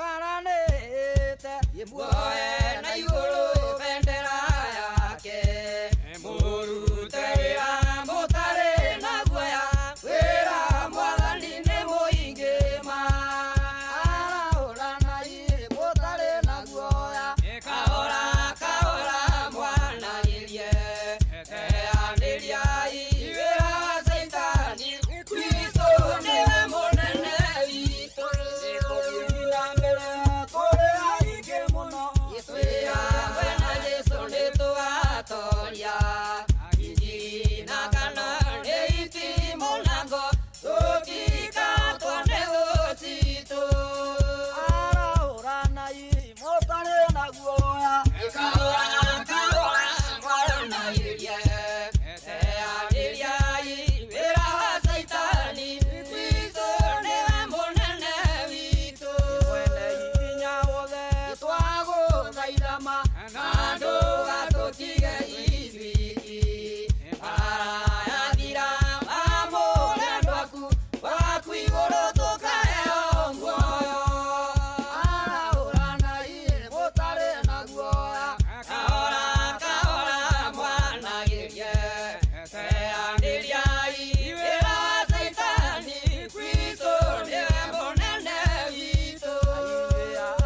Twaranĩte muoe na igũrũ bendera yake mũrute wĩra mũtarĩ na guoya wĩra mwathani nĩ mũingĩ ma arahũranai mũtarĩ na guoya kahora kahora mwanagĩrie teanĩriai wĩra wa Caitani Kristo nĩwe mũnene witũ tũthiĩ na mbere tũrĩ aingĩ mũno twĩ hamwe na Jesũ nĩ tũgatoria injiri na kana nĩ itimũ na ngo tũtikatwo nĩ gũcitũ arahũranai mũtarĩ na guoya kahora kahora mwaranagĩrie teanĩriai wĩra wa Caitani Kristo nĩwe mũnene witũ mwene hinya wothe twagũthaitha ma na ndũgatũtige ithuiki mbara yathira amũre andũ aku waku igũrũ tũkaheo muoyo arahũranai mũtarĩ na guoya kahora kahora mwanagĩrie teanĩriai wĩra wa Caitani Kristo nĩwe mũnene witũ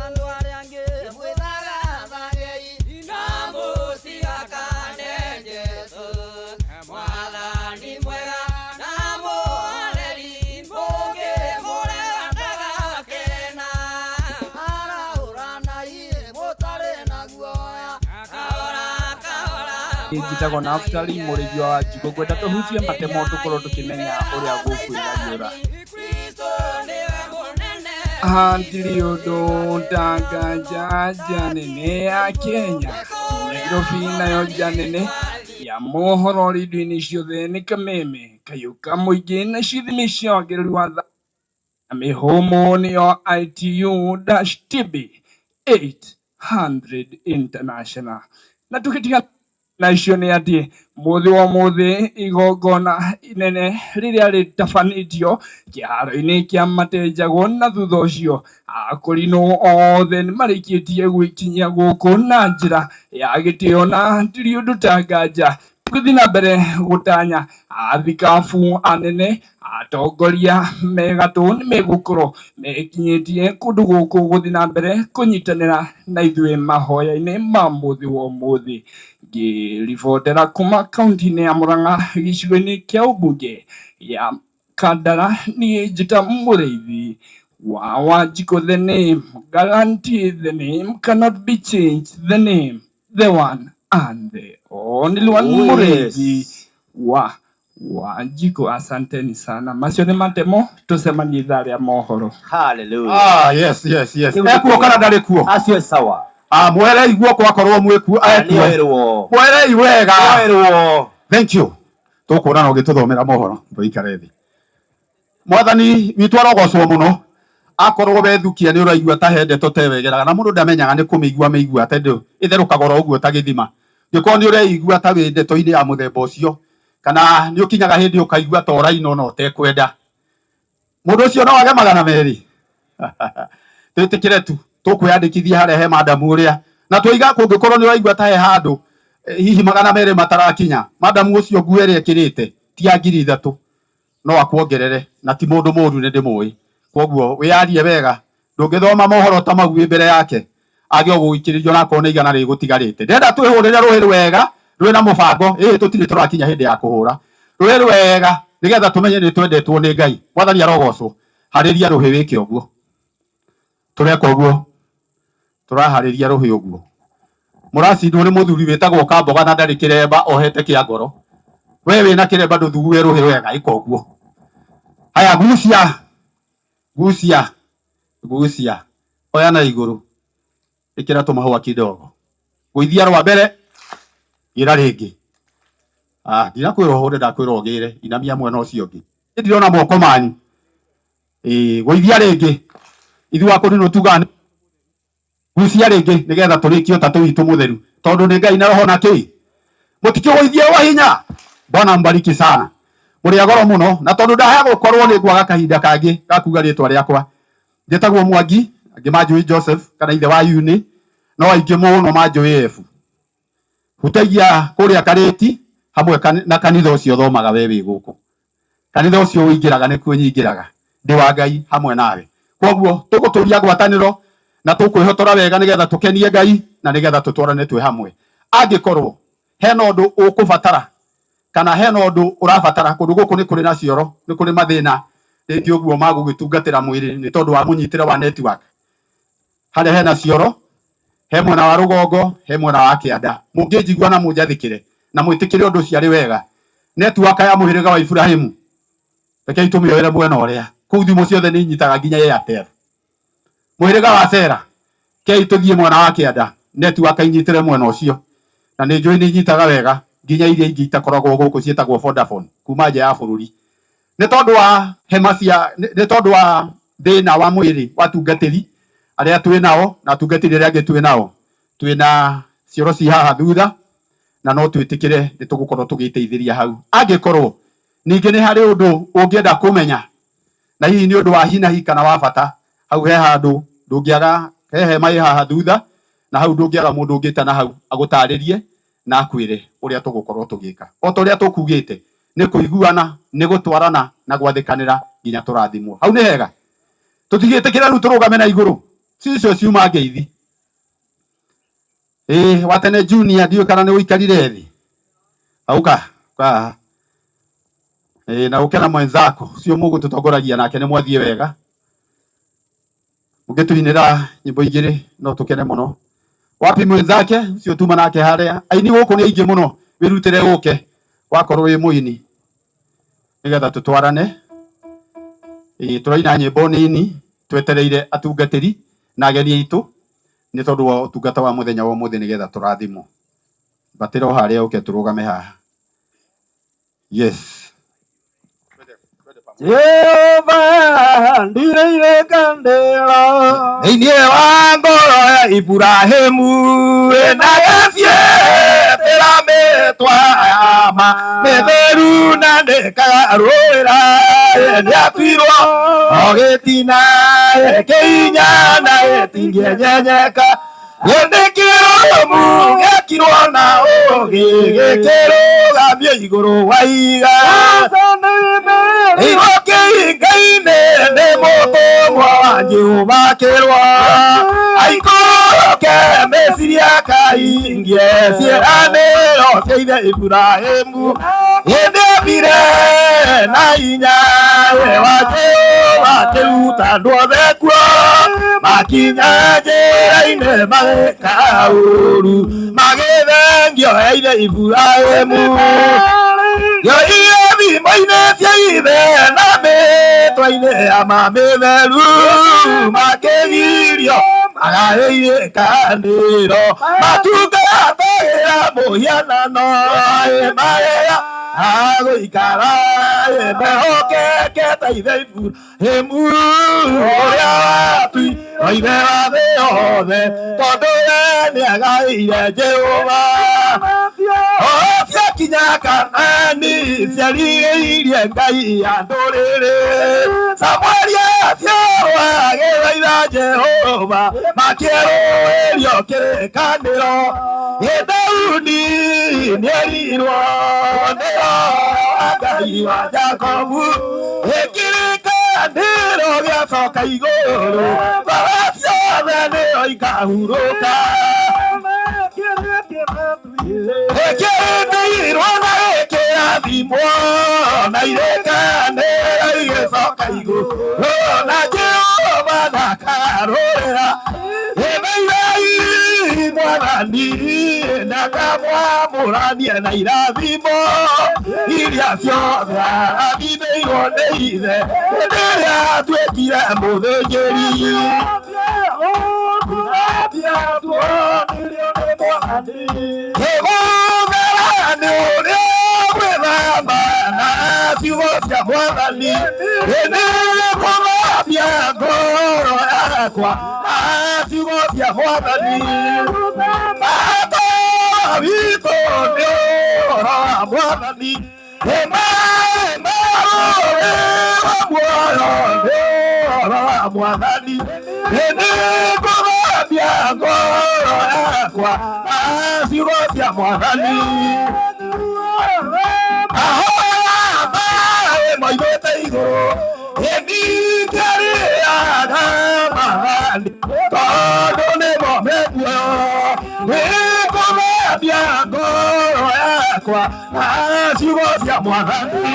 andũ arĩa angĩ mwĩthagathagei na mũcigakane Jesũ mwathani mwega na mũhoreri mũngĩmũrega ndagakena arahũranai mũtarĩ na guoya kahora kahora Njĩtagwo Naftali mũrĩithi wa Wanjikũ ngwenda tũhutie matemo tũkorwo tũkĩmenya ũrĩa gũkwĩgariũra. Hatirĩ ũndũ ũtanganja nja nene ya Kenya Nairobi nayo nja nene ya mohoro rendio-inĩ ciothe nĩ kameme kayũ ka mũingĩ na ithimi cia wagĩrĩru wa tha na mĩhũmũ nĩyo ITU-TB 800 International na tũgĩtiga na icio nĩ atĩ mũthĩ wa ũmũthĩ igongona inene rĩrĩa rĩtabanĩtio kĩharo-inĩ kĩa Matenjagwo na thutha ũcio akũrinũ othe nĩ marĩkĩtie gwĩkinyia gũkũ na njĩra ya gĩtĩo na hatirĩ ũndũ ta nganja tũgĩthiĩ na mbere gũtanya athikabu anene atongoria me gatũ nĩ megũkorwo mekinyĩtie kũndũ gũkũ gũthiĩ na mbere kũnyitanĩra na ithuĩ mahoya-inĩ ma mũthĩ wa ũmũthĩ ngĩribotera kuma kaunti-inĩ ya Murang'a gĩcigo-inĩ kĩa ũmbunge ya Kandara niĩ njĩta mũrĩithi wa Wanjikũ. The name guarantee, the name cannot be changed, the name, the one and the only one. Oh, Mũrĩithi yes. wa Wanjikũ, asanteni sana. Macio nĩ matemo tũcemanie ithaa rĩa mohoro. Hallelujah. Ah, yes. Rĩu Ekuo kana ndarĩ kuo? Acio sawa. Ah, mwerei guoko akorwo mwĩkuo ekuo. Nĩoerwo. Mwerei wega. Nĩoerwo. Thank you. Tũkuonana ũgĩtũthomera mohoro tũikare thĩ. Mwathani witũ arogocwo mũno. Akorwo wethukia nĩ ũraigua ta he ndeto tewegeraga na mũndũ ndamenyaga nĩ kũmĩigua mĩigua tondũ ĩtherũkaga oro ũguo ta gĩthima. Angĩkorwo nĩ ũreigua ta wĩ ndeto-inĩ ya mũthemba ũcio kana nĩ ũkinyaga hĩndĩ ũkaigua ta ũraina ona ũtekwenda, mũndũ ũcio no age 200. Twĩtĩkĩre tu tũkwĩyandĩkithia harĩa he madamu ũrĩa na tũiga kũngĩkorwo nĩ ũraigua ta he handũ hihi 200 matarakinya, madamu ũcio nguo ĩrĩa ĩkĩrĩte ti ya 3000 no akuongerere na ti mũndũ mũru nĩ ndĩmũĩ. Koguo wĩyarie wega, ndũngĩthoma mohoro ta mau wĩ mbere yake age ũgũikĩrĩrio na akorwo nĩ 100 rĩgũtigarĩte. Ndĩrenda twĩhũrĩre rũhĩ rwega rwĩna mũbango ĩĩ tũtirĩ tũrakinya hĩndĩ ya kũhũra rũhĩ rwega nĩgetha tũmenye nĩ twendetwo nĩ Ngai. Mwathani arogocwo. Harĩria rũhĩ wĩke ũguo tũreka ũguo tũraharĩria rũhĩ ũguo mũracindwo nĩ mũthuri wĩtagwo Kamboga na ndarĩ kĩremba ohete kĩa ngoro. We wĩna kĩremba ndũthugue rũhĩ wega, ĩka ũguo. Haya, gucia gucia gucia, oya na igũrũ, ĩkĩra tũmahũa kidogo, gũithia rwa mbere, gĩra rĩngĩ. Ah, ndinakwĩra ũhũre, ndakwĩra ũgĩre, inamia mwena ũcio ũngĩ. Ndirona moko manyu. Ĩĩ, gũithia rĩngĩ. Ithuĩ akũrinũ tugaga gucia rĩngĩ nĩgetha tũrĩkie ũtatũ witũ mũtheru tondũ nĩ Ngai na roho na kĩ mũtikĩgũithie wa hinya. Bwana mbariki sana, mũrĩ a goro mũno na tondũ ndaha gũkorwo nĩ ngwaga kahinda kangĩ ga kuga rĩtwa rĩakwa, njĩtagwo Mwangi. Angĩ manjũĩ Joseph kana ithe wa Yuni, no aingĩ mũno manjũĩ Efu. Hutagia kũrĩa Karĩti hamwe na kanitha ũcio thomaga we wĩ gũkũ. Kanitha ũcio ũingĩraga nĩkuo nyingĩraga. Ndĩ wa Ngai hamwe nawe. Koguo tũgũtũria ngwatanĩro na tũkwĩhotora wega nĩgetha tũkenie Ngai na nĩgetha tũtwarane twĩ hamwe. Angĩkorwo hena ũndũ ũkũbatara kana hena ũndũ ũrabatara kũndũ gũkũ nĩ kũrĩ na cioro, nĩ kũrĩ mathĩna rĩngĩ ũguo ma gũgĩtungatĩra mwĩrĩ nĩ tondũ wa mũnyitĩre wa network. Harĩa hena cioro, he mwena wa rũgongo, he mwena wa kĩanda. Mũngĩnjigua na mũnjathĩkĩre na mwĩtĩkĩre ũndũ ũcio arĩ wega. Network ya mũhĩrĩga wa Ibrahimu rekei tũmĩoere mwena ũrĩa. Kũu thimũ ciothe nĩ inyitaga nginya Airtel. Mũhĩrĩga wa Sera, kei tũthiĩ mwena wa kĩanda, network inyitĩre mwena ũcio. Na nĩ njũĩ nĩ inyitaga wega nginya iria ingĩ itakoragwo gũkũ ciĩtagwo Vodafone kuma nja ya bũrũri. Nĩ tondũ wa hema cia, nĩ tondũ wa thĩna wa mwĩrĩ wa atungatĩri arĩa twĩ nao na atungatĩri arĩa angĩ twĩ nao, twĩ na cioro ci haha thutha na no twĩtĩkĩre nĩ tũgũkorwo tũgĩteithĩria hau. Angĩkorwo ningĩ nĩ harĩ ũndũ ũngĩenda kũmenya na hihi nĩ ũndũ wa hi na hi kana wa bata, hau he handũ ndũngĩaga, he hema ĩ haha thutha na hau ndũngĩaga mũndũ ũngĩtana hau agũtarĩrie na akwĩre ũrĩa tũgũkorwo tũgĩka. O ta ũrĩa tũkugĩte nĩ kũiguana, nĩ gũtwarana na gwathĩkanĩra nginya tũrathimwo. Hau nĩ hega. Tũtigĩtĩkĩre rĩu tũrũgame na igũrũ. Cicio ciuma ngeithi. Ĩĩ watene junior ndiũĩ kana nĩ ũikarire thĩ. Auka, ka. Ĩĩ na ũke na mwenzako ũcio mũgũtũtongoragia nake nĩ mwathiĩ wega. Mũngĩtũinĩra nyĩmbo igĩrĩ no tũkene mũno. Wapi mwenzake ũcio tuma nake harĩa. Aini gũkũ nĩ aingĩ mũno, wĩrutĩre ũke wakorwo wĩ mũini nĩgetha tũtwarane. Ĩĩ tũraina nyĩmbo nini twetereire atungatĩri na ageni aitũ nĩ tondũ wa ũtungata wa mũthenya wa ũmũthĩ nĩgetha tũrathimwo. Mbatĩra o harĩa ũke tũrũgame haha. Yes. Jehova ndireire kandĩro Thĩinĩ wa ngoro ya Ibrahimu ĩna gĩciĩtĩra mĩtwa ya ma mĩtheru na ndĩkagarũrĩra nĩatuirwo o gĩtina kĩinya na gĩtingĩenyenyeka gĩthĩ kĩrũmu gĩakirwo na ũũgĩ gĩkĩrũgamio igũrũ wa ihiga Irwo kĩhinga-inĩ nĩ mũtũmwo wa Jehova akĩrwo aikũrũke meciria kaingie ciĩranĩro cia ithe Ibrahimu hĩndĩ athire na hinya wa Jehova akĩruta andũ othe kuo makinya njĩra-inĩ magĩka ũru magĩthengio ithe Ibrahimu yoire thimo-inĩ cia ithe na mĩtwa-inĩ ya mamĩtheru makĩgirio magaĩrĩkanĩro matungatagĩra mũhianano marĩa agũikara mehokekete ithe Ibrahimu ũrĩa watuirwo ithe wa thĩ yothe tondũ we nĩagaĩire Jehova. O ciakinya Kanaani ciarigĩirie Ngai ya ndũrĩrĩ. Samueli aciarwo agĩthaitha Jehova makĩerũĩrio kĩrĩkanĩro. Ĩ Daudi nĩerirwo nĩ Roho wa Ngai wa Jakobu. Ĩ kĩrĩkanĩro gĩacoka igũrũ bara ciothe nĩyo ikahurũka. Ĩkĩrĩirwo na ĩkĩrathimwo na irĩkanĩro igĩcoka igũrũ na Jehova ndakarũrĩra. Ĩthaithai Mwathani ndakamwamũranie na irathimo iria ciothe arathimĩirwo nĩ ithe hĩndĩ ĩrĩa atuĩkire mũthĩnjĩri. Kĩgũthera nĩ ũrĩa gwĩthamba na ciugo cia Mwathani nĩ kũthambia ngoro yakwa na ciugo cia Mwathani. Baba witũ nĩ ũhoro wa Mwathani maĩ ma rũũĩ rwa muoyo nĩ ũhoro wa Mwathani. Nĩngũthambia ngoro yakwa na ciugo cia Mwathani. Ahoya maĩ moimĩte igũrũ, ĩndingĩrĩaga mathani, tondũ nĩmo me muoyo. Nĩngũthambia ngoro yakwa na ciugo cia Mwathani.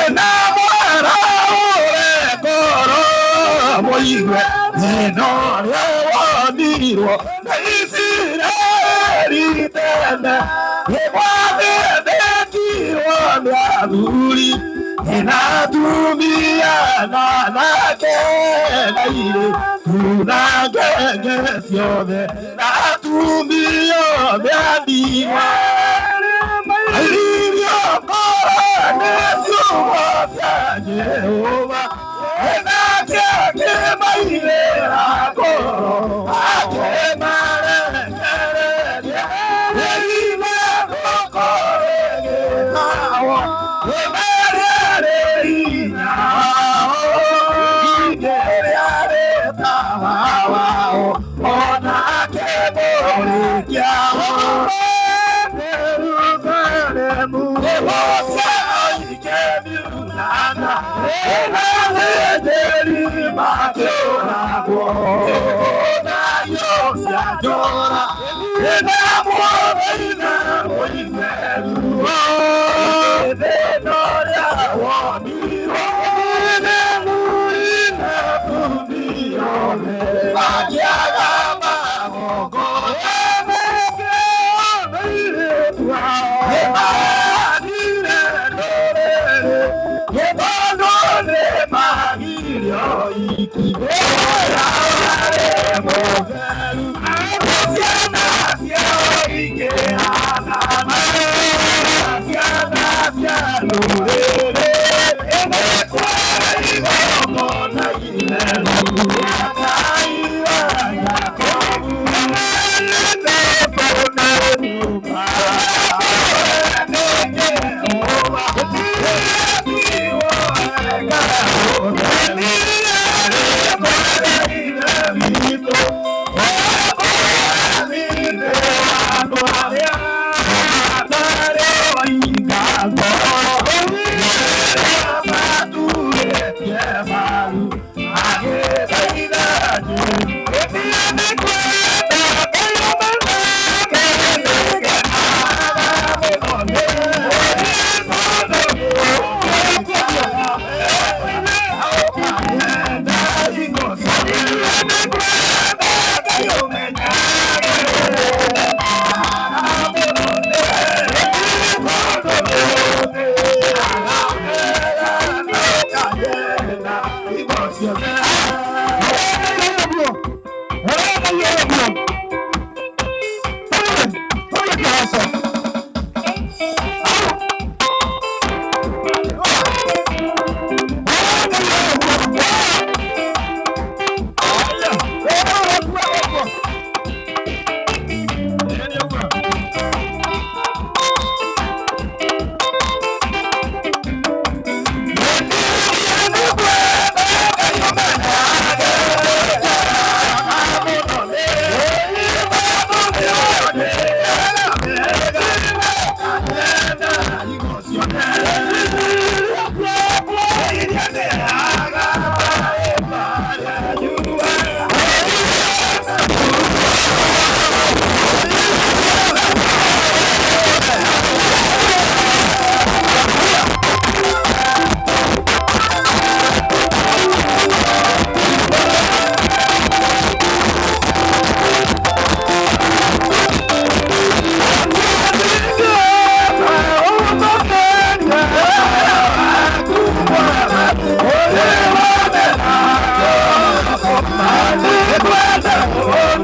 Ĩna mwara ũre ngoro mũigue neno rĩa wonirwo na Isiraeli tene, nĩgwathĩnĩkirwo nĩ athuri na atumia na anake na airĩtu na ngenge ciothe na atumia othe a ndigwa. Irio ngoro nĩ ciugo cia Jehova, nake akĩmaigĩra ngoro akĩmarekereria ĩrima gũkũ rĩgĩtahwo, ĩmarĩa rĩ hinya wao, ingĩrĩa rĩ tawa wao, onake mũrĩkia wao. Jerusalemu nĩgũciaikemiunana, ĩnathĩnjĩri makĩũragwo nayo cia njora, ĩna mũthenya mũitheru ĩthĩno rĩa wonirwo makĩaga magongona. Nĩmathire ndũrĩrĩ, nĩ tondũ nĩmagirio iki ũrĩa warĩ mũtheru. Ciana ciao ikĩhana ciana cia rũrĩrĩ, ĩnĩkũrĩ igongona itheru rĩa Ngai wa Jakubu.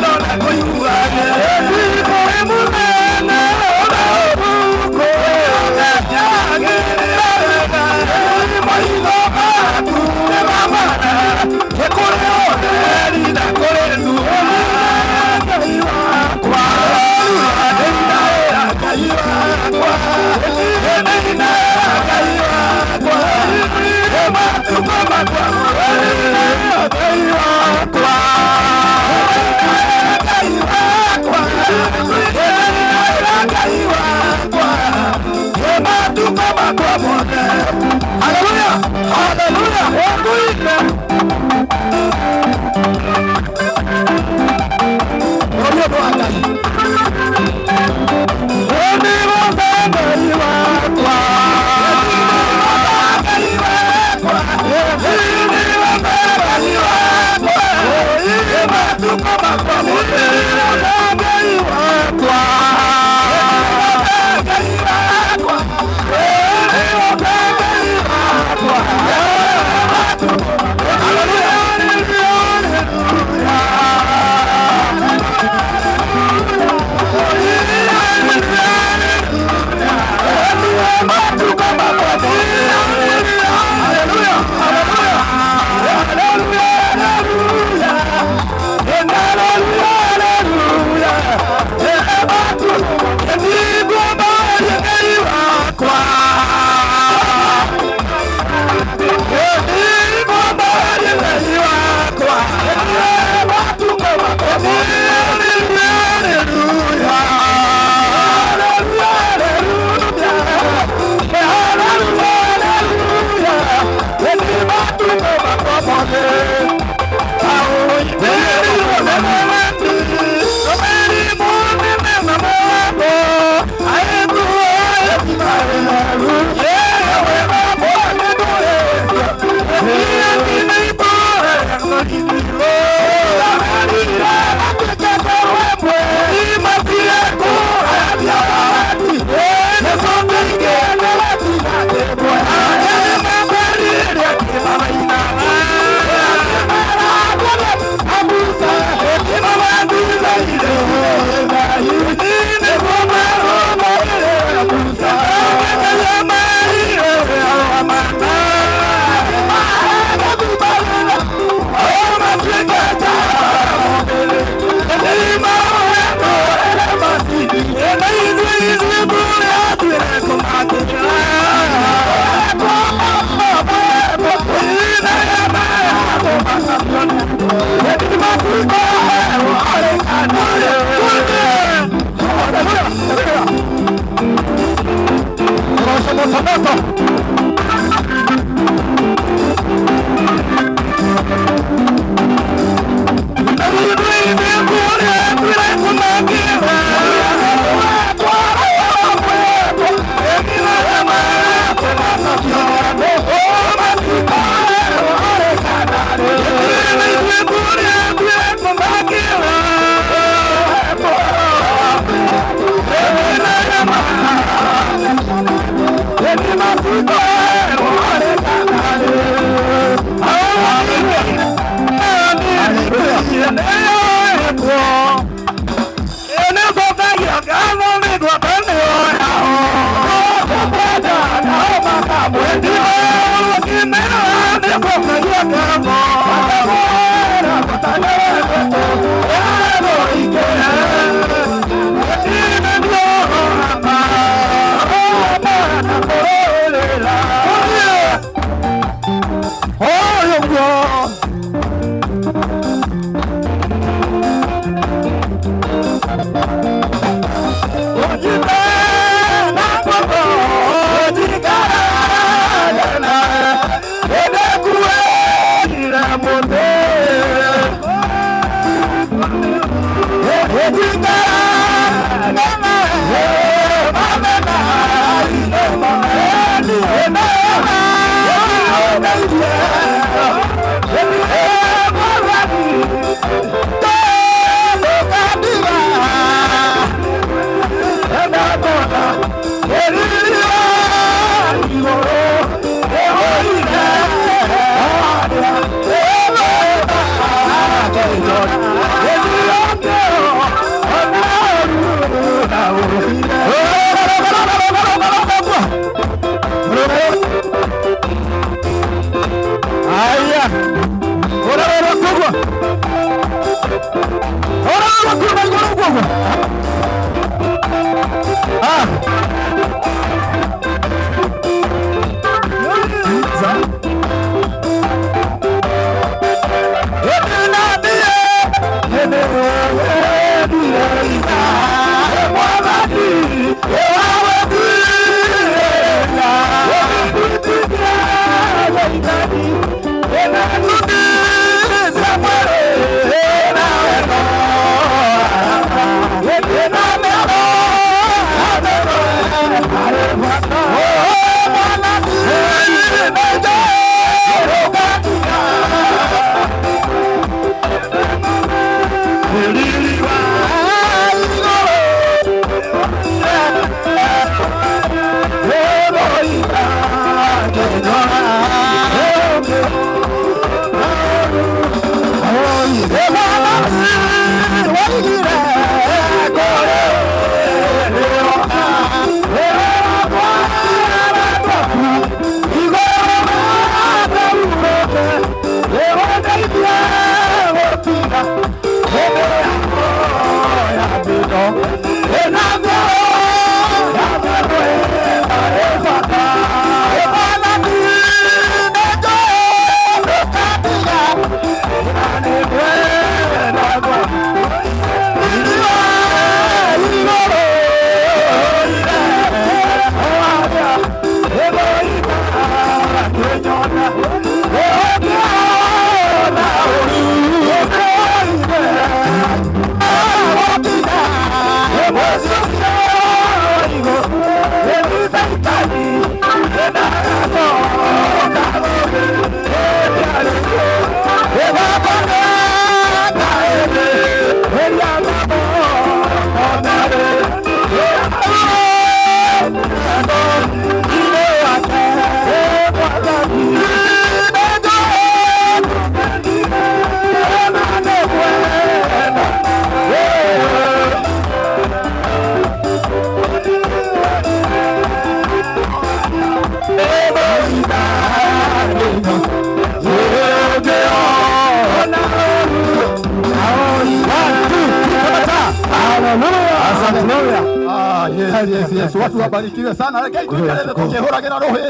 Yes, yes, yes. Watu wabarikiwe sana. Rekei tuikarĩte tũkĩhũragĩra rũhĩ.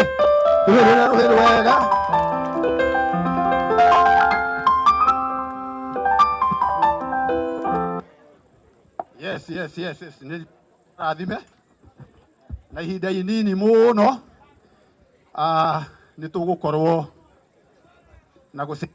Tũhũrĩre rũhĩ rwega. Yes, yes, yes, yes. Nĩ rathime na ihinda inini mũno nĩ tũgũkorwo na gũci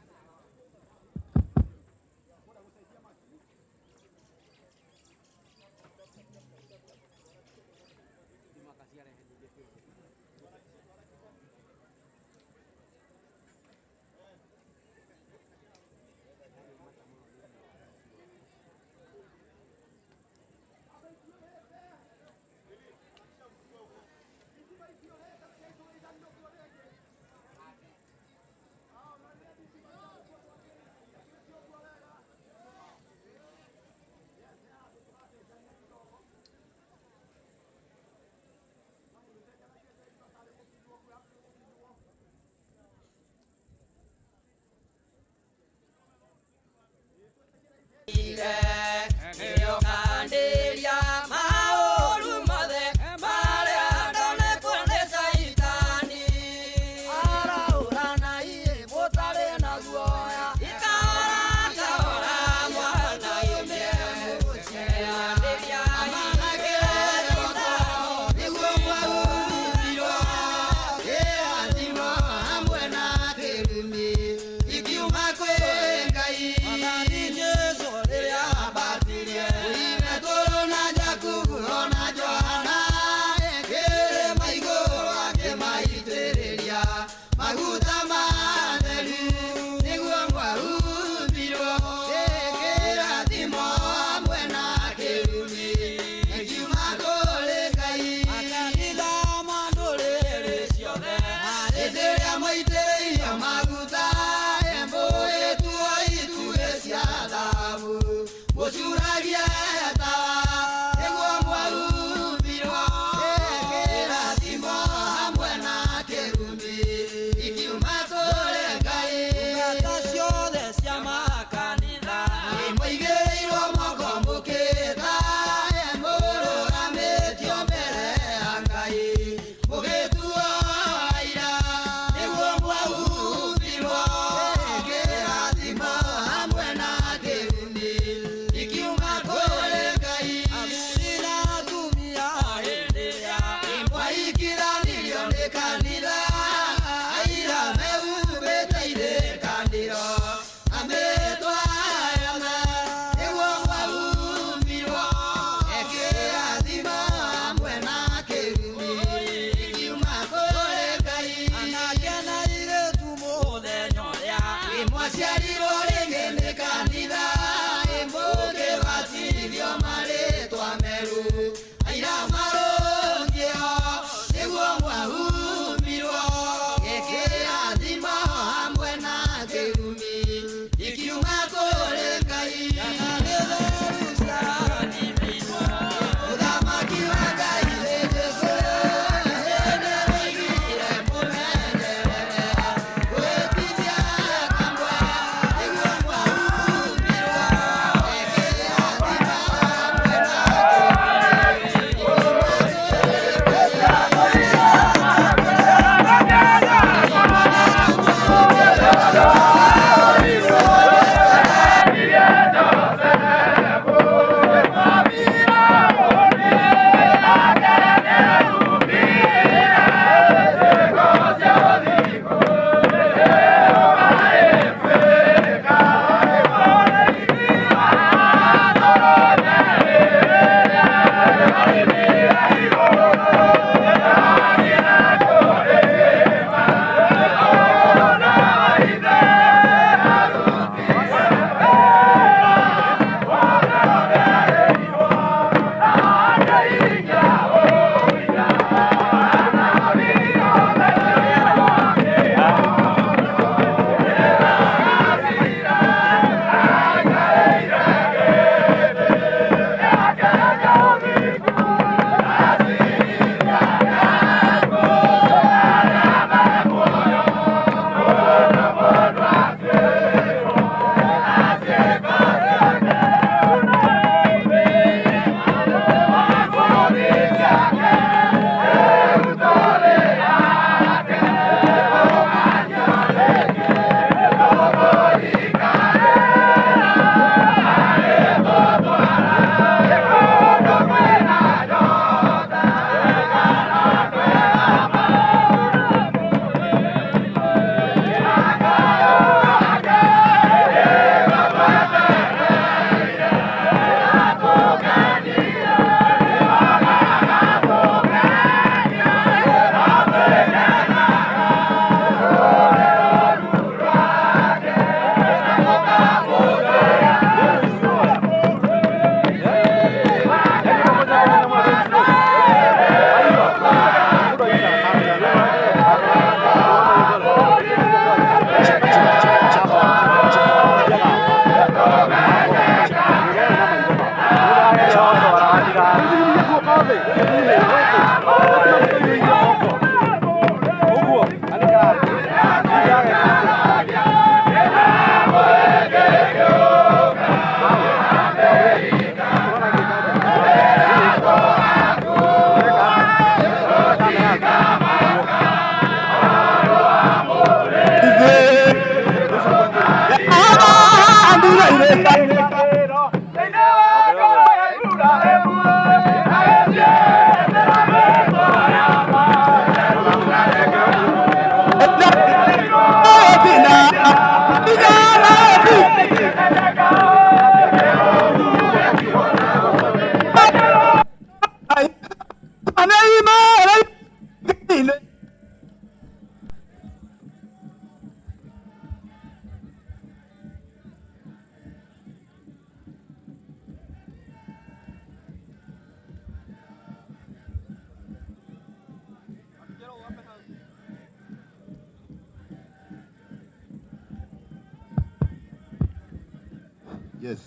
Yes.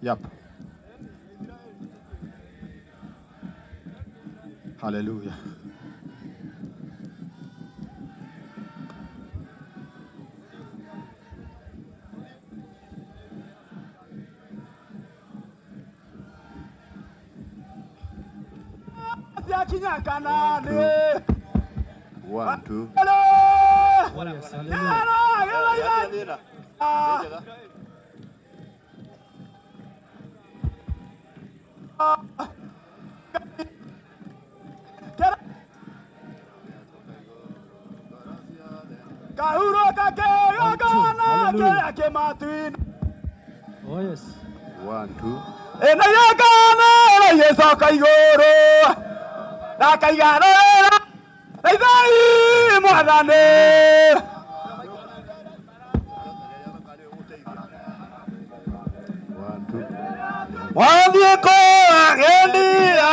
Yep. Hallelujah. One, two. Oh yes. 1 2. One, two. Wathiĩ kũagendia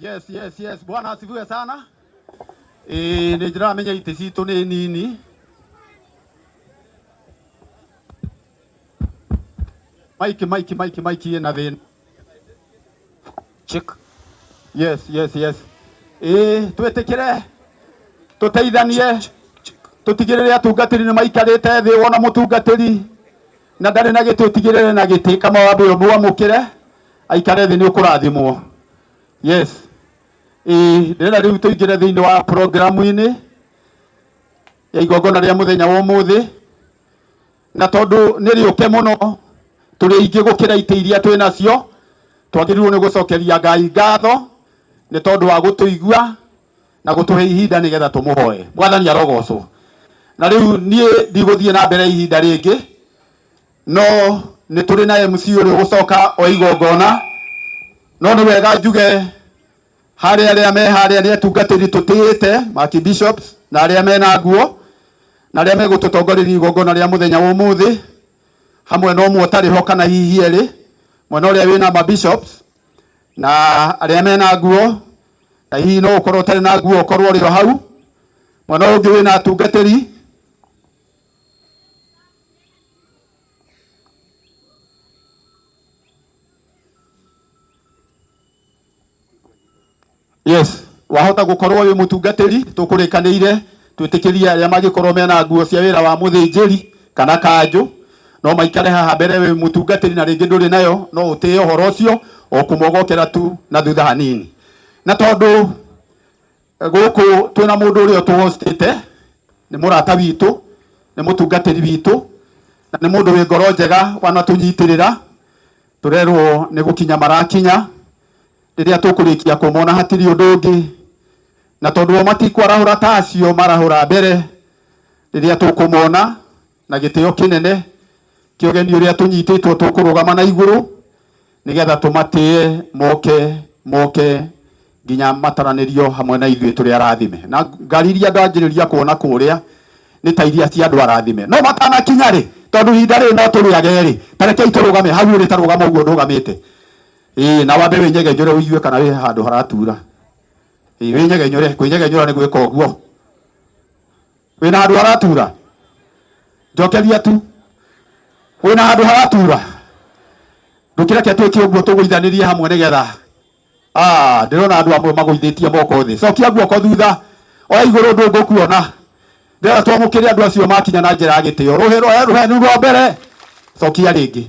Yes, yes, yes. Bwana asifiwe sana. Ĩĩ nĩ ndĩramenya itĩ citũ nĩ nini. Mike, Mike, Mike, Mike ĩna thĩna. Check. Yes, yes, yes. Ĩĩ twĩtĩkĩre tũteithanie tũtigĩrĩre atungatĩri nĩ maikarĩte thĩ wona mũtungatĩri na ndarĩ na gĩtĩ ũtigĩrĩre na gĩtĩ kama wambe ũmwamũkĩre aikare thĩ nĩ ũkũrathimwo. Yes. Ĩĩ ndĩrenda rĩu tũingĩre thĩinĩ wa programu-inĩ ya igongona rĩa mũthenya wa ũmũthĩ na tondũ nĩ rĩũke mũno tũrĩ aingĩ gũkĩra itĩ iria twĩ nacio twagĩrĩirwo nĩ gũcokeria Ngai ngatho nĩ tondũ wa gũtũigua na gũtũhe ihinda nĩgetha tũmũhoe. Mwathani arogocwo. Na rĩu niĩ ndigũthiĩ na mbere ihinda rĩngĩ no nĩ tũrĩ na MC ũrĩa ũgũcoka o igongona no nĩ wega njuge harĩ arĩa me harĩa nĩ atungatĩri tũtĩĩte maki bishops na arĩa mena nguo na arĩa megũtũtongoreria igongona rĩa mũthenya wa ũmũthĩ hamwe na ũmwe ũtarĩ ho kana hihi erĩ mwena ũrĩa wĩna ma bishops na arĩa mena nguo na hihi no ũkorwo ũtarĩ na nguo ũkorwo ũrĩ o hau mwena ũyũ ũngĩ wĩna atungatĩri Yes, wahota gukorwo wi mutungatiri tukurikanire twitikirie aria magikorwo mena nguo cia wira wa muthinjiri kana kanju no maikare haha mbere wi mutungatiri na ringi nduri nayo no utie uhoro ucio o kumogokera tu na thutha hanini na tondu guku twina mundu uria tuhostite ni murata witu ni mutungatiri witu na ni mundu wi ngoro njega wanatũnyitĩrĩra turerwo ni gukinya marakinya riria tukurikia kumona hatiri undu ungi na tondu o matikwarahura ta acio marahura mbere riria tukumona na gitio kinene kiugeni uria tunyititwo tukurugama na iguru nigetha tumatie moke moke nginya mataranirio hamwe na ithuĩ tũrĩ arathime na ngari iria ndanjĩrĩria kuona kũrĩa nĩ ta iria cia andũ arathime no matanakinya rĩ tondũ ihinda rĩrĩ no tũrĩage rĩ ta rekei tũrũgame hau ũrĩ ta rũgama ũguo ndũgamĩte ĩĩ na wambe wĩnyegenyũre ũigue kana wĩ handũ haratura ĩĩ wĩnyegenyũre kwĩnyegenyũra nĩ gwĩka ũguo wĩna handũ haratura njokeria tu wĩna handũ haratura ndũkĩreke twĩke ũguo tũgũithanĩrie hamwe nĩgetha ndĩrona andũ amwe magũithĩtie moko thĩ cokia guoko thutha oya igũrũ ndũngũkuona ndĩrenda twamũkĩre andũ acio makinya na njĩra ya gĩtĩo rũhĩ rũhenu rwa mbere cokia rĩngĩ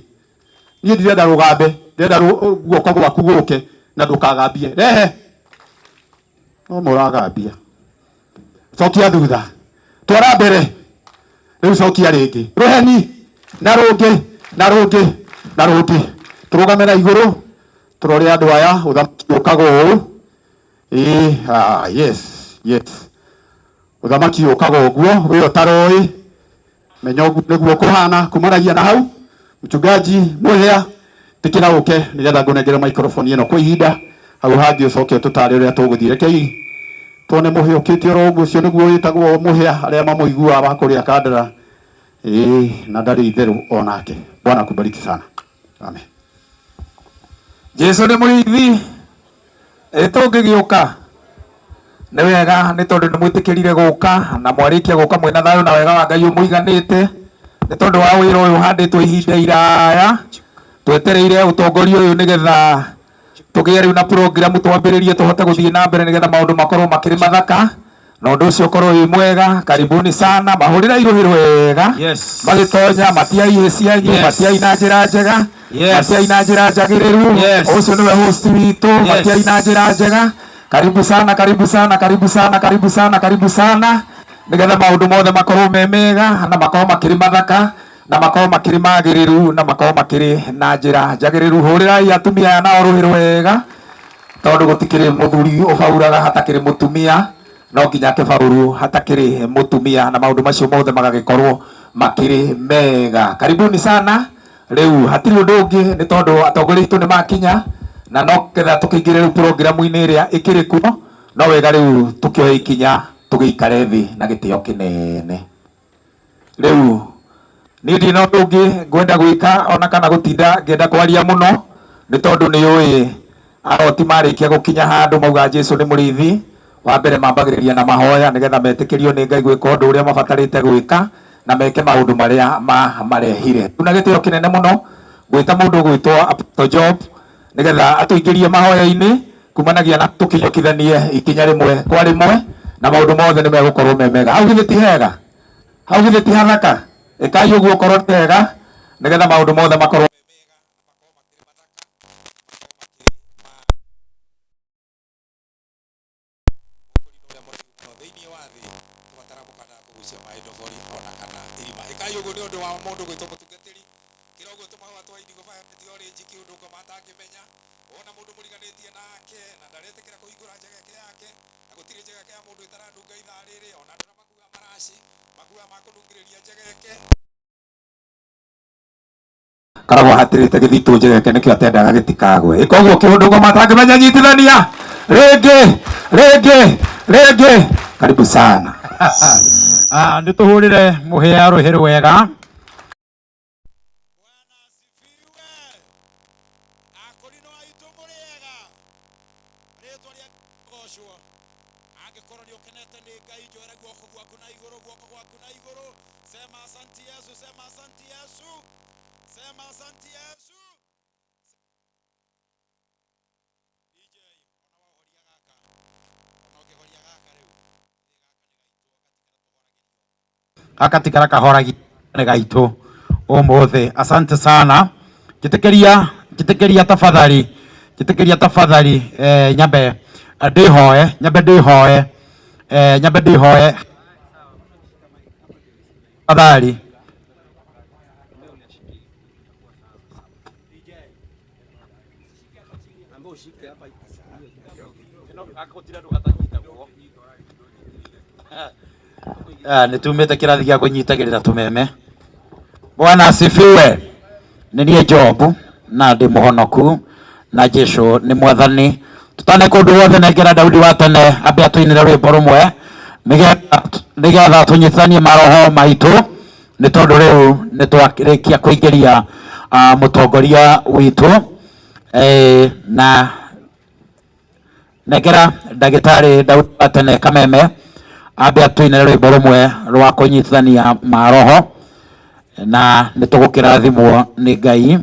niĩ ndirenda rũgambe ndĩrenda guoko gwaku gũke na ndũkagambie rehe no mũragambia cokia thutha twara mbere rĩu cokia rĩngĩ rũheni na rũngĩ na rũngĩ na rũngĩ tũrũgame na igũrũ tũrore andũ aya ũthamaki ũkaga ũũ ĩĩ yes yes ũthamaki ũkaga ũguo wĩ ũtaroĩ menya ũguo nĩguo kũhana kumanagia na hau mchungaji Muhia tikira ũke nĩgetha ngũnengere microphone ĩno kwa ihinda hau hangĩ ũcoke ũtũtare ũrĩa tũgũthiĩ rekei tuone Muhia ũkĩte oro ũguo ũcio nĩguo wĩtagwo Muhia arĩa mamũiguaga wa kũrĩa Kandara ĩĩ na ndarĩ itherũ onake Bwana akubariki sana amen. Jesu nĩ mũrĩithi ĩ tũngĩgĩũka nĩ wega nĩ tondũ nĩ mwĩtĩkĩrire gũka na mwarĩkia gũka mwĩna thayũ na wega wa Ngai ũmũiganĩte nĩ tondũ wa wĩra ũyũ ũhandĩtwo ihinda iraya twetereire ũtongoria ũyũ nĩgetha tũgĩe rĩu na programu twambĩrĩrie tũhote gũthiĩ na mbere nĩgetha maũndũ makorwo makĩrĩ mathaka na ũndũ ũcio ũkorwo wĩ mwega. Karibuni sana mahũrĩra irũhĩ wega Yes. magĩtonya matiai hĩ cianyu Yes. matiai na njĩra njega Yes. matiai na njĩra njagĩrĩru Yes. ũcio nĩwe host witũ Yes. matiai na njĩra njega karibu sana karibu sana karibu sana karibu sana karibu sana nĩgetha maũndũ mothe makorwo me mega na makorwo makĩrĩ mathaka na makorwo makĩrĩ magĩrĩru na makorwo makĩrĩ na njĩra njagĩrĩru hũrĩrai atumia aya nao rũhĩ rwega tondũ gũtikĩrĩ mũthuri ũbauraga hatakĩrĩ mũtumia no nginya kĩbauru hatakĩrĩ mũtumia na maũndũ macio mothe magagĩkorwo makĩrĩ mega karibuni sana rĩu hatirĩ ũndũ ũngĩ nĩ tondũ atongoria aitũ nĩ makinya na no ketha tũkĩingĩre rĩu programu-inĩ ĩrĩa ĩkĩrĩ kuo no wega rĩu tũkĩoe ikinya tũgĩikare thĩ na gĩtĩo kĩnene rĩu niĩ ndirĩ na ũndũ ũngĩ ngwenda gwĩka ona kana gũtinda ngĩenda kwaria mũno nĩ tondũ nĩ ũĩ Aroti marĩkia gũkinya handũ mauga Jesu nĩ mũrĩithi wa mbere mambagĩrĩria na mahoya nĩgetha metĩkĩrio nĩ Ngai gwĩka ũndũ ũrĩa mabatarĩte gwĩka na meke maũndũ marĩa marehire. Tuna gĩtĩo kĩnene mũno gwĩta mũndũ ũgwĩtwo Apostle Job nĩgetha atũingĩrie mahoya-inĩ kumanagia na tũkinyũkithanie ikinya rĩmwe kwa rĩmwe na maũndũ mothe nĩ megũkorwo me mega. Hau githĩ ti hega? Hau githĩ ti hathaka? Ĩkai ũguo okorwo nĩ hega nĩgetha maũndũ mothe makorwo karagwo hatirite githitũ njegeke nikio atendaga gitikagwe. Ĩka ũguo kĩũndũ ngoma atangĩmenya. Nyitithania rĩngĩ rĩngĩ rĩngĩ. Karibu sana. Nĩ tũhũrĩre mũhĩa rũhĩ rwega. Gaka kahoragia nĩ gaitũ ũmũthĩ. Asante sana. Njĩtĩkĩria njĩtĩkĩria tafadhali, njĩtĩkĩria tafadhali, nyambe ndĩhoe, nyambe ndĩhoe, nyambe ndĩhoe tafadhali. Nĩ tumĩte kĩrathi gĩa kũnyitagĩrĩra tũmeme. Bwana asifiwe. Nĩ niĩ Job na ndĩ mũhonoku na Jesu nĩ mwathani. Tutane kũndũ guothe nengera Daudi wa tene ambe atũinĩre rwĩmbo rũmwe nĩgetha tũnyitithanie maroho maitũ nĩ tondũ rĩu nĩ twarĩkia kũingĩria mũtongoria witũ, na nengera ndagĩtarĩ Daudi wa tene Kameme ambe atũinĩre rwĩmbo rũmwe rwa kũnyitithania maroho na nĩ tũgũkĩrathimwo nĩ Ngai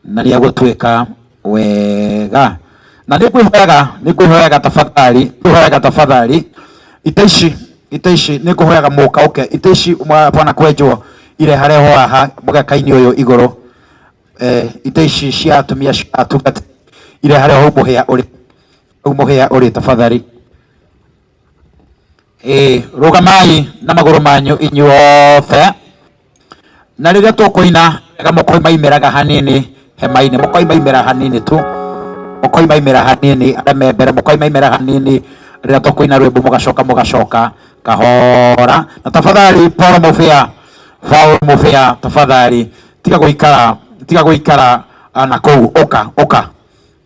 na nĩ egũtuĩka wega. Na nĩ ngwĩhoyaga, nĩ ngwĩhoyaga tafadhali, ngwĩhoyaga tafadhali, ite ici, ite ici nĩ ngũhoyaga mũkaũke ite ici bwana kwenjwo ireharehwo haha mũgeka-inĩ ũyũ igũrũ, ite ici cia atumia cia atungati ireharehwo mũhĩa ũrĩ, hau mũhĩa ũrĩ tafadhali. Rũgamai na magũrũ manyu inyuothe na rĩrĩa tũkũina wega mũkoimaimĩraga hanini hema-inĩ, mũkoimaimĩra hanini tu, mũkoimaimĩra hanini arĩa me mbere, mũkoimaimĩra hanini rĩrĩa tũkũina rwĩmbo mũgacoka mũgacoka kahora. Na tafadhali Paul Mũbĩa, Paul Mũbĩa tafadhali tiga gũikara, tiga gũikara na kũu, ũka ũka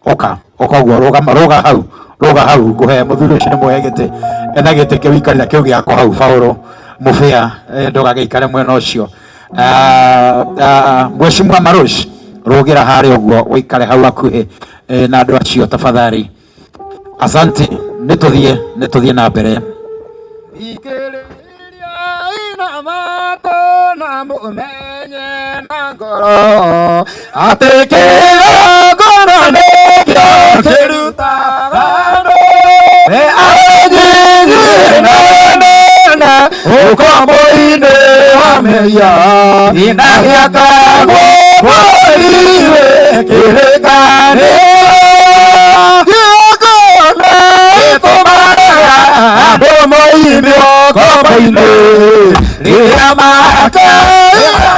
ũka ũka ũguo, rũgama, rũga hau, rũga hau, ngũhe mũthuri ũcio nĩ mũhe gĩtĩ, ena gĩtĩ kĩu ikarĩra kĩu gĩakwa hau. Paul Mũbĩa, ndũgagĩikare mwena ũcio. Mheshimiwa Marush, rũgĩra harĩa ũguo ũikare hau hakuhĩ na andũ acio tafadhali. Asante, nĩ tũthiĩ, nĩ tũthiĩ na mbere. Atĩ kĩgongona nĩkĩo kĩrutaga andũ anyinyi na nene ũkombo-inĩ wa mehia na gĩakagwo bũrũri-inĩ kĩrĩkanĩro kĩgongona gĩtũmaga andũ moime ũkombo-inĩ rĩrĩa makaĩra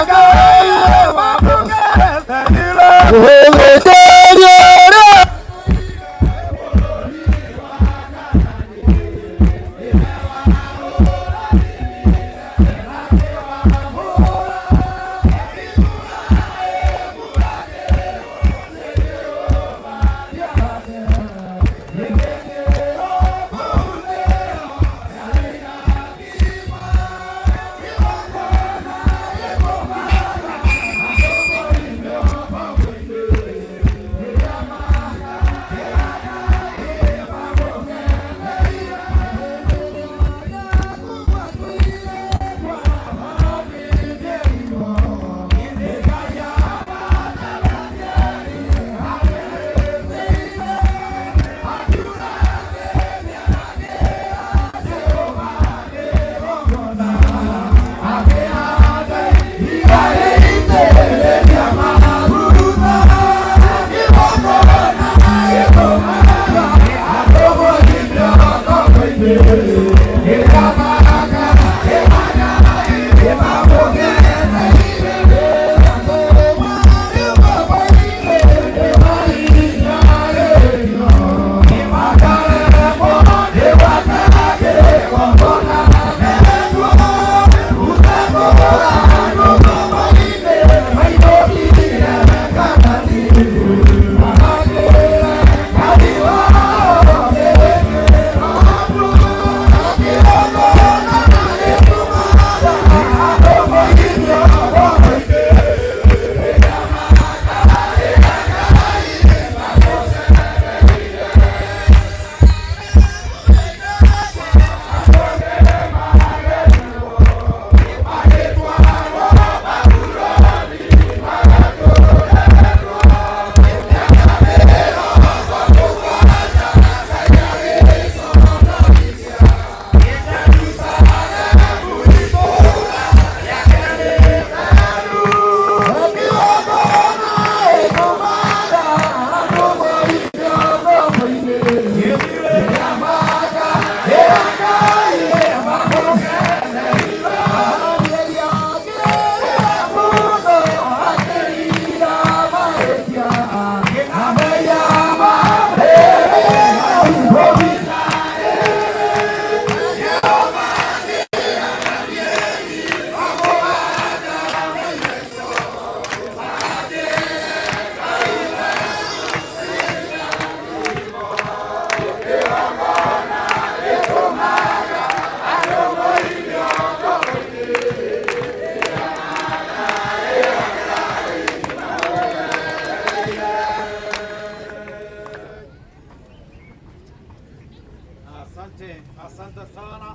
Asante, asante sana.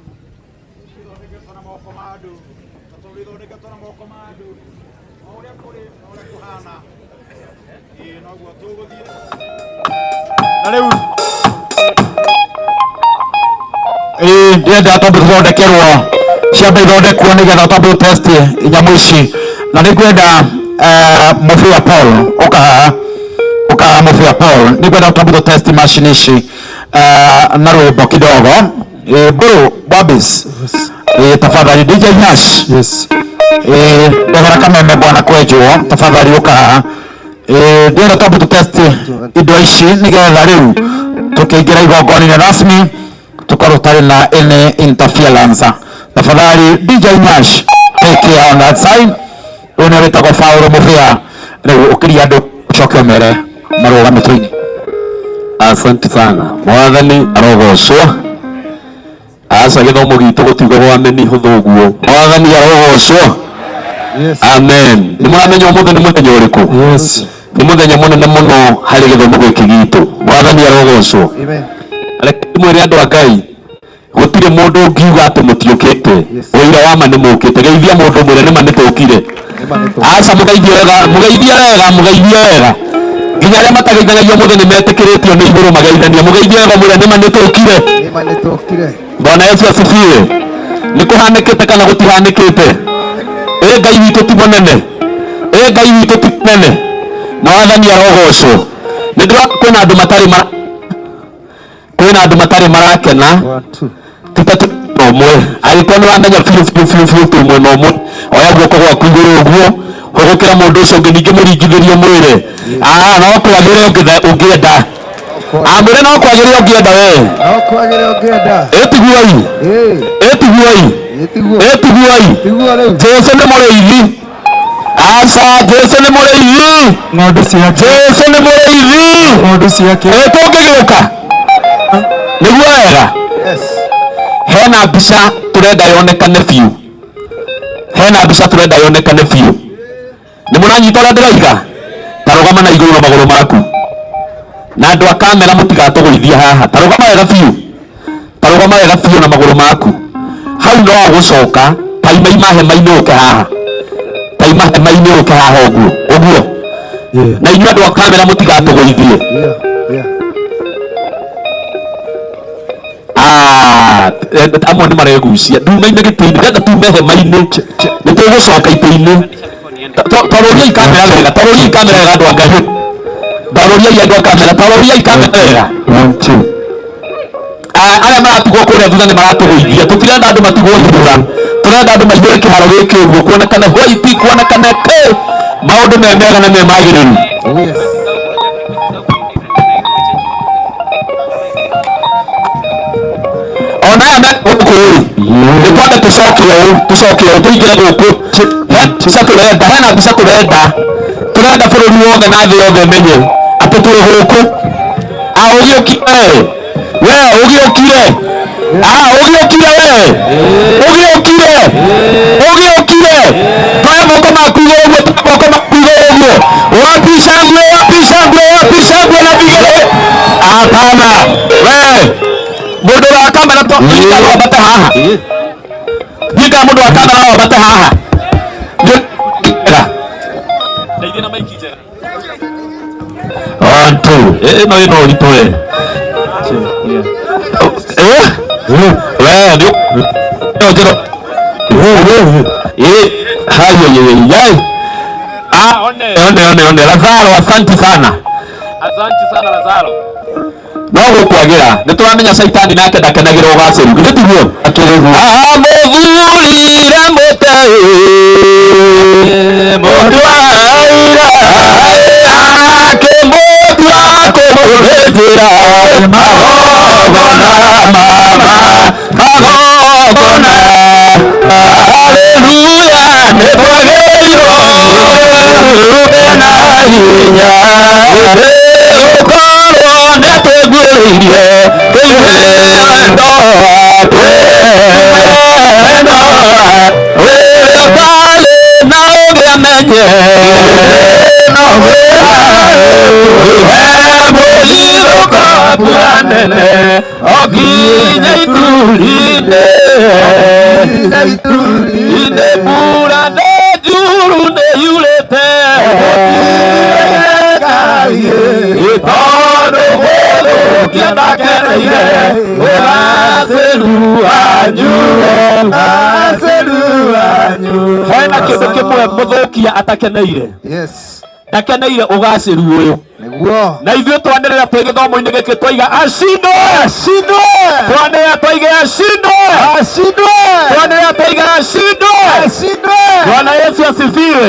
Ithondeketwo na moko ma andũ, na tondũ ithondeketwo na moko ma andũ, o ũrĩa kũrĩ na ũrĩa kũhana, ĩĩ noguo tũgũthiĩ. Na rĩu ĩĩ ndĩrenda twambe tũthondekerwo ciambe ithondekwo nĩgetha twambe test nyamũ ici, na nĩngwenda Mũbĩa Paul ũka haha, ũka haha Mũbĩa Paul, nĩngwenda twambe tũ test macini ici na rwĩmbo kidogo. Mbũrũ Wabis, tafadhali DJ Nyash. Yes. Ndehera kameme bwana kwenjwo, tafadhali ũka haha. Ndĩrenda twambe tũ test indo ici nĩgetha rĩu tũkĩingĩra igongona-inĩ rasmi tukorwo tũtarĩ na any interference. Tafadhali DJ Nyash, take care on that side. Ũyũ nĩ wĩtagwo Paul Mũbĩa, rĩu ũkĩria andũ ũcoke ũmere marũgame tũine. Asante sana. Mwathani arogocwo. Aca gĩthomo gitũ gũtiuga ameni hũthũ ũguo. Mwathani arogocwo. Yes. Amen. Nĩ mũramenya ũmũthĩ nĩ mũthenya ũrĩkũ? Yes. Nĩ mũthenya mũnene mũno harĩ gĩthomo gĩkĩ gitũ. Mwathani arogocwo. Amen. Reke ndĩmwĩre andũ a Ngai, gũtirĩ mũndũ ũngiuga atĩ mũtiũkĩte. Ũira wa ma nĩ mũkĩte. Geithia mũndũ mwĩre nĩ ma nĩ tũkire. Aca mũgeithie wega, mũgeithie wega, mũgeithie wega. Nginya arĩa matageithanagia ũmũthĩ nĩ metĩkĩrĩtio nĩ igũrũ mageithanie. Mũgeithie wega mwĩre nĩ ma nĩ tũkire. Nĩma nĩtũkire. Bwana Yesu asifiwe. Nĩ kũhanĩkĩte kana gũtihanĩkĩte? Ĩ Ngai witũ ti mũnene? Ĩ Ngai witũ ti mũnene? Mwathani arogocwo. Nĩ ndĩrona kwĩna andũ matarĩ mara kwĩna andũ matarĩ marakena. One, two. Tita tu ũmwe angĩkorwo nĩ wamenya biũ biũ biũ biũ twĩ mwena ũmwe, oya guoko gwaku igũrũ ũguo hũgũkĩra mũndũ ũcio ũngĩ, ningĩ mũringithĩrie mwĩre no kwagĩre ũngĩenda, amwĩre no kwagĩre ũngĩenda we. No kwagĩre ũngĩenda. Ĩtiguoi, Ĩĩ, ĩtiguoi, ĩtiguo. ĩtiguoi. Tiguo rĩu. Jesu nĩ mũrĩithi. Aca, Jesu nĩ mũrĩithi. Ng'ondu ciake. Jesu nĩ mũrĩithi. Ng'ondu ciake. Ĩ tũngĩgĩũka nĩguo wega. Yes. Hena mbica tũrenda yonekane biũ, hena mbica tũrenda yonekane biũ. Nĩ mũranyita ũrĩa ndĩroiga? Ta rũgama na igũrũ na magũrũ maku, na andũ a kamera mũtigatũgũithie haha. Ta rũgama wega biũ, ta rũgama wega biũ na magũrũ maku. Hau no gũcoka ta imaima hema-inĩ ũke haha, ta ima hema-inĩ ũke haha ũguo ũguo. Na inyuĩ andũ a kamera mũtigatũgũithie. Yeah, yeah. Amwe nĩ maregucia ndume-inĩ gĩtĩ-inĩ, ndĩrenda tume hema-inĩ, nĩ tũgũcoka itĩ-inĩ. Tarũriai kamera wega, tarũriai kamera wega andũ a Ngai, tarũriai andũ a kamera, tarũriai kamera wega. One, two. Arĩa maratigwo kũrĩa thutha nĩ maratũgũithia, tũtirenda andũ matigwo thutha, tũrenda andũ maihũre kĩharo gĩkĩ ũguo, kuonekane white, kuonekane kĩ maũndũ me mega na me magĩrĩru. Yes. Ona aya me gũkũ rĩ, nĩ twambe tũcoke ũũ, tũcoke ũũ, tũingĩre gũkũ. He mbica tũrenda, hena mbica tũrenda, tũrenda bũrũri wothe na thĩ yothe ĩmenye atĩ twĩ gũkũ. A ũgĩũkire we, ũgĩũkire, a ũgĩũkire we, ũgĩũkire, ũgĩũkire. Toya moko maku igũrũ ũguo, toya moko maku igũrũ ũguo. Wapi shangwe, wapi shangwe, wapi shangwe na vigere. Hapana we, mũndũ wa kamera to nyika no ambate haha, nyika mũndũ wa kamera no ambate haha. Ndeithie na maiki njega. One, two. Ĩno ĩno ũritũ we. Eh? We, nĩ njĩra. Eh, hayo ye ye. Ah, one, one, one, one. Lazaro, asante sana. Asante sana Lazaro. No gũkwagĩra nĩ tũramenya caitani nake ndakenagĩra ũgacĩru, githĩ tiguo? Amũthurire mũtĩ mũtwaira akĩmũtua kũmũthĩnjĩra magongona mama magongona. Haleluya, nĩ twagĩrĩirwo na hinya gũkorwo nĩ atũguĩrĩirie wendo wake, wendo wĩra ũtarĩ na ũrĩa menye no wĩra mũrirũko mbura nene o nginya ituri-inĩ, inĩ mbura nĩ njuru nĩ yurĩte tondũ gũthũkia ndakeneire ũgacĩru wanyu, ũgacĩru wanyu. Hena kĩndũ kĩmwe mũthũkia atakeneire. Yes. Ndakeneire ũgacĩru ũyũ. Nĩguo. Na ithuĩ twanĩrĩra twĩ gĩthomo-inĩ gĩkĩ twaiga ashindwe, Ashindwe. twanĩrĩra twaiga ashindwe, Ashindwe. twanĩrĩra twaiga ashindwe, Ashindwe. Bwana Yesu asifiwe.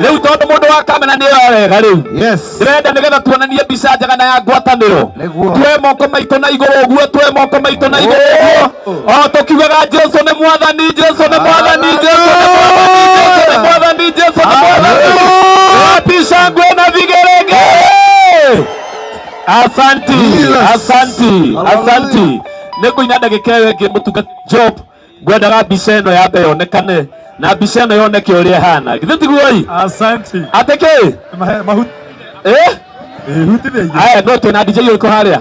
Rĩu tondũ mũndũ wa kamera nĩ oya wega rĩu, Yes. ndĩrenda nĩgetha tuonanie mbica njega na ya ngwatanĩro. Nĩguo. Tuoe moko maitũ na igũrũ ũguo, tuoe moko maitũ na igũrũ ũguo, o tũkiugaga Jesu nĩ mwathani, Jesu nĩ mwathani, Jesu nĩ mwathani, Jesu nĩ mwathani, Jesu nĩ mwathani. Wapi shangwe na vigelegele? Asanti, asanti, asanti. Nĩ ngũina ndagĩka ĩyo ĩngĩ mũtungati Job, ngwendaga mbica ĩno yambe yonekane na mbica ĩno yoneke ũrĩa ĩhana, githĩ tiguo ĩ? Asante. Atĩ kĩ? Mahuti. Eh? Hutithia. Aya, no twĩna DJ ũrĩkũ harĩa?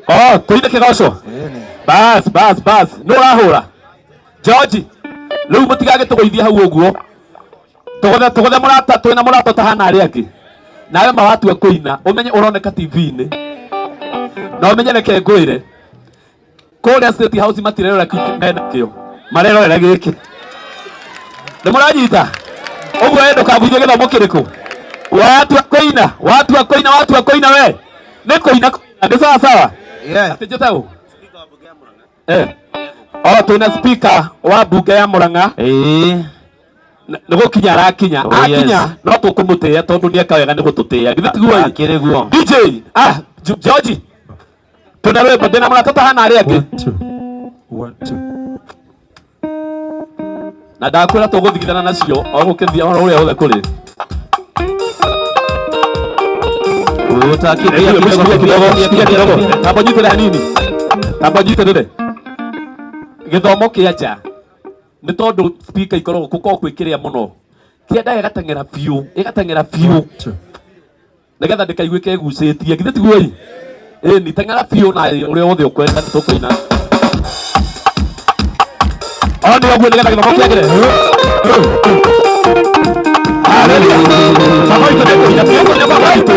Oh, tũine kĩgoco. Bas, bas, bas. Nũ ũrahũra? George. Rĩu mũtigagĩtũgũithie hau ũguo. Tũgũthe, tũgũthe mũrata, twĩna mũrata ũtahana arĩa angĩ. Nawe ma watua kũina, ũmenye ũroneka TV-inĩ. Na ũmenye reke ngwĩre. Kũrĩa State House matirerora kĩu mena kĩo. Marerorera gĩkĩ. Nĩ mũranyita? Ũguo we ndũkabuithie gĩthomo kĩrĩkũ? Watua kũina, watua kũina, watua kũina we. Nĩ kũina kũina, nĩ sawa sawa? Yeah. Atĩ njĩte ũ? Eh. O twĩna speaker wa mbunge ya Murang'a. Ĩĩ. Nĩ gũkinya arakinya. Oh, yes. Akinya no tũkũmũtĩĩa tondũ nĩeka wega nĩ gũtũtĩĩa. Githĩ tiguo ĩ? Akĩrĩ guo. DJ, ah, George. Twĩna rwĩmbo, ndĩna mũrata ũtahana arĩa angĩ. One, two. One, two. Na ndakwĩra tũgũthigithana nacio o gũkĩthiĩ o ũrĩa wothe kũrĩ. Ũtakĩria Kidogo, kidogo, kidogo, kidogo. Tamba ũnyitĩrĩre hanini. Tamba ũnyitĩrĩre. Gĩthomo kĩa nja nĩ tondũ speaker ikoragwo gũkoragwo kwĩ kĩrĩa mũno, kĩendaga ĩgateng'era biũ, ĩgateng'era biũ nĩgetha ndĩkaiguĩke ĩgucĩtie, githĩ tiguo ĩ? Ĩni teng'era biũ na ũrĩa wothe ũkwenda nĩ tũkũina. O nĩ ũguo nĩgetha gĩthomo kĩagĩre. Haleluya. Baba witũ nĩekũina, nĩekũina baba witũ.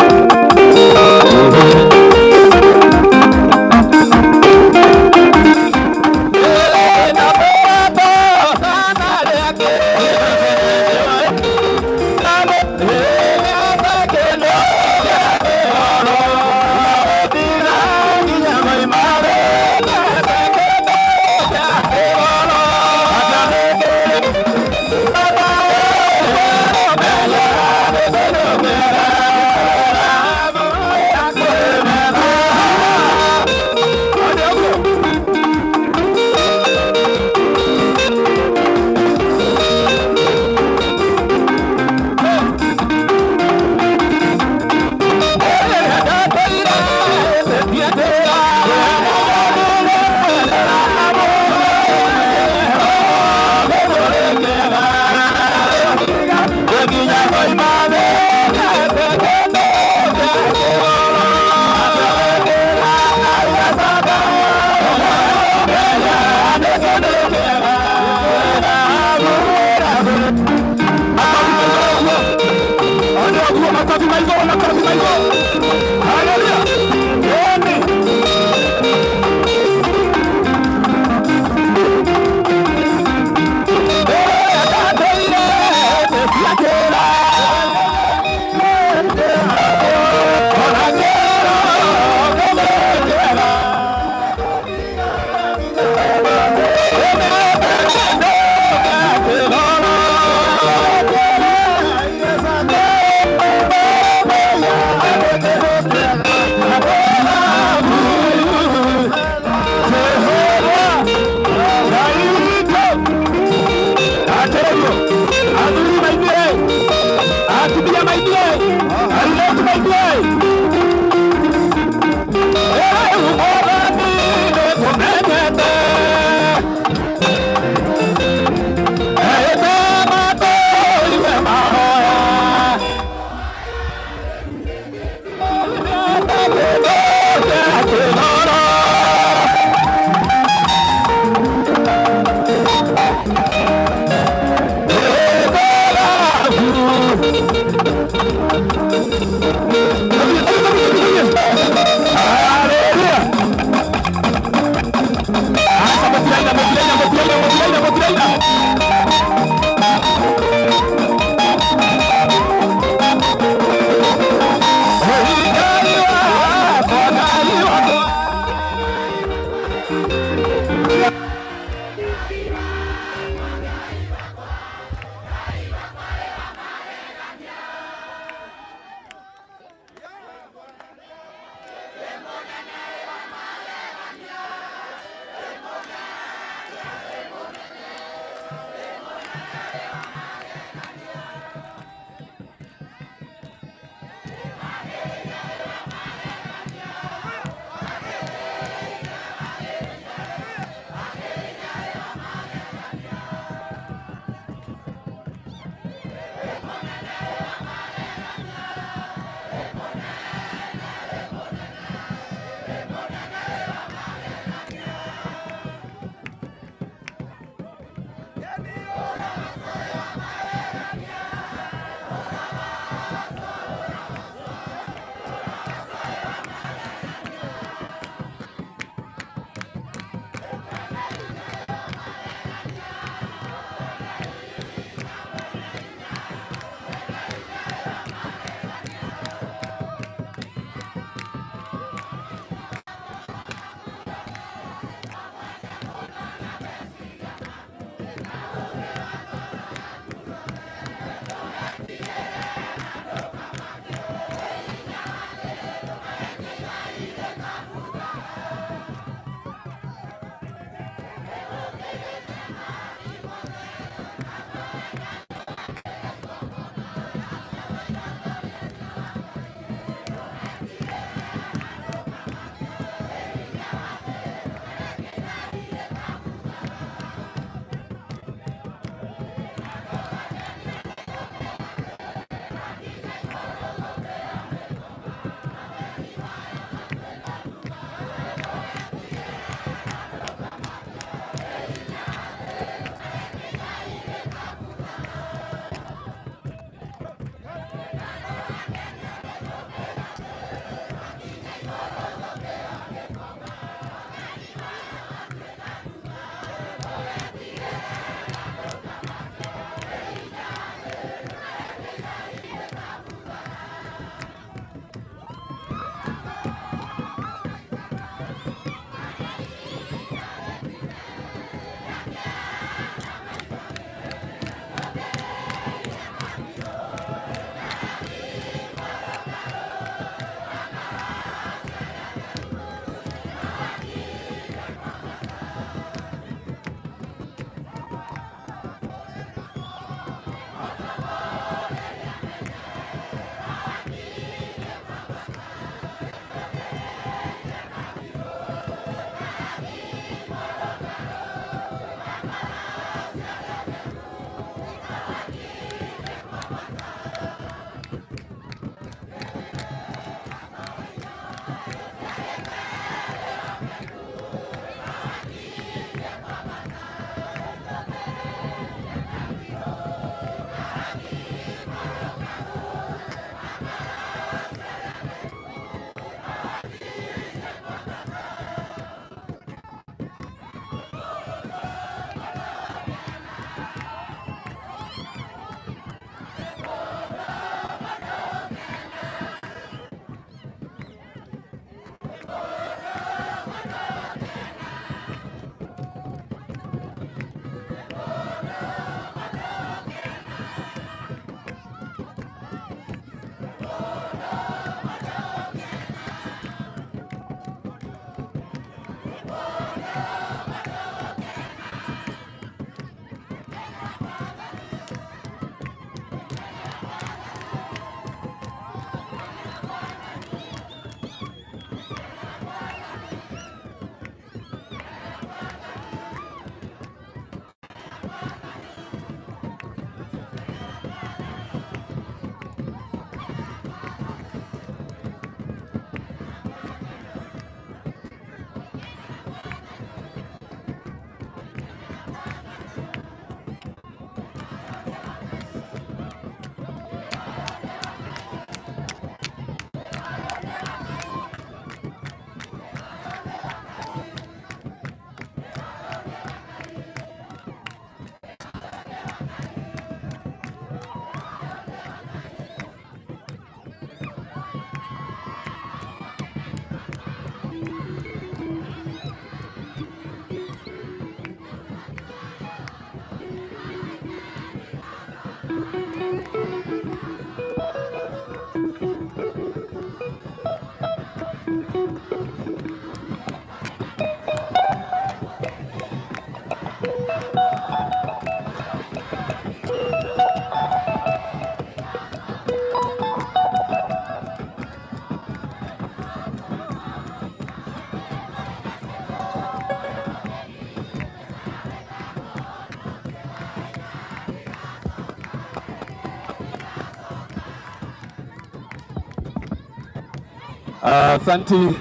Asanti.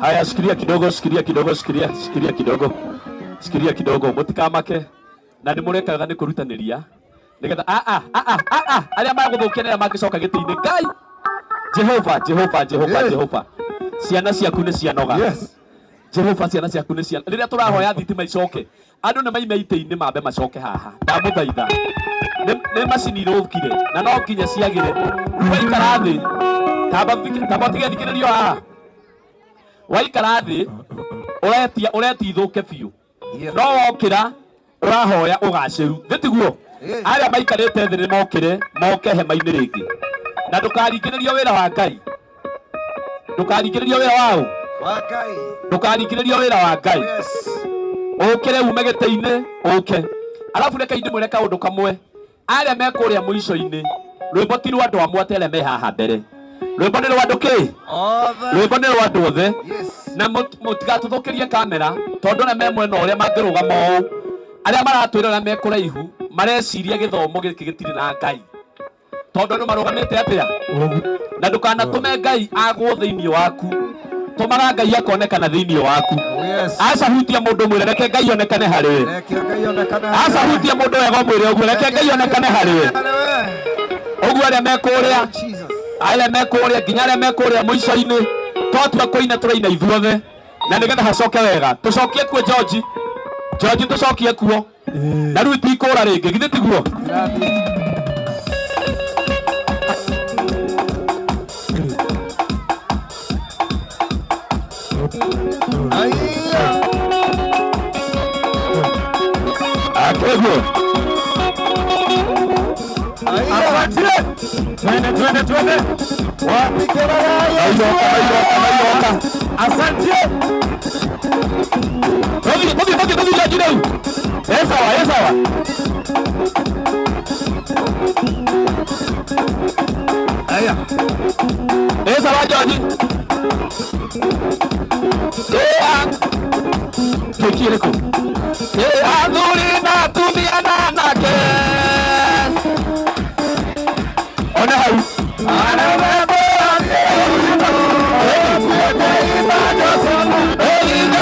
Haya, shikilia kidogo, shikilia kidogo, shikilia, shikilia kidogo, shikilia kidogo, mutikamake na nĩ mũrekaga nĩ kũrutanĩria nĩgetha a a a a a a arĩa magũthũkia nĩ arĩa mangĩcoka gĩtĩ-inĩ. Ngai Jehova, Jehova, Jehova, Jehova, ciana ciaku nĩ cianoga. Yes. Jehova, ciana ciaku nĩ ciana. Rĩrĩa tũrahoya thitima icoke, andũ nĩ maime itĩ-inĩ mambe macoke haha. Ndamũthaitha, nĩ macini irũkire na no nginya ciagĩre. Rĩu waikara thĩ, tamba ũtige thikĩrĩrio haha. Waikara thĩ ũretia ũretia ithũke biũ, no wokĩra ũrahoya ũgacĩru, thĩ tiguo? Arĩa maikarĩte thĩ nĩ mokĩre moke hema-inĩ rĩngĩ, na ndũkaringĩrĩrio wĩra wa Ngai, ndũkaringĩrĩrio wĩra wa ũ? Wa Ngai. Ndũkaringĩrĩrio wĩra wa Ngai. Yes. Ũkĩre ume gĩtĩ-inĩ ũke. Arabu reke ndĩmwĩre kaũndũ kamwe, arĩa me kũrĩa mũico-inĩ, rwĩmbo ti rwa andũ amwe atĩ arĩa me haha mbere, rwĩmbo nĩ rwa andũ kĩ? Othe. Rwĩmbo nĩ rwa andũ othe. Yes. Na mũtigatũthũkĩrie kamera, tondũ arĩa me mwena ũrĩa mangĩrũgama ũũ, arĩa maratwĩra arĩa me kũraihu mareciria gĩthomo gĩkĩ gĩtirĩ na Ngai, tondũ andũ marũgamĩte atĩa? Na ndũkanatũme Ngai agwo thĩinĩ waku, tũmaga Ngai akonekana thĩinĩ waku. Yes. Aca hutia mũndũ mwĩre reke Ngai onekane harĩ we. Reke Ngai onekane. Aca hutia mũndũ wega mwĩre ũguo, reke Ngai onekane harĩ we. Ũguo arĩa me kũrĩa, Jesus. Arĩa me kũrĩa, nginya arĩa me kũrĩa mũico-inĩ, twatua kũina tũraina ithuothe, na nĩgetha hacoke wega tũcokie kuo. George, George, tũcokie kuo na rĩu itikũra rĩngĩ, githĩ tiguo? Aiya. Akĩguo. Aiya. Twende, twende, twende. Wapi kelele ya Yesu? Maiyoka, maiyoka, maiyoka. Asante. Tũthiĩ, tũthiĩ, tũthiĩ, tũthiĩ, George, rĩu ĩ sawa, ĩ sawa. Aiya. Ĩ sawa, George. Ĩ a kĩki ĩrĩkũ? Ĩ athuri na atumia na anake, one hau.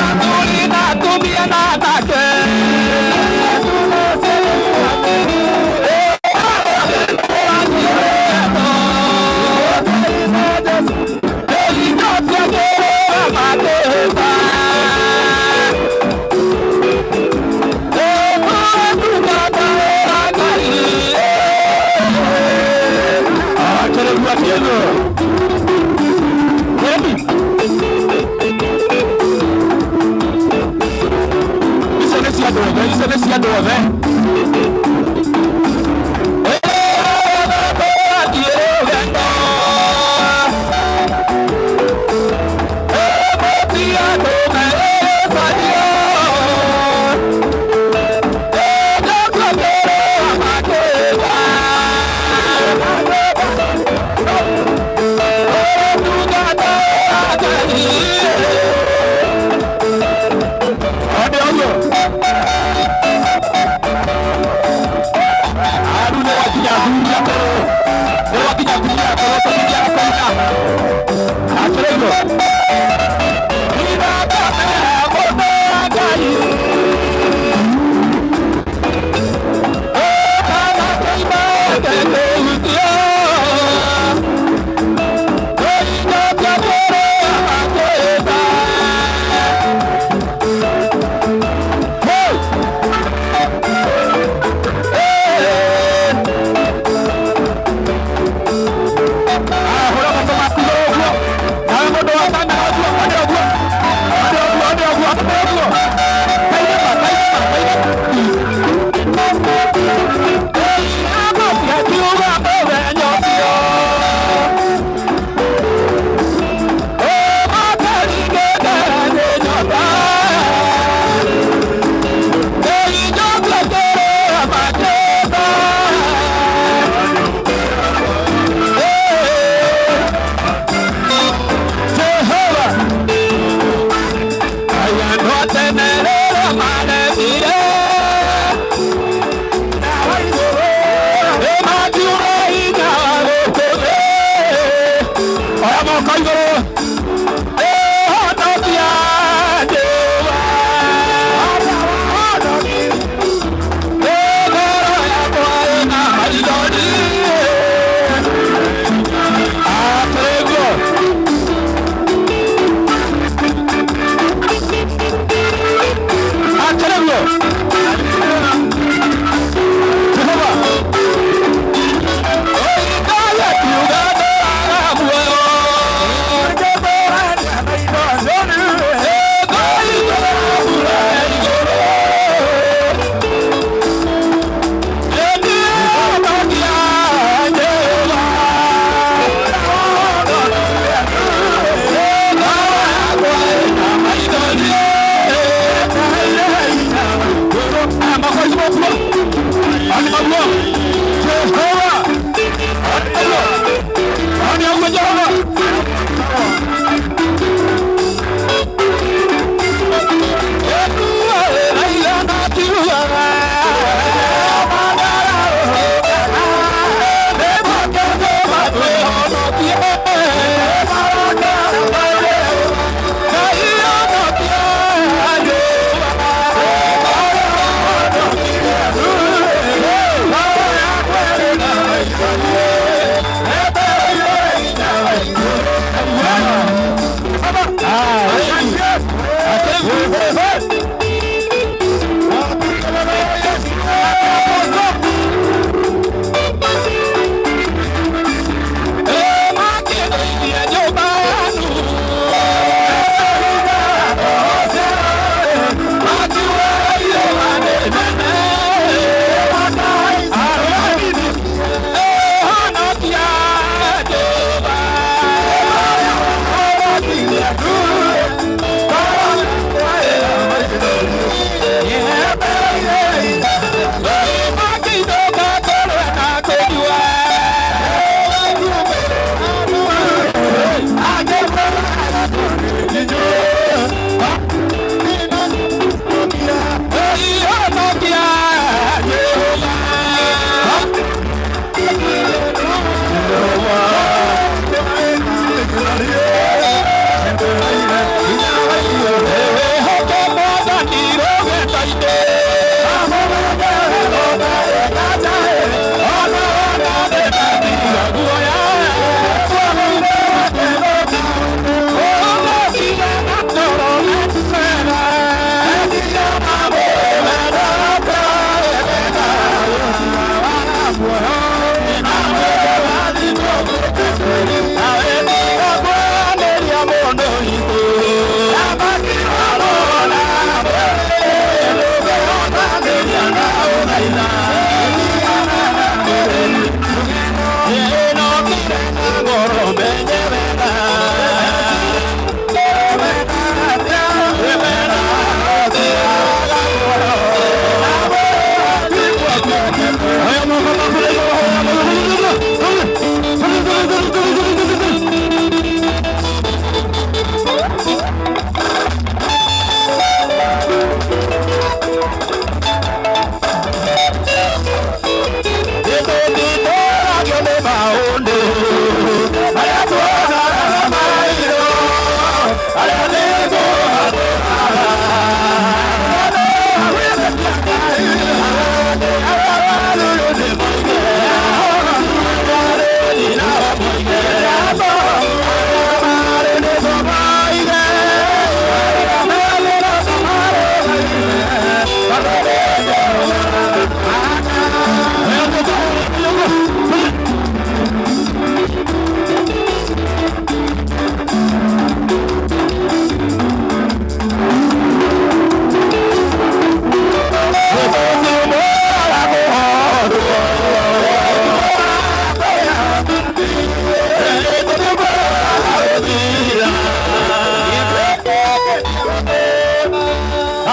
Athuri na atumia na anake. Icio nĩ cia andũ othe, icio nĩ cia andũ othe. Rĩu nĩ gwakinya athuri akũrũ, nĩ gwakinya atumia akũrũ, tũthiaga kũina. Akĩrĩguo. Hũra moko maku igũrũ ũguo. Nawe mũndũ wa kamera ũguo, one ũguo. One ũguo, one ũguo, one ũguo. Kainama, kainama, kainama. Akiuga mũthenya ũcio. Ũmakaringĩte nĩ nyota. Nĩinjokia kĩrĩa makĩta. Jehova, aya no tenerera maremire. Ĩmakiuga hinya gũkũ thĩ. Oya moko igũrũ.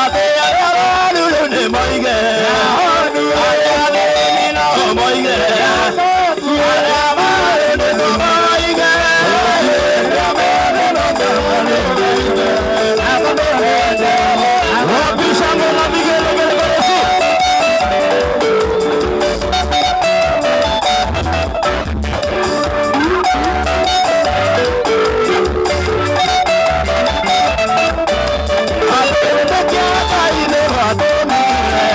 Atĩ arĩa arwaru rĩu nĩ moige, arĩa athĩni nao moige, arĩa marĩ nĩguo moige, arĩa mothe no moige. Wapi shangwe na vigelegele kwa Yesu? Atĩ kĩa Ngai nĩ watũmire.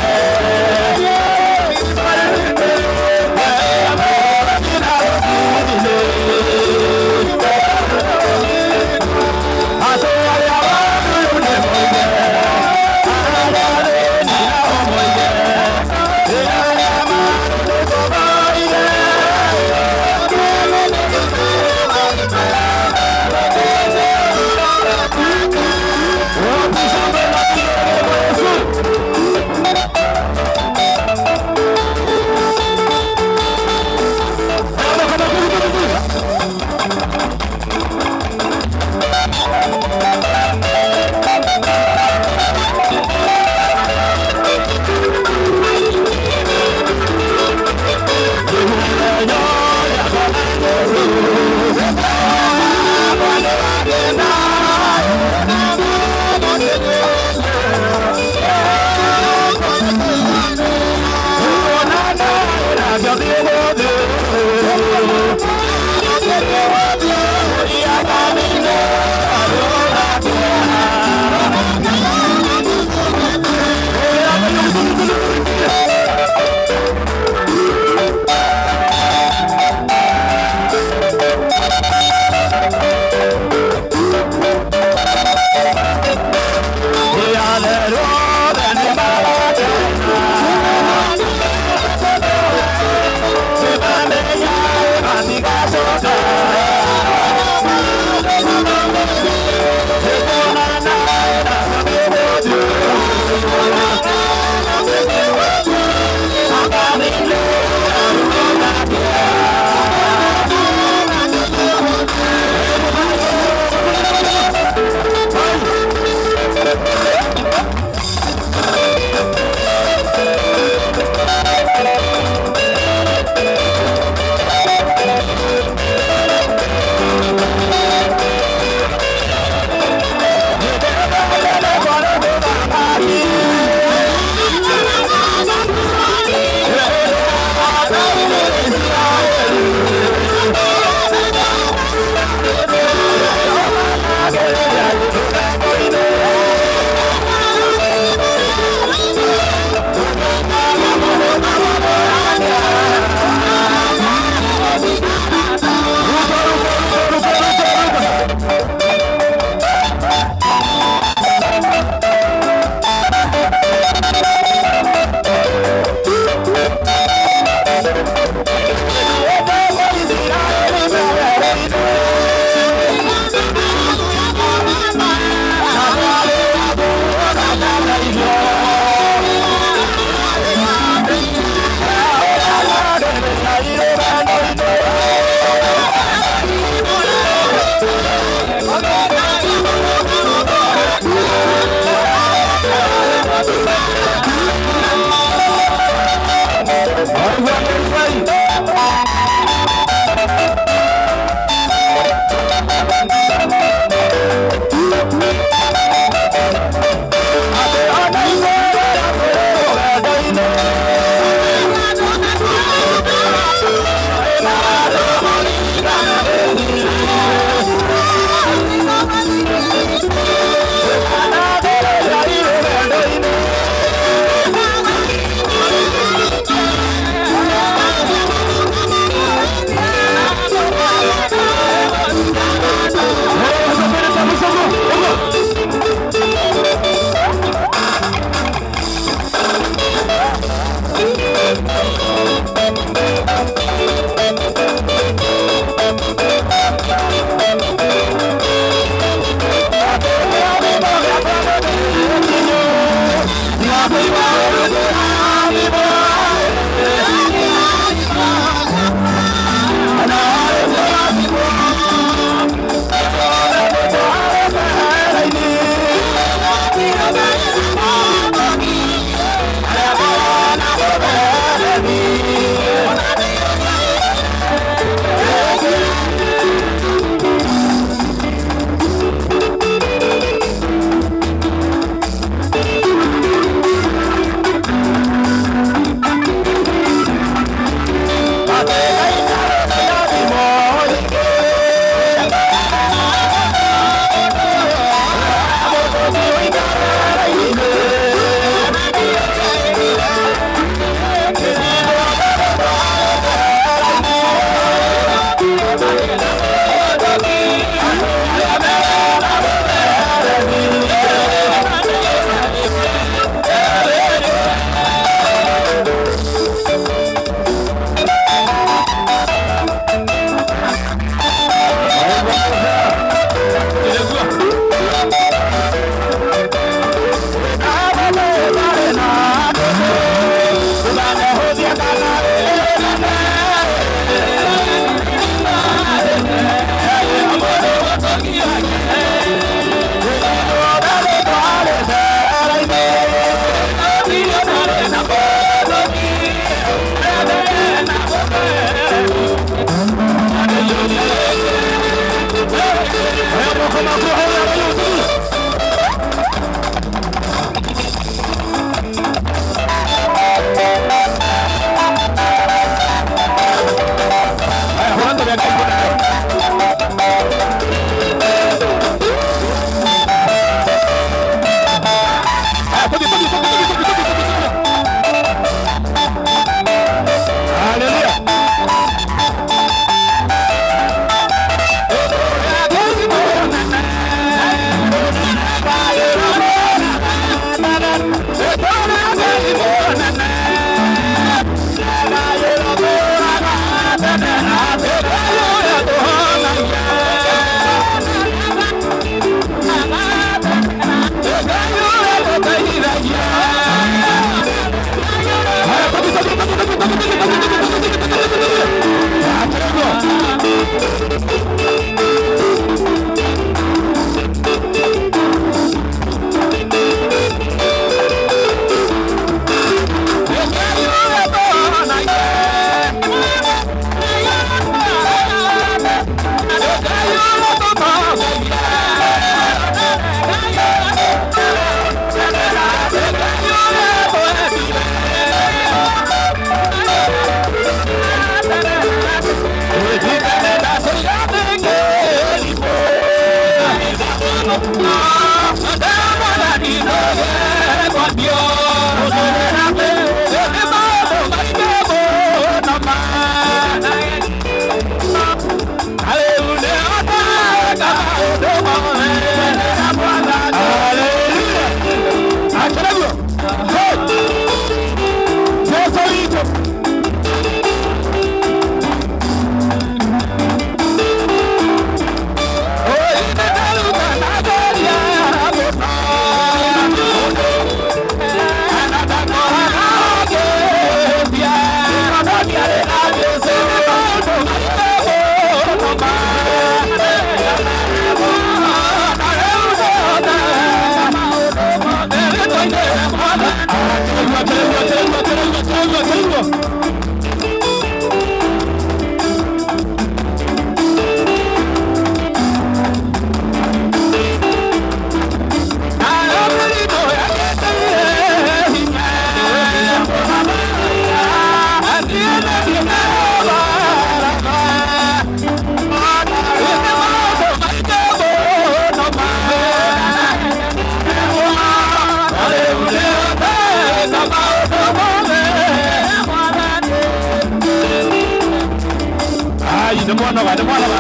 Ai, nĩ mwanoga, nĩ mwanoga.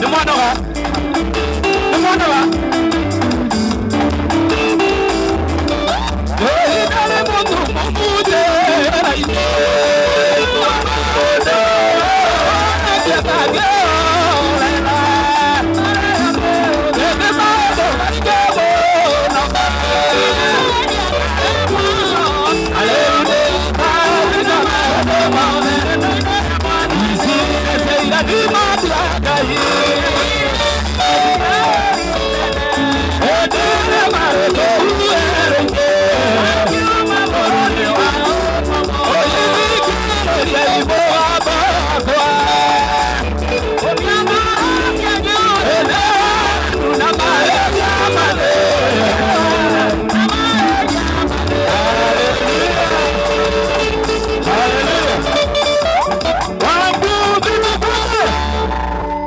Nĩ mwanoga. Nĩ mwanoga.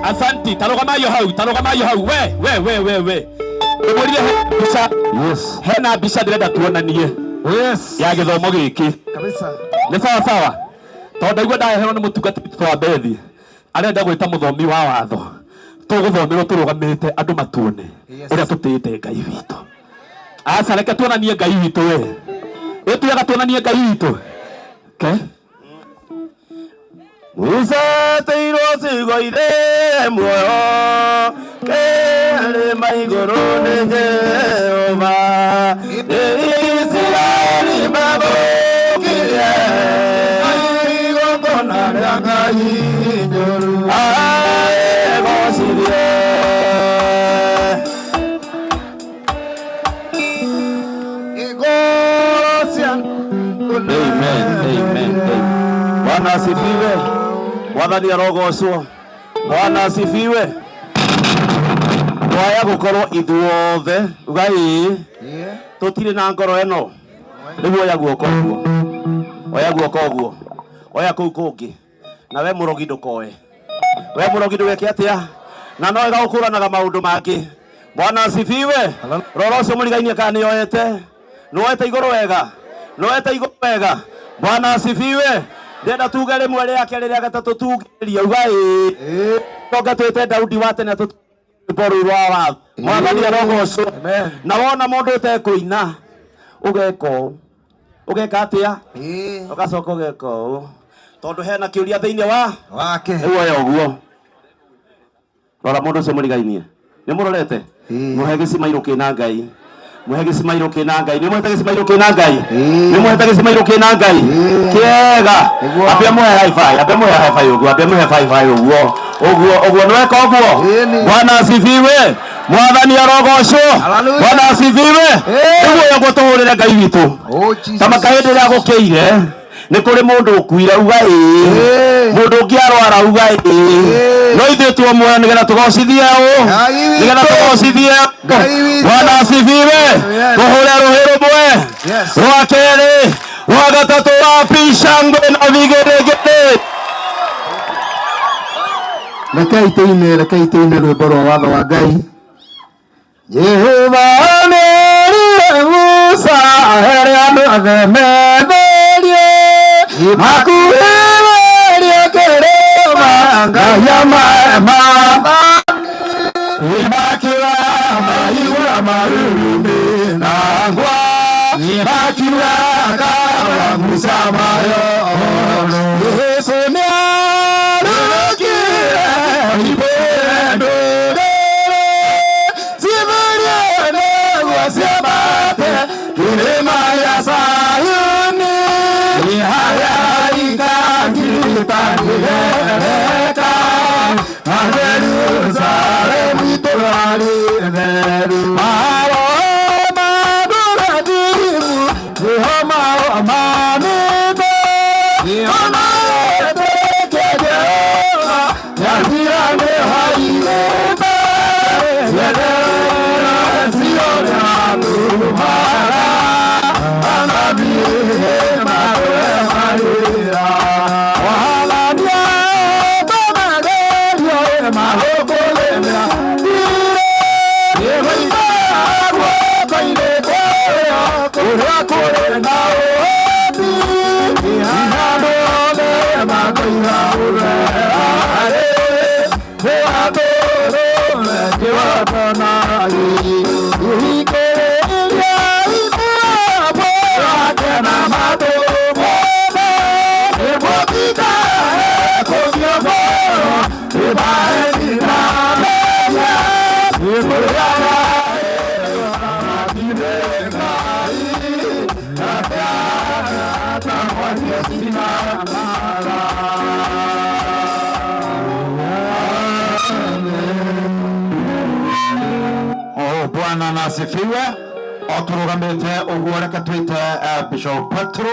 Asanti, tarũgamaio hau, tarũgamaio hau. We, we, we, we, we. Ndĩmũrire he mbica. Yes. Hena mbica ndĩrenda tuonanie Yes. ya gĩthomo gĩkĩ. Kabisa. Nĩ sawa sawa. Tondũ ndaigua ndaheherwo nĩ mũtungati witũ wa Bethi. Arenda gwĩta mũthomi wa watho. Tũgũthomerwo tũrũgamĩte andũ matuone Yes. ũrĩa tũtĩĩte Ngai witũ. Aca reke tuonanie Ngai witũ we. Ĩtuaga tuonanie Ngai witũ. Okay. Wiceteirwo ciugo irĩ muoyo kĩrĩma igũrũ nĩ Jehova Isiraeli mathũkirie igongona rĩa Ngai njũru aegocirie. Igoro cia Amen, amen, amen. Bwana asifiwe. Mwathani arogocwo. Bwana asifiwe. Twaya gukorwo ithuothe uga ĩĩ Yeah. tutire na ngoro ĩno rĩu oya guoko ũguo oya guoko ũguo oya kũu kũngĩ na we mũrogi ndũkoe we mũrogi ndũgeke atĩa na no wega gũkũranaga maũndũ mangĩ bwana asifiwe rora ũcio mũrigainie kana nĩoete nĩoete igũrũ wega nĩoete igũrũ wega bwana asifiwe ndĩrenda tuge rĩmwe rĩa kerĩ rĩa gatatũ tugĩrie uga ĩĩ tonga twĩte Daudi wa tene rwĩmbo rũu rwa watho mwathani arogocwo Amen. na wona mũndũ ũtekũina ũgeka ũũ ũgeka atĩa Ĩĩ. ũgacoka ũgeka ũũ tondũ hena kĩũria thĩinĩ wa Wake. rĩu oya ũguo rora mũndũ ũcio mũrigainie nĩ mũrorete Ĩĩ. mũhe gĩcimairũ kĩna ngai Muhe gĩcimairũ kĩna Ngai. Nĩ muhete gĩcimairũ kĩna Ngai? Ĩĩ. Nĩ muhete gĩcimairũ kĩna Ngai? Ĩĩ. Kĩega. Nĩguo. Ambia muhe high five, ambia muhe high five ũguo, ambia muhe high five ũguo. Ũguo, ũguo nĩ weka ũguo. Ĩni. Bwana asifiwe. Mwathani arogocwo. Hallelujah. Bwana asifiwe. Ĩĩ. Nĩguo ũguo tũhũrĩre Ngai witũ. Oh, Jesus. Kama kahĩndĩ ĩrĩa gũkĩire nĩ kũrĩ mũndũ ũkuire uga ĩĩ Ĩĩ. mũndũ ũngĩ arwara uga ĩĩ Ĩĩ. no ithuĩ tuo muoyo nĩgetha tũgocithie ũ Ngai witũ. nĩgetha tũgocithie Ngai witũ. Bwana asifiwe Amen. tũhũre rũhĩ rũmwe Yes. rwa kerĩ rwa gatatũ wapi shangwe na vigeregere Rekei tũine, rekei tũine rwĩmbo rwa watho wa Ngai. Jehova nĩerire Musa ahere andũ othe metherie makuhĩrĩrie kĩrĩma Ngai amahe makiuga maigua marurumĩ na ngwa makiuga kawa Musa mayo Yesu nĩarũkire ibĩre ndũrĩrĩ citherie nĩguo ciambate kĩrĩma gĩa Sayuni harĩa ikangiritanĩgereka na Jerusalemu itũũra rĩtheru maroho mandũrathimu nĩho maromanĩte ona wetĩkie Jehova nĩatira nĩhairĩte cienderera ciothe anabii matũre marĩra wathania tũmagerio mahũkũrĩmĩra thirĩ nĩgũikara guoko-inĩ kwarĩo kũrĩa kũrĩ na ũhoti andũ othe makoiga ũrerarĩ nĩwatũrũre kĩroto na ihikĩrĩria itũrabo wake na matũ mothe nĩgũtikae kũgio ngoro ĩmae nĩkũrĩa Oh, Bwana na asifiwe. O tũrũgamĩte ũguo reke twĩte Bishop Petro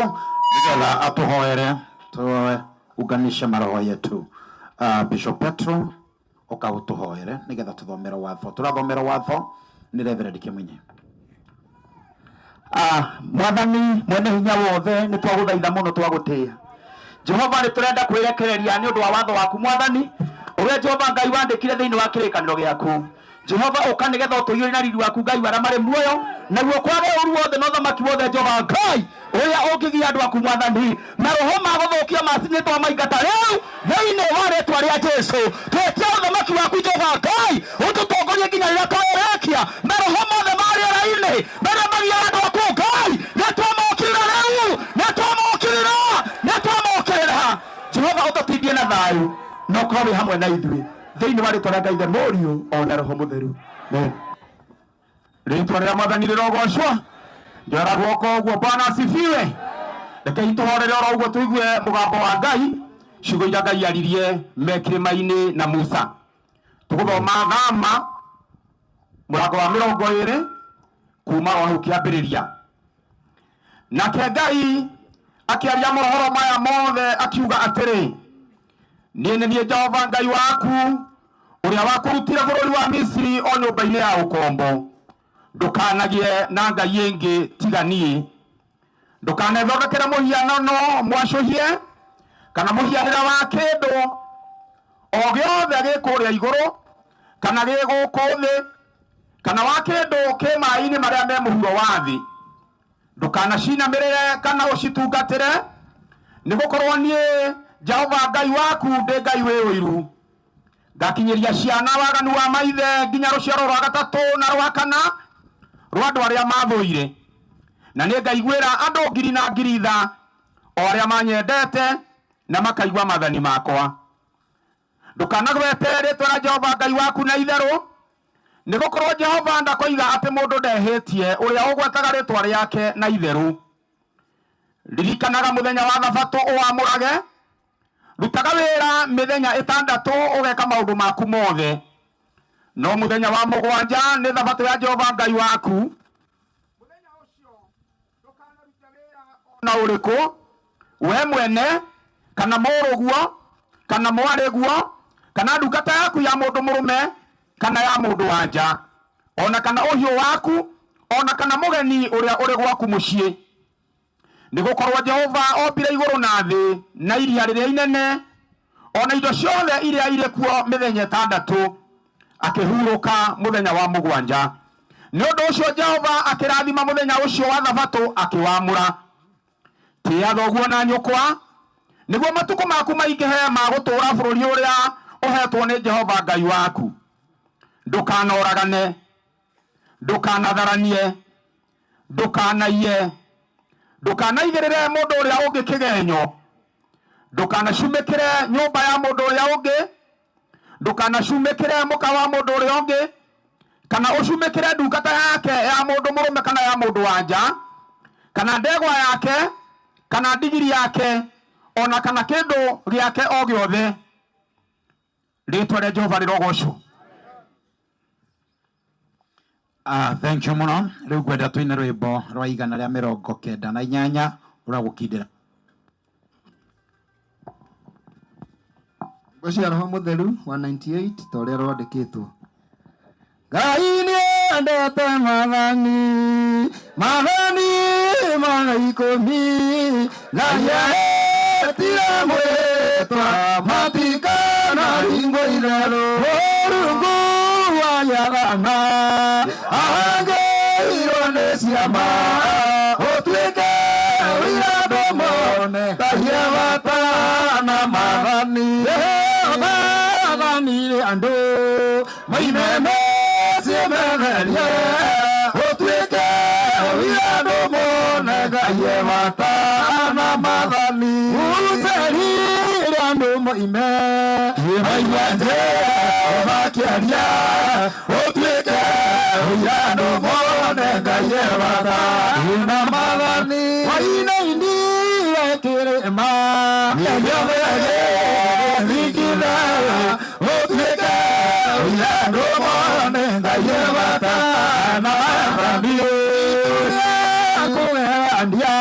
nĩgetha atũhoere tuunganishe maroho yetu. Bishop Petro ũka ũtũhoere nĩgetha tũthomere watho. Tũrathomera watho nĩ Reverend Kĩmunyi. Mwathani mwene hinya wothe nĩ twagũthaitha mũno twagũtĩĩa Jehova nĩ tũrenda kwĩrekereria nĩ ũndũ wa watho waku mwathani ũrĩa Jehova Ngai wandĩkire thĩinĩ wa kĩrĩkanĩro gĩaku Jehova ũka nĩgetha ũtũiyũrie na riri waku Ngai wa arĩa marĩ muoyo naguo kwage ũru wothe na ũthamaki wothe Jehova Ngai ũrĩa ũngĩgia andũ aku mwathani maroho ma gũthũkia macinĩtwo maingata rĩu thĩinĩ wa rĩtwa rĩa Jesu twetia ũthamaki waku Jehova Ngai ũtũtongorie nginya rĩrĩa twarĩkia maroho mothe ma rĩera-inĩ marĩa magiaga andũ aku Ngai nĩtwamokĩrĩra rĩu nĩtwamokĩrĩra nĩtwamokĩrĩra Jehova ũtũtindie na thayũ na ũkorwo wĩ hamwe na ithuĩ thĩinĩ wa rĩtwa rĩa Ngai the Mũriũ ona Roho Mũtheru. Amen. Rĩtwa rĩa mwathani rĩrogocwo. Njoera guoko ũguo Bwana asifiwe. Rekei tũhorere oro ũguo tũigue mũgambo wa Ngai ciugo iria Ngai aririe me kĩrĩma-inĩ na Musa. Tũgũthoma Thama mũrango wa 20 kuma o hau kĩambĩrĩria. Nake Ngai akĩaria mohoro maya mothe akiuga atĩrĩ, niĩ nĩ niĩ Jehova Ngai waku ũrĩa wakũrutire bũrũri wa Misiri o nyũmba-inĩ ya ũkombo. Ndũkanagĩe na ngai ĩngĩ tiga niĩ. Ndũkanethondekere mũhianano mwacũhie kana mũhianĩre wa kĩndũ o gĩothe gĩ kũrĩa igũrũ kana gĩ gũkũ thĩ kana wa kĩndũ kĩ maĩ-inĩ marĩa me mũhuro wa thĩ. Ndũkanacinamĩrĩre kana ũcitungatĩre, nĩgũkorwo niĩ Jehova Ngai waku ndĩ Ngai wĩ ũiru. Ngakinyĩria ciana waganu wa maithe nginya rũciaro rwa gatatũ na rwa kana rwa andũ arĩa mathũire, na nĩngaiguĩra andũ ngiri na ngiri tha o arĩa manyendete na makaigua maathani makwa. Ndũkanagwete rĩtwa rĩa Jehova Ngai waku na itherũ, Nĩ gũkorwo Jehova ndakoiga atĩ mũndũ ndehĩtie ũrĩa ũgwetaga rĩtwa rĩake na itherũ. Ririkanaga mũthenya wa thabatũ ũwamũrage, rutaga wĩra mĩthenya ĩtandatũ ũgeka maũndũ maku mothe, no mũthenya wa mũgwanja nĩ thabatũ ya Jehova Ngai waku. Mũthenya ũcio ndũkanarute wĩra ona ũrĩkũ, we mwene kana mũrũguo kana mwarĩguo kana ndungata yaku ya mũndũ mũrũme kana ya mũndũ wa nja, ona kana ũhiũ waku, ona kana mũgeni ũrĩa ũrĩ gwaku mũciĩ. Nĩ gũkorwo Jehova ombire igũrũ na thĩ na iria rĩrĩa inene, ona indo ciothe iria irĩ kuo mĩthenya ĩtandatũ, akĩhurũka mũthenya wa mũgwanja. Nĩ ũndũ ũcio Jehova akĩrathima mũthenya ũcio wa thabatũ akĩwamũra. Tĩĩa thoguo na nyũkwa, nĩguo matukũ maku maingĩhe ma gũtũũra bũrũri ũrĩa ũheetwo nĩ Jehova Ngai waku. Ndũkanoragane, ndũkanatharanie, ndũkanaiye, ndũkanaigĩrĩre mũndũ ũrĩa ũngĩ kĩgenyo, ndũkanacumĩkĩre nyũmba ya mũndũ ũrĩa ũngĩ, ndũkanacumĩkĩre mũka wa mũndũ ũrĩa ũngĩ, kana ũcumĩkĩre ndungata yake ya mũndũ mũrũme kana ya mũndũ wa nja, kana ndegwa yake, kana ndigiri yake, ona kana kĩndũ gĩake o gĩothe. Rĩtwa rĩa Jehova rĩrogocwo. Thank you muno. Riu ngwenda tuine rwimbo rwa 198 rwa gukindira. Nyĩmbo cia Roho Mũtheru 198 ta ũrĩa rwandĩkĩtwo. Ngai nĩendete maathani, maathani mana ikũmi, na nĩahetire mwĩtwa matikanaringwo itherũ. Mũrungu agĩathana, ahangĩirwo nĩ ciama, ũtuĩke ũira andũ mone Ngai e bata na maathani. Maathanire andũ moime mĩciĩ metherie, ũtuĩke ũira andũ mone Ngai e bata na maathani. Ucerire andũ moime maigua Jehova akĩaria, ũtuĩke ũira andũ mone Ngai e bata na maathani. Wainainire kĩrĩma gĩothe gĩthingitha, ũtuĩke ũira andũ mone Ngai e bata na maathani. Kũgerania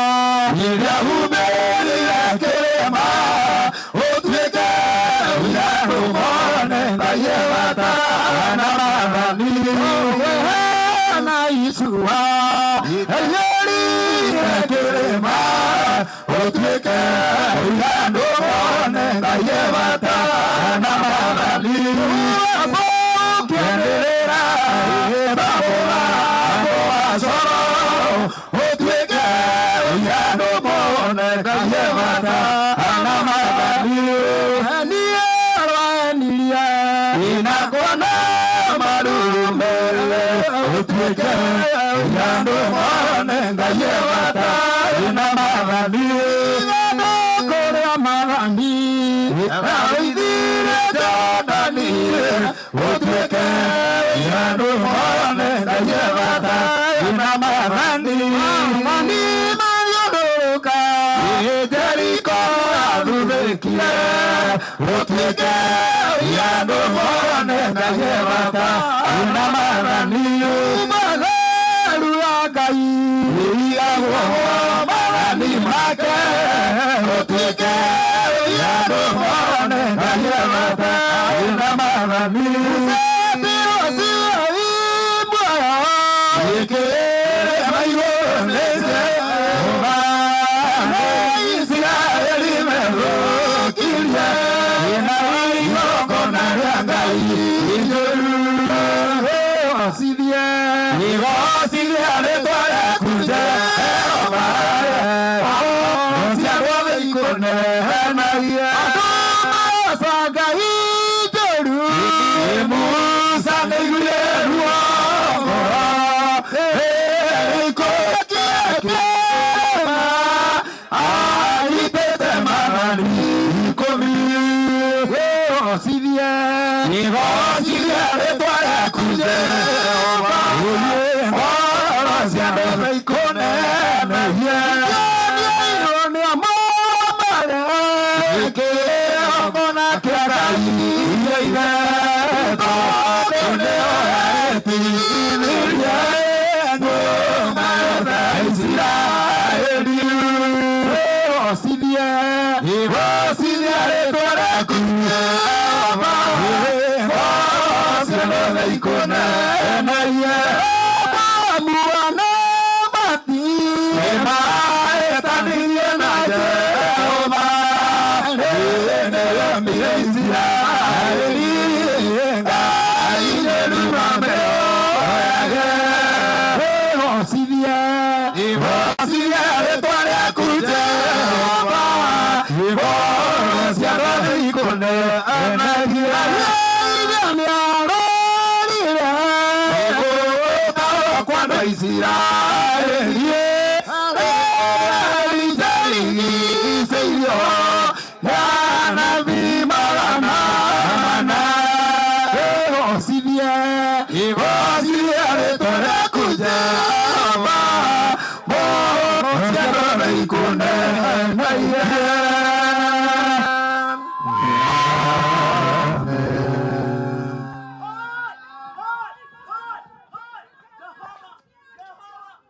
rĩrĩa umĩrire kĩrĩma, ũtuĩke ũira andũ mone Ngai e bata na maathani. Na icua rĩerire kĩrĩma, ũtuĩke ũira andũ mone Ngai e bata na maathani. Ũkĩanĩrĩra mũgambo wa coro, ũtuĩke ũira andũ mone Ngai e bata na maathani. Niĩ rwanirie inakuona marume, ũtuĩke ũira andũ mone Ngai e bata na maathani. Kũrĩa maathani arũithirie Jordani, ũtuĩke ũira andũ mone Ngai e bata na maathani. Maathani mathiũrũrũka Jeriko athuthĩkire, ũtuĩke ũira andũ mone Ngai e bata na maathani. Matheru ya Ngai ĩigagwo maathani make, ũtuĩke ũira andũ mone Ngai e bata na maathani. Gĩkĩrĩma igũrũ nĩ Jehova, Isiraeli methũkirie, na igongona rĩa Ngai itheru. Igocithie, igocithie rĩtwa rĩaku Jehova, ciarwo thĩ ikũnenagie. Andũ maroca Ngai njũru,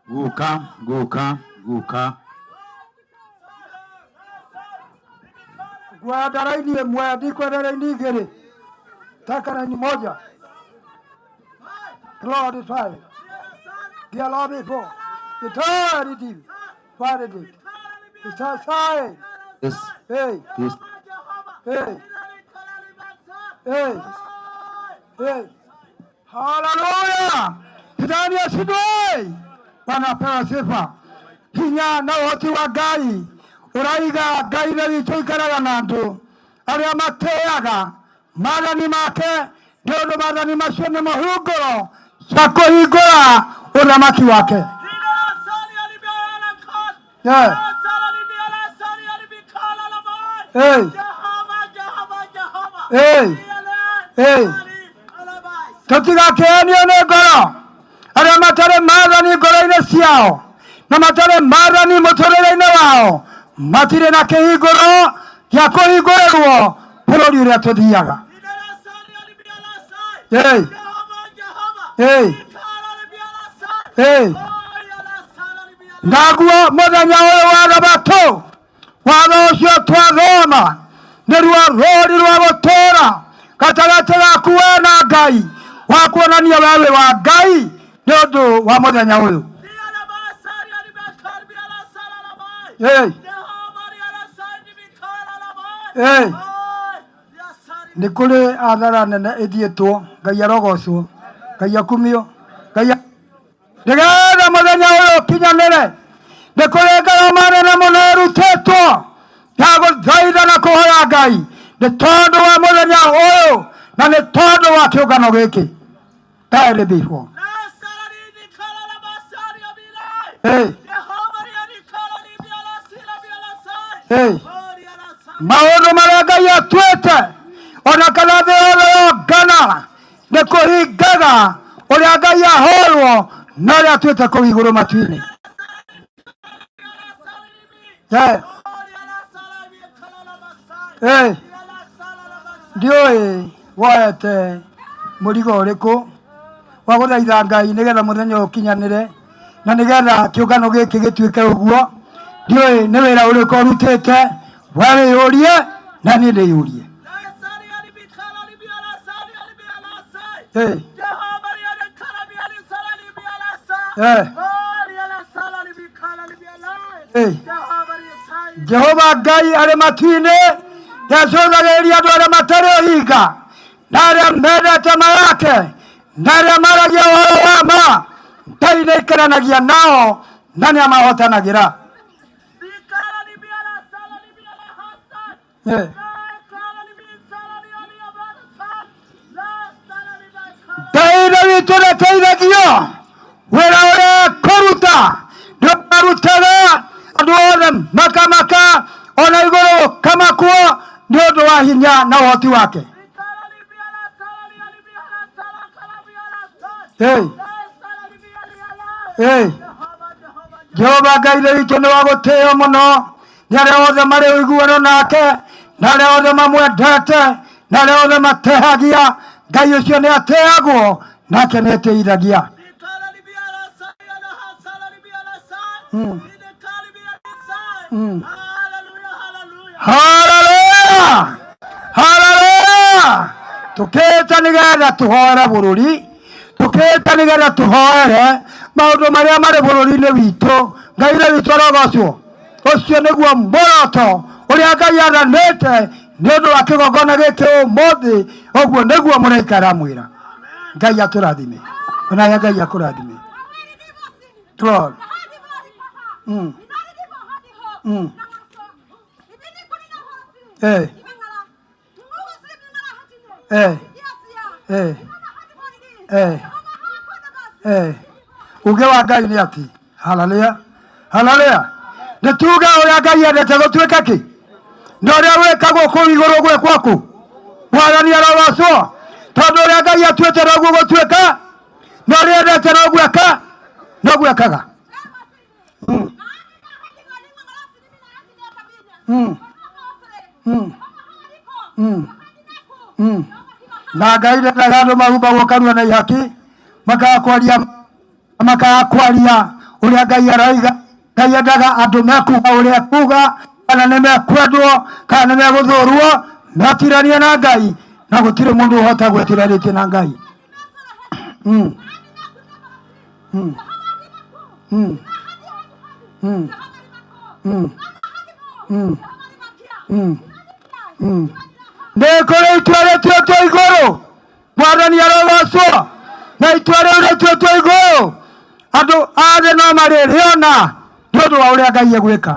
Guka guka guka Ngwenda raini ĩmwe ndikwenda raini igĩrĩ, taka raini moja. Glory five. Dear Lord before. Eternity. Validate. Sign. Yes. Hey. Yes. Hey. Hey. Hey. Hallelujah. Shetani ashindwe. Bwana apewe sifa. Hinya na ũhoti wa Ngai ũraiga Ngai na witũ ikaraga na andũ arĩa matĩaga maathani make nĩ ũndũ maathani macio nĩ mũhungũro cia kũhingũra ũthamaki wake. Yeah. Hey. Hey. Hey. Tũtigakĩenio nĩ ngoro arĩa matarĩ maathani ngoro-inĩ ciao na matarĩ maathani mũtũrĩre-inĩ wao matirĩ na kĩhingũro gĩa kũhingũrĩrwo bũrũri ũrĩa tũthiaga. Hey. Hey. Hey. Naguo mũthenya ũyũ wa thabatũ watho ũcio twathoma nĩruo rũũri rwa gũtũũra gatagatĩ gaku we na Ngai wa kuonania we wĩ wa Ngai nĩ ũndũ wa mũthenya ũyũ. Hey. Hey. Nĩ kũrĩ athara nene ĩthiĩtwo Ngai arogocwo Ngai akumio Ngai nĩgetha mũthenya ũyũ ũkinyanĩre nĩ kũrĩ ngarama nene mũno ĩrutĩtwo ya gũthaitha na kũhoya Ngai nĩ tondũ wa mũthenya ũyũ na nĩ tondũ wa kĩũngano gĩkĩ. Tayari before. Hey. Hey. Maũndũ marĩa Ngai atuĩte ona kana thĩ yothe yongana nĩ kũhingaga ũrĩa Ngai ahorwo na ũrĩa atuĩte kũu igũrũ matu-inĩ. Yeah. Hey. Ndiũĩ woete mũrigo ũrĩkũ wa gũthaitha Ngai nĩgetha mũthenya ũyũ ũkinyanĩre na nĩgetha kĩũngano gĩkĩ gĩtuĩke ũguo. Ndiũĩ nĩ wĩra ũrĩkũ ũrutĩte, we wĩyũrie na niĩ ndĩyũrie. Hey. Hey. Hey. Jehova Ngai arĩ matu-inĩ ndecũthagĩrĩria andũ arĩa matarĩ ũhinga na arĩa mendete ma yake na arĩa maragia ũhoro wa ma. Ngai nĩaikaranagia nao na nĩamahotanagĩra. Hey. Ngai ithe witũ nĩateithagio wĩra ũrĩa ekũruta ndũkarutaga andũ othe makamaka ona igũrũ kamakwo nĩ ũndũ wa hinya na ũhoti wake. Hey. Hey. Jehova Ngai ithe witũ nĩ wa gũtĩo mũno nĩ arĩa othe marĩ ũiguano nake na arĩa othe mamwendete na arĩa othe matehagia. Ngai ũcio nĩ atĩagwo nake nĩ etĩithagia. Haleluya, haleluya. Tukĩte nĩgetha tũhoere bũrũri, tukĩte nĩgetha tũhoere maũndũ marĩa marĩ bũrũri-inĩ witũ. Ngai ithe witũ arogocwo. Ũcio nĩguo muoroto ũrĩa Ngai athanĩte nĩ ũndũ wa kĩgongona gĩkĩ ũmũthĩ. Ũguo nĩguo mũraika aramwĩra. Ngai atũrathime, onawe Ngai akũrathime. Glory. Eh. Eh. Eh. Eh. Eh. Uge wa Ngai nĩ atĩ haleluya, haleluya. Nĩ tuge ũrĩa Ngai endete gũtuĩke kĩ na ũrĩa wĩkagwo kũu igũrũ gwĩkwo kũ. Mwathani arogocwo, tondũ ũrĩa Ngai atuĩte noguo gũtuĩka, na ũrĩa endete noguo eka, noguo ekaga. Na Ngai ndendaga andũ mahumbagwo kanua na ihaki, makaga kwaria, makaga kwaria ũrĩa Ngai aroiga. Ngai endaga andũ mekuga ũrĩa ekuga, kana nĩ mekwendwo kana nĩ megũthũrwo, metiranie na Ngai, na gũtirĩ mũndũ ũhota gwĩtiranĩtie na Ngai. Nĩ kũrĩ itua rĩtuĩtwo igũrũ, Mwathani arogocwo, na itua rĩu rĩtuĩtwo igũrũ andũ a thĩ no marĩrĩona nĩ ũndũ wa ũrĩa Ngai egwĩka.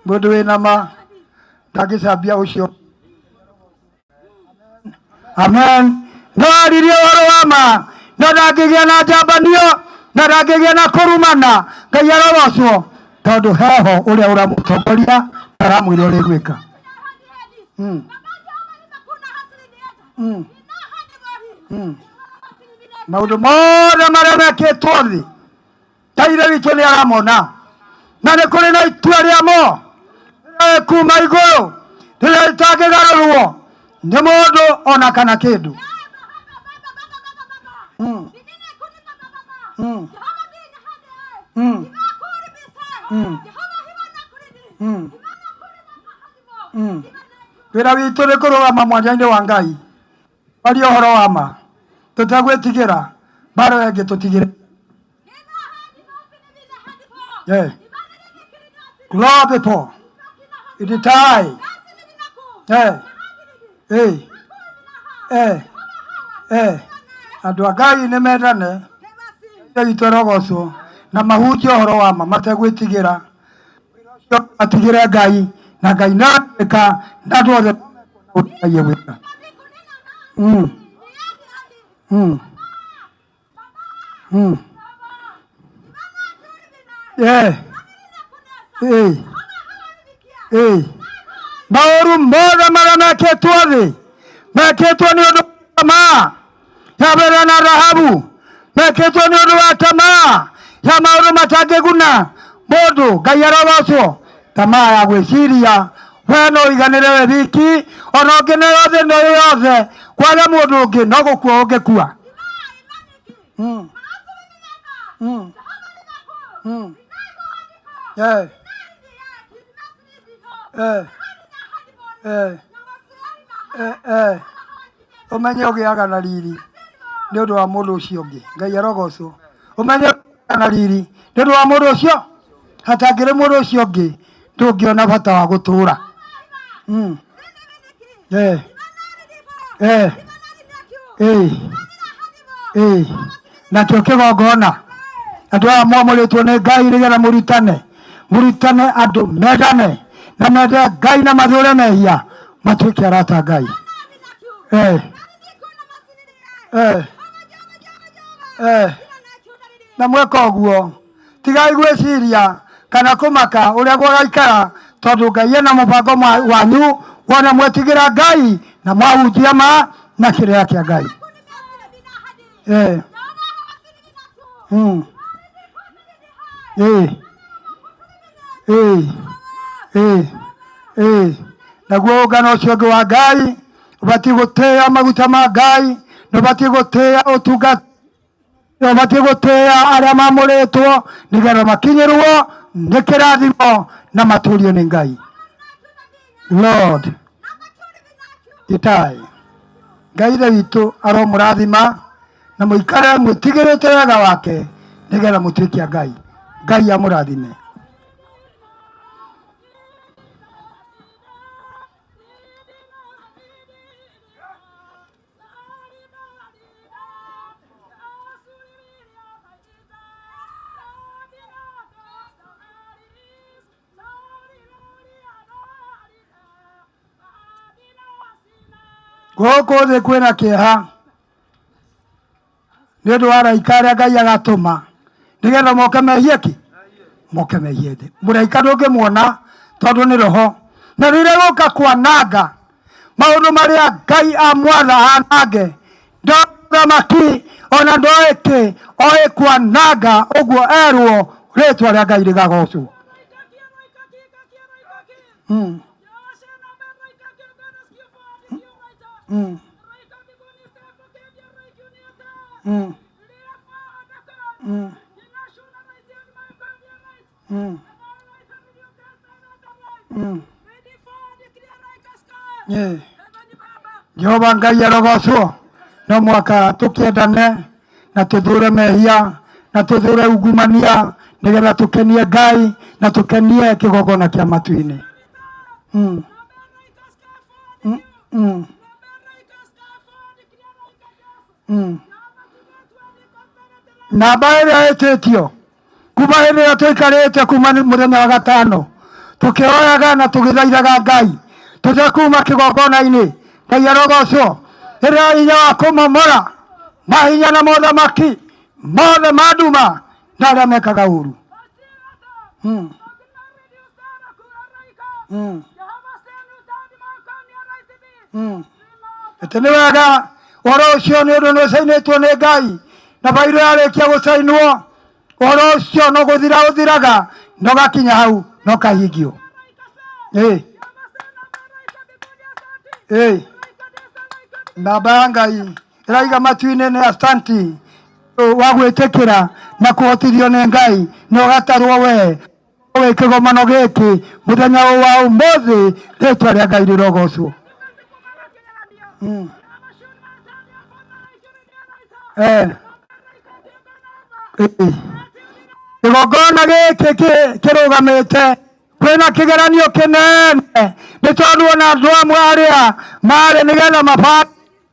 Mũndũ wĩna ma ndangĩcambia ũcio. Amen. No aririe ũhoro wa ma, na ndangĩgĩa na njambanio, na ndangĩgĩa na kũrumana. Ngai arogocwo, tondũ heho ũrĩa ũramũtongoria aramwĩra ũrĩa egwĩka. Maũndũ mothe marĩa mekĩtwo thĩ, Ngai ithe witũ nĩ aramona, na nĩ kũrĩ na itua rĩamo rĩrĩa kuma igũrũ rĩrĩa rĩtangĩgarũrwo nĩ mũndũ ona kana kĩndũ. Wĩra witũ nĩ kũrũgama mwanya-inĩ wa Ngai, twarie ũhoro wa ma tũtegwĩtigĩra mbara ĩyo ĩngĩ tũtigĩre. Yeah. Glory people. It is time. Eh. Eh. Eh. Eh. Andũ a Ngai nĩ mendane, Ithe witũ arogocwo, na mahunjie ũhoro wa ma mategwĩtigĩra. Ũcio matigĩre Ngai, na Ngai no egwĩka, na andũ othe Ngai egwĩka. Eh. Eh. Eh. Maũru mothe marĩa mekĩtwo thĩ mekĩtwo nĩ ũndũ wa tamaa ya betha na thahabu, mekĩtwo nĩ ũndũ wa tamaa ya maũndũ matangĩguna mũndũ. Ngai arogocwo. Tamaa ya gwĩciria we no ũiganĩre we wiki, ona ũngĩneo thĩ ĩno ĩ yothe, kwaga mũndũ ũngĩ no gũkua ũngĩkua. Eh. Eh. Eh. Eh, eh. Ũmenye ũgĩaga na riri nĩ ũndũ wa mũndũ ũcio ũngĩ. Ngai arogocwo. Ũmenye ũgĩaga na riri nĩ ũndũ wa mũndũ ũcio, hatangĩrĩ mũndũ ũcio ũngĩ ndũngĩona bata wa gũtũra. Eh. Eh. Eh. Eh. Nakĩo kĩgongona andũ aya mwamũrĩtwo nĩ Ngai nĩgetha mũrutane, mũrutane andũ mendane na mende Ngai na mathũre mehia matuĩke arata a Ngai. Eh. Eh. Eh. Na mweka ũguo tigai gwĩciria kana kũmaka ũrĩa gũgaikara, tondũ Ngai ena mũbango wanyu Wona mwetigĩra Ngai na mwahunjia ma na kĩrĩra kĩa Ngai. Eh. Mm. Eh. Eh. Eh. Eh. Naguo ũngano ũcio ũngĩ wa Ngai ũbatiĩ gũtĩĩa maguta ma Ngai na ũbatiĩ gũtĩĩa ũtungata na ũbatiĩ gũtĩĩa arĩa mamũrĩtwo nĩgetha makinyĩrwo nĩ kĩrathimo na matũrio nĩ Ngai. Lord itai Ngai ithe witũ aromũrathima na mũikare mwĩtigĩrĩte wega wake nĩgetha mũtuĩke a Ngai. Ngai amũrathime. Gũkũ thĩ kwĩna kĩeha nĩ ũndũ wa araika arĩa Ngai agatũma nĩgetha moke mehie kĩ moke mehie thĩ. Mũraika ndũngĩmuona tondũ nĩ roho, na rĩrĩa gũka kwananga maũndũ marĩa Ngai amwatha anange, ndoĩ thamaki ona ndoĩ kĩ, oĩ kwananga ũguo erwo rĩtwa rĩa Ngai rĩgagocwo. Mm. Mm. Mm. Mm. Mm. Mm. Yeah. Jehova Ngai arogocwo. No mwaka tũkĩendane na tũthũre mehia na tũthũre ungumania nĩgetha tũkenie Ngai na tũkenie kĩgongona kĩa matu-inĩ. Mm. Mm. Mm. Mm. Namba ĩrĩa ĩtĩtio kuma hĩndĩ ĩrĩa tũikarĩte kuma nĩ mũthenya wa gatano tũkĩhoyaga na tũgĩthaithaga Ngai tũtekuma kĩgongona-inĩ. Ngai arogocwo. Ĩrĩa hinya wa kũmomora mahinya na mothamaki mothe ma nduma na arĩa mekaga ũru. Mm. Mm. Mm. Atĩ nĩ wega ũhoro ũcio nĩ ũndũ nĩ ũcainĩtwo nĩ Ngai na bairũ yarĩkia gũcainwo ũhoro ũcio no gũthira ũthiraga na ũgakinya hau na ũkahingio. Ĩ. Ĩ. Namba ya Ngai ĩraiga matu-inĩ nĩ astanti wa gwĩtĩkĩra na kũhotithio nĩ Ngai na ũgatarwo we wĩ kĩgomano gĩkĩ mũthenya ũyũ wa ũmũthĩ rĩtwa rĩa Ngai rĩrogocwo. Mm. Eh. Ĩ. Kĩgongona gĩkĩ kĩrũgamĩte kwĩna kĩgeranio kĩnene nĩ tondũ ona andũ amwe arĩa marĩ nĩgetha maba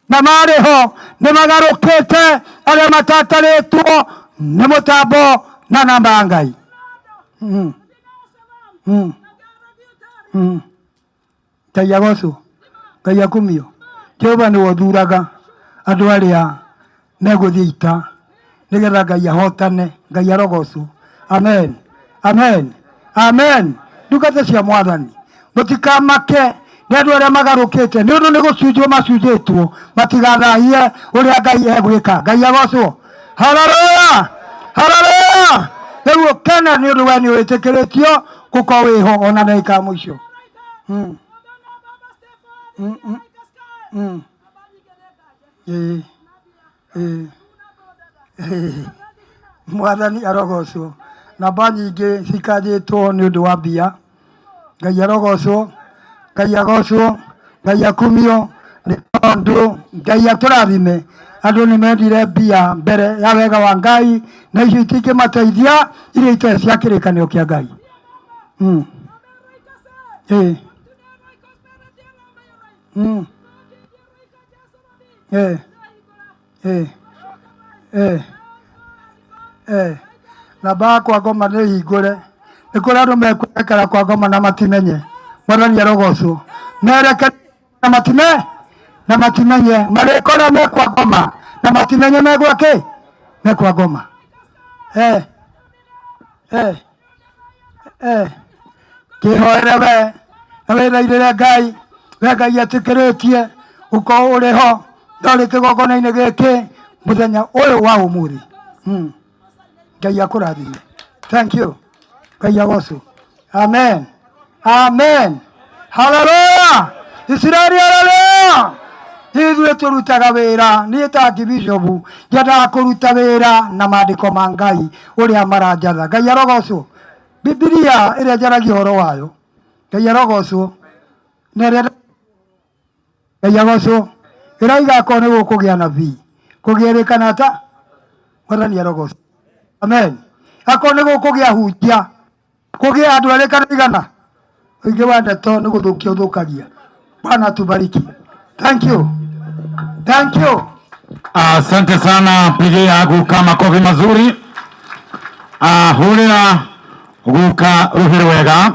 na marĩ ho nĩ magarũkĩte arĩa matatarĩtwo nĩ mũtambo na namba ya Ngai. Mm. Mm. Mm. Ngai agocwo, Ngai akumio. Jehova nĩwe ũthuraga andũ arĩa megũthiĩ ita nĩgetha Ngai ahotane. Ngai arogocwo. Amen, amen, amen. Ndungata cia Mwathani, mũtikamake nĩ andũ arĩa magarũkĩte nĩ ũndũ nĩ gũcunjwo macunjĩtwo, matigathahie ũrĩa Ngai egwĩka. Ngai agocwo. Haleluya, haleluya. Rĩu ũkene nĩ ũndũ we nĩ wĩtĩkĩrĩtio gũkorwo wĩho ona ndagĩka ya mũico. Mm. Mm, mm, mm. Ĩĩ, ĩĩ, ĩĩ. Mwathani arogocwo. Namba nyingĩ cikanjĩtwo nĩ ũndũ wa mbia. Ngai arogocwo, Ngai agocwo, Ngai akumio nĩ tondũ Ngai atũrathime. Andũ nĩ mendire mbia mbere ya wega wa Ngai na icio itingĩmateithia iria itarĩ cia kĩrĩkanĩro kĩa Ngai. Mm. Ĩĩ. Mm. Ĩĩ. Ĩĩ. Ĩĩ. Ĩĩ. Namba ya kwa ngoma nĩ hingũre. Nĩ kũrĩ andũ mekwerekera kwa ngoma na matimenye. Mwathani arogocwo. Merekere na matime na matimenye marĩkora me kwa ngoma na matimenye me gwa kĩ me kwa ngoma. Eh. Eh. Eh. Kĩhoere we na wĩthaithĩre Ngai. We Ngai etĩkĩrĩtie ũkorwo ũrĩ ho ndarĩ kĩgongona-inĩ gĩkĩ mũthenya ũyũ wa ũmũthĩ. Ngai akũrathime. Thank you. Ngai agocwo. Amen. Amen. Haleluya. Isiraeli haleluya. Ithuĩ tũrutaga wĩra niĩ ta archbishop nyendaga kũruta wĩra na maandĩko ma Ngai ũrĩa maranjatha. Ngai arogocwo. Bibilia ĩrĩa njaragia ũhoro wayo. Ngai arogocwo. Na ĩrĩa Ngai agocwo. Ĩrauga akorwo nĩ gũkũgĩa anabii kũgĩerĩkana ta Mwathani arogocwo. Amen. Akorwo nĩ gũkũgĩa hunjia kũgĩa andũ erĩ kana igana ũingĩ wa ndeto nĩ gũthũkia ũthũkagia. Bwana tubariki. Thank you. Thank you. Asante sana, pigia guka makofi mazuri. Hurira guka ruhi rwega,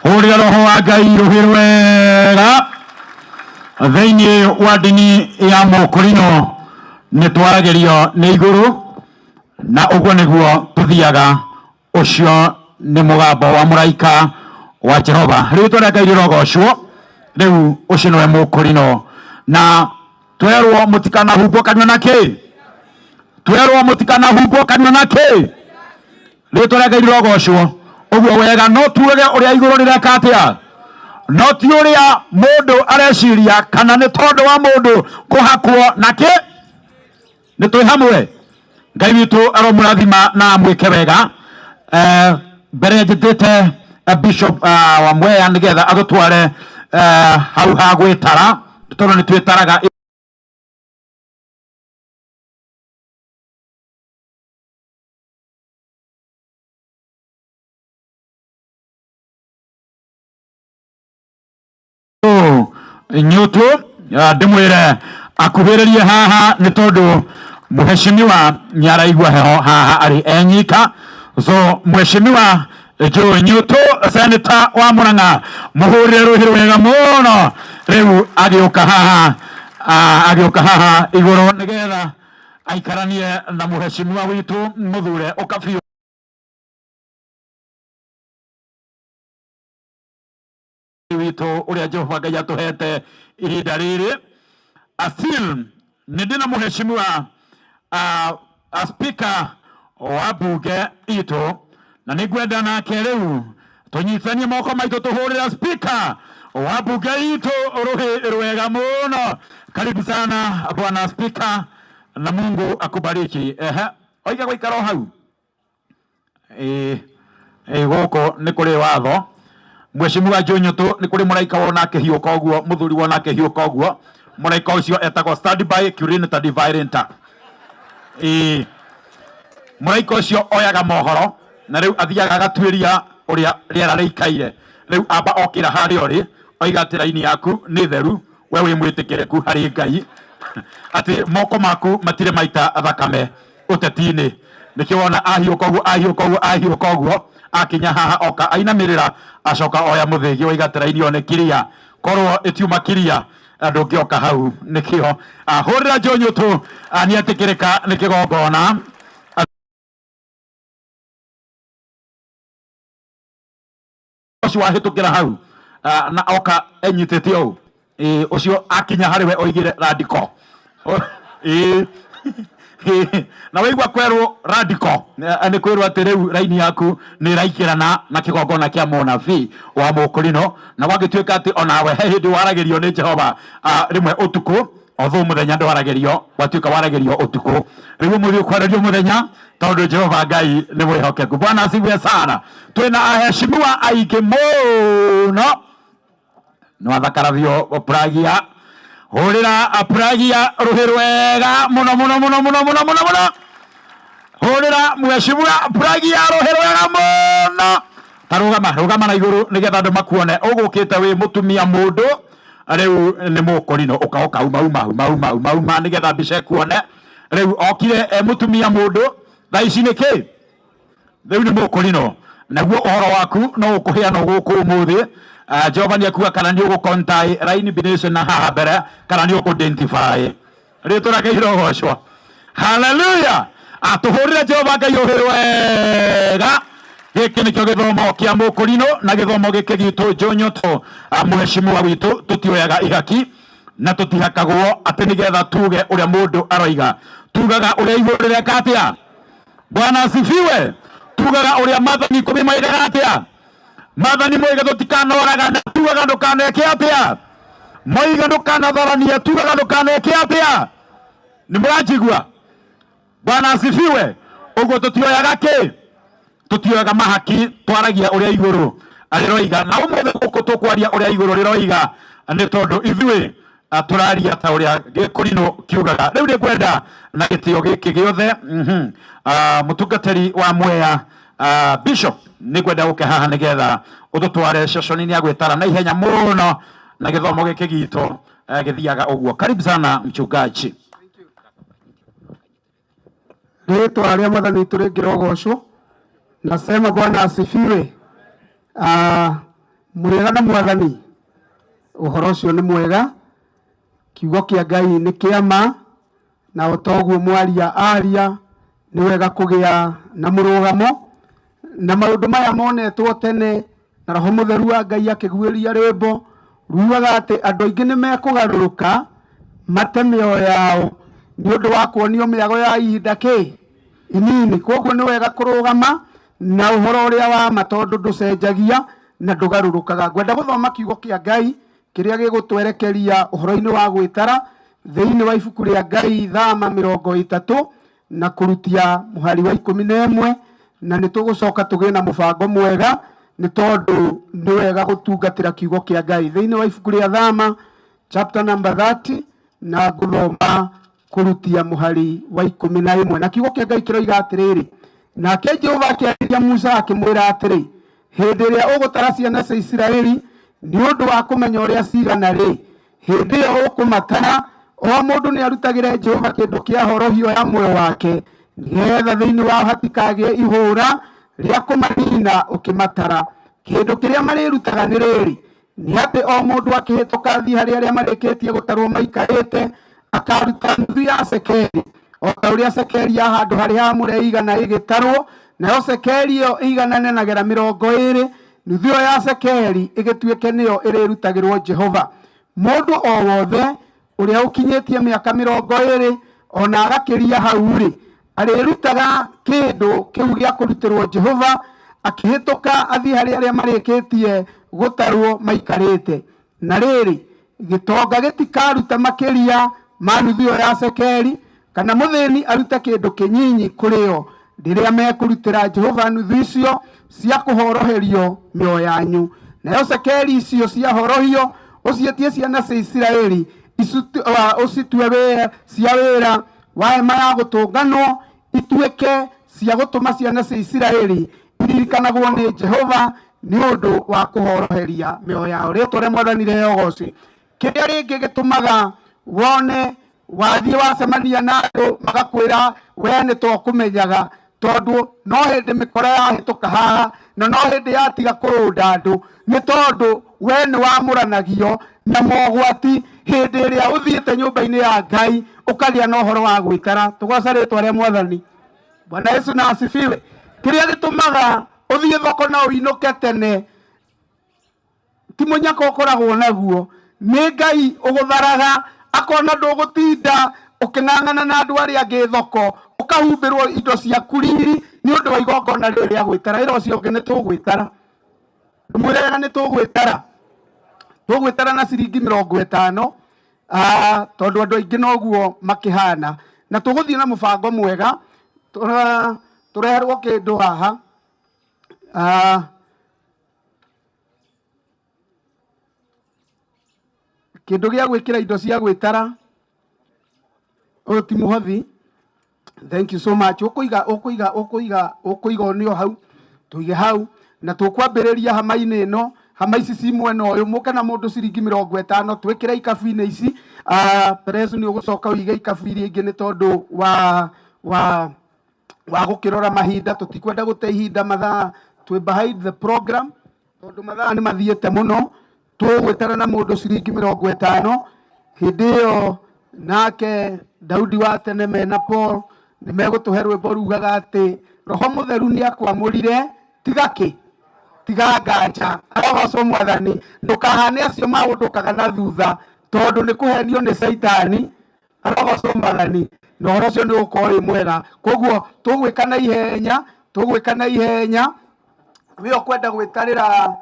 hurira roho wa Ngai ruhi rwega. Thĩinĩ wa ndini ya Mũkũrinũ nĩ twaragĩrio nĩ igũrũ, na ũguo nĩguo tũthiaga. Ũcio nĩ mũgambo wa mũraika wa Jehova. Rĩtwa rĩa Ngai rĩrogocwo. Rĩu ũcio nĩwe Mũkũrinũ, na twerwo mũtikanahumbwo kanua na kĩ, twerwo mũtikanahumbwo kanua na kĩ. Rĩtwa rĩa Ngai rĩrogocwo. Ũguo wega no tuge ũrĩa igũrũ rĩreka atĩa, no ti ũrĩa mũndũ areciria, kana nĩ tondũ wa mũndũ kũhakwo na kĩ. Nĩ twĩ hamwe. Ngai witũ aromũrathima na amwĩke wega. Mbere njĩtĩte Bishop wa Mwea nĩgetha atũtware hau ha gwĩtara, tondũ nĩ twĩtaraga. Nyutu ndimwire akuhĩrĩrie haha nĩ tondũ mheshimiwa nĩaraigua heho haha arĩ enyika. So mheshimiwa Joe Nyutu, senator wa Murang'a, mũhũrĩre rũhĩ rwega mũno rĩu agĩũka haha, agĩũka haha igũrũ nĩgetha aikaranie na mheshimiwa witũ mũthure ũka biũ witũ ũrĩa Jehova Ngai atũhete ihinda rĩrĩ. Asil nĩ ndĩna mheshimiwa speaker wa bunge itũ, na nĩ ngwenda nake rĩu tũnyitithanie moko maitũ tũhũrĩre speaker wa bunge itũ rũhĩ rwega mũno. Karibu sana bwana speaker, na Mungu akubariki. Ehe, oiga gũikara o hau. Ĩ gũkũ nĩ kũrĩ watho. Mheshimiwa Joe Nyutu, nĩ kũrĩ mũraika wona akĩhiũka ũguo, mũthuri wona akĩhiũka ũguo, mũraika ũcio etagwo stand by curinta divirenta. Ĩ mũraika ũcio oyaga mohoro na rĩu athiaga agatuĩria ũrĩa rĩera rĩikaire. Rĩu amba okĩra harĩa ũrĩ, oiga atĩ raini yaku nĩ theru, we wĩ mwĩtĩkĩrĩku harĩ Ngai, atĩ moko maku matirĩ maita thakame ũteti-inĩ. Nĩkĩo wona ahiũka ũguo, ahiũka ũguo, ahiũka ũguo, akinya haha oka ainamĩrĩra, acoka oya mũthĩgi oiga atĩ raini ĩyo nĩ kiria, korwo ĩtiuma kiria ndũngĩoka hau. Nĩkĩo hũrĩra Joe Nyutu, nĩetĩkĩrĩka nĩ kĩgongona. Ũcio wahĩtũkĩra hau na oka enyitĩte ũũ, ũcio akinya harĩ we oigire radical. Na waigua kwerwo radical, nĩ kwĩrwo atĩ rĩu raini yaku nĩ ĩraingĩrana na kĩgongona kĩa mũnabii wa Mũkũrinũ, na gwagĩtuĩka atĩ onawe he hĩndĩ waragĩrio nĩ Jehova rĩmwe ũtukũ, although mũthenya ndwaragĩrio, gwatuĩka waragĩrio ũtukũ, rĩu ũmũthĩ ũkwarĩrio mũthenya tondũ Jehova Ngai nĩ mwĩhokeku. Bwana asifiwe sana. Twĩna aheshimiwa aingĩ mũno. Nĩ wathakara biũ Pragia, hũrĩra Pragia rũhĩ rwega mũno mũno mũno mũno mũno mũno mũno. Hũrĩra mheshimiwa Pragia rũhĩ rwega mũno. Ta rũgama, rũgama na igũrũ nĩgetha andũ makuone. Ũgũkĩte wĩ mũtumia mũndũ, rĩu nĩ mũkũrinũ, ũka ũka uma uma uma uma uma uma nĩgetha mbica ĩkuone. Rĩu okire e mũtumia mũndũ, thaa ici nĩ kĩ? Rĩu nĩ mũkũrinũ. Naguo ũhoro waku no ũkũheanwo gũkũ ũmũthĩ. Jehova nĩ ekuga kana nĩ ũgũkontai raini bination na haha mbere, kana nĩ ũkũ-identify. Rĩtwa rĩake irogocwo. Haleluya. Atũhũrĩre Jehova Ngai ũhĩ wega. Gĩkĩ nĩkĩo gĩthomo kĩa mũkũrinũ na gĩthomo gĩkĩ gitũ njonyoto. Mheshimiwa witũ, tũtioyaga ihaki na tũtihakagwo atĩ nĩgetha tuge ũrĩa mũndũ aroiga. Tugaga ũrĩa igũrũ rĩreka atĩa. Bwana asifiwe. Tugaga ũrĩa maathani 10 moigaga atĩa. Maathani moiga tũtikanoragana, tugaga ndũkaneke atĩa. Moiga ndũkanatharanie, tugaga ndũkaneke atĩa. Nĩ mũranjigua? Bwana asifiwe. Ũguo tũtioyaga kĩ? Tutioyaga mahaki, twaragia ũrĩa igũrũ rĩroiga. Na ũmũthĩ gũkũ tũkwaria ũrĩa igũrũ rĩroiga nĩ tondũ ithuĩ tũraria ta ũrĩa gĩkũrinũ kiugaga. Rĩu nĩngwenda na gĩtĩo gĩkĩ gĩothe mũtungatĩri wa Mwea, Bishop, nĩngwenda ũke haha nĩgetha ũtũtware ceconi-inĩ ya gwĩtara na ihenya mũno na gĩthomo gĩkĩ gitũ gĩthiaga ũguo. Karibu sana mchungaji. Rĩtwa rĩa Mwathani witũ rĩngĩrogocwo. Nasema Bwana asifiwe. Mũrĩega na Mwathani, ũhoro ũcio nĩ mwega. Kiugo kĩa Ngai nĩ kĩa ma, na o ta ũguo mwaria aria, nĩ wega kũgĩa na mũrũgamo na maũndũ maya monetwo tene na Roho Mũtheru wa Ngai akĩguĩria rwĩmbo rugaga atĩ andũ aingĩ nĩ mekũgarũrũka mate mĩoyo yao nĩ ũndũ wa kuonio mĩago ya ihinda kĩ inini. Koguo nĩ wega kũrũgama na ũhoro ũrĩa wa ma tondũ ndũcenjagia na ndũgarũrũkaga. Ngwenda gũthoma kiugo kĩa Ngai kĩrĩa gĩgũtwerekeria ũhoro-inĩ wa gwĩtara thĩinĩ wa ibuku rĩa Ngai Thama 30 na kũrutia mũhari wa 11, na nĩ tũgũcoka tũgĩe na mũbango mwega nĩ tondũ nĩ wega gũtungatĩra kiugo kĩa Ngai. Thĩinĩ wa ibuku rĩa Thama chapter number 30 na ngũthoma kũrutia mũhari wa 11, na kiugo kĩa Ngai kĩroiga atĩrĩrĩ, nake Jehova akĩarĩria Musa akĩmwĩra atĩrĩ, hĩndĩ ĩrĩa ũgũtara ciana cia Isiraeli nĩ ũndũ wa kũmenya ũrĩa cigana rĩ, hĩndĩ ĩyo ũkũmatara, o mũndũ nĩ arutagĩre Jehova kĩndũ kĩa horohio ya muoyo wake, nĩgetha thĩinĩ wao hatikagĩe ihũra rĩa kũmanina ũkĩmatara. Kĩndũ kĩrĩa marĩrutaga nĩ rĩrĩ, nĩ atĩ o mũndũ akĩhĩtũka athiĩ harĩ arĩa marĩkĩtie gũtarwo maikarĩte, akaruta nuthu ya cekeri, o ta ũrĩa cekeri ya handũ harĩa haamũre ĩigana ĩgĩtarwo, nayo cekeri ĩyo ĩiganane na gera 20, nuthu ĩyo ya cekeri ĩgĩtuĩke nĩyo ĩrĩrutagĩrwo Jehova. Mũndũ o wothe ũrĩa ũkinyĩtie mĩaka 20 ona agakĩria hau-rĩ, arĩrutaga kĩndũ kĩu gĩa kũrutĩrwo Jehova akĩhĩtũka athiĩ harĩ arĩa marĩkĩtie gũtarwo maikarĩte. Na rĩrĩ, gĩtonga gĩtikaruta makĩria ma nuthu ĩyo ya cekeri, kana mũthĩni arute kĩndũ kĩnyinyi kũrĩ yo rĩrĩa mekũrutĩra Jehova nuthu icio cia kũhoroherio mĩoyo yanyu. Nayo cekeri icio cia horohio ũciĩtie ciana cia Isiraeli, ũcitue cia wĩra wa hema ya gũtũnganwo, ituĩke cia gũtũma ciana cia Isiraeli iririkanagwo nĩ Jehova nĩ ũndũ wa kũhoroheria mĩoyo yao. Rĩtwa rĩa Mwathani rĩheo ũgoci. Kĩrĩa rĩngĩ gĩtũmaga wone wathiĩ wacemania na andũ magakwĩra we nĩ tokũmenyaga, tondũ no hĩndĩ mĩkora yahĩtũka haha na no hĩndĩ yatiga kũrũnda andũ, nĩ tondũ we nĩ wamũranagio na mogwati hĩndĩ ĩrĩa ũthiĩte nyũmba-inĩ ya Ngai ũkagĩa na ũhoro wa gwĩtara. Tũgoce rĩtwa rĩa Mwathani. Bwana Yesu na asifiwe. Kĩrĩa gĩtũmaga ũthiĩ thoko na ũinũke tene ti mũnyaka ũkoragwo naguo, nĩ Ngai ũgũtharaga akona ndũgũtinda ũkĩng'ang'ana na andũ arĩa angĩ thoko, ũkahumbĩrwo indo ciaku riri nĩ ũndũ wa igongona rĩrĩ rĩa gwĩtara. Ĩra ũcio ũngĩ nĩ tũgwĩtara, mwĩre wega nĩ tũgwĩtara. Tũgwĩtara na ciringi 50, tondũ andũ aingĩ noguo makĩhana, na tũgũthiĩ na mũbango mwega. Tũreherwo kĩndũ haha. Kĩndũ gĩa gwĩkĩra indo cia gwĩtara. Ũyũ ti mũhothi. Thank you so much. Ũkũiga, ũkũiga, ũkũiga, ũkũiga o hau, tũige hau, na tũkwambĩrĩria hama-inĩ ĩno. Hama ici ci mwena ũyũ, mũke na mũndũ ciringi 50, twĩkĩre ikabu-inĩ ici. Peresu nĩ ũgũcoka ũige ikabu iria ingĩ nĩ tondũ wa gũkĩrora mahinda. Tũtikwenda gũte ihinda mathaa, twĩ behind the program tondũ mathaa nĩ mathiĩte mũno. Tũgwĩtara na mũndũ ciringi 50. Hĩndĩ ĩyo nake Daudi wa tene mena Paul nĩ megũtũhe rwĩmbo rugaga atĩ Roho Mũtheru nĩ akwamũrire Tiga kĩ? Tiga nganja. Arogocwo Mwathani. Ndũkahane acio maũndũkaga na thutha tondũ nĩ kũhenio nĩ Caitani. Arogocwo Mwathani. Na ũhoro ũcio nĩ ũgũkorwo wĩ mwega. Koguo tũgwĩka na ihenya, tũgwĩka na ihenya. We ũkwenda gwĩtarĩra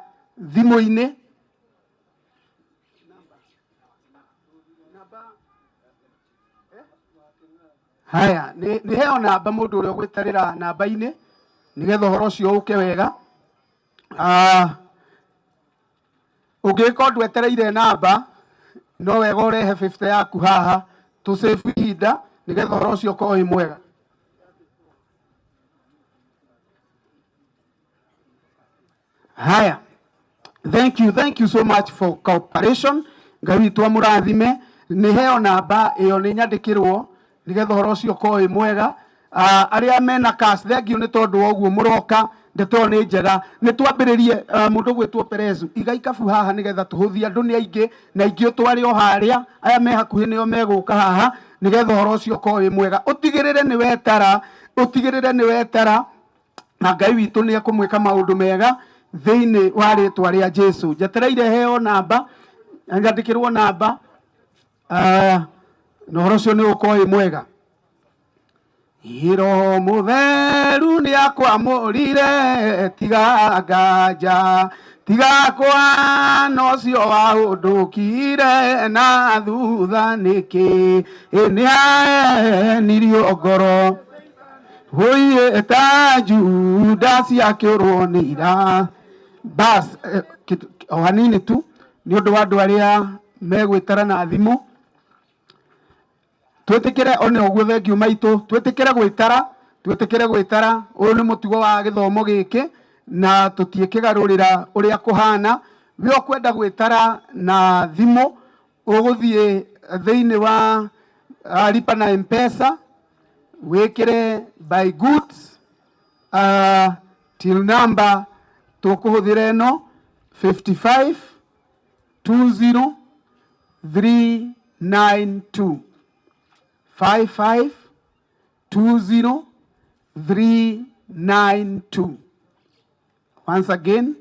thimũ-inĩ. Haya, nĩ heo namba mũndũ ũrĩa ũgwĩtarĩra namba-inĩ nĩgetha ũhoro ũcio ũke wega. Ũngĩgĩkorwo ndwetereire namba no wega ũrehe 50 yaku haha tũ save ihinda nĩgetha ũhoro ũcio ũkorwo wĩ mwega. Haya, thank you, thank you so much for cooperation. Ngai witũ amũrathime. Nĩ heo namba ĩyo nĩ nyandĩkĩrwo nĩgetha ũhoro ũcio ũkorwo wĩ mwega. Arĩa mena cash, thank you nĩ tondũ wa ũguo mũroka. Ndeto ĩyo nĩ njega. Nĩ twambĩrĩrie, mũndũ ũgwĩtwo Perezu, iga ikabu haha nĩgetha tũhũthie. Andũ nĩ aingĩ na ingĩ ũtware o harĩa, aya me hakuhĩ nĩo megũka haha nĩgetha ũhoro ũcio ũkorwo wĩ mwega. Ũtigĩrĩre nĩ wetara, ũtigĩrĩre nĩ wetara, na Ngai witũ nĩ ekũmwĩka maũndũ mega thĩinĩ wa rĩtwa rĩa Jesu. Njetereire heo namba, nyandĩkĩrwo namba, na ũhoro ũcio nĩ ũgũkorwo wĩ mwega. Roho Mũtheru nĩ akwamũrire, tiga nganja, tiga kũhana ũcio waũndũkire na thutha nĩkĩ, nĩ ahenirio ngoro. Hũiĩ ta Juda ciakĩũrwo nĩ ira. Bas, o hanini tu nĩ ũndũ wa andũ arĩa megwĩtara na thimũ. Twĩtĩkĩre one ũguo, thengiũ maitũ, twĩtĩkĩre gwĩtara, twĩtĩkĩre gwĩtara. Ũyũ nĩ mũtugo wa gĩthomo gĩkĩ na tũtiĩkĩgarũrĩra ũrĩa kũhana. We ũkwenda gwĩtara na thimũ, ũgũthiĩ thĩinĩ wa lipa na M-Pesa, wĩkĩre buy goods, till number tũkũhũthĩra ĩno 55 20 392, 55 20 392. Once again,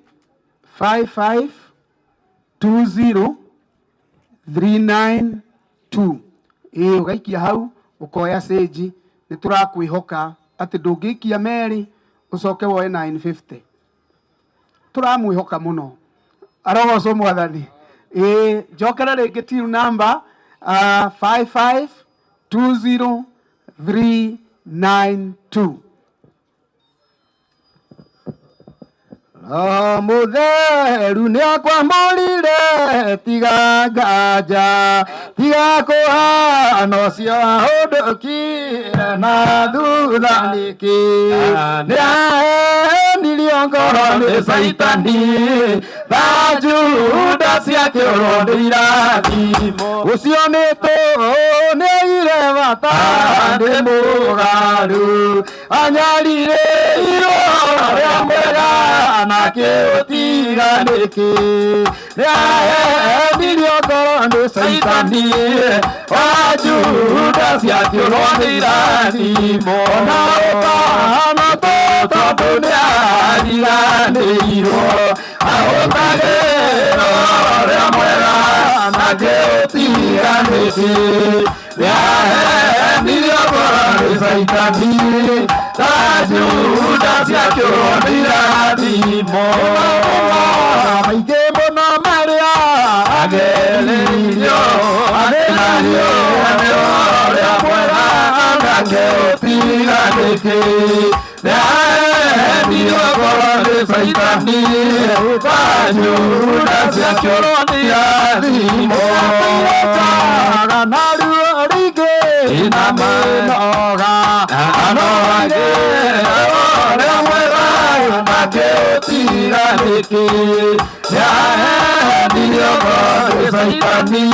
55 20 392. Ĩĩ, ũgaikia hau ũkoya cĩnji. Nĩ tũrakwĩhoka atĩ ndũngĩikia merĩ ũcoke woe 950. Tũramwĩhoka mũno. Arogocwo Mwathani. Ĩĩ, njokere rĩngĩ till number 55 20 392. Roho Mũtheru nĩ akwamũrire, tiga nganja, tiga kũhana ũcio waũndũkire na thutha nĩkĩ, nĩ ahenirio ngoro nĩ Caitani ta Juda ciakĩũrwo nĩ irathimo. Ũcio nĩ tũnĩire bata nĩ mũgaru anyarirĩirwo ũrĩa mwega na kĩũtiga nĩkĩ, nĩ ahenirio ngoro nĩ Caitani wa Juda ciakĩũrwo nĩ irathimo. Ona ũkahana tondũ nĩ ariganĩirwo ahũthagĩra ũrĩa mwega na kĩũtiga nĩkĩ, nĩ ahenirio ngoro nĩ Caitani ta Juda ciakĩũrwo nĩ irathimo. Maingĩ mũno marĩa agereirio agerio nĩ ũrĩa mwega na kĩũtiga nĩkĩ, nĩ ahenirio ngoro nĩ Caitani ta Juda ciakĩũrwo nĩ irathimo. Na ruo rũingĩ na mĩnoga anoagĩra ũrĩa mwega na kĩũtiga nĩkĩ, nĩ ahenirio ngoro nĩ Caitani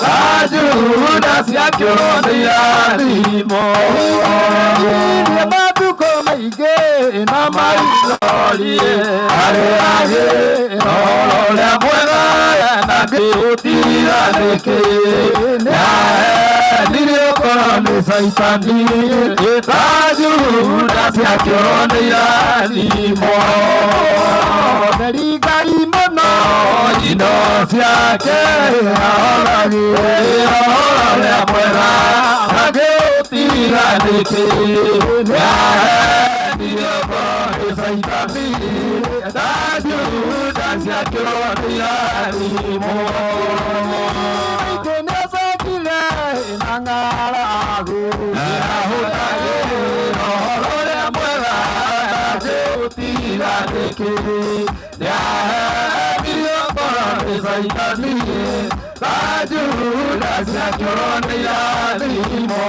ta Juda ciakĩũrwo nĩ irathimo. Matukũ maingĩ na mairorie arĩa agĩra ũrĩa mwega na kĩũtiga nĩkĩ, nĩ ahenirio ngoro nĩ Caitani. Caitani ta Juda ciakĩorwo nĩ irathimo. Theri Ngai mũno indo ciake ahoragĩra ũhoro ũrĩa mwega akĩũtiga nĩkĩ nĩahenirio ngoro nĩ Caitani ta Juda ciakĩorwo nĩ irathimo. Aingĩ nĩacokire na ng'aragu nĩahũthagĩra ũhoro ũrĩa mwega akĩũtiga nĩkĩ nĩahenirio ngoro nĩ Caitani ta Juda ciakĩorwo nĩ irathimo.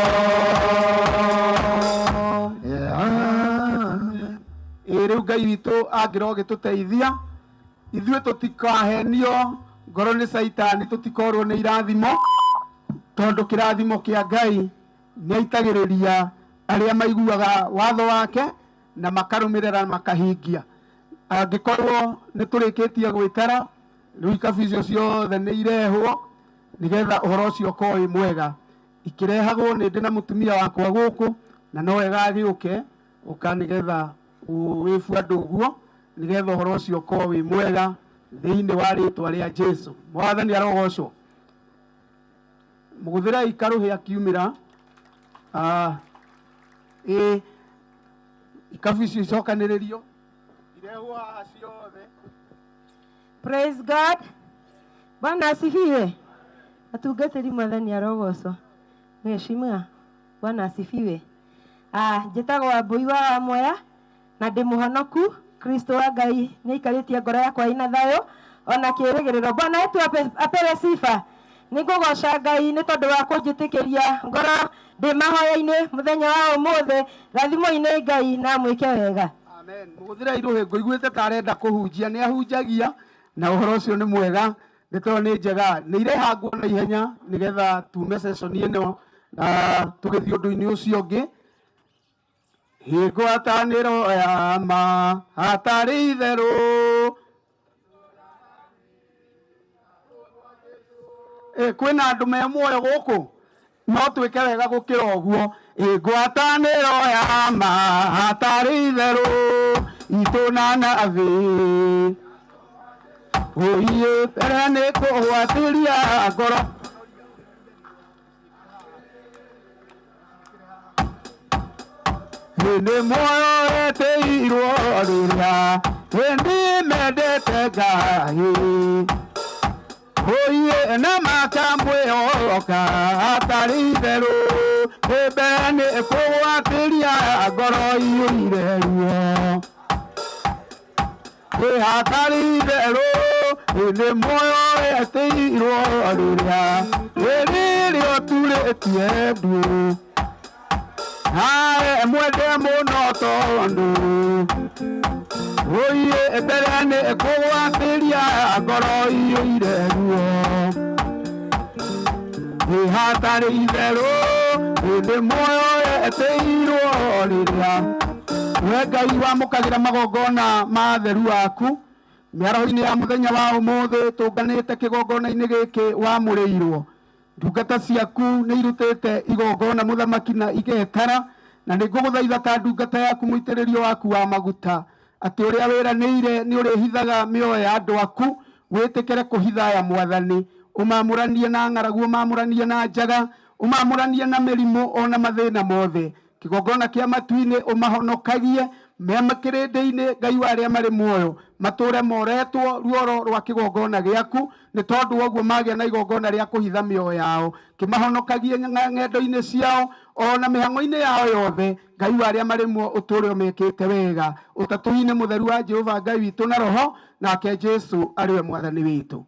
Ĩ rĩu Ngai witũ angĩro gĩtũteithia ithuĩ tũtikahenio ngoro nĩ Caitani tũtikorwo nĩ irathimo tondũ kĩrathimo kĩa Ngai nĩ aitagĩrĩria arĩa maiguaga watho wake na makarũmĩrĩra makahingia. Angĩkorwo nĩ tũrĩkĩtie gwĩtara rĩu ikabu icio ciothe nĩ irehwo nĩgetha ũhoro ũcio ũkorwo wĩ mwega. Ikĩrehagwo nĩ ndĩ na mũtumia wakwa gũkũ na no wega agĩũke ũka nĩgetha wĩbu andũ ũguo nĩgetha ũhoro ũcio ũkorwo wĩ mwega thĩinĩ wa rĩtwa rĩa Jesu. Mwathani arogocwo. Mũgũthĩrei karũhĩ akiumĩra ĩ ikabu icio icokanĩrĩrio irehwo haha ciothe. Praise God. Bwana asifiwe. Atungatĩri Mwathani arogocwo. Mheshimiwa, Bwana asifiwe. Njĩtagwo Wambui wa Wamwea na ndĩ mũhonoku. Kristo wa Ngai nĩ aikarĩtie ngoro yakwa ĩna thayũ ona kĩĩrĩgĩrĩro. Bwana wetu apewe sifa. Nĩ ngũgoca Ngai nĩ tondũ wa kũnjĩtĩkĩria ngoro ndĩ mahoya-inĩ mũthenya wa ũmũthĩ. Rathimwo-inĩ Ngai na mwĩke wega. Amen. Mũgũthĩrei rũhĩ ngũiguĩte ta arenda kũhunjia nĩ ahunjagia na ũhoro ũcio nĩ mwega ndeto nĩ njega nĩ irehangwo na ihenya nĩgetha tume session ĩno na tũgĩthiĩ ũndũ-inĩ ũcio ũngĩ. Ngwatanĩro ya ma hatarĩ itherũ kwĩna andũ me muoyo gũkũ no twĩke wega gũkĩra ũguo. Ngwatanĩro ya ma hatarĩ itherũ itũ na nathĩ ũiĩ mbere nĩ kũgwatĩria ngoro nĩ muoyo wetĩirwo rĩrĩa hĩndĩ mendete Ngai ũiĩ na makamwĩhoka hatarĩ itherũ mbere nĩ kũgwatĩria ngoro iyũire ruo hatarĩ itherũ nĩ muoyo wetĩirwo rĩrĩa rĩrĩa ũturĩtie ndu nawe mwende mũno tondũ ũiĩ mbere nĩ kũgwatĩria ngoro iyũire ruo hatarĩ itherũ nĩ muoyo wetĩirwo rĩrĩa we Ngai wamũkagĩra magongona ma theru waku mĩaraho-inĩ ya mũthenya wa ũmũthĩ tũnganĩte kĩgongona-inĩ gĩkĩ wamũrĩirwo ndungata ciaku nĩ irutĩte igongona mũthamaki na igetara na nĩ ngũgũthaitha ta ndungata yaku mũitĩrĩrio waku wa maguta atĩ ũrĩa wĩranĩire nĩ ũrĩhithaga mĩoyo ya andũ aku wĩtĩkĩre kũhitha ya Mwathani ũmamũranie na ng'aragu ũmamũranie na njaga ũmamũranie na mĩrimũ ona mathĩna mothe kĩgongona kĩa matu-inĩ ũmahonokagie me kĩrĩndĩ-inĩ Ngai wa arĩa marĩ muoyo matũre moretwo ruoro rwa kĩgongona gĩaku nĩ tondũ woguo magĩa na igongona rĩa kũhitha mĩoyo yao kĩmahonokagie ng'endo-inĩ ciao ona mĩhang'o-inĩ yao yothe Ngai wa arĩa marĩ muoyo ũtũre ũmekĩte wega ũtatũ-inĩ mũtheru wa Jehova Ngai witũ na roho nake Jesu arĩ we Mwathani witũ.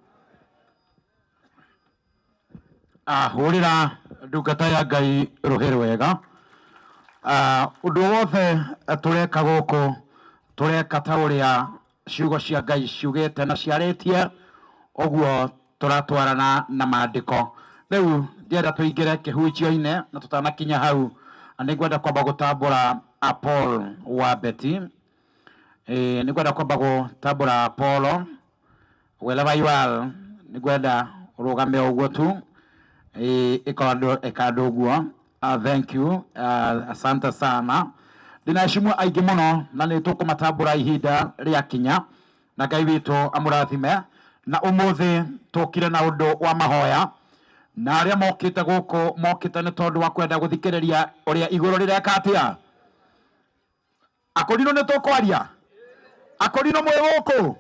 Hũrĩra ndungata ya Ngai rũhĩ rwega. Ũndũ wothe tũreka gũkũ tũreka ta ũrĩa ciugo cia Ngai ciugĩte na ciarĩtie ũguo tũratwarana na maandĩko. Rĩu ndĩrenda tũingĩre kĩhunjio-inĩ na tũtanakinya hau nĩ ngwenda kwamba gũtambũra Paul wa Betty. Nĩ ngwenda kwamba gũtambũra Paul wherever you are nĩ ngwenda ũrũgame o ũguo tu ĩka andũ ũguo. Thank you. Asante sana. Ndinaheshimu aingĩ mũno na nĩ tũkũmatambũra ihinda rĩa kinya na Ngai witũ amũrathime. Na ũmũthĩ tũkire na ũndũ wa mahoya na arĩa mokĩte gũkũ mokĩte nĩ tondũ wa kwenda gũthikĩrĩria ũrĩa igũrũ rĩreka atĩa. Akũrinũ nĩ tũkwaria, akũrinũ mwĩ gũkũ,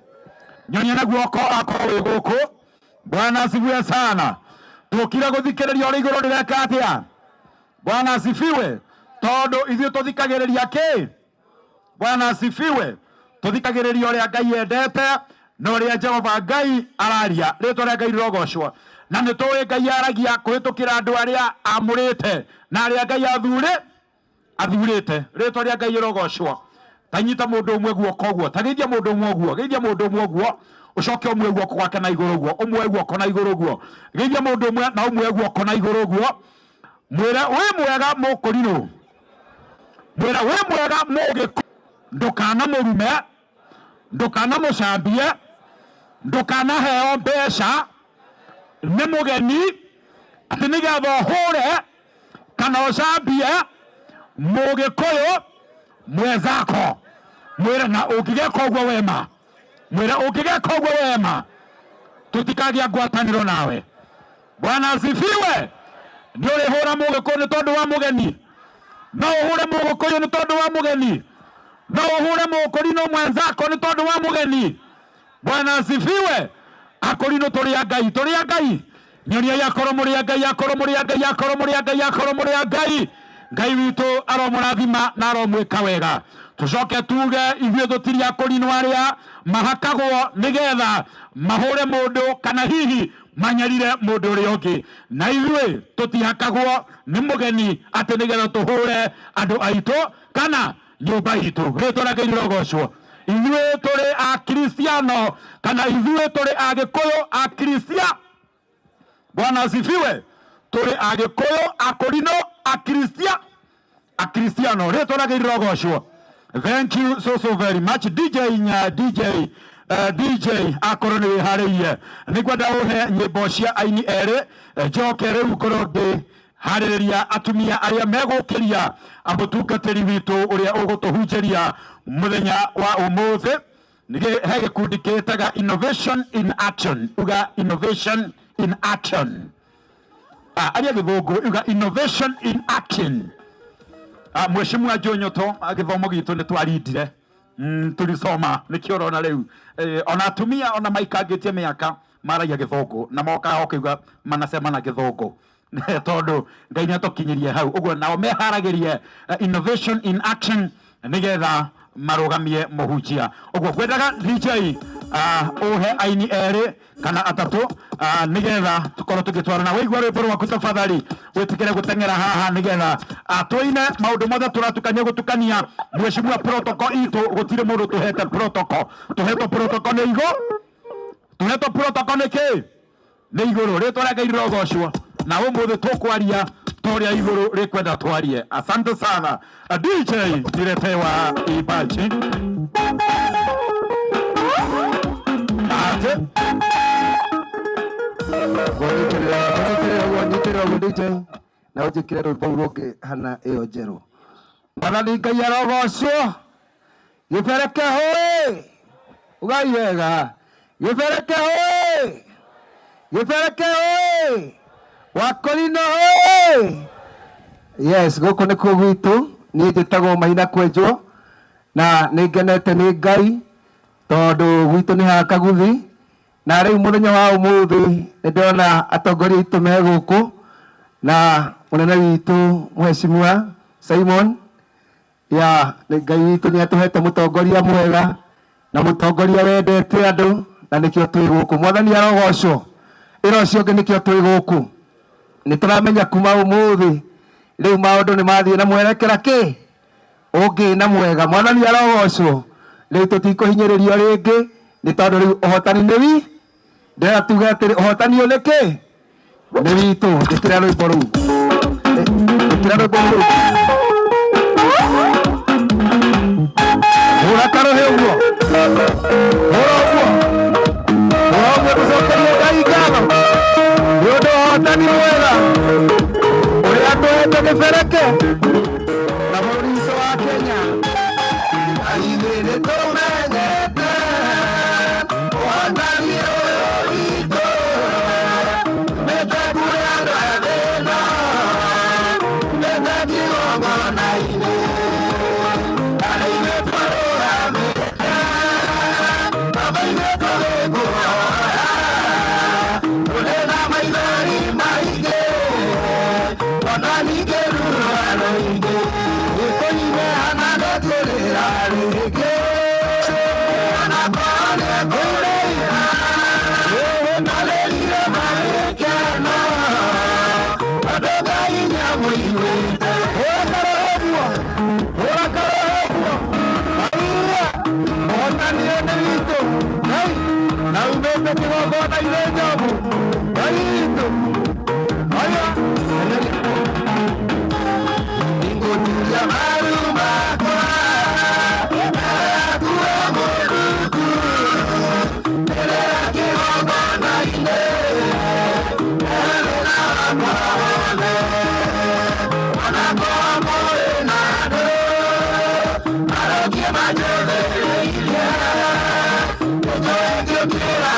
nyonia na guoko akorwo wĩ gũkũ. Bwana asifiwe sana. Tũkire gũthikĩrĩria ũrĩa igũrũ rĩreka atĩa. Bwana asifiwe. Tondu ithuĩ tũthikagĩrĩria kĩ? Bwana asifiwe. Tũthikagĩrĩria ũrĩa Ngai endete na ũrĩa Jehova Ngai araria. Rĩtwa rĩa Ngai rĩrogocwo. Na nĩ tũĩ Ngai aragia kũhĩtũkĩra andũ arĩa amũrĩte na arĩa Ngai athurĩte. Rĩtwa rĩa Ngai rĩrogocwo. Ta nyita mũndũ ũmwe guoko ũguo, ta geithia mũndũ ũmwe ũguo, geithia mũndũ ũmwe ũguo, ũcoke ũmwe guoko gwake na igũrũ ũguo, ũmwe guoko na igũrũ ũguo, geithia mũndũ ũmwe na ũmwe guoko na igũrũ ũguo, mwĩre wĩ mwega mũkũrinũ, mwĩre wĩ mwega mũgĩkũyũ, ndũkanamũrume, ndũkanamũcambie, ndũkanaheo mbeca nĩ mũgeni atĩ nĩgetha ũhũre kana ũcambie mũgĩkũyũ mwenzako. Mwĩre na ũngĩgeka ũguo wema, mwĩre ũngĩgeka ũguo wema tũtikagĩa ngwatanĩro nawe. Bwana asifiwe. Nĩ ũrĩhũra mũgĩkũyũ nĩ tondũ wa mũgeni, no ũhũre mũgĩkũyũ nĩ tondũ wa mũgeni, no ũhũre mũkũrinũ mwenzako nĩ tondũ wa mũgeni. Bwana asifiwe. Akũrinũ tũrĩ a Ngai, tũrĩ a Ngai. Nyoniai akorwo mũrĩ a Ngai, akorwo mũrĩ a Ngai, akorwo mũrĩ a Ngai, akorwo mũrĩ a Ngai. Ngai witũ aromũrathima na aromwĩka wega. Tũcoke tuge ithuĩ tũtirĩ akũrinũ arĩa mahakagwo nĩgetha mahũre mũndũ kana hihi manyarire mũndũ ũrĩa ũngĩ, na ithuĩ tũtihakagwo nĩ mũgeni atĩ nĩgetha tũhũre andũ aitũ kana nyũmba itũ. Rĩtwa rĩa Ngai rĩrogocwo. Ithuĩ tũrĩ Akristiano kana ithuĩ tũrĩ Agĩkũyũ Akristia. Bwana asifiwe. Tũrĩ Agĩkũyũ Akũrinũ Akristia, Akristiano. Rĩtwa rĩa Ngai rĩrogocwo. Thank you so so very much DJ nya DJ DJ akorwo nĩ wĩharĩirie nĩ ngwenda ũhe nyĩmbo cia aini erĩ, njoke rĩu ngorwo ngĩharĩrĩria atumia arĩa megũkĩria mũtungatĩri witũ ũrĩa ũgũtũhunjĩria mũthenya wa ũmũthĩ. He gĩkundi kĩtaga Innovation in Action. Uga Innovation in Action. Aria gĩthũngũ, uga Innovation in Action. Mheshimiwa Njonyoto, gĩthomo gitũ nĩ twarindire, tulisoma nĩkĩo ũrona rĩu ona atumia ona maikangĩtie mĩaka maragia gĩthũngũ na mokaga ũkĩuga manasema na gĩthũngũ tondũ Ngai nĩ atũkinyirie hau ũguo, nao meharagĩrie Innovation in Action nĩgetha marũgamie mũhunjia. Ũguo ngwendaga DJ ũhe aini erĩ kana atatũ nĩgetha tũkorwo tũgĩtwarana. Waigua rwĩmbo rwaku tafadhali wĩtĩkĩre gũteng'era haha nĩgetha tũine maũndũ mothe tũratukania gũtukania. Mheshimiwa, protocol itũ gũtirĩ mũndũ tũhete protocol, tũhetwo protocol nĩ igũ, tũhetwo protocol nĩ kĩ? Nĩ igũrũ. Rĩtwa rĩa Ngai rĩrogocwo. Na ũmũthĩ tũkwaria ta ũrĩa igũrũ rĩkwenda twarie. Asante sana. DJ niletewa ibaji. Ate. Nyitĩrĩra ũguo, nyitĩrĩra ũguo DJ, na ũnjĩkĩre rwĩmbo rũu rũngĩ hana ĩyo njerũ. Mwathani Ngai arogocwo. Gĩbereke hũĩ, ugai wega, gĩbereke hũĩ, gĩbereke hũĩ, Wakũrinũ hũĩ. Yes, gũkũ nĩkuo gwitũ. Niĩ njĩtagwo Maina Kwenjwo na nĩ ngenete nĩ Ngai tondũ gwitũ nĩ haha Kaguthi, na rĩu mũthenya wa ũmũthĩ nĩ ndĩrona atongoria aitũ me gũkũ na mũnene witũ Mheshimiwa Simon ya Ngai witũ nĩ atũhete mũtongoria mwega na mũtongoria wendete andũ, na nĩkĩo twĩ gũkũ. Mwathani arogocwo. Ĩra ũcio ũngĩ nĩkĩo twĩ gũkũ. Nĩ tũramenya kuma ũmũthĩ rĩu maũndũ nĩ mathiĩ na mwerekera kĩ ũngĩ na mwega. Mwathani arogocwo. Rĩu tũtikũhinyĩrĩrio rĩngĩ nĩ tondũ rĩu ũhotani nĩ wi, ndĩrenda tuge atĩrĩ ũhotani ũyũ nĩ kĩ? Nĩ witũ. Ĩkĩra rwĩmbo rũu, ĩkĩra rwĩmbo rũu, hũra karũhĩ ũguo, hũra ũguo, hũra ũguo, tũcokerie Ngai ngatho nĩ ũndũ wa ũhotani mwega ũrĩa atũhete. Umĩte gĩbereke na bũrũri witũ wa Kenya. Ithuĩ nĩtũmenyete ũhotani ũyũ witũ, umĩte kũrĩ andũ a thĩna, umĩte kĩgongona-inĩ. Na nĩ ithuĩ tũrũgamĩte, Baba ithuĩ tũgĩkũhoya, tũrĩ na maithori maingĩ, ona ningĩ ruo rũingĩ. Gĩkũnyime hana ndũkĩrĩra rĩngĩ, ona korwo nĩkũrĩra, marĩrire magĩkena, tondũ Ngai nĩamũiguĩte. Hũra ũguo, hũra ũguo, Haiya, ũhotani ũyũ nĩ witũ. Ngai, na umĩte kĩgongona-inĩ njogu. Ngai witũ. Haya. Nĩngũturia maru makwa mbere yaku we Mũrungu, mbere ya kĩgongona-inĩ, mbere wakwa wothe. Ona korwo mũrĩ na andũ arũngiĩ manjũthĩrĩirie, nĩnjũĩ ngĩũkĩra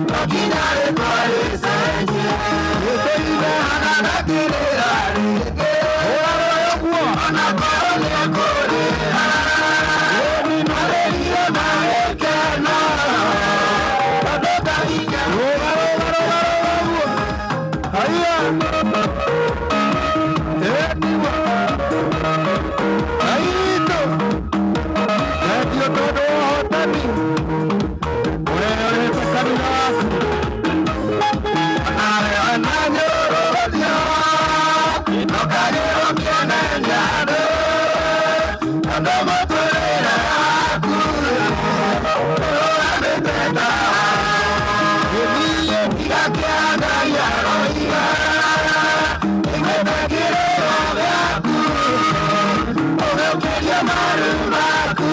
no nginya rĩtwa rĩcenjie. Gĩtũire hana ndakĩrĩra rĩngĩ, ona korwo nĩkũrĩra, marĩrire magĩkena, tondũ Ngai Rũga, rũga, rũga, rũga ũguo. Haiya. Ĩniwa. Ngai witũ. Thengiũ tondũ wa ũhotani ũrĩa ũrĩte kanitha waku. Nawe wananyũrũria, ndũkagĩrwo kĩonenia andũ, tondũ mũtũrĩre waku ũrũgamĩte ta gĩthiĩ tiga kĩa Ngai aroiga, iguĩte kĩrĩro gĩaku, ũgĩũkĩria maru maku,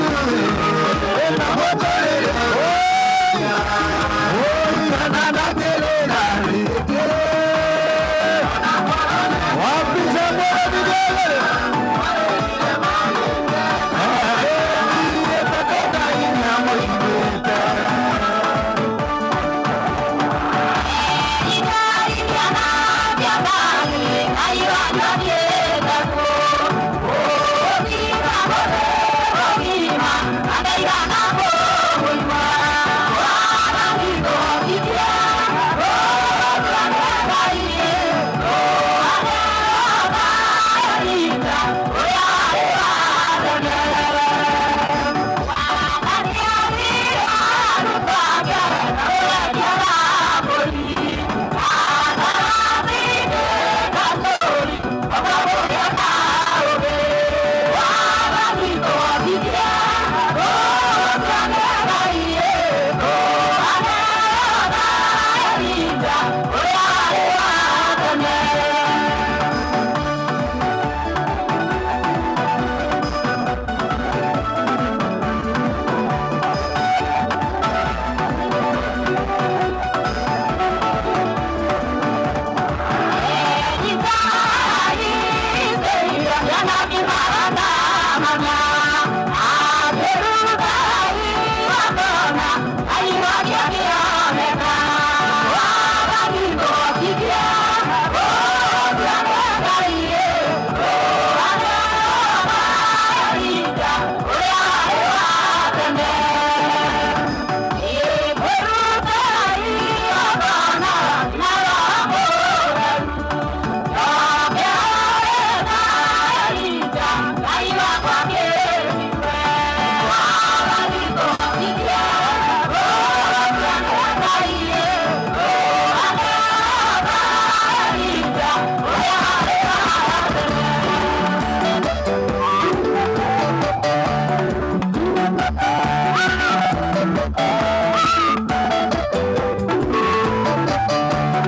na mũtũrĩre ũyũ ndakĩrĩra rĩngĩ. Wapi shangwe na vigelegele?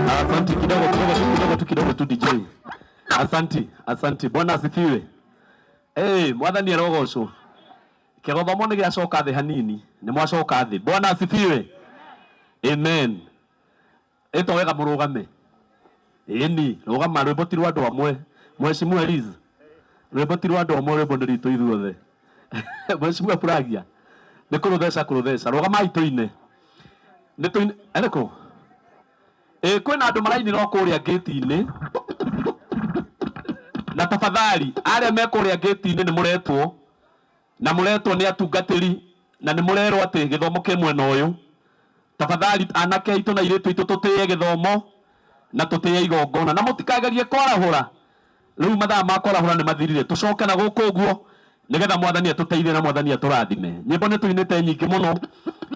Asanti kidogo kidogo tu kidogo tu kidogo tu DJ. Asanti, asanti. Bwana asifiwe. Eh, mwathani arogocwo. Kĩgothomo nĩ gĩacoka thĩ hanini, nĩ mwacoka thĩ. Bwana asifiwe. Amen. Ĩto wega mũrũgame. Ĩni rũgama, rwĩmbo ti rwa andũ amwe. Mheshimiwa Liz, rwĩmbo ti rwa andũ amwe, rwĩmbo nĩ rwitũ ithuothe. Mheshimiwa Puragia nĩ kũrũtheca kũrũtheca, rũgamai tũine. Nĩ tũine erĩkũ? Ĩ kwĩna andũ marainĩra o kũrĩa ngĩti-inĩ, na tafadhali arĩa me kũrĩa ngĩti-inĩ nĩ mũretwo, na mũretwo nĩ atungatĩri, na nĩ mũrerwo atĩ gĩthomo kĩ mwena ũyũ. Tafadhali anake aitũ na airĩtu aitũ tũtĩe gĩthomo na tũtĩe igongona, na mũtikagerie kwarahũra. Rĩu mathaa ma kwarahũra nĩ mathirire, tũcoke na gũkũ ũguo nĩgetha mwathani atũteithie na mwathani atũrathime. Nyĩmbo nĩ tũinĩte nyingĩ mũno,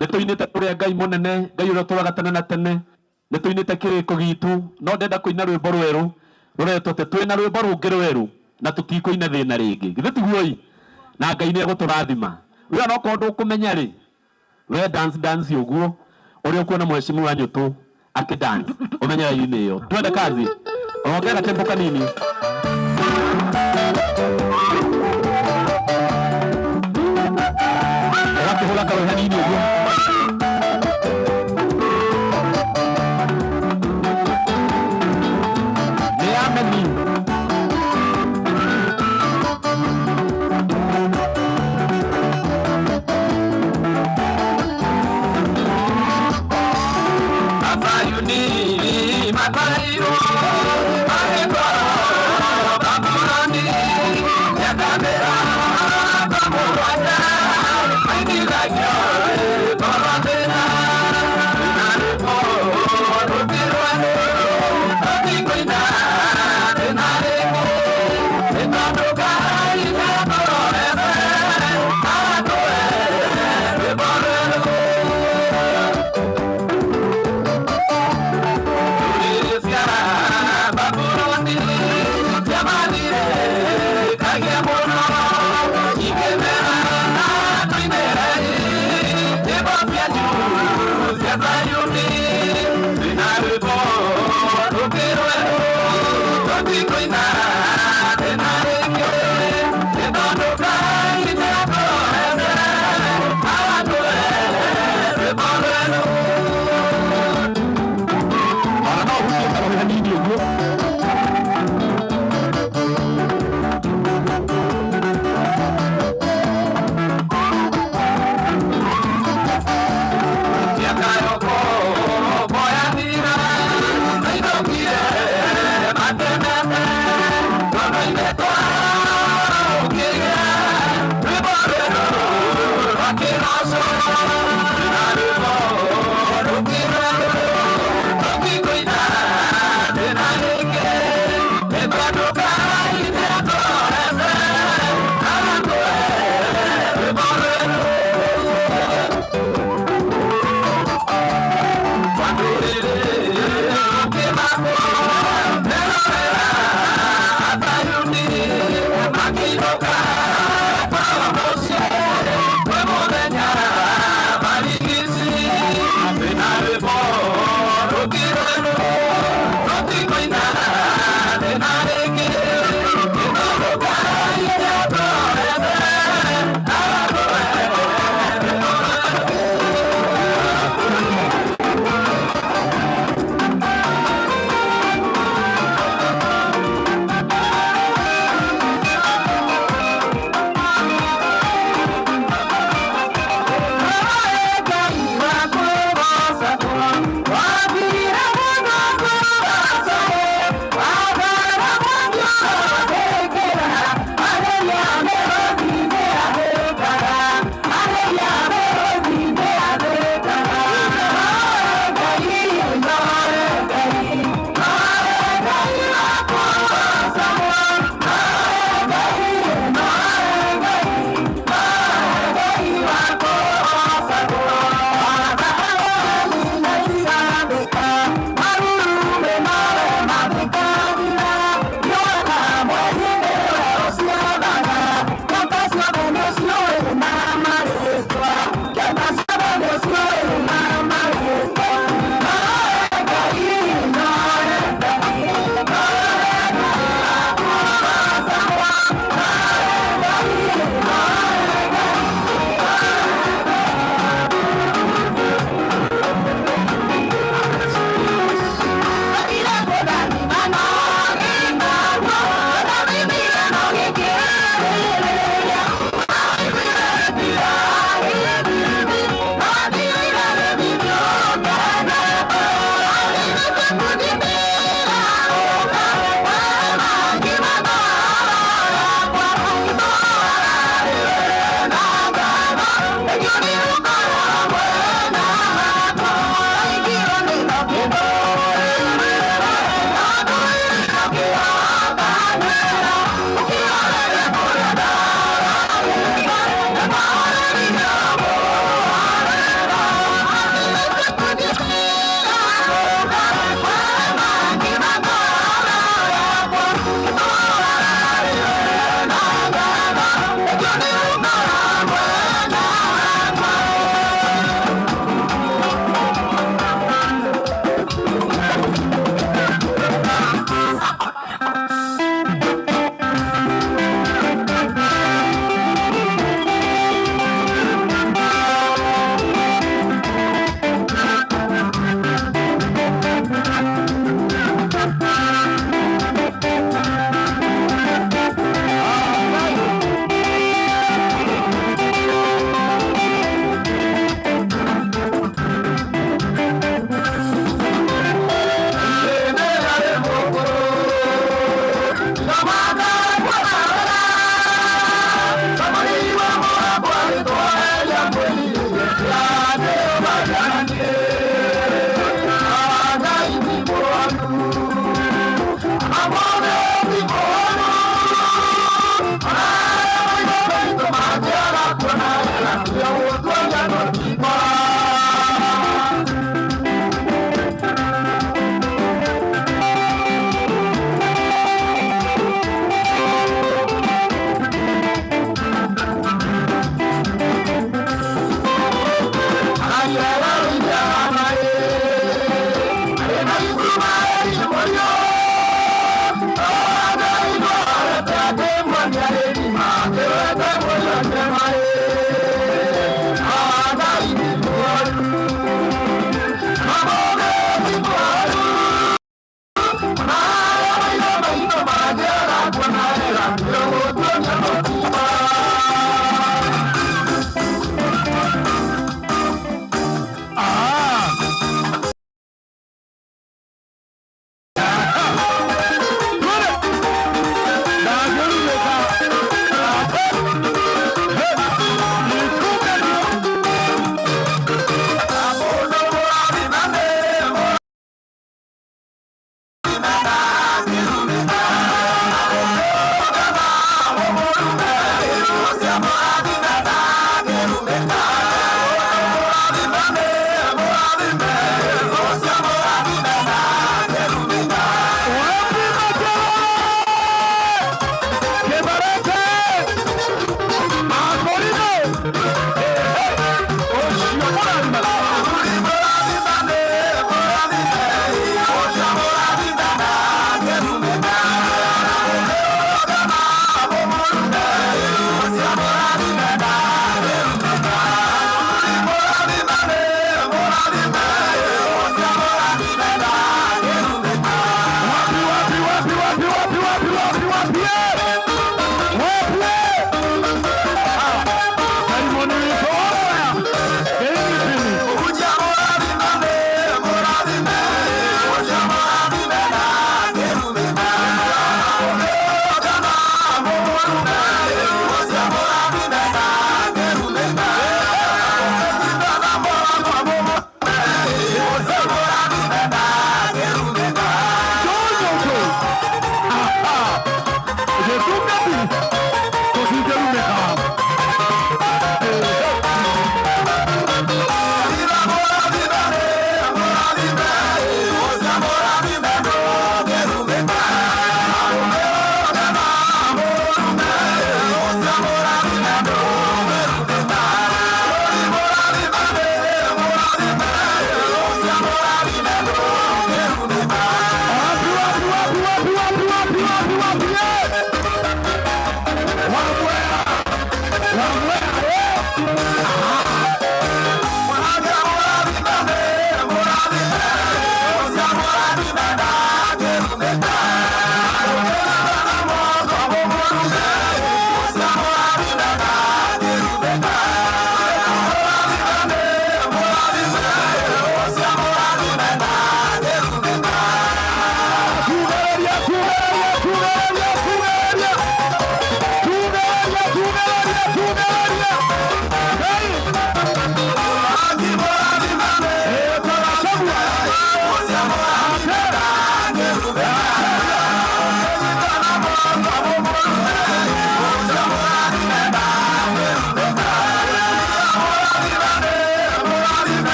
nĩ tũinĩte kũrĩa Ngai mũnene, Ngai ũrĩa ũtũraga tene na tene, nĩ tũinĩte kĩrĩko gitũ, no ndenda kũina rwĩmbo rwerũ rũretwo atĩ twĩna rwĩmbo rũngĩ rwerũ na tũtikũina thĩna rĩngĩ. Githĩ tiguo ĩ? Na Ngai nĩ egũtũrathima. We onokorwo ndũkũmenya rĩ, we dance dance ũguo ũrĩa ũkuona mheshimiwa Nyũtũ akĩ dance, ũmenye raini ĩyo. Twende kazi, ongera tempo kanini. Ũgakĩhũra karũĩ hanini ũguo. Nĩ ameni. Azayuni matwairwo magĩtwarwo Babuloni, mĩaka mĩrongo mũgwanja mainithagio rwĩmbo rwa thĩna. Twĩna rwĩmbo rũngĩ rwerũ, tũtikũina thĩna rĩngĩ, nĩ tondũ Ngai nĩatũrorete aratũhe rwĩmbo rwerũ. Ndũrĩrĩ cia Babuloni ciamathire kagia mũno, ikĩmera tũinĩrei nyĩmbo cianyu cia Zayuni. Twĩna rwĩmbo rũngĩ rwerũ, tũtikũina thĩna rĩngĩ, nĩ tondũ Ngai nĩatũrorete aratũhe rwĩmbo rwerũ. Ona no ũhutie karũhĩ hanini ũguo. Mĩaka yoko yathira, mainũkire makenete.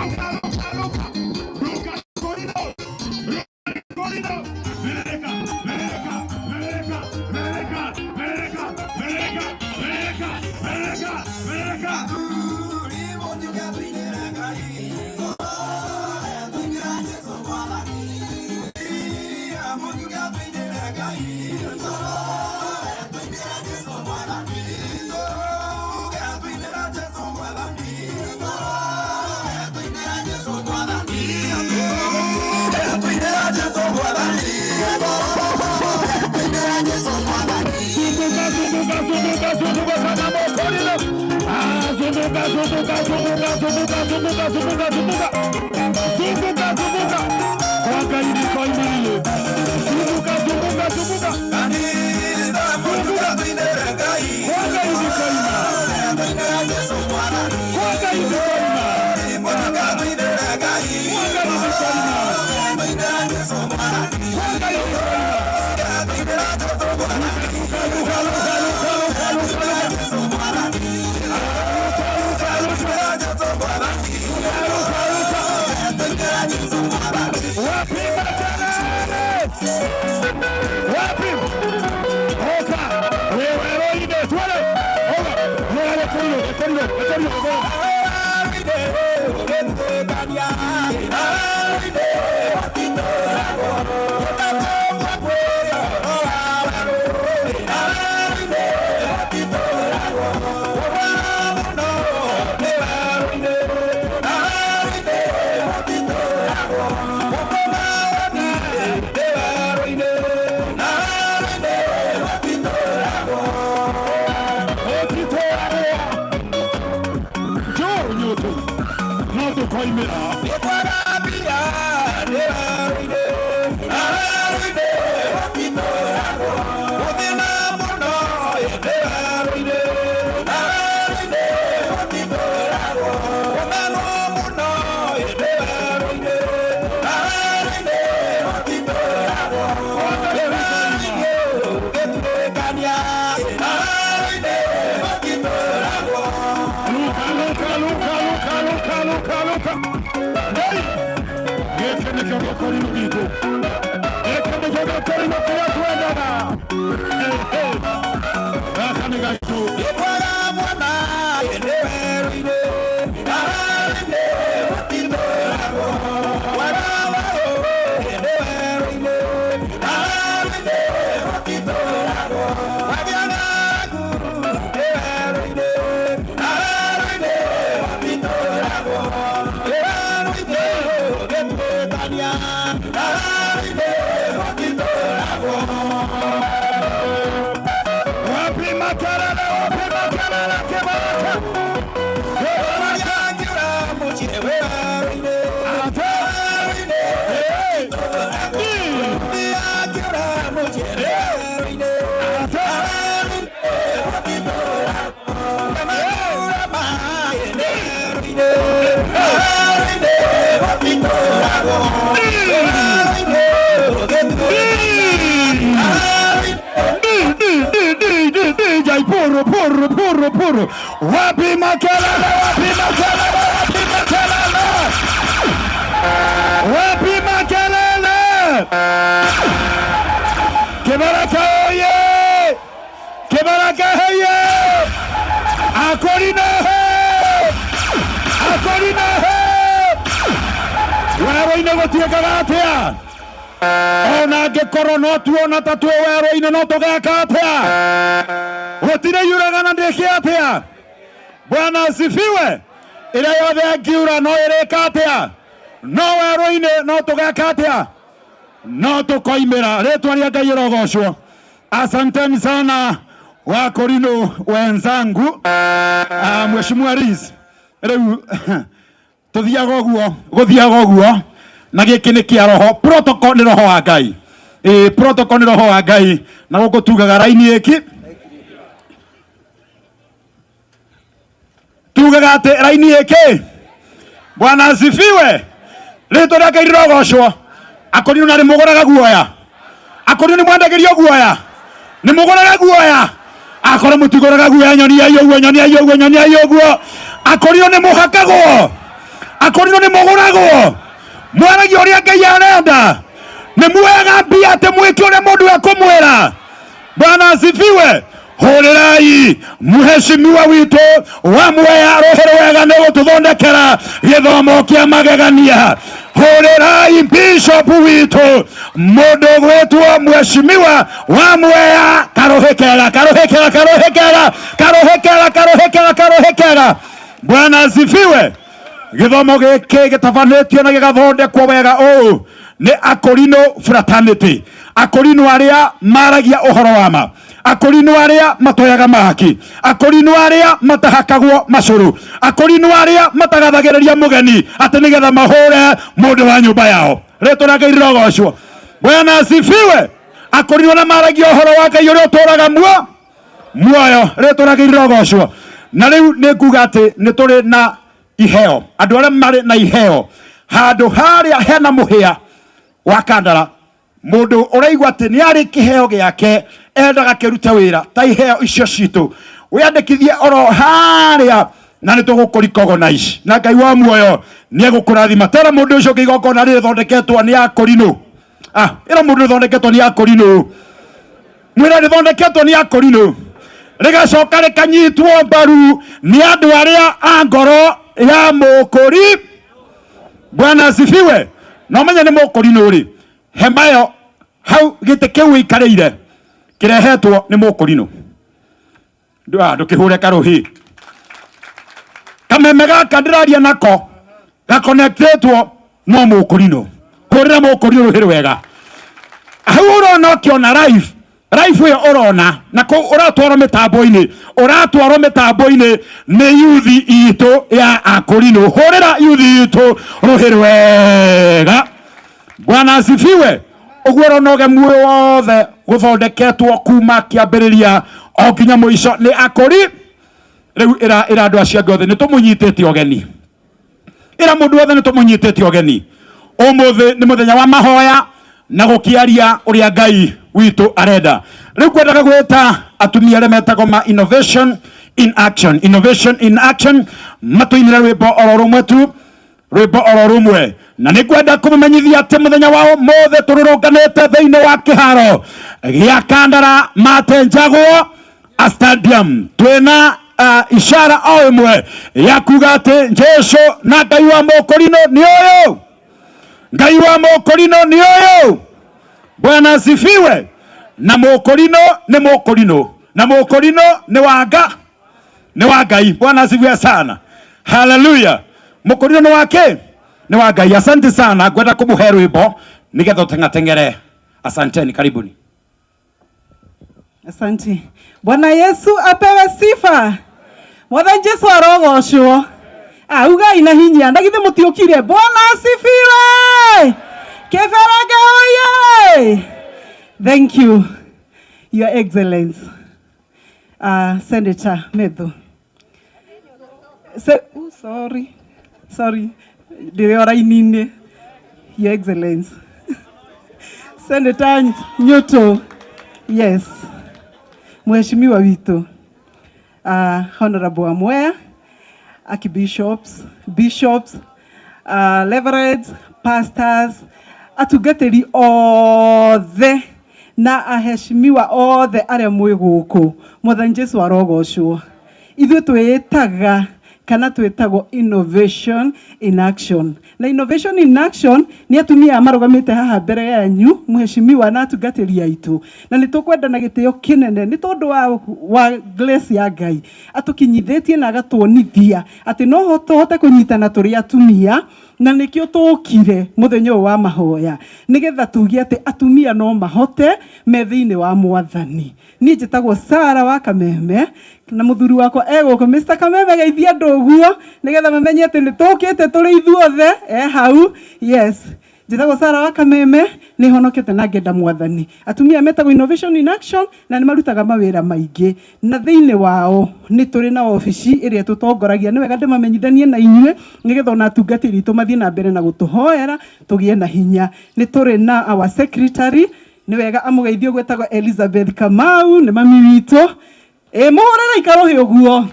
Ruka, ruka, ruka. Ruka korino. Ruka korino. Mereka, mereka, mereka, mereka, mereka, mereka, mereka, mereka, mereka. Zunguka, zunguka, zunguka, zunguka kama mokorino. Ah, zunguka, zunguka, zunguka, zunguka, zunguka, zunguka, zunguka. Zunguka, zunguka. Kwa Ngai nĩkoimĩrire. Zunguka, zunguka, zunguka. Zunguka. Kwa Ngai nĩkoima. Kwa Ngai nĩkoima. Kwa Ngai nĩkoima. Kwa Ngai nĩkoima. Luka, luka, luka, luka, luka, luka. Wapi makelele? Wapi? Oka, wewe roide, twende. Oka, wewe korino, korino, korino, korino. Luka, luka, luka, luka, luka, luka, luka. Hey! Gĩkĩ nĩkĩo gĩkorino gitũ. Gĩkĩ nĩkĩo gĩkorino kĩrĩa twendaga. Hey, hey. Gaka nĩ gaitũ. Wapi makelele? Wapi makelele? Kibaraka. Kibaraka. Ate. Hey. Ate. DJ puro puro puro puro. Wapi makelele? Wapi makelele? Wapi makelele? Wapi makelele? Kibaraka oye! Kibaraka heye! Akorina he! Akorina he! Werũ-inĩ gũtuĩkaga atĩa? Ona angĩkorwo no tuona ta twĩ werũ-inĩ no tũgeka atĩa? Gũtirĩ yuraga na ndĩke atĩa? Bwana asifiwe. Ĩrĩa yothe angiura no ĩrĩka atĩa? No werũ-inĩ no tũgeka atĩa? No tũkoimĩra. Rĩtwa rĩa Ngai rĩrogocwo. Asanteni sana Wakorino wenzangu. Mheshimiwa Riz, rĩu tuthiaga ũguo, gũthiaga ũguo na gĩkĩ nĩ kĩa roho. Protocol nĩ roho wa Ngai. Ĩ, protocol nĩ roho wa Ngai na gũkũ tugaga raini ĩki tugaga atĩ raini ĩkĩ. Bwana asifiwe. Rĩtwa rĩa Ngai rĩrogocwo. Akorino na nĩ mũgũraga guoya. Akorino nĩ mwendagĩrio guoya. Nĩ mũgũraga guoya. Akorwo mũtigũraga guoya nyoniai ũguo, nyoniai ũguo, nyoniai ũguo. Akorino nĩ mũhakagwo. Akorino nĩ mũgũragwo, mwaragia ũrĩa Ngai arenda, nĩ muoyaga mbia atĩ mwĩke ũrĩa mũndũ ekũmwĩra. Bwana asifiwe. Hũrĩrai mheshimiwa witũ wa Mwea rũhĩ rwega nĩ gũtũthondekera gĩthomo kĩa magegania. Hũrĩrai bishop witũ mũndũ gwĩtwo mheshimiwa wa Mwea karũhĩ kega, karũhĩ kega, karũhĩ kega, karũhĩ kega, karũhĩ kega, karũhĩ kega. Bwana asifiwe. Gĩthomo gĩkĩ gĩtabanĩtio na gĩgathondekwo wega ũũ nĩ Akorino fraternity, Akorino arĩa maragia ũhoro wa ma, Akorino arĩa matoyaga mahaki, Akorino arĩa matahakagwo macũrũ, Akorino arĩa matagathagĩrĩria mũgeni atĩ nĩgetha mahũre mũndũ wa nyũmba yao. Rĩtwa rĩa Ngai rĩrogocwo. Bwana asifiwe. Akorino arĩa maragia ũhoro wa Ngai ũrĩa ũtũraga muoyo, rĩtwa rĩa Ngai rĩrogocwo. Na rĩu nĩ nguga atĩ nĩ tũrĩ na iheo, andũ arĩa marĩ na iheo handũ harĩa hena mũhĩa wa Kandara, mũndũ ũraigua atĩ nĩ arĩ kĩheo gĩake endaga kĩrute wĩra ta iheo icio citũ, wĩandĩkithie oro harĩa na nĩ tũgũkũrecognize na Ngai wa muoyo nĩ egũkũrathima. Tera mũndũ ũcio kĩgongona rĩthondeketwo nĩ Akorino. Ĩra mũndũ rĩthondeketwo nĩ Akorino, mwĩra rĩthondeketwo nĩ Akorino, rĩgacoka rĩkanyitwo mbaru nĩ andũ arĩa a ngoro ya mũkũri. Bwana asifiwe. No menye nĩ mũkũrinũ rĩ, hema ĩyo hau gĩtĩ kĩu wĩikarĩire kĩrehetwo nĩ mũkũrinũ. Ndũkĩhũre karũhĩ kameme gaka ndĩraria nako gakonektetwo no mũkũrinũ. Hũrĩra mũkũrinũ rũhĩ rwega. Hau ũrona ũkĩona live, live ĩyo ũrona na kũu ũratwarwo mĩtambo-inĩ, ũratwarwo mĩtambo-inĩ nĩ yuthi itũ ya Akorino. Hũrĩra yuthi itũ rũhĩ rwega. Bwana asifiwe. Ũguo ũrona ũgemu ũyũ wothe gũthondeketwo kuma kĩambĩrĩria o nginya mũico nĩ Akori. Rĩu ĩra andũ acio angĩ othe nĩ tũmũnyitĩte ũgeni. Ĩra mũndũ wothe nĩ tũmũnyitĩte ũgeni. Ũmũthĩ nĩ mũthenya wa mahoya na gũkĩaria ũrĩa Ngai witũ arenda. Rĩu ngwendaga gwĩta atumia arĩa metagwo ma Innovation in Action, Innovation in Action, matũinĩre rwĩmbo oro rũmwe tu, rwĩmbo oro rũmwe. Na nĩ ngwenda kũmũmenyithia atĩ mũthenya wa ũmũthĩ tũrũrũnganĩte thĩinĩ wa kĩharo gĩa Kandara Matenjagwo a stadium. Twĩna ishara o ĩmwe ya kuga atĩ Jesũ na Ngai wa mũkũrinũ nĩ ũyũ. Ngai wa mũkũrinũ nĩ ũyũ. Bwana asifiwe. Na mũkũrinũ nĩ mũkũrinũ, na mũkũrinũ nĩ wa Nga, nĩ wa Ngai. Bwana asifiwe sana. Haleluya. Mũkũrinũ nĩ wa kĩ? Nĩ wa Ngai. Asante sana. Ngwenda kũmũhe rwĩmbo nĩgetha ũteng'ateng'ere. Asanteni, karibuni. Asante. Bwana Yesu apewe sifa. Mwathani Jesu arogocwo. Ugai na hinya na githĩ mũtiũkire. Bwana asifiwe. Kĩberenge oye. Thank you, Your Excellency. Senator Methu. Sorry. Sorry. Ndĩrĩ o raini-inĩ. Your Excellency. Senator Nyutu. Yes. Mheshimiwa witũ. Honorable Wamwea, archbishops, bishops, reverends, pastors, atungatĩri othe na aheshimiwa othe arĩa mwĩ gũkũ. Mwathani Jesu arogocwo. Ithuĩ twĩĩtaga kana twĩtagwo Innovation in Action. Na Innovation in Action nĩ atumia aya marũgamĩte haha mbere yanyu, mheshimiwa na atungatĩri aitũ. Na nĩ tũkwenda na gĩtĩo kĩnene nĩ tondũ wa grace ya Ngai atũkinyithĩtie na agatuonithia atĩ no tũhote kũnyitana tũrĩ atumia, na nĩkĩo tũkire mũthenya ũyũ wa mahoya nĩgetha tuge atĩ atumia no mahote me thĩinĩ wa Mwathani. Niĩ njĩtagwo Sarah wa Kameme na mũthuri wakwa egũkũ Mr. Kameme, geithia andũ ũguo nĩgetha mamenye atĩ nĩ tũkĩte tũrĩ ithuothe e hau. Yes, njĩtagwo Sarah wa Kameme, nĩ honokete na ngenda Mwathani. Atumia metagwo Innovation in Action na nĩ marutaga mawĩra maingĩ, na thĩinĩ wao nĩ tũrĩ na obici ĩrĩa tũtongoragia. Nĩ wega ndĩmamenyithanie na inyuĩ nĩgetha ona atungatĩri aitũ mathiĩ na mbere na gũtũhoera tũgĩe na hinya. Nĩ tũrĩ na our secretary, nĩ wega amũgeithie ũguo, etagwo Elizabeth Kamau, nĩ mami witũ. Mũhũrĩre ikarũhĩ ũguo.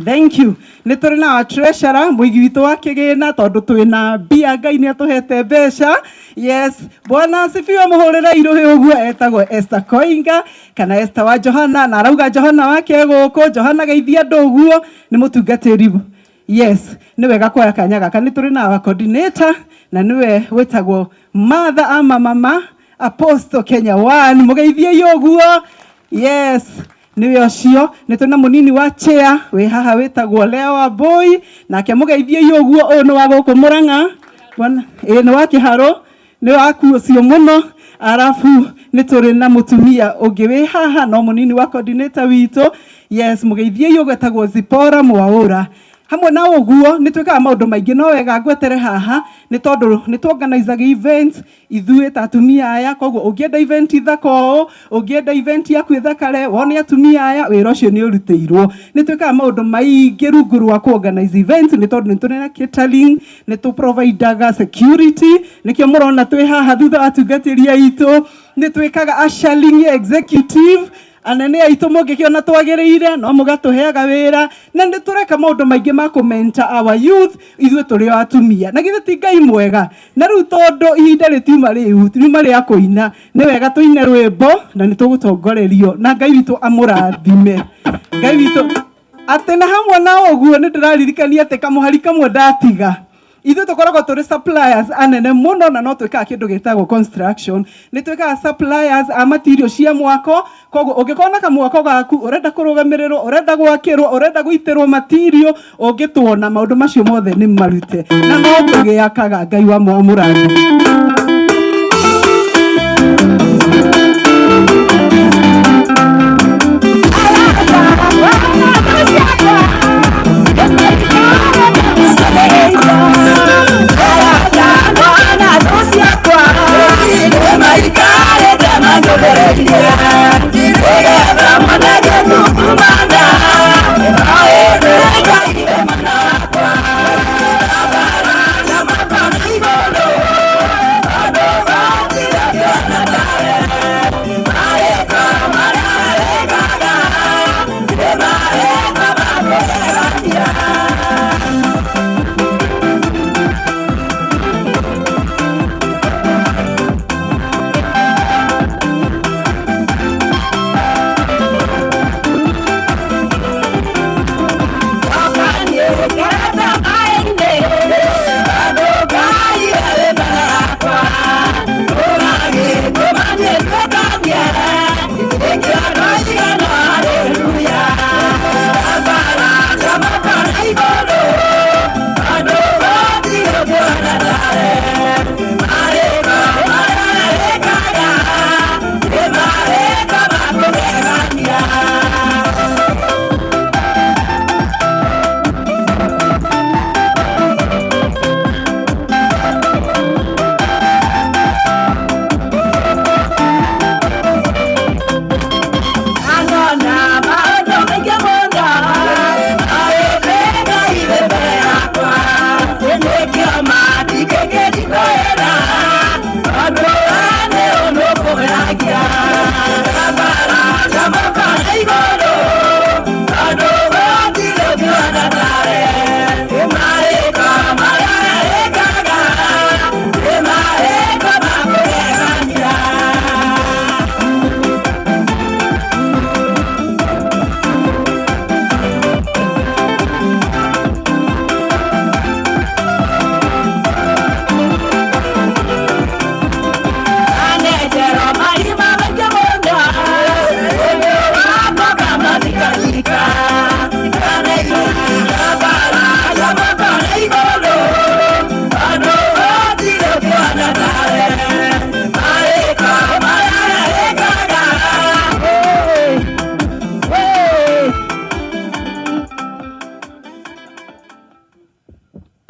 Thank you. Nĩ tũrĩ na our treasurer, mũigi witũ wa kĩgĩna, tondũ twĩna mbia, Ngai nĩ atũhete mbeca. Yes, Bwana asifiwe. Mũhũrĩre irũhĩ ũguo. Etagwo Esther Koinga kana Esther wa Johana, na arauga Johana wake gũkũ. Johana, geithia andũ ũguo. Nĩ mũtungatĩri. Yes, nĩ wega kuoya kanya gaka. Nĩ tũrĩ na our coordinator, na nĩwe wĩtagwo Martha ama Mama Apostle Kenya One. Mũgeithiei ũguo. Yes, nĩwe ũcio. Nĩ tũrĩ na mũnini wa chair wĩ haha wĩtagwo Lea wa Boy, nake mũgeithiei ũguo. Ũyũ nĩ wa gũkũ Mũrang'a. Bwana, ĩĩ, nĩ wa Kĩharũ, nĩ waku ũcio mũno. Arabu nĩ tũrĩ na mũtumia ũngĩ wĩ haha, no mũnini wa coordinator witũ. Yes, mũgeithiei ũguo, etagwo Zipora Mwaũra. Hamwe na ũguo nĩ twĩkaga maũndũ maingĩ, no wega ngwetere haha nĩ tondũ nĩ tuorganizaga events ithuĩ ta atumia aya. Koguo ũngĩenda event ithaka ũũ, ũngĩenda event yaku ĩthakare, wone atumia aya, wĩra ũcio nĩ ũrutĩirwo. Nĩ twĩkaga maũndũ maingĩ rungu rwa ku organize events, nĩ tondũ nĩ tũrĩ na catering, nĩ tũ providaga security, nĩkĩo mũrona twĩ haha thutha wa atungatĩri aitũ. Nĩ twĩkaga ushering, executive anene aitũ mũngĩkĩona twagĩrĩire no mũgatũheaga wĩra, na nĩ tũreka maũndũ maingĩ ma kũmenta our youth ithuĩ tũrĩ o atumia. Na githĩ ti Ngai mwega? Na rĩu tondũ ihinda rĩtiuma rĩu riuma rĩa kũina, nĩ wega tũine rwĩmbo na nĩ tũgũtongorerio, na Ngai witũ amũrathime. Ngai witũ atĩ na hamwe na ũguo nĩ ndĩraririkania atĩ kamũhari kamwe ndatiga, ithuĩ tũkoragwo tũrĩ suppliers anene mũno, na no twĩkaga kĩndũ gĩtagwo construction. Nĩ twĩkaga suppliers a material cia mwako. Koguo ũngĩkorwo na kamwako gaku ũrenda kũrũgamĩrĩrwo, ũrenda gwakĩrwo, ũrenda gũitĩrwo material, ũngĩtuona, maũndũ macio mothe nĩ marute na no tũgĩakaga. Ngai wa mũrathime.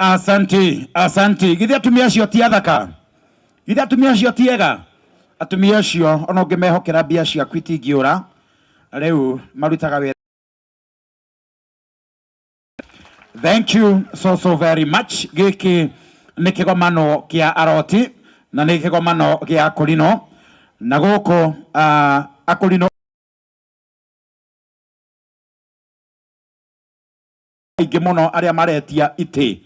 Asanti, asanti. Githĩ atumia acio ti athaka? Githĩ atumia acio ti ega? Atumia acio ona ũngĩmehokera mbia ciaku itingĩũra. Rĩu marutaga wĩra. Thank you so so very much. Gĩkĩ nĩ kĩgomano kĩa aroti na nĩ kĩgomano gĩa akũrinũ, na gũkũ akũrinũ. Aingĩ mũno arĩa maretia itĩ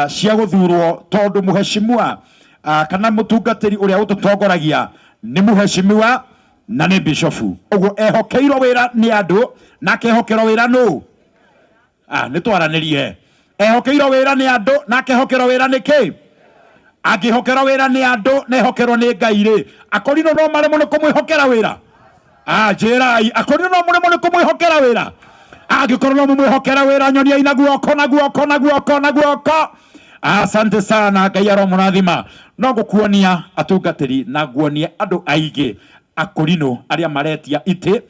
cia gũthurwo tondũ mũheshimiwa kana mũtungatĩri ũrĩa ũtũtongoragia nĩ mũheshimiwa na nĩ bishofu ũguo ehokeirwo wĩra nĩ andũ na akehokerwo wĩra nũ nĩ twaranĩrie ehokeirwo wĩra nĩ andũ na akehokerwo wĩra nĩ kĩ angĩhokerwo wĩra nĩ andũ na ehokerwo nĩ Ngai rĩ akorino no maremwo nĩ kũmwĩhokera wĩra njĩrai akorino no mũremwo nĩ kũmwĩhokera wĩra angĩkorwo no mũmwĩhokera wĩra nyoniai na guoko na guoko na guoko na guoko. Asante sana, Ngai aromũrathima. No ngũkuonia atungatĩri na nguonie andũ aingĩ akũrinũ arĩa maretia itĩ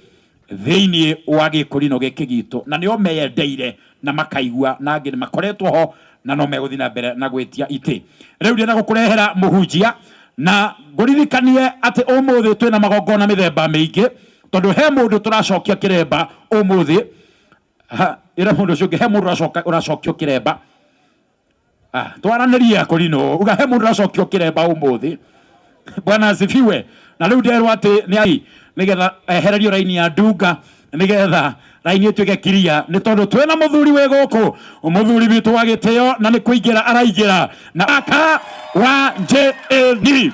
thĩinĩ wa gĩkũrinũ gĩkĩ gitũ na nĩo meyendeire na makaigua na angĩ nĩ makoretwo ho na no megũthiĩ na mbere na gwĩtia itĩ. Rĩu ndĩrenda gũkũrehera mũhunjia na ngũririkanie atĩ ũmũthĩ twĩna magongona mĩthemba mĩingĩ tondũ he mũndũ tũracokia kĩremba ũmũthĩ. Ĩra mũndũ ũcio ũngĩ he mũndũ ũracokio kĩremba. Twaranĩrie akũrinũ uga he mũndũ ũracokio kĩremba ũmũthĩ. Bwana asifiwe. Na rĩu nderwo atĩ nĩ nĩgetha ehererio raini ya ndunga nĩgetha raini ĩtuĩke kiria nĩ tondũ twĩna mũthuri wĩ gũkũ mũthuri witũ wa gĩtĩo na nĩ kũingĩra araingĩra na aka wa JAD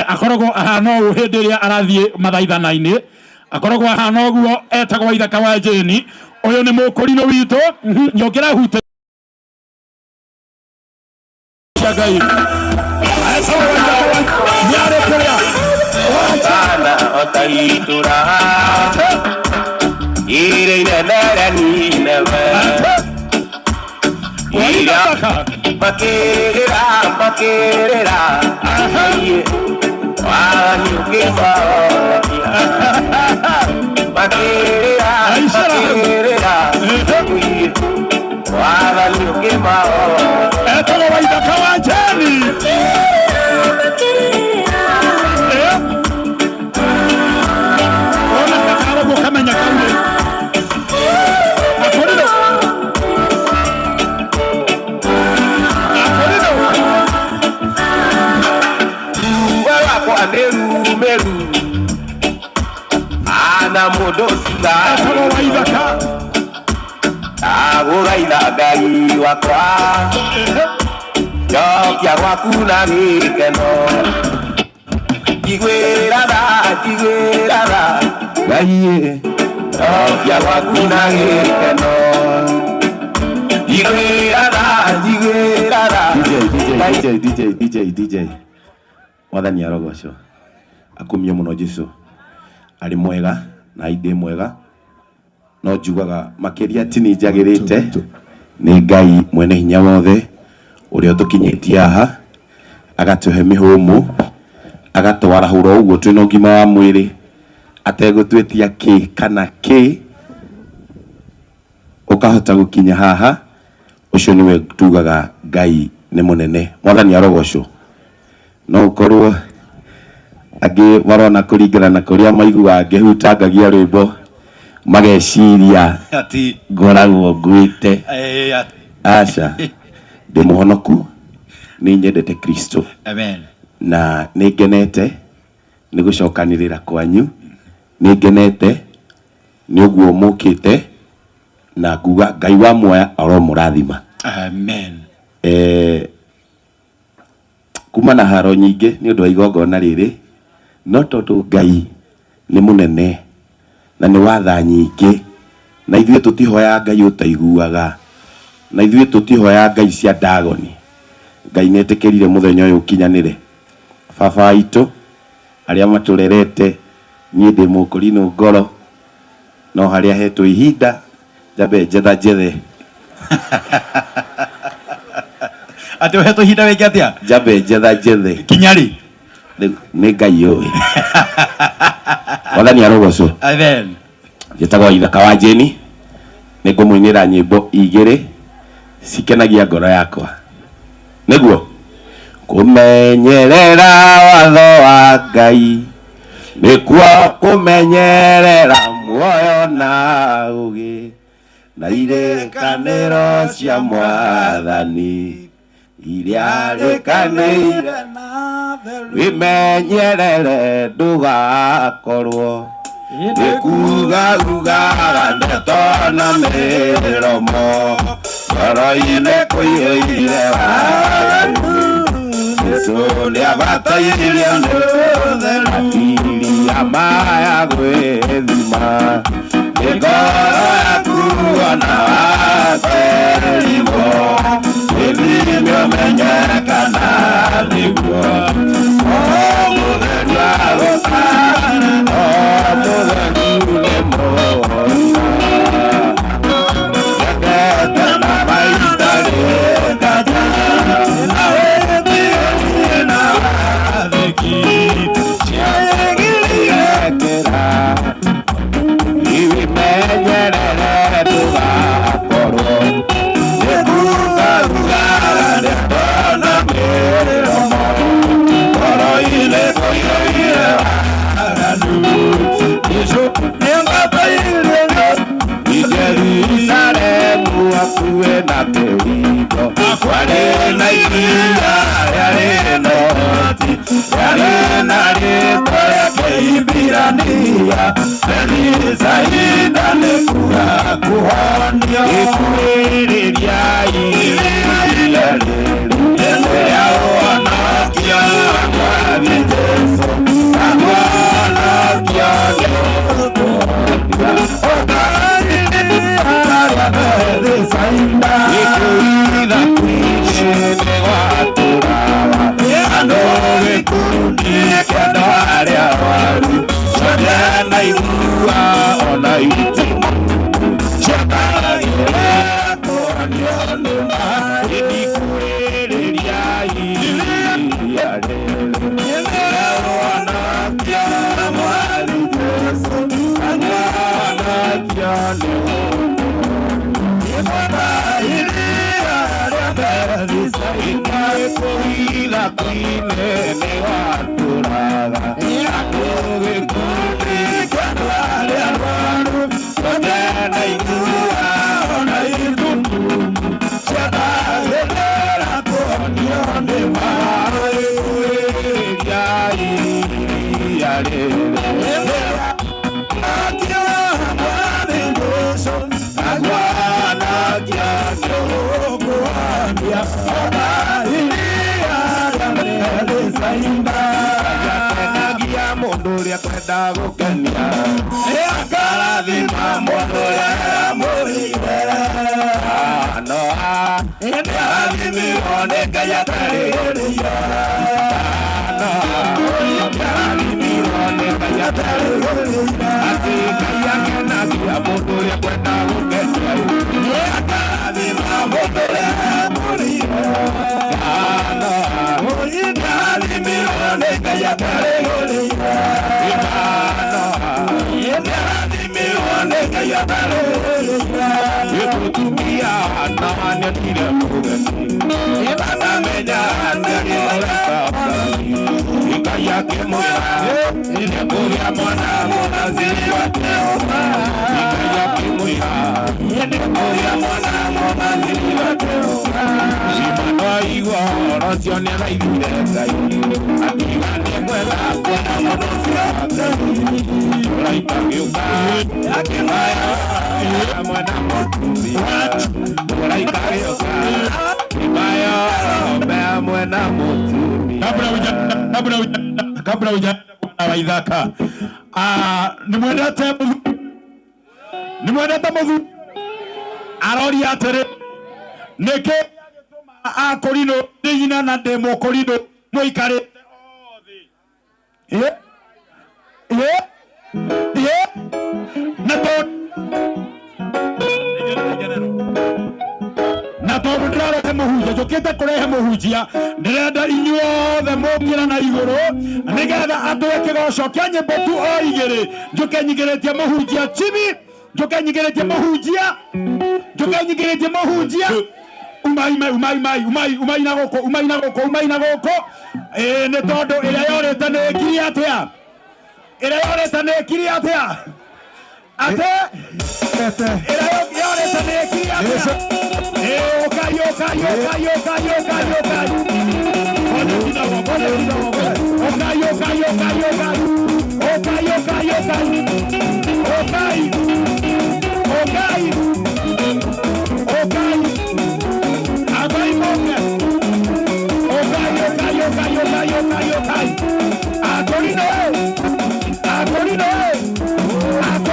akoragwo ahana ũũ hĩndĩ ĩrĩa arathiĩ mathaithana-inĩ akoragwo ahana ũguo etagwo Ithaka wa Jane. Ũyũ nĩ mũkũrinũ witũ nyongera hute Ngai Bana otaitura ire inene nineve ira makirira makirira wanyukimaonakia makirira makirira wathani ũkĩmaonakia etagwo Waithaka wa Jane. Ona kakara ũguo kamenya kaurĩ akũrinũ akũrinũ Ruo rwakwa nĩ rumĩru ana mũndũ tiga etagwo Waithaka ndagũthaitha Ngai wakwa njokia gwaku na gĩkeno njiguĩra tha njiguĩra tha Ngai njokia gwaku na gĩkeno njiguĩra tha njiguĩra tha DJ DJ DJ DJ DJ Mwathani arogocwo akumio mũno Jesu arĩ mwega na indĩ mwega no njugaga makĩria ti nĩ njagĩrĩte nĩ Ngai mwene hinya wothe ũrĩa ũtũkinyĩtie haha agatũhe mĩhũmũ agatwarahũra ũguo twĩna ũgima wa mwĩrĩ ategũtwĩtia kĩ kana kĩ ũkahota gũkinya haha ũcio nĩwe tugaga Ngai nĩ mũnene. Mwathani arogocwo. No ũkorwo angĩ marona kũringana na kũrĩa maiguaga ngĩhutangagia rwĩmbo mageciria Ati ngoragwo ngwĩte. Aca, ndĩ mũhonoku, nĩ nyendete Kristo. Amen. Na nĩ ngenete nĩ gũcokanĩrĩra kwanyu, nĩ ngenete nĩ ũguo mũkĩte na nguga Ngai wa muoya aromũrathima. Amen. Kuma na haro nyingĩ nĩ ũndũ wa igongona rĩrĩ, no tondũ Ngai nĩ mũnene na nĩ wa tha nyingĩ na ithuĩ tũtihoyaga Ngai ũtaiguaga na ithuĩ tũtihoyaga Ngai cia ndagoni. Ngai nĩ etĩkĩrire mũthenya ũyũ ũkinyanĩre. Baba witũ arĩa matũrerete, niĩ ndĩ mũkũrinũ ngoro no harĩa hetwo ihinda njambe njetha njethe Atĩ ũhetwo ihinda wĩke atĩa? Njambe njetha njethe kinya rĩ? Nĩ Ngai ũĩ. Mwathani arogocwo. Amen. Njĩtagwo Ithaka wa Jane, nĩ ngũmũinĩra nyĩmbo igĩrĩ cikenagia ngoro yakwa. Nĩguo kũmenyerera watho wa Ngai nĩkuo kũmenyerera muoyo na ũgĩ na irĩkanĩro cia Mwathani iria rĩkanĩire wĩmenyerere ndũgakorwo Nĩkugarugaga ndeto na mĩromo ngoro-inĩ kũiyũire waganu Jesũ nĩabatairio nĩ ũtheru akiria maya gwĩthima nĩ ngoro yaku ona wakerirwo ĩthime ũmenye kana nĩguo o mũtheru agũtara o mũtheru nĩ mũhonia Endete na maita rĩkaja na wĩtĩĩrie na wathĩki ciagĩrĩire ibimenyerere ndũgakorwo nĩkugarugaga ndeto na mĩromo ngoro-inĩ kũiyũire waganu Jesũ nĩangataire Jerusalemu hakuhĩ na kĩhingo kwarĩ na iria rĩarĩ na ũhoti rĩarĩ na rĩĩtwa rĩa Kĩhibirania Bethsaida nĩ kuga kũhonio ikuhĩrĩria iria rĩrĩ rĩa ũhonokio Mwathi Jesũ akũhonokia nĩ Ikuitha kwinĩ gwatũraga andũ gĩkundi kĩa andũ arĩa arwaru ciothe na igua ona itimu ciakagĩre kũhonio nĩ maĩ ikuhĩrĩria iria rĩrĩ ũhonokio Mwathi Jesũ akũhonokia nĩ Ikuitha kwinĩ gwatũraga andũ gĩkundi kĩa andũ arĩa arwaru ciothe na igua ona itumumu ciakagĩrĩra kũhonio nĩ maĩ ikuhĩrĩria iria rĩrĩ Akenagia mũndũ ũrĩa kwenda gũkenia akarathima mũndũ ũrĩa amũrĩire no nĩarathimirwo nĩ Ngai atarĩrĩire no nĩarathimirwo nĩ Ngai atarĩrĩire atĩ Ngai akenagia mũndũ ũrĩa kwenda gũkenia akarathima mũndũ ũrĩa amũrĩire no nĩarathimirwo nĩ Ngai atarĩrĩire no nĩarathimirwo nĩ Ngai atarĩrĩire mũtumia na nĩonire mũgeni nĩmanamenya nĩarĩ Ngai akĩmwĩra nĩekũgĩa mwana mũnaziri wa Jehova Ngai akĩmwĩra nĩekũgĩa mwana mũnaziri wa Jehova Simano aigua ũhoro ũcio nĩathaithire Ngai akiuga nĩ mwega kuona mũndũ ũcio wa Ngai mũraika agĩũka akĩmwĩra hamwe na mũtumia mũraika agĩũka akĩmwĩra hamwe na mũtumia Kabla hujaenda bwana wa Ithaka, nimwendete mũthuri aroria atĩrĩ nĩkĩ gĩagĩtũma akũrinũ ndĩ nyina na ndĩ mũkũrinũ mũikarĩte othe na na tondũ ndĩrarehe mũhunjia njũkĩte kũrehe mũhunjia ndĩrenda inyuothe mũkĩra na igũrũ nĩgetha atũhe kĩgoco kĩa nyĩmbo tu o igĩrĩ njũke nyingĩrĩtie mũhunjia chimi njũke nyingĩrĩtie mũhunjia njũke nyingĩrĩtie mũhunjia umai umai umai umai umai na gũkũ umai na gũkũ umai na gũkũ ĩĩ nĩ tondũ ĩrĩa yorĩte nĩ ĩkiri atĩa ĩrĩa yorĩte nĩ ĩkiri atĩa atĩ ĩrĩa yorĩte nĩ ĩkiri atĩa ũkai ũkai ũkai ũkai ũkai ũkai ngoja kidogo ngoja kidogo ũkai ũkai ũkai ũkai ũkai ũkai ũkai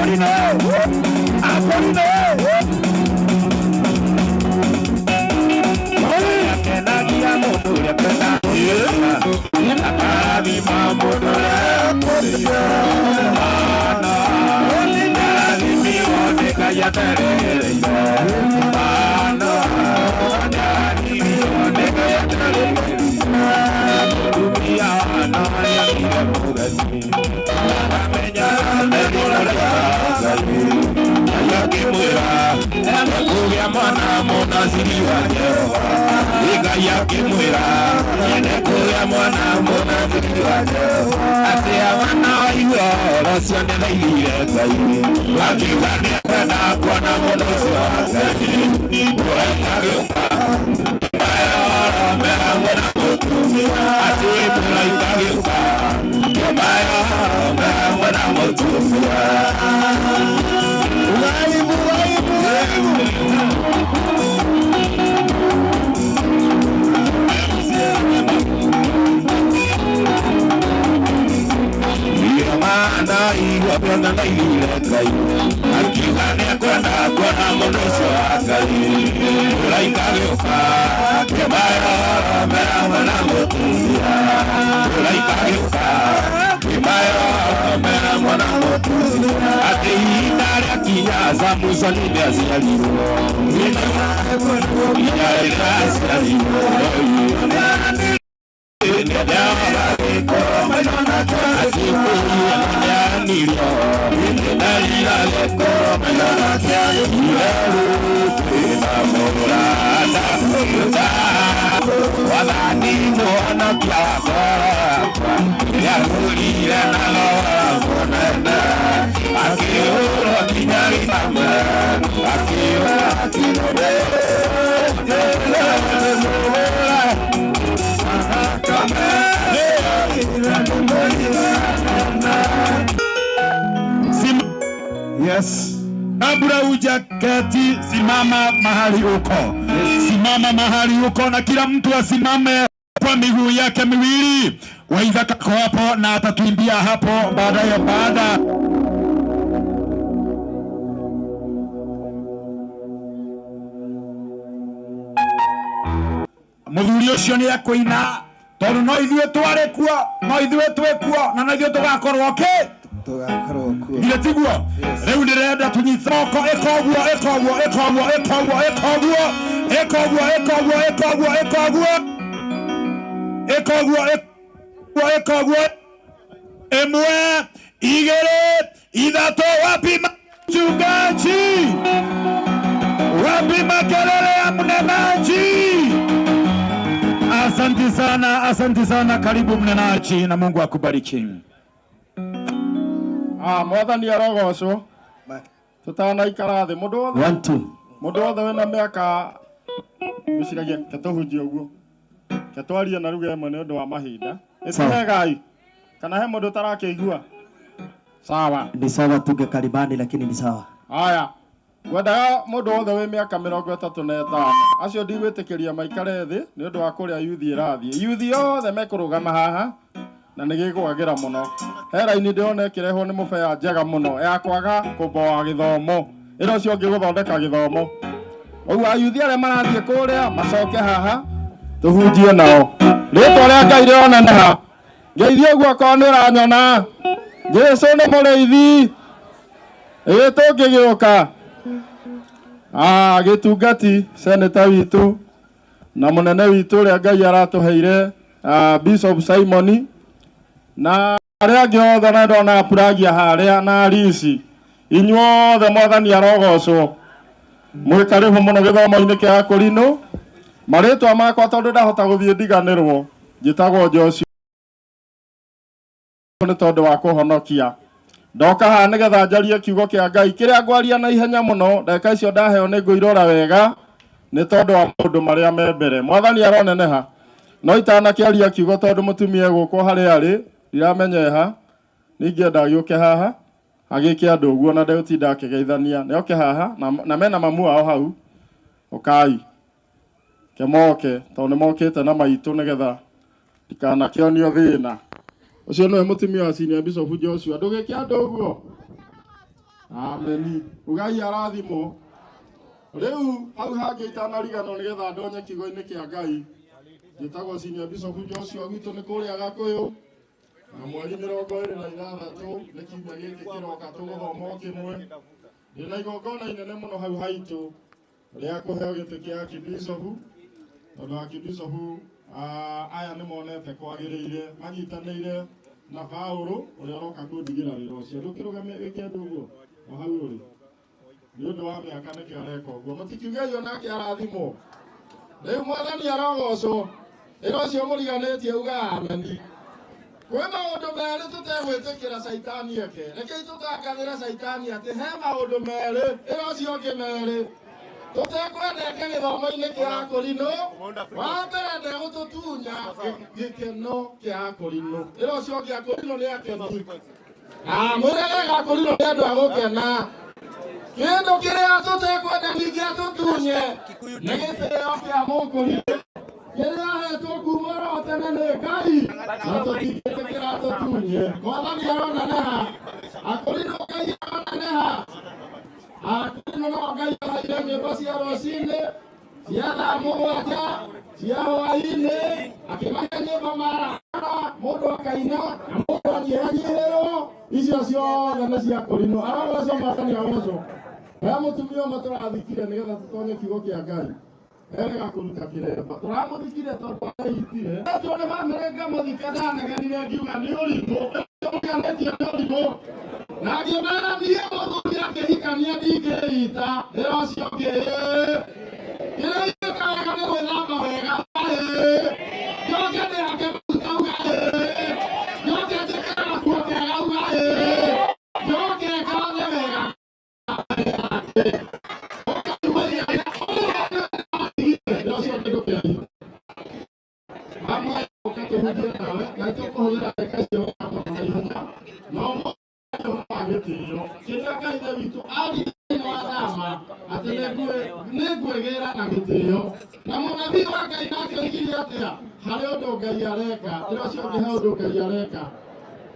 Akorine Akorine Kenagia mundu uria kwenda Akarathima mundu uria kwenda Mana nĩarathimiwo nĩ Ngai aterereire Mana nĩarathimiwo nĩ Ngai aterereire Mũtumia no nĩagire mũgeni Amenya nĩmũraika Ngai Ngai akĩmwĩra nĩekũgĩa mwana mũnaziri wa Jehova Ngai akĩmwĩra nĩekũgĩa mwana mũnaziri wa Jehova Atĩ wana waigua ũhoro ũcio nĩathaithire Ngai Akiuga nĩekwenda kuona mũndũ ũcio wa Ngai Mũraika agĩũka me hamwe na mũtumia Atĩ mũraika agĩũka me hamwe na mũtumia Waibu, waibu, waibu. Maana igua kwenda ndaigire Ngai akiuga nĩekwenda kuona mũndũ ũcio wa Ngai Mũraika agĩũka kĩmaero me hamwe na mũtumia Mũraika agĩũka kĩmaero me hamwe na mũtumia Atĩ ihinda rĩakinya Samusoni nĩaciarirwo Ihinda rĩrĩa aciarirwo Yes. Kabla hujaketi, simama mahali uko. Yes. Simama mahali uko na kila mtu asimame kwa miguu yake miwili. Waithaka kako hapo na atatuimbia hapo baadaye baada. Muthuri ucio ni akuina tondu no ithuĩ twarĩ kuo, no ithuĩ twĩ kuo na no ithuĩ tũgakorwo kĩ Tũgakorwo kuo. Githĩ tiguo? Rĩu ndĩrenda tũnyite moko ĩkoguo ĩkoguo ĩkoguo ĩkoguo ĩkoguo ĩkoguo ĩkoguo ĩkoguo ĩkoguo ĩkoguo ĩkoguo ĩkoguo ĩmwe igĩrĩ ithatũ. Wapi mchungaji? Wapi makelele ya mnenaji? Asante sana, asante sana. Karibu mnenaji na Mungu akubariki. Mwathani arogocwo tutanaikara thi mundu wothe 1 2 mundu wothe wina miaka gwiciragia ketuhunjie uguo ketwarie na ruga ĩmwe nĩ ũndũ wa mahinda ĩtihegai kana he mũndũ ũtarakĩigua sawa ni sawa tuge karibani lakini ni sawa. Haya ngwendaga mũndũ wothe wĩ mĩaka 35 acio ndigwĩtĩkĩria maikare thĩ nĩ ũndũ wa kũrĩa yuthi ĩrathiĩ yuthi yothe mekũrũgama haha na nĩ gĩgwagĩra mũno he raini ndĩrona ĩkĩrehwo nĩ mũbea njega mũno ya kwaga kũmboa gĩthomo ĩno ũcio ũngĩ gũthondeka gĩthomo ũguo ayuthi arĩa marathiĩ kũrĩa macoke haha tũhunjie nao rĩtwa rĩa Ngai rĩroneneha ngeithie ũguo akorwo nĩ ũranyona Jesũ nĩ mũrĩithi ĩĩ tũngĩgĩũka gĩtungati seneta witũ na mũnene witũ ũrĩa Ngai aratũheire Bishop Simoni na arĩa angĩ othe na ndona Puragia harĩa na Arisi inyuothe mwathani arogocwo mwĩ karibu mũno gĩthomo-inĩ kĩa Akũrinũ marĩtwa makwa tondũ ndahota gũthiĩ ndiganĩrwo njĩtagwo Joshua nĩ tondũ wa kũhonokia ndoka haha nĩgetha njarie kiugo kĩa Ngai kĩrĩa ngwaria na ihenya mũno ndagĩka icio ndaheo nĩ ngũirora wega nĩ tondũ wa maũndũ marĩa me mbere mwathani aroneneha no itanakĩaria kiugo tondũ mũtumia gũkũ harĩa arĩ ndiramenyeha ningĩenda agĩũke haha agĩke andũ ũguo na ndegũtinda akĩgeithania nĩoke haha na mena mamu wao hau ũkai kemoke tondũ nĩmokĩte na maitũ nĩgetha ndikanakĩonio thĩna ũcio nĩwe mũtumia wa senior Bishop Joshua ndũgĩke andũ ũguo Ameni. Ugai arathimwo. Rĩu hau hangĩ itanariganwo nĩgetha ndonye kiugo-inĩ kĩa Ngai. Njĩtagwo Senior Bishop Joshua gwitũ nĩ kũrĩa Gakũyũ. Na mweri 26 nĩ kiumia gĩkĩ kĩroka tũgũthoma o kĩmwe. Ndĩna igongona inene mũno hau haitũ rĩa kũheo gĩtĩ kĩa Archbishop. Tondũ Archbishop aya nĩ monete kwagĩrĩire manyitanĩire na Paũlũ ũrĩa ũroka kũndigĩra wĩra ũcio. Ndũkĩrũgame wĩke ũndũ ũguo o hau ũrĩ. Nĩ ũndũ wa mĩaka nĩkĩo areka ũguo. Mũtikiuge o nake arathimwo. Rĩu mwathani arogocwo. Ĩra ũcio mũriganĩtie uga ameni. Kwĩ maũndũ merĩ tũtegwĩtĩkĩra caitani eke. Rekei tũtangathĩre caitani atĩ he maũndũ merĩ, ĩra ũcio ũngĩ merĩ tũtekwenda eke gĩthomo-inĩ kĩa Akũrinũ. Wa mbere ndegũtũtunya gĩkeno kĩa Akũrinũ. Ĩra ũcio ũngĩ Akũrinũ nĩ akenu. Mwĩre wega Akũrinũ nĩ andũ a gũkena. Kĩndũ kĩrĩa tũtekwenda ningĩ atũtunye nĩ gĩtĩo kĩa Mũkũrinũ kĩrĩa ahetwo kuma oro tene nĩ Ngai na tũtingĩtĩkĩra tũtunye. Mwathani aroneneha. Akũrinũ Ngai aroneneha. Akũrinũ no Ngai aheire nyĩmbo cia rũcinĩ, cia thaa mũgwanja, cia hwaĩ-inĩ, akĩmahe nyĩmbo marakara, mũndũ akaina na mũndũ anyihanyihĩrwo. Icio ciothe nĩ cia Akũrinũ. Arogocwo Mwathani arogocwo. He mũtumia ũmwe tũrathikire nĩgetha tũtonye kiugo kĩa Ngai. Erega kũruta kĩremba. Tũramũthikire tondũ areitire. Acio nĩ bamĩrĩ ngamũthika ndanegenire ngiuga nĩ ũrimũ. Ũriganĩtie nĩ ũrimũ. Na ngĩmera niĩ mũthuri akĩhikania ndingĩita. Ĩra ũcio ũngĩ. Kĩrĩa ingĩka wega nĩ gwĩthamba wega. Njoke ndĩhake maguta uga. Njoke njĩkĩre gakuo kega uga. Njoke ngathe wega. Nĩngwĩgĩra na gĩtĩo na mũnabii wa Ngai nake oigire atĩa harĩ ũndũ Ngai areka ĩra ũcio ũngĩ he ũndũ Ngai areka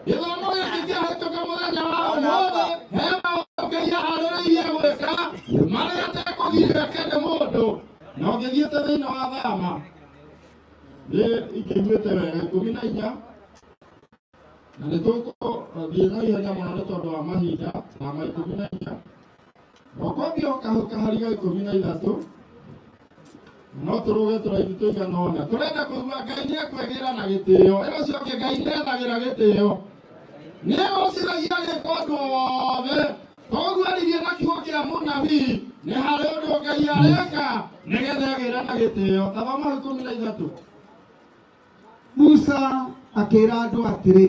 gĩthomo gĩkĩ kĩahĩtũka mũthenya wa ũmũthĩ he maũndũ Ngai aharĩrĩirie gwĩka marĩa atekũgirio eke nĩ mũndũ na ũngĩthiĩte thĩinĩ wa thama nĩ ingĩiguĩte wega 14 na nĩ tũkũthiĩ na ihenya mũno nĩ tondũ wa mahinda thama 14 okwambia kahari ga 13 no tũrũge tũraihu tũigana ũna tũrenda kũigua Ngai nĩ ekwĩgĩra na gĩtĩo ĩra ũcio ũngĩ Ngai nĩ ethagĩra gĩtĩo nĩ egũciragia gĩka ũndũ wothe koguo aririe na kiugo kĩa mũnabii nĩ harĩ ũndũ Ngai areka nĩgetha egĩre na gĩtĩo ta thoma 13 Musa akĩra andũ atĩrĩ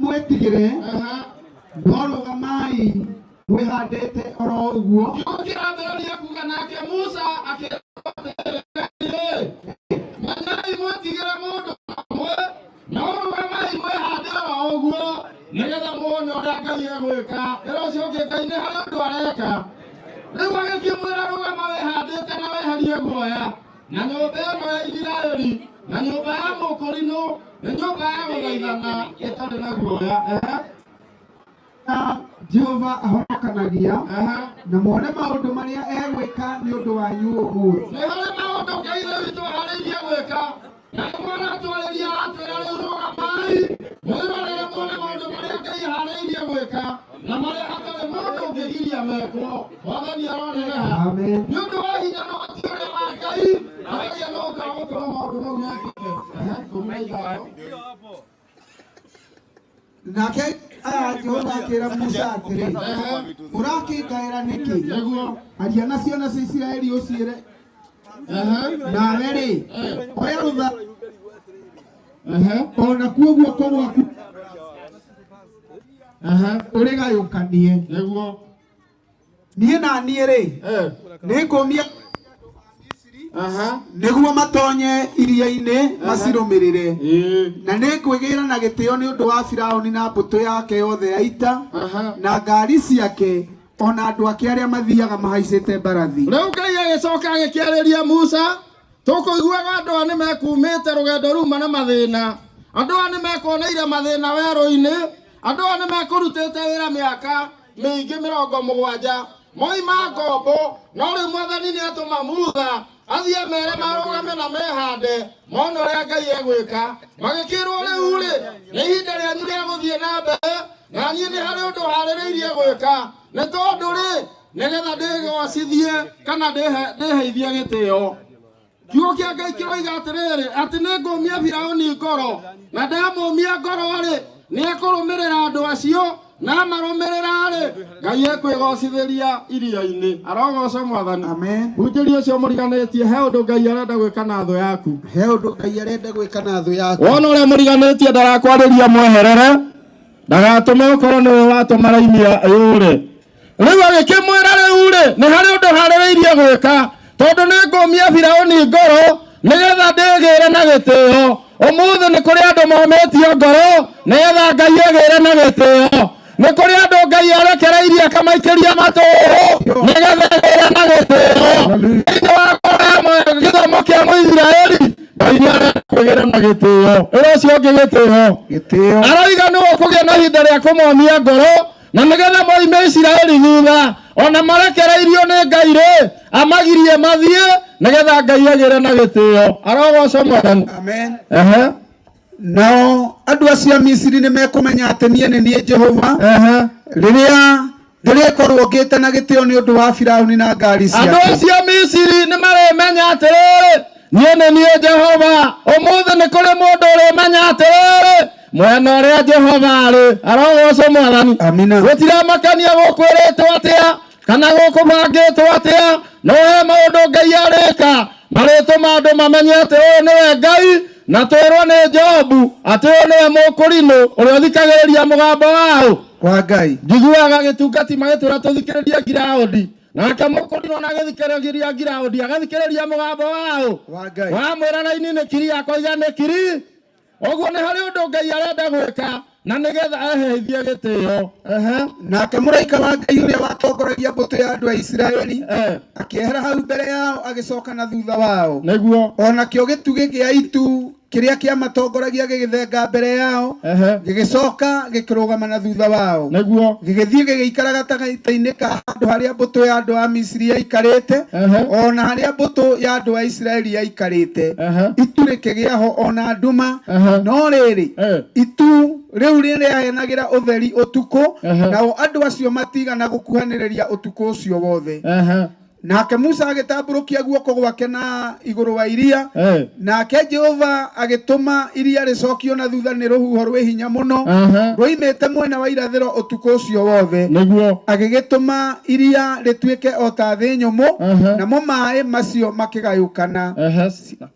mwĩtigĩre no rũgamai mwĩhandĩte oro ũguo kiugo kĩrambĩrĩria kuga nake Musa akĩra atĩrĩ menyai mwĩtigĩre mũndũ ũmwe no rũgamai mwĩhande oro ũguo nĩgetha muone ũrĩa Ngai egwĩka ĩra ũcio ũngĩ Ngai nĩ harĩ ũndũ areka rĩu agĩkĩmwĩra rũgama wĩhandĩte na weherie guoya na nyũmba ĩno ya Isiraeli na nyũmba ya Mũkũrinũ nĩ nyũmba ya gũthaithana ĩtarĩ na guoya. Na Jehova ahonokanagia na muone maũndũ marĩa egwĩka nĩ ũndũ wanyu ũmũthĩ. Nĩ harĩ maũndũ Ngai ithe witũ aharĩirie gwĩka na nĩmo aratwarĩria aratwĩra rĩu rũgamai mwĩrorere muone maũndũ marĩa Ngai aharĩirie gwĩka na marĩa hatarĩ mũndũ ũngĩgiria mekwo. Mwathani aroneneha. Amen. Nĩ ũndũ wa hinya na ũhoti ũrĩa wa Ngai akagia no ũkaga gũtũma maũndũ mau mekĩke. 15 Nake aya Jehova akĩra Musa atĩrĩ ũrakĩngaĩra nĩkĩ aria na ciana cia Isiraeli ũciĩre nawe rĩ oya rũtha o nakuo guoko gwaku ũrĩgayũkanie niĩ na niĩ rĩ nĩngũmia nĩguo matonye iria-inĩ macirũmĩrĩre na nĩngwĩgĩra na gĩtĩo nĩ ũndũ wa Firaũni na mbũtũ yake yothe ya ita na ngari ciake ona andũ ake arĩa mathiaga mahaicĩte mbarathi. Rĩu Ngai agĩcoka agĩkĩarĩria Musa tũkũiguaga andũ aya nĩmekumĩte rũgendo ruma na mathĩna andũ aya nĩmekuoneire mathĩna werũ-inĩ Andũ aya nĩ mekũrutĩte wĩra mĩaka mĩingĩ 70 moima ngombo, no rĩu mwathani nĩ atũma Mutha athiĩ mere marũgame na mehande mone ũrĩa Ngai egwĩka. Magĩkĩrwo rĩu rĩ, nĩ ihinda rĩanyu rĩa gũthiĩ na mbere, na niĩ nĩ harĩ ũndũ harĩrĩirie gwĩka, nĩ tondũ rĩ, nĩgetha ndĩgocithie kana ndĩheithie gĩtĩo. Kiugo kĩa Ngai kĩroiga atĩrĩrĩ, atĩ nĩ ngũmia Firaũni ngoro, na ndamũmia ngoro rĩ, nĩ ekũrũmĩrĩra andũ acio, na amarũmĩrĩra rĩ, Ngai ekwĩgocithĩria iria-inĩ. Arogocwo Mwathani. Amen. Hunjĩria ũcio mũriganĩtie, he ũndũ Ngai arenda gwĩka na thũ yaku. He ũndũ Ngai arenda gwĩka na thũ yaku. Wona ũrĩa mũriganĩtie ndarakwarĩria mweherere, ndagatũme ũkorwo nĩwe watũma raini yũre. Rĩu agĩkĩmwĩra, rĩu rĩ, nĩ harĩ ũndũ harĩrĩirie gwĩka, tondũ nĩ ngũmia Firaũni ngoro nĩgetha ndĩgĩre na gĩtĩo. Ũmũthĩ nĩ kũrĩ andũ momĩtio ngoro nĩgetha Ngai egĩre na gĩtĩo. Nĩ kũrĩ andũ Ngai arekereirie akamaikĩria matũũ nĩgetha egĩre na gĩtĩo. Thĩinĩ wa ngoro ya gĩthomo kĩa Mũisiraeli, Ngai nĩ arenda kwĩgĩra na gĩtĩo. Ĩra ũcio ũngĩ gĩtĩo. Gĩtĩo. Aroiga nĩwe ũkũgĩa na ihinda rĩa kũmomia ngoro, na nĩgetha moime Isiraeli thutha, ona marekereirio nĩ Ngai rĩ, amagirie mathiĩ nĩgetha Ngai agĩre na gĩtĩo. Arogocwo Mwathani. Amen. Ehe. Nao andũ acio a Misiri nĩ mekũmenya atĩ niĩ nĩ niĩ Jehova, Ehe. rĩrĩa ndĩrĩkorwo ngĩte na gĩtĩo nĩ ũndũ wa Firaũni na ngari Andũ ciake. acio a Misiri nĩ marĩmenya atĩrĩrĩ, niĩ nĩ niĩ Jehova. Ũmũthĩ nĩ kũrĩ mũndũ ũrĩmenya atĩrĩrĩ, mwena ũrĩa Jehova arĩ. Arogocwo Mwathani. Amina. Gũtiramakania gũkwĩrĩtwo atĩa kana gũkũbangĩtwo atĩa, no he maũndũ Ngai arĩka marĩtũma andũ mamenye atĩ ũyũ nĩwe Ngai, na twĩrwo nĩ Jobu atĩ ũyũ nĩwe mũkũrinũ ũrĩa ũthikagĩrĩria mũgambo waũ wa Ngai. Njiguaga gĩtungati magĩtwĩra tũthikĩrĩrie ngiraũndi, nake mũkũrinũ ona agĩthikĩrĩria ngiraũndi agathikĩrĩria mũgambo waũ wa Ngai. Wamwĩra raini nĩ kiri, akoiga nĩ kiri. Ũguo nĩ harĩ ũndũ Ngai arenda gwĩka na nĩgetha eheithie gĩtĩo. Ehe. Nake mũraika wa Ngai ũrĩa watongoragia mbũtũ ya andũ a Isiraeli akĩehera hau mbere yao agĩcoka na thutha wao. Nĩguo. O nakĩo gĩtugĩ gĩa itu kĩrĩa kĩamatongoragia gĩgĩthenga mbere yao, gĩgĩcoka gĩkĩrũgama na thutha wao. Nĩguo. Gĩgĩthiĩ gĩgĩikara gatagatĩ-inĩ ka handũ harĩa mbũtũ ya andũ a Misiri yaikarĩte, o na harĩa mbũtũ ya andũ a Isiraeli yaikarĩte. Itu rĩkĩgĩa ho o na nduma, no rĩrĩ, itu rĩu rĩrĩahenagĩra ũtheri ũtukũ, nao andũ acio matigana gũkuhanĩrĩria ũtukũ ũcio wothe. Nake Musa agĩtambũrũkia guoko gwake na igũrũ wa iria, nake Jehova agĩtũma iria rĩcokio na thutha nĩ rũhuho rwĩ hinya mũno rwoimĩte mwena wa irathĩro ũtukũ ũcio wothe. Nĩguo. Agĩgĩtũma iria rĩtuĩke o ta thĩ nyũmũ, namo maaĩ macio makĩgayũkana.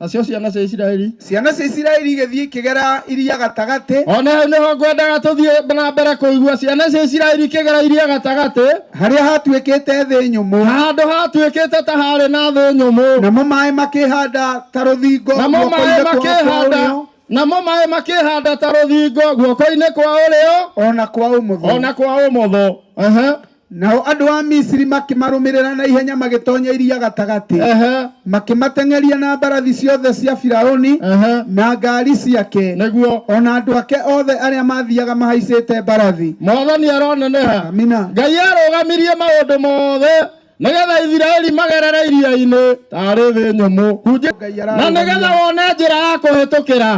Nacio ciana cia Isiraeli, ciana cia Isiraeli igĩthiĩ ikĩgera iria gatagatĩ. Ona hau nĩho ngwendaga tũthiĩ na mbere kũigua ciana cia Isiraeli ikĩgera iria gatagatĩ, harĩa hatuĩkĩte thĩ nyũmũ, handũ hatuĩkĩte ta harĩ na thĩ nyũmũ, namo maaĩ makĩhanda ta rũthingo namo maaĩ guoko-inĩ kwao kwa makĩhanda ũrĩo, namo maaĩ makĩhanda ta rũthingo guoko-inĩ kwa ũrĩo ona kwa ũmotho, ona kwa ũmotho. Ehe. Nao andũ a Misiri makĩmarũmĩrĩra na ihenya magĩtonya iria gatagatĩ, makĩmateng'eria na mbarathi ciothe cia Firaũni na ngaari ciake, nĩguo, o na andũ ake othe arĩa maathiaga mahaicĩte mbarathi. Mwathani aroneneha. Amina. Ngai arũgamirie maũndũ mothe nĩgetha Isiraeli magerere iria-inĩ tarĩ thĩ nyũmũ. Na nĩgetha wone njĩra ya kũhĩtũkĩra.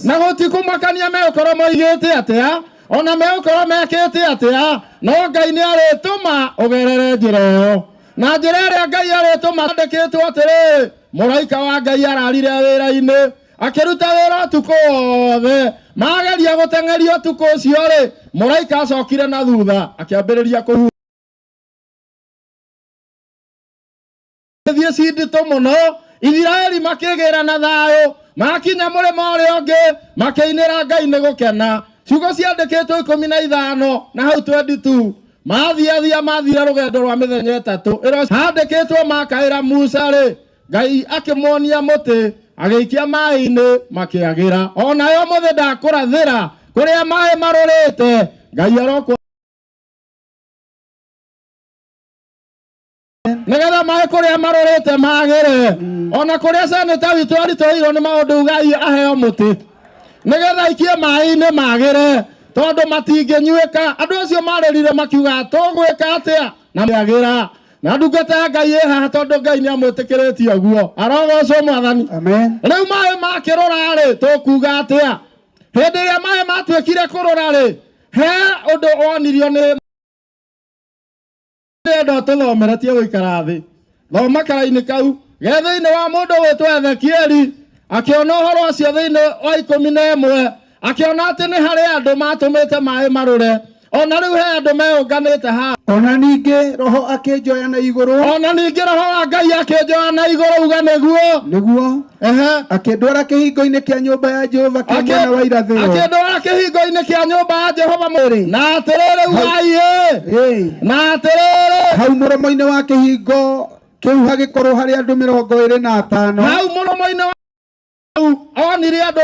Na gũtikũmakania megũkorwo moigĩte atĩa, ona megũkorwo mekĩte atĩa, no Ngai nĩ arĩtũma ũgerere njĩra ĩyo. Na njĩra ĩrĩa Ngai arĩtũma andĩkĩtwo atĩrĩrĩ, mũraika wa Ngai ararire wĩra-inĩ akĩruta wĩra ũtukũ wothe. Mageria gũteng'eria ũtukũ ũcio rĩ, mũraika acokire na thutha akĩambĩrĩria kũhu thiĩ cinditũ mũno. Isiraeli makĩgĩra na thayũ, makinya mũrĩmo ũrĩa ũngĩ makĩinĩra Ngai nĩ gũkena. Ciugo ciandĩkĩtwo 15 na hau 22 mathiathia mathire rũgendo rwa mĩthenya 3. Ĩro handĩkĩtwo makaĩra Musa rĩ, Ngai akĩmuonia mũtĩ agĩikia maĩ-inĩ makĩagĩra. Onayo mũthĩ ndakũrathĩra kũrĩa maĩ marũrĩte, Ngai arokwo nĩgetha maĩ kũrĩa marũrĩte magĩre. Ona kũrĩa seneta witũ aritũhĩirwo nĩ maũndũ Ngai aheo mũtĩ nĩgetha aikie maĩ-inĩ magĩre. Tondũ matingĩnyuĩka. Andũ acio marĩrire makiuga tũgwĩka atĩa na agĩra na ndungata ya Ngai ĩ haha tondũ Ngai nĩ amwĩtĩkĩrĩtie ũguo. Arogocwo Mwathani. Amen. Rĩu maĩ makĩrũra rĩ, tũkuga atĩa? Hĩndĩ ĩrĩa maĩ matuĩkire kũrũra rĩ, he ũndũ wonirio nĩ ndĩrenda ũtũthomere tie gũikara thĩ. Thoma karaini kau ge thĩinĩ wa mũndũ gwĩtwo Ezekieli akĩona ũhoro ũcio thĩinĩ wa 11 akĩona atĩ nĩ harĩ andũ matũmĩte maĩ marũre. Ona rĩu he andũ meũnganĩte haha. Ona ningĩ Roho akĩnjoya na igũrũ. Ona ningĩ Roho wa Ngai akĩnjoya na igũrũ, uga nĩguo. Nĩguo. Ehe. Akĩndwara kĩhingo-inĩ kĩa nyũmba ya Jehova kĩa mwena wa irathĩro. Akĩndwara kĩhingo-inĩ kĩa nyũmba ya Jehova mwĩrĩ. Na atĩrĩrĩ, ugai ĩ. Na atĩrĩrĩ. Hau mũromo-inĩ wa kĩhingo kĩu hagĩkorwo harĩ andũ 25. Hau mũromo-inĩ wa onire andũ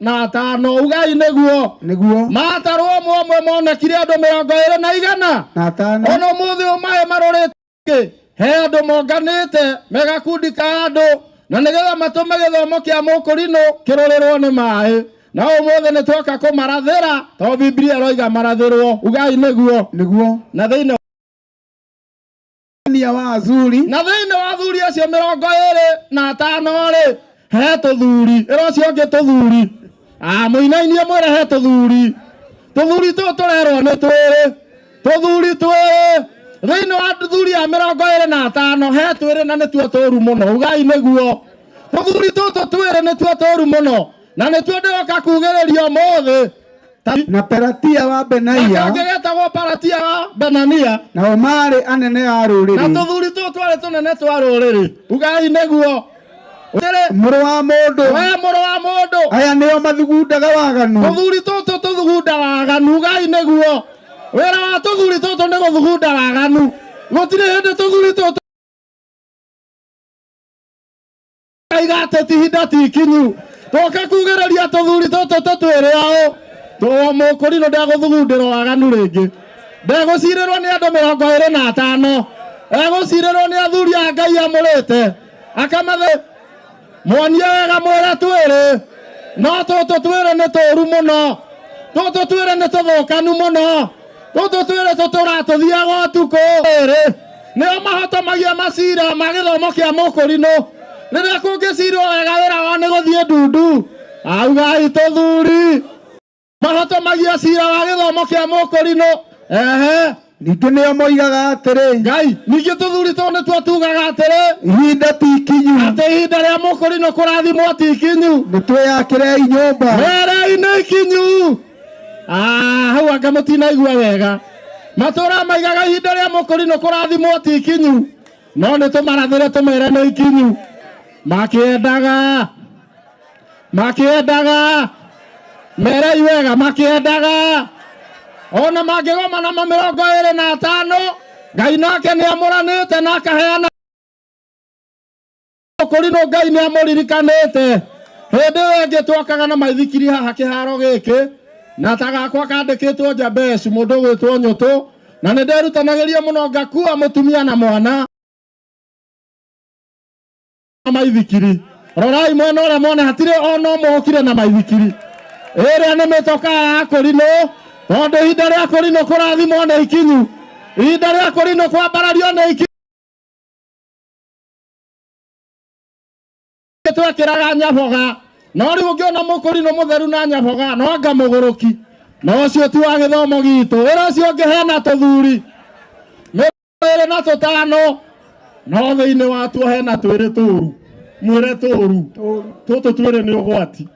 25, ugai nĩguo. Nĩguo. Matarwo ũmwe ũmwe monekire andũ 205. Na atano. Ona ũmũthĩ ũyũ maĩ marũrĩte he andũ monganĩte me gakundi ka andũ na nĩgetha matũme gĩthomo kĩa mũkũrinũ kĩrũrĩrwo nĩ maĩ. Na ũmũthĩ nĩ twoka kũmarathĩra tondũ Biblia ĩroiga marathĩrwo, ugai nĩguo. Nĩguo. Na thĩinĩ wa Azuri. Na thĩinĩ wa athuri acio 25 rĩ, he tũthuri. Ĩra ũcio ũngĩ tũthuri. Mũinainie mwĩre he tũthuri. Tũthuri tũũ tũrerwo nĩ twĩrĩ. Tũthuri twĩrĩ. Thĩinĩ wa athuri a 25 he twĩrĩ na nĩtuo tũru mũno. Ugai nĩguo. Tũthuri tũtũ twĩrĩ nĩtuo tũru mũno. Na nĩtuo ndĩroka kugĩrĩria ũmũthĩ. Na Pelatia wa Benaia. Kangĩ getagwo Pelatia wa Benania. Nao maarĩ anene a rũrĩrĩ. Na tũthuri tũũ twarĩ tũnene twa rũrĩrĩ. Ugai nĩguo. Mũrũ wa mũndũ. We mũrũ wa mũndũ. Aya nĩo mathugundaga waganu. Tũthuri tũtũ tũthugunda waganu. Ugai nĩguo. Wĩra wa tũthuri tũtũ nĩ gũthugunda waganu. Gũtirĩ hĩndĩ tũthuri tũtũ igate ti ihinda ti ikinyu. Tũke kugĩrĩria tũthuri tũtũ tũtwĩre ũũ. Tũo mũkũrinũ ndegũthugundĩrwo waganu rĩngĩ. Ndegũcirĩrwo nĩ andũ 25. Egũcirĩrwo nĩ athuri a Ngai amũrĩte. Akamathe mwonie wega mwĩre twĩrĩ. No tũtũ twĩrĩ nĩ tũru mũno. Tũtũ twĩrĩ nĩ tũthũkanu mũno. Tũtũ twĩrĩ tũtũra tũthiaga ũtukũ. Ĩrĩ. Nĩo mahotomagia macira ma gĩthomo kĩa mũkũrinũ. Rĩrĩa kũngĩcirwo wega wĩra wao nĩ gũthiĩ ndundu. Augai tũthuri. Mahotomagia cira wa gĩthomo kĩa mũkũrinũ. Ehe. Ningĩ nĩo moigaga atĩrĩ. Ngai, ningĩ tũthuri tũũ nĩtuo tugaga atĩrĩ. Ihinda ti ikinyu. Atĩ ihinda rĩa mũkũrinũ kũrathimwo ti ikinyu. Nĩtwĩyakĩrei nyũmba. Merei nĩ ikinyu. Hau anga mũtinaigua wega. Matũra maigaga ihinda rĩa mũkũrinũ kũrathimwo ti ikinyu. No nĩ tũmarathĩre tũmere nĩ ikinyu. Makĩendaga. Makĩendaga. Merei wega makĩendaga. Ona mangĩgoma na 25, Ngai nake nĩ amũranĩte na akaheana mũkũrinũ. Ngai nĩ amũririkanĩte. Hĩndĩ ĩyo ĩngĩ twakaga na maithikiri haha kĩharo gĩkĩ, na ta gakwa kandĩkĩtwo Jabesh, mũndũ ũgwĩtwo Nyũtũ, na nĩ nderutanagĩria mũno ngakua mũtumia na mwana maithikiri. Rorai mwena ũrĩa mwone hatirĩ ona ũmwe ũkire na maithikiri. Ĩrĩa nĩ mĩtokaa ya kũrinũ, tondũ ihinda rĩa kũrinũ kũrathimwo nĩ ikinyu. Ihinda rĩa kũrinũ kwambarario nĩ ikinyu. Twekĩraga nyaboga, no rĩu ũngĩona mũkũrinũ mũtheru na nyaboga no anga mũgũrũki. No ũcio ti wa gĩthomo gitũ. Wĩra ũcio ũngĩ hena tũthuri 25, no thĩinĩ watuo hena twĩrĩ tũru. Mwĩre tũru. Tũtũ twĩrĩ nĩ ũgwati.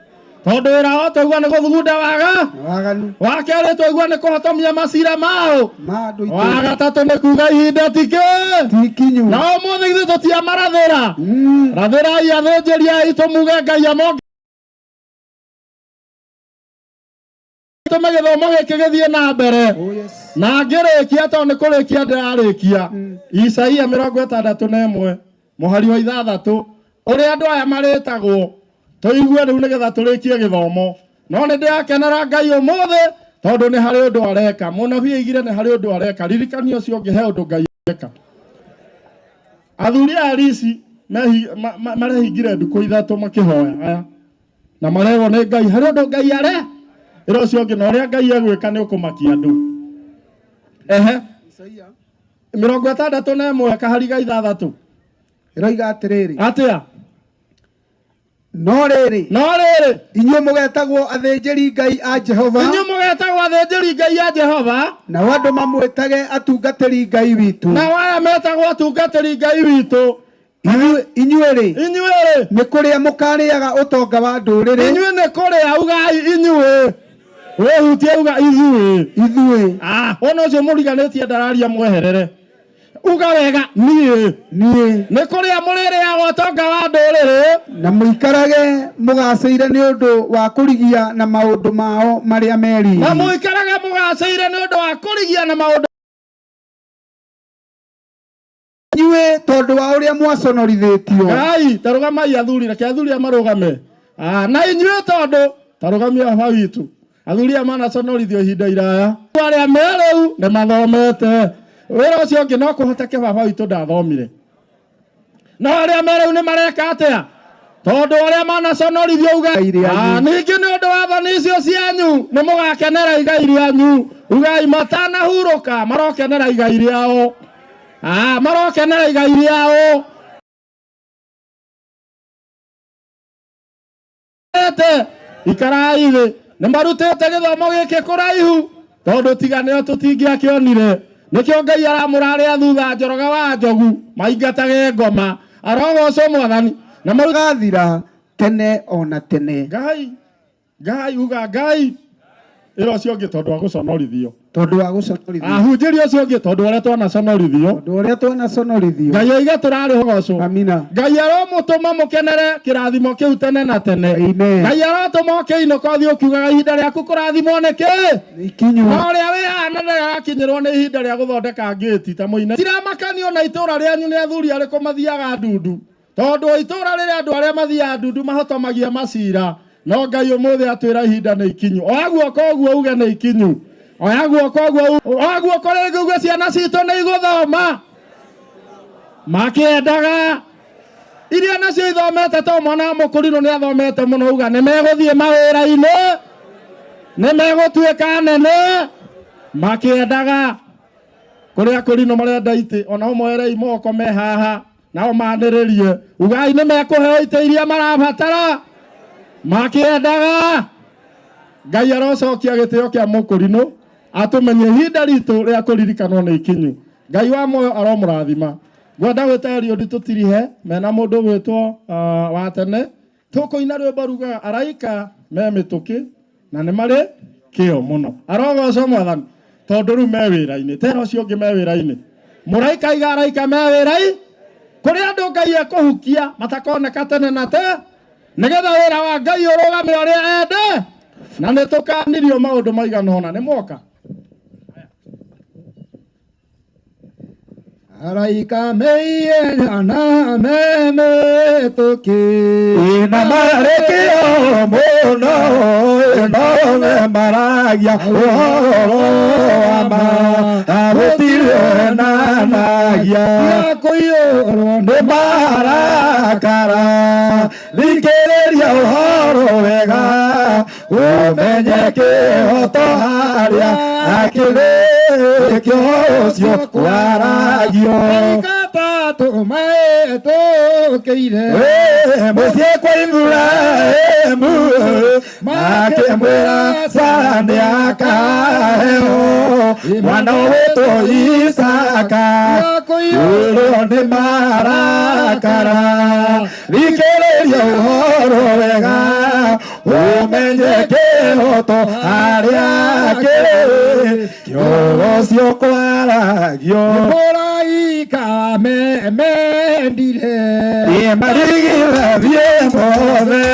Tondũ wĩra wao twaigua nĩ gũthugunda waga. Waganu. Wa kerĩ twaigua nĩ kũhotomia macira mao. Wa gatatũ nĩ kuga ihinda ti kĩ. Ti ikinyu. Na ũmũthĩ ithuĩ tũtiamarathĩra. Rathĩrai athĩnjĩri aitũ muge Ngai amonge. Tũme gĩthomo gĩkĩ gĩthiĩ na mbere. Na ngĩrĩkia tondũ nĩ kũrĩkia ndĩrarĩkia. Isaia 61 mũhari wa 6 ũrĩa andũ aya marĩtagwo tũigue rĩu nĩgetha tũrĩkie gĩthomo. No nĩ ndĩrakenera Ngai ũmũthĩ tondũ nĩ harĩ ũndũ areka. Mũnabii aigire nĩ harĩ ũndũ areka. Ririkania ũcio ũngĩ he ũndũ Ngai areka. Athuri aya Risi marehingire ndukũ 3 makĩhoya aya. Na marerwo nĩ Ngai harĩ ũndũ Ngai are. Ĩra ũcio ũngĩ na ũrĩa Ngai egwĩka nĩ ũkũmakia andũ. Ehe. 61 kahari ga 6. Ĩroiga atĩrĩrĩ. Atĩa? No rĩrĩ. No rĩrĩ. Inyuĩ mũgetagwo athĩnjĩri Ngai a Jehova. Inyuĩ mũgetagwo athĩnjĩri Ngai a Jehova. Nao andũ mamwĩtage atungatĩri Ngai witũ. Nao aya metagwo atungatĩri Ngai witũ. Inyuĩ-rĩ. Inyuĩ-rĩ. Nĩ kũrĩa mũkarĩaga ũtonga wa ndũrĩrĩ. Inyuĩ nĩ kũrĩa ugai inyuĩ. Wĩhutie uga ithuĩ. Ithuĩ. Ah, wona ũcio mũriganĩtie ndararia mweherere. Uga wega niĩ. Niĩ. Nĩ kũrĩa mũrĩrĩaga ũtonga wa ndũrĩrĩ. Na mũikarage mũgacĩire nĩ ũndũ wa kũrigia na maũndũ mao marĩa me riri. Na mũikarage mũgacĩire nĩ ũndũ wa kũrigia na maũndũ. Inyuĩ tondũ wa ũrĩa mwaconorithĩtio. Ngai, ta rũgamai athuri, reke athuri aya marũgame. Ah, na inyuĩ tondũ, ta rũgamia baba witũ. Athuri aya manaconorithio ihinda iraya. Arĩa me rĩu nĩ mathomete. Wĩra ũcio ũngĩ no kũhoteke baba witũ ndathomire. No arĩa me rĩu nĩ mareka atĩa? Tondũ arĩa manaconorithio uga. Ah, ningĩ nĩ ũndũ wa thoni icio cianyu nĩ mũgakenera igai rĩanyu. Ugai matanahurũka marokenera igai rĩao. Ah, marokenera igai rĩao. Ete ikarai thĩ nĩ marutĩte gĩthomo gĩkĩ kũraihu tondũ tiga nĩo tũtingĩakĩonire. Nĩkĩo Ngai aramũrarĩa thutha Njoroge wa Njogu maingatage ngoma. Arogocwo Mwathani. Na marugathira tene ona tene. Ngai, Ngai uga Ngai. Ĩra ũcio ũngĩ tondũ wa gũconorithio. Tondũ wa gũconorithio. Ahunjĩria ũcio ũngĩ tondũ ũrĩa twanaconorithio. Tondũ ũrĩa twanaconorithio. Ngai oiga tũrarĩ ũgocwo. Amina. Ngai aromũtũma mũkenere kĩrathimo kĩu tene na tene. Amen. Ngai arotũma ũkĩinũka ũthiĩ ũkiugaga ihinda rĩaku kũrathimwo nĩkĩ? Ikinyu. No ũrĩa wĩ haha na ndarakinyĩrwo nĩ ihinda rĩa gũthondeka ngĩti ta mũine. Tiramakanio na itũra rĩanyu nĩ athuri arĩkũ mathiaga ndundu. Tondũ itũra rĩrĩa andũ arĩa mathiaga ndundu mahotomagia macira. No Ngai ũmũthĩ atwĩra ihinda nĩ ikinyu. Oya guoko ũguo uge nĩ ikinyu. Oya guoko ũguo, oya guoko rĩngĩ uge ciana citũ nĩ igũthoma. Makĩendaga. Iria nacio ithomete to mwana wa mũkũrinũ nĩ athomete mũno uga nĩ megũthiĩ mawĩra-inĩ. Nĩ megũtuĩka anene. Makĩendaga. Kũrĩa kũrinũ marenda itĩ, ona ũmoerei moko me haha. Nao manĩrĩrie ugai nĩ mekũheo itĩ iria marabatara. Makĩendaga. Ngai arocokia gĩtĩo kĩa mũkũrinũ atũmenye ihinda ritũ rĩa kũririkanwo nĩ ikinyu. Ngai wa muoyo aromũrathima. Ngwenda gwĩta Eliud tũtirihe mena mũndũ gwĩtwo wa tene. Tũkũina rwĩmbo rugaga araika me mĩtũkĩ na nĩ marĩ kĩo mũno. Arogocwo Mwathani tondũ rĩu me wĩra-inĩ. Tera ũcio ũngĩ me wĩra-inĩ. Mũraika aiga araika me wĩra-inĩ. Kũrĩ andũ Ngai ekũhukia matakoneka tene na te. Nĩgetha wĩra wa Ngai ũrũgame ũrĩa ende. Na nĩ tũkanirio maũndũ maigana ũna. Nĩ mwoka. Araika meiyenya na memetũki. Ina marĩ kĩo mũno, no me maragia ũhoro wa ma, gũtirĩ onanagia. Kũiyũrwo nĩ marakara, thikĩrĩria ũhoro wega, ũmenye kĩhoto harĩa akĩrĩ kĩo ũcio kwaragio. Gatatũ mahetũkĩire. Mũciĩ kwa Iburahĩmu, makĩmwĩra Sara nĩakaheo mwana ũgwĩtwo Isaka. Kũiyũrwo nĩ marakara, thikĩrĩria ũhoro wega, ũmenye kĩhoto harĩa kĩrĩ kĩo ũcio kwaragio. Mũraika mendire. Marigithathie mothe,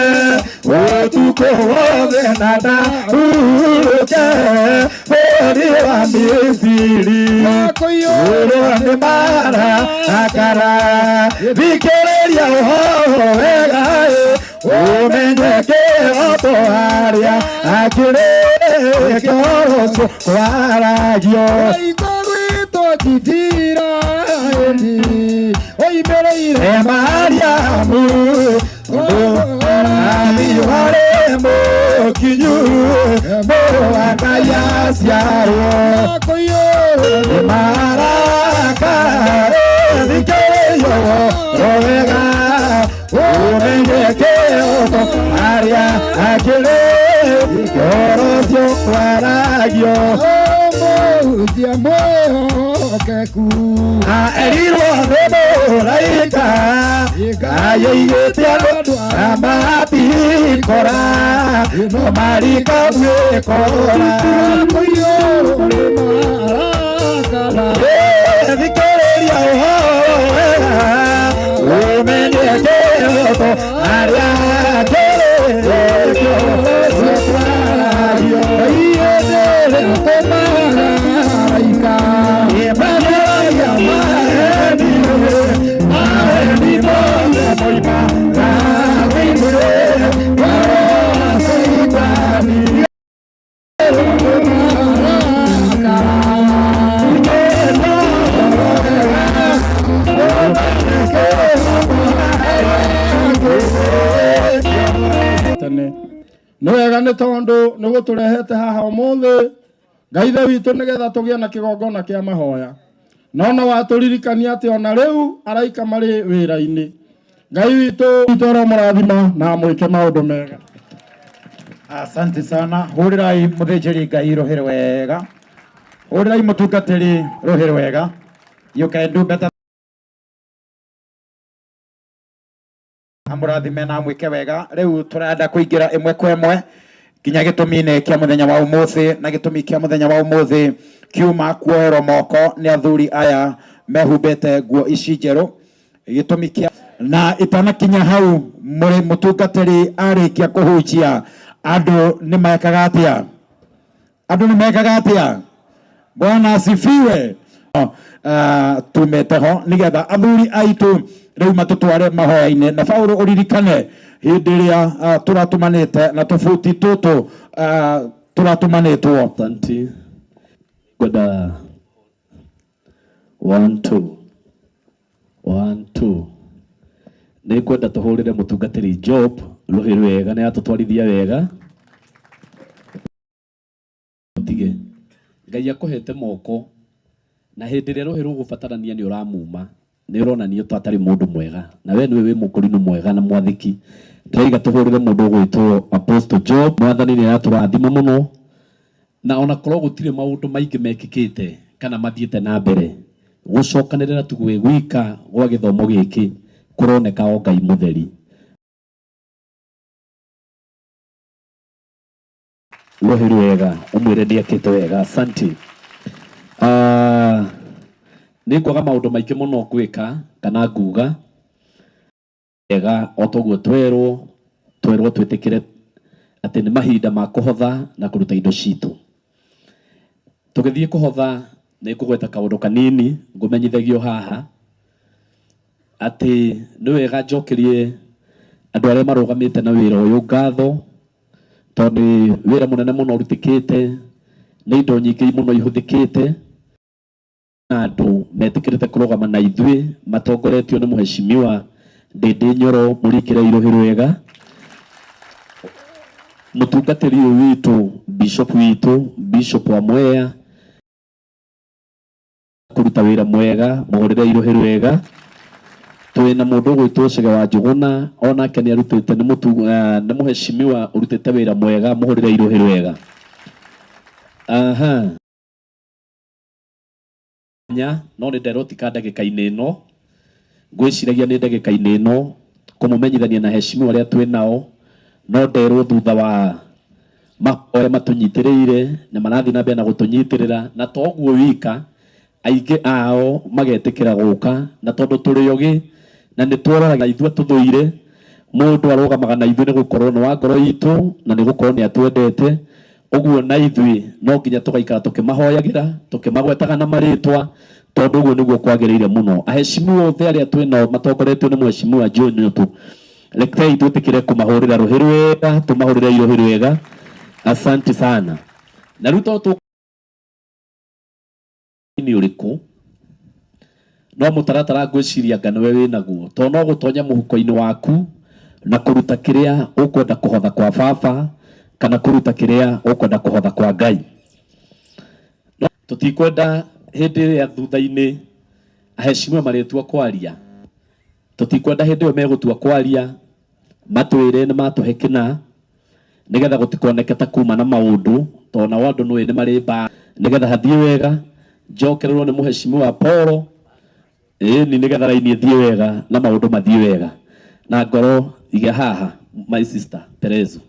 ũtukũ wothe na ndahurũke bũrũri wa Misiri. Kũiyũrwo nĩ marakara, thikĩrĩria ũhoro wega, ũmenye kĩhoto harĩa akĩrĩ kĩo ũcio kwaragio. Mũraika gwĩtwo Jibiraeli, oimĩrĩire Mariamu, tondũ ũrathi warĩ mũkinyu, Nĩ maraka thikĩrĩria ũhoro wega ũmenye kĩhooto arĩa akĩrĩ ũhoro ũcio waragio mũhunjia mwĩhokeku erirwo nĩ mũraika Ngai oigĩte andũ amatikora no marikabuĩkora thikĩrĩria ũhoro wega ũmenye kĩhooto arĩa akĩrĩ ũcio twaragio Tene nä wega nä tondå nä gå tå rehete haha å thä Ngai ithe witå nä getha tå gä e na kä gongona kä a mahoya no no watå ririkania atä ona rä u araika marä wä ra-inä Ngai witå witå aromårathima na amwä ke maå ndå mega. Asante sana. Hũrĩrai mũthĩnjĩri Ngai rũhĩ wega. Hũrĩrai mũtungatĩri rũhĩ wega. You can do better. Amũrathime na amwĩke wega. Rĩu tũrenda kũingĩra ĩmwe kwa ĩmwe nginya gĩtũmi-inĩ kĩa mũthenya wa ũmũthĩ, na gĩtũmi kĩa mũthenya wa ũmũthĩ kiuma kuoerwo moko nĩ athuri aya mehumbĩte nguo ici njerũ. Gĩtũmi kĩa na itanakinya hau mũrĩ mũtungatĩri arĩkia kũhunjia andũ nĩ mekaga atĩa? Andũ nĩ mekaga atĩa? Bwana asifiwe. Tumĩte ho nĩgetha athuri aitũ rĩu matũtware mahoya-inĩ. Na Paũlũ ũririkane hĩndĩ ĩrĩa tũratũmanĩte na tũbuti tũtũ tũratũmanĩtwo. Asante. Ngwenda 1 2 1 2 nĩ ngwenda tũhũrĩre mũtungatĩri Job rũhĩ rwega nĩ atũtwarithia wega. Tige Ngai akũhete moko na hĩndĩ ĩrĩa rũhĩ rũgũbatarania nĩ ũramuma nĩ ũronania ta atarĩ mũndũ mwega na we nĩwe wĩ mũkũrinũ mwega na mwathĩki. Ndĩraiga tũhũrĩre mũndũ ũgwĩtwo Apostle Job. Mwathani nĩ aratũrathima mũno na ona korwo gũtirĩ maũndũ maingĩ mekĩkĩte kana mathiĩte na mbere gũcokanĩrĩra tu gwĩ gwika gwa gĩthomo gĩkĩ kũroneka o Ngai mũtheri. Rũhĩ rwega ũmwĩre nĩ ekĩte wega. Asante. Nĩ ngwaga maũndũ maingĩ mũno ngwĩka kana nguga wega o toguo twerwo twĩtĩkĩre atĩ nĩ mahinda ma kũhotha na kũruta indo citũ. Tũgĩthiĩ kũhotha nĩ ngũgweta kaũndũ kanini ngũmenyithagio haha atĩ nĩ wega njokerie andũ arĩa marũgamĩte na wĩra ũyũ ngatho tondũ nĩ wĩra mũnene mũno ũrutĩkĩte, nĩ indo nyingĩ mũno ihũthĩkĩte na andũ metĩkĩrĩte kũrũgama na ithuĩ matongoretio nĩ mũheshimiwa Ndĩndĩ Nyoro mũrikĩre irũhĩ rwega, mũtungatĩri ũyũ witũ bishop witũ Bishop wa Mwea kũruta wĩra mwega mũhũrĩre irũhĩ rwega. Twĩna mũndũ ũgwĩtwo Chege wa Njũgũna onake nĩ arutĩte nĩ mũheshimiwa ũrutĩte wĩra mwega mũhũrĩre irũhĩ rwega. Aha. Nya no nĩ nderwo ti ka ndagĩka-inĩ ĩno ngwĩciragia nĩ ndagĩka-inĩ ĩno kũmũmenyithania na heshimiwa arĩa twĩ nao no nderwo thutha wa mahoya matũnyitĩrĩire na marathiĩ na mbere na gũtũnyitĩrĩra na to ũguo wika aingĩ ao magetĩkĩra gũka na tondũ tũrĩ ogĩ na nĩ tũroraga ithuĩ tũthũire mũndũ arũgamaga na ithuĩ nĩ gũkorwo nĩ wa ngoro itũ na nĩ gũkorwo nĩ atwendete ũguo na ithuĩ no nginya tũgaikara tũkĩmahoyagĩra tũkĩmagwetaga na marĩtwa tondũ ũguo nĩguo kwagĩrĩire mũno. Aheshimiwa othe arĩa twĩ nao matongoretio nĩ mũheshimiwa John Nyotu, rekei twĩtĩkĩre kũmahũrĩra rũhĩ rwega, tũmahũrĩre rũhĩ rwega. Asante sana. Na rĩu tondũ nĩ ũrĩkũ no mũtaratara ngwĩciria anga nĩwe wĩnaguo tondũ no gũtonya mũhuko-inĩ waku na kũruta kĩrĩa ũkwenda kũhotha kwa baba kana kũruta kĩrĩa ũkwenda kũhotha kwa Ngai. Tutikwenda hindi ĩrĩa thutha-inĩ aheshimiwa marĩtua kwaria, tutikwenda hindi ĩyo megũtua kwaria matwĩre nĩ matũhe kĩna nĩgetha gũtikoneke ta kuma na maũndũ tondũ nao andũ nĩũĩ nĩ marĩ mbara, nĩgetha hathiĩ wega njokererwo nĩ mũheshimiwa Paul ĩni nĩgetha raini ĩthiĩ wega na maũndũ mathiĩ wega na ngoro iga haha my sister Terezu.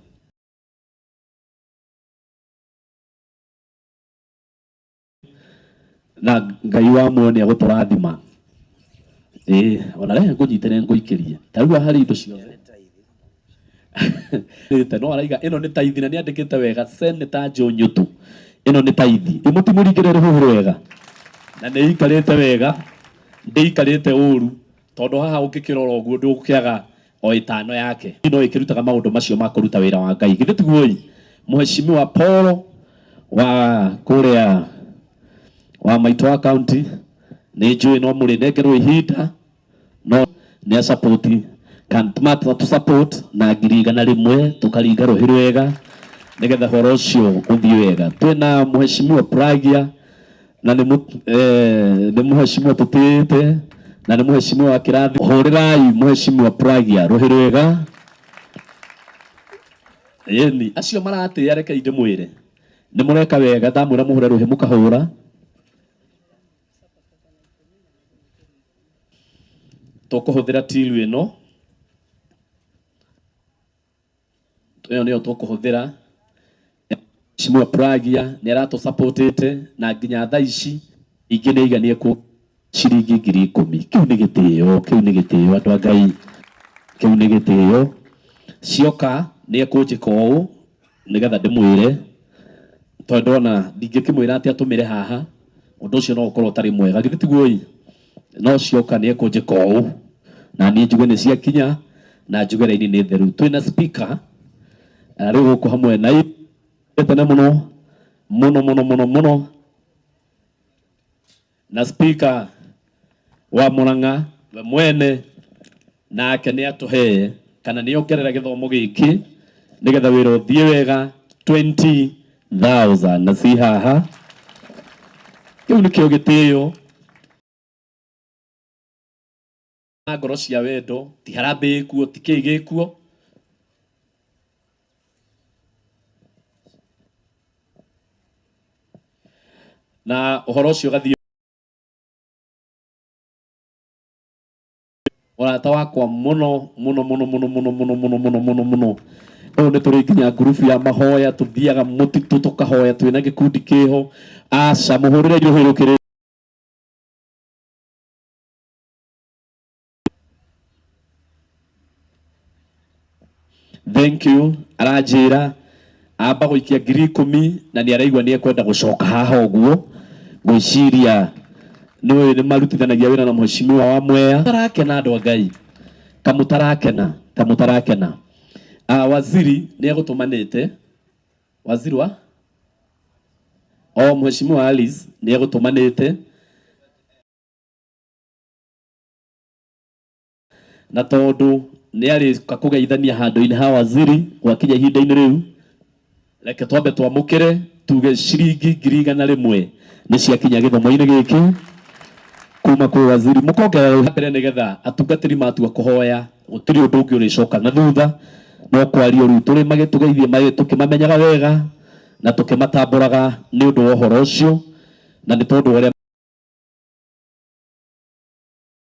Na Ngai wa muoyo nĩ egũtũrathima. Ĩĩ ona reke ngũnyitĩre ngũikĩrie ta rĩu haha harĩ indo ciothe no araiga ĩno nĩ taithi na nĩ andĩkĩte wega Senator Joe Nyutu, ĩno nĩ taithi ĩmũtimũringĩre rũhuhu wega na nĩ ikarĩte wega, ndĩikarĩte ũru tondũ haha ũngĩkĩrora ũguo ndũgũkĩaga o ĩtano yake no ĩkĩrutaga maũndũ macio ma kũruta wĩra wa Ngai. Githĩ tiguo ĩ mũheshimiwa Paul wa kũrĩa wa maitũ wa county nĩ njũĩ no mũrĩnengerwo ihinda no nĩ a support tu support na 100,000 tukaringa rũhĩ rwega nĩgetha horo ũcio ũthiĩ wega. Twĩna mũheshimiwa Pragia na nĩ mũheshimiwa tũtĩĩte na nĩ mũheshimiwa wa kĩrathi. Hũrĩrai mũheshimiwa Pragia rũhĩ rwega. Ĩni acio maratĩĩa reke ndĩmwĩre nĩ mũreka wega, ndamwĩra mũhũre rũhĩ mũkahũra. Tũkũhũthĩra tilu ĩno, ĩyo nĩyo tũkũhũthĩra. Mheshimiwa Pragia nĩ aratũsupportĩte na nginya thaa ici ingĩ nĩ aiganie kũ ciringi 10,000. Kĩu nĩ gĩtĩo, kĩu nĩ gĩtĩo andũ a Ngai, kĩu nĩ gĩtĩo. Cioka nĩ ekũnjĩka ũũ nĩgetha ndĩmwĩre, tondũ ndona ndingĩkĩmwĩra atĩ atũmĩre haha, ũndũ ũcio no ũkorwo ũtarĩ mwega, githĩ tiguo ĩ? No cioka nĩ ekũnjĩka ũũ na niĩ njuge nĩ ciakinya na njuge raini nĩ theru. Twĩna speaker rĩu gũkũ hamwe na tene mũno mũno mũno mũno mũno, na speaker wa Murang'a we mwene nake nĩ atũhe kana nĩ ongerera gĩthomo gĩkĩ nĩgetha wĩra ũthiĩ wega 20,000 na ci haha. Kĩu nĩkĩo gĩtĩo na ngoro cia wendo, ti harambee ĩkuo, ti kĩĩ gĩkuo. Na ũhoro ũcio ũgathiĩ ũrata wakwa mũno mũno mũno mũno mũno mũno mũno mũno mũno mũno. Rĩu nĩ tũrĩ nginya ngurubu ya mahoya, tũthiaga mũtitũ tũkahoya twĩna gĩkundi kĩho. Aca mũhũrĩre rũhĩ rũkĩrĩ Thank you. Aranjĩra amba gũikia 10,000 na nĩ araigua nĩ ekwenda gũcoka haha ũguo. Ngwĩciria nĩ nĩ marutithanagia wĩra na mheshimiwa wa Mwea. Tarakena andũ a Ngai, kamũtarakena, kamũtarakena. Waziri nĩ egũtũmanĩte, waziri wa o mheshimiwa Alice nĩ egũtũmanĩte na tondũ nĩ arĩka kũgeithania handũ-inĩ ha waziri gwakinya ihinda-inĩ rĩu, reke twambe twamũkĩre tuge ciringi 100,000 nĩ ciakinya gĩthomo-inĩ gĩkĩ kuma kwĩ waziri. Mũkongerera mbere nĩgetha atungatĩri matua kũhoya gũtirĩ ũndũ ũngĩ ũrĩcoka na thutha, no kwario rĩu tũrĩ magĩtũgeithie tũkĩmamenyaga wega na tũkĩmatambũraga nĩ ũndũ wa ũhoro ũcio na nĩ tondũ ũrĩa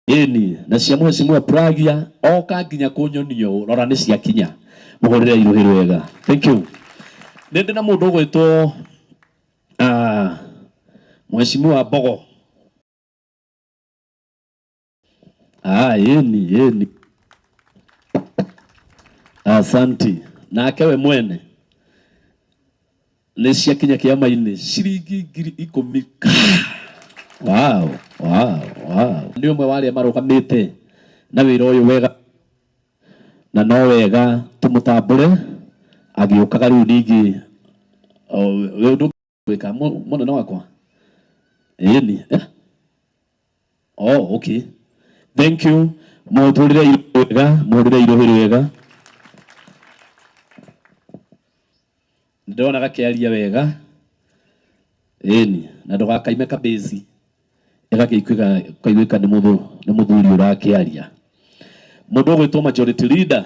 ĩni na cia mheshimiwa Pragia oka nginya kũnyonia ũũ, rora nĩ ciakinya, mũhũrĩre irũhĩ rwega. Thank you. Nĩ ndĩ na mũndũ ũgwĩtwo mheshimiwa Mbogo. Ĩni ĩni, asanti. Nake we mwene nĩ ciakinya kĩama-inĩ ciringi 10,000. Wow, wow, wow. Nĩ ũmwe wa arĩa marũgamĩte na wĩra ũyũ wega na no wega tũmũtambũre agĩũkaga rĩu ningĩ we ũndũ gwĩka mũnene wakwa. Ĩni Oh, okay. Thank you. Mũtũrĩre wega, mũhũrĩre irũhĩ rwega. Ndĩrona gakĩaria wega. Ĩni, na ndũgakaime kabĩci ĩgakĩiguĩka nĩ mũthuri ũrakĩaria. Mũndũ ũgwĩtwo majority leader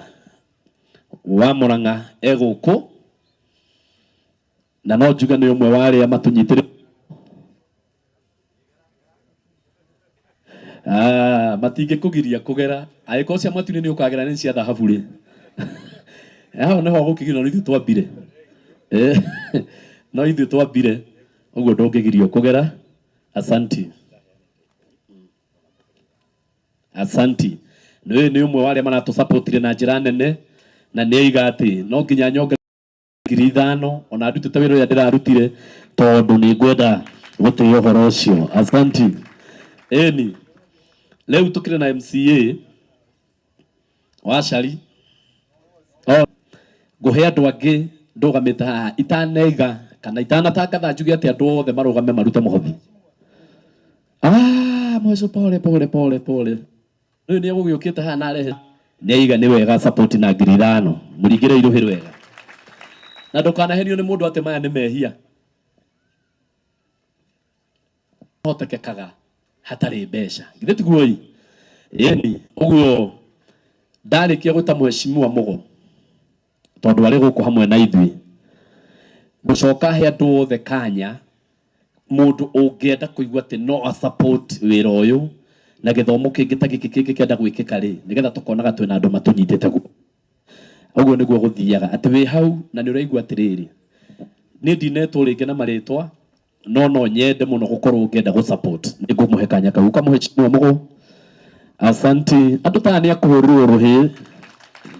wa Murang'a e gũkũ, na no njuge nĩ ũmwe wa arĩa matũnyitĩrĩire. Ah, matingĩkũgiria kũgera angĩkorwo cia matu-inĩ nĩ ũkagera nĩ cia thahabu rĩ hau nĩho gũkĩgirio no ithuĩ twambire. Eh, no ithuĩ twambire ũguo ndũngĩgirio kũgera. Asanti, asanti. Nĩ nĩ ũmwe wa arĩa maratũsapotire na njĩra nene na nĩ oiga atĩ no nginya nyonge 5,000 ona ndutĩte wĩra ũrĩa ndĩrarutire tondũ nĩ ngwenda gũtĩĩa ũhoro ũcio. Asanti. Ĩni, rĩu tũkĩrĩ na MCA wa Cari. Ngũhe andũ angĩ ndũgamĩte haha itanaiga kana itanatangatha njuge atĩ andũ othe marũgame marute mũhothi. Ah, mweco pole pole pole pole. Rĩu nĩ egũgĩũkĩte haha na arehe nĩ aiga nĩ wega support na 5,000 mũringĩre irũhĩ rwega na ndũkanahenio nĩ mũndũ atĩ maya nĩ mehia hotekekaga hatarĩ mbeca githĩ tiguo ĩ ĩni ũguo ndarĩkia gwĩta mheshimiwa Mũgo tondũ arĩ gũkũ hamwe na ithuĩ gũcoka he andũ othe kanya mũndũ ũngĩenda kũigua atĩ no a support wĩra ũyũ na gĩthomo kĩngĩ ta gĩkĩ kĩngĩkĩenda gwĩkĩka rĩ nĩgetha tũkonaga twĩna andũ matũnyitĩte guoko. Ũguo nĩguo gũthiaga atĩ wĩ hau na nĩ ũraigua atĩrĩrĩ niĩ ndinetwo rĩngĩ na marĩtwa no no nyende mũno gũkorwo ngĩenda gũ support nĩ ngũmũhe kanya kau ũkamũhe Mũgo. Asanti. Andũ ta aya nĩ akũhũrĩrwo rũhĩ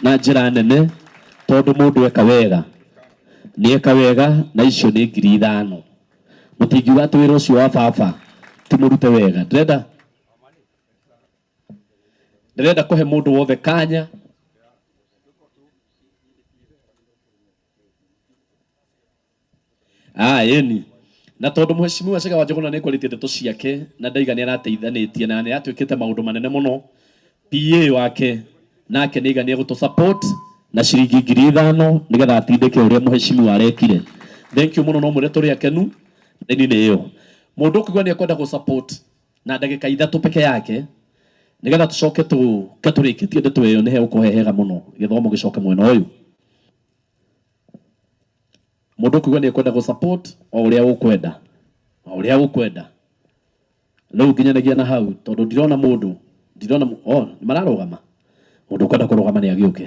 na njĩra nene tondũ mũndũ eka wega nĩ eka wega na icio nĩ 5,000 mũtingiuga atĩ wĩra ũcio wa baba ti mũrute wega. Ndĩrenda kũhe mũndũ wothe kanya. Ah, ĩni na tondũ mheshimiwa Chege wa Njũgũna nĩ kwarĩtie ndeto ciake na ndaiga nĩ arateithanĩtie na nĩ atuĩkĩte maũndũ manene mũno PA wake nake nĩ aiga nĩ egũtũ support na ciringi 5,000 nĩgetha atindĩke ũrĩa mheshimiwa arekire. Thank you mũno no mwĩre tũrĩ akenu raini-inĩ ĩyo. Mũndũ ũkũigua nĩ ekwenda gũ support na ndagĩka 3 peke yake nĩgetha tũcoke tũke tũrĩkĩtie ndeto ĩyo nĩ hegũkorwo he hega mũno gĩthomo gĩcoke mwena ũyũ. Mũndũ ũkũigua nĩ ekwenda gũ support o ũrĩa ũkwenda o ũrĩa ũkwenda rĩu nginyanagia na hau tondũ ndirona mũndũ ndirona oh nĩ mararũgama mũndũ ũkwenda kũrũgama nĩ agĩũke.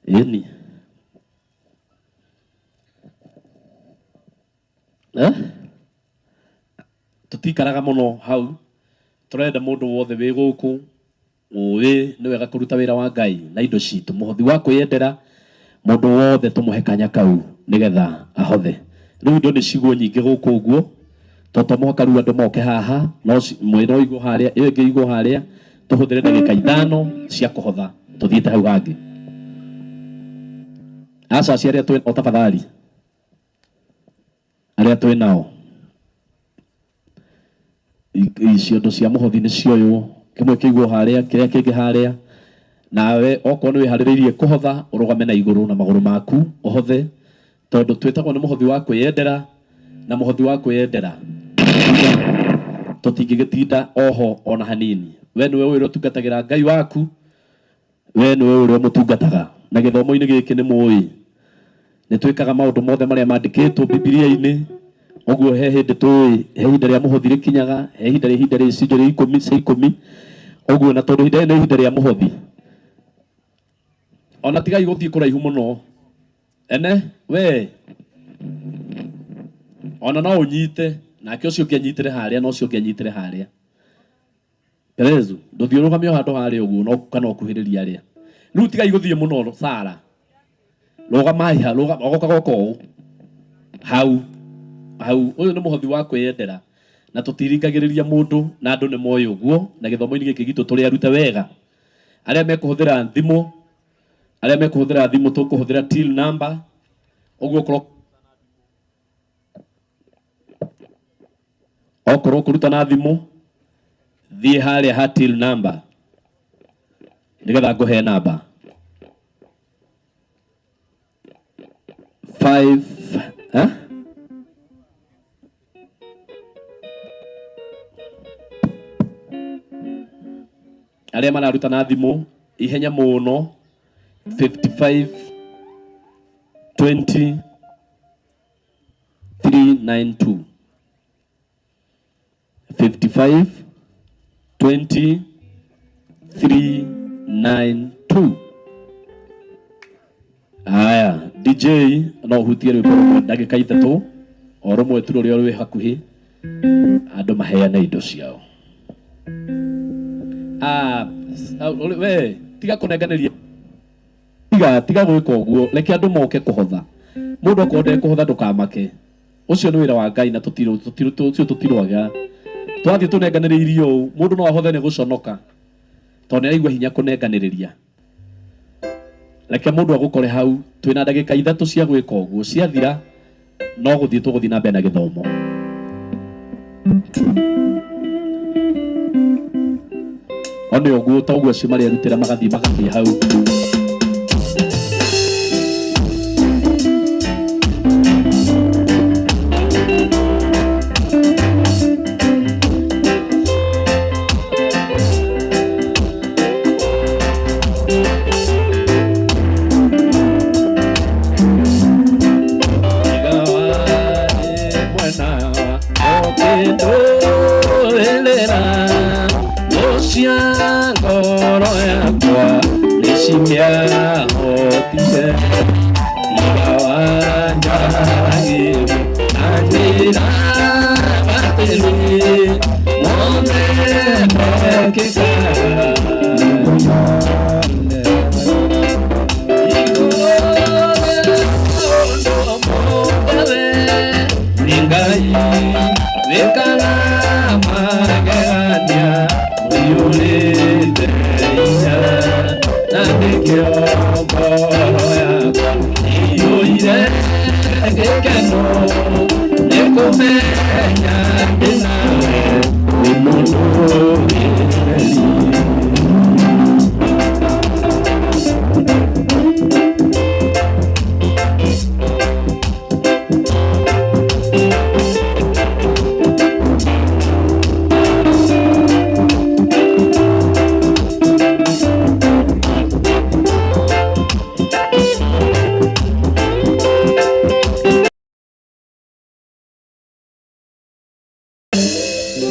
Ĩni eh tũtikaraga mũno hau tũrenda mũndũ wothe wĩ gũkũ ũĩ nĩ wega kũruta wĩra wa Ngai na indo citũ mũhothi wa kwĩyendera mũndũ wothe tũmũhe kanya kau nĩgetha ahothe. Rĩu indo nĩ cigwo nyingĩ gũkũ ũguo to to mũhaka rĩu andũ moke haha no mwĩra ũigwo harĩa ĩyo ĩngĩ ĩigwo harĩa tũhũthĩre ndagĩka 5 cia kũhotha tũthiĩte hau hangĩ. Aca acio arĩa twĩ nao tafadhali arĩa twĩ nao ciondo cia mũhothi nĩ cioywo kĩmwe kĩigwo harĩa kĩrĩa kĩngĩ harĩa nawe okorwo nĩ wĩharĩrĩirie kũhotha ũrũgame na igũrũ na magũrũ maku ũhothe tondũ twĩtagwo nĩ mũhothi wa kwĩyendera na mũhothi wa kwĩyendera tũtingĩgĩtinda oho ona hanini. We nĩwe ũrĩa ũtungatagĩra Ngai waku we nĩwe ũrĩa ũmũtungataga na gĩthomo-inĩ gĩkĩ nĩ mũĩ nĩ twĩkaga maũndũ mothe marĩa mandĩkĩtwo Bibilia-inĩ ũguo he hĩndĩ tũĩ he ihinda rĩa mũhothi rĩkinyaga he ihinda rĩa ihinda rĩa icunjĩ rĩa ikũmi cia ikũmi ũguo na tondũ ihinda rĩrĩ nĩ ihinda rĩa mũhothi ona tigai gũthiĩ kũraihu mũno ene we ona no ũnyite nake ũcio ũngĩ anyitĩre harĩa na ũcio ũngĩ anyitĩre harĩa Perezu ndũthiĩ ũrũgame o handũ harĩa ũguo no kana ũkuhĩrĩria arĩa rĩu tigai gũthiĩ mũno Sara rũgamai ha rũgama ogoka goka ũũ hau hau ũyũ nĩ mũhothi wa kwĩyendera na tũtiringagĩrĩria mũndũ na andũ nĩ moĩ ũguo na gĩthomo-inĩ gĩkĩ gitũ tũrĩ arute wega arĩa mekũhũthĩra thimũ arĩa mekũhũthĩra thimũ tũkũhũthĩra till number ũguo okorwo okorwo ũkũruta na thimũ thiĩ harĩa ha till number nĩgetha ngũhe namba 5 eh? Arĩa mararuta na thimũ ihenya mũno 55 20 392 55 20 392. Haya, DJ no hutie rwĩmbo rũmwe ndagĩka ithatũ o rũmwe tu rũrĩa rwĩ hakuhĩ andũ maheane indo ciao. We tiga kũnenganĩria, tiga gwĩka ũguo, reke andũ moke kũhotha. Mũndũ akorwo ndekũhotha ndũkamake, ũcio nĩ wĩra wa Ngai na ũcio tũtirwaga. Twathiĩ tũnenganĩrĩirio ũũ, mũndũ no ahothe nĩ gũconoka tondũ nĩ araigua hinya kũnenganĩrĩria. Reke mũndũ agũkore hau, twĩna ndagĩka ithatũ cia gwĩka ũguo, ciathira no gũthiĩ tũgũthiĩ na mbere na gĩthomo. One ũguo ta ũguo acio marerutĩra magathiĩ magathiĩ hau.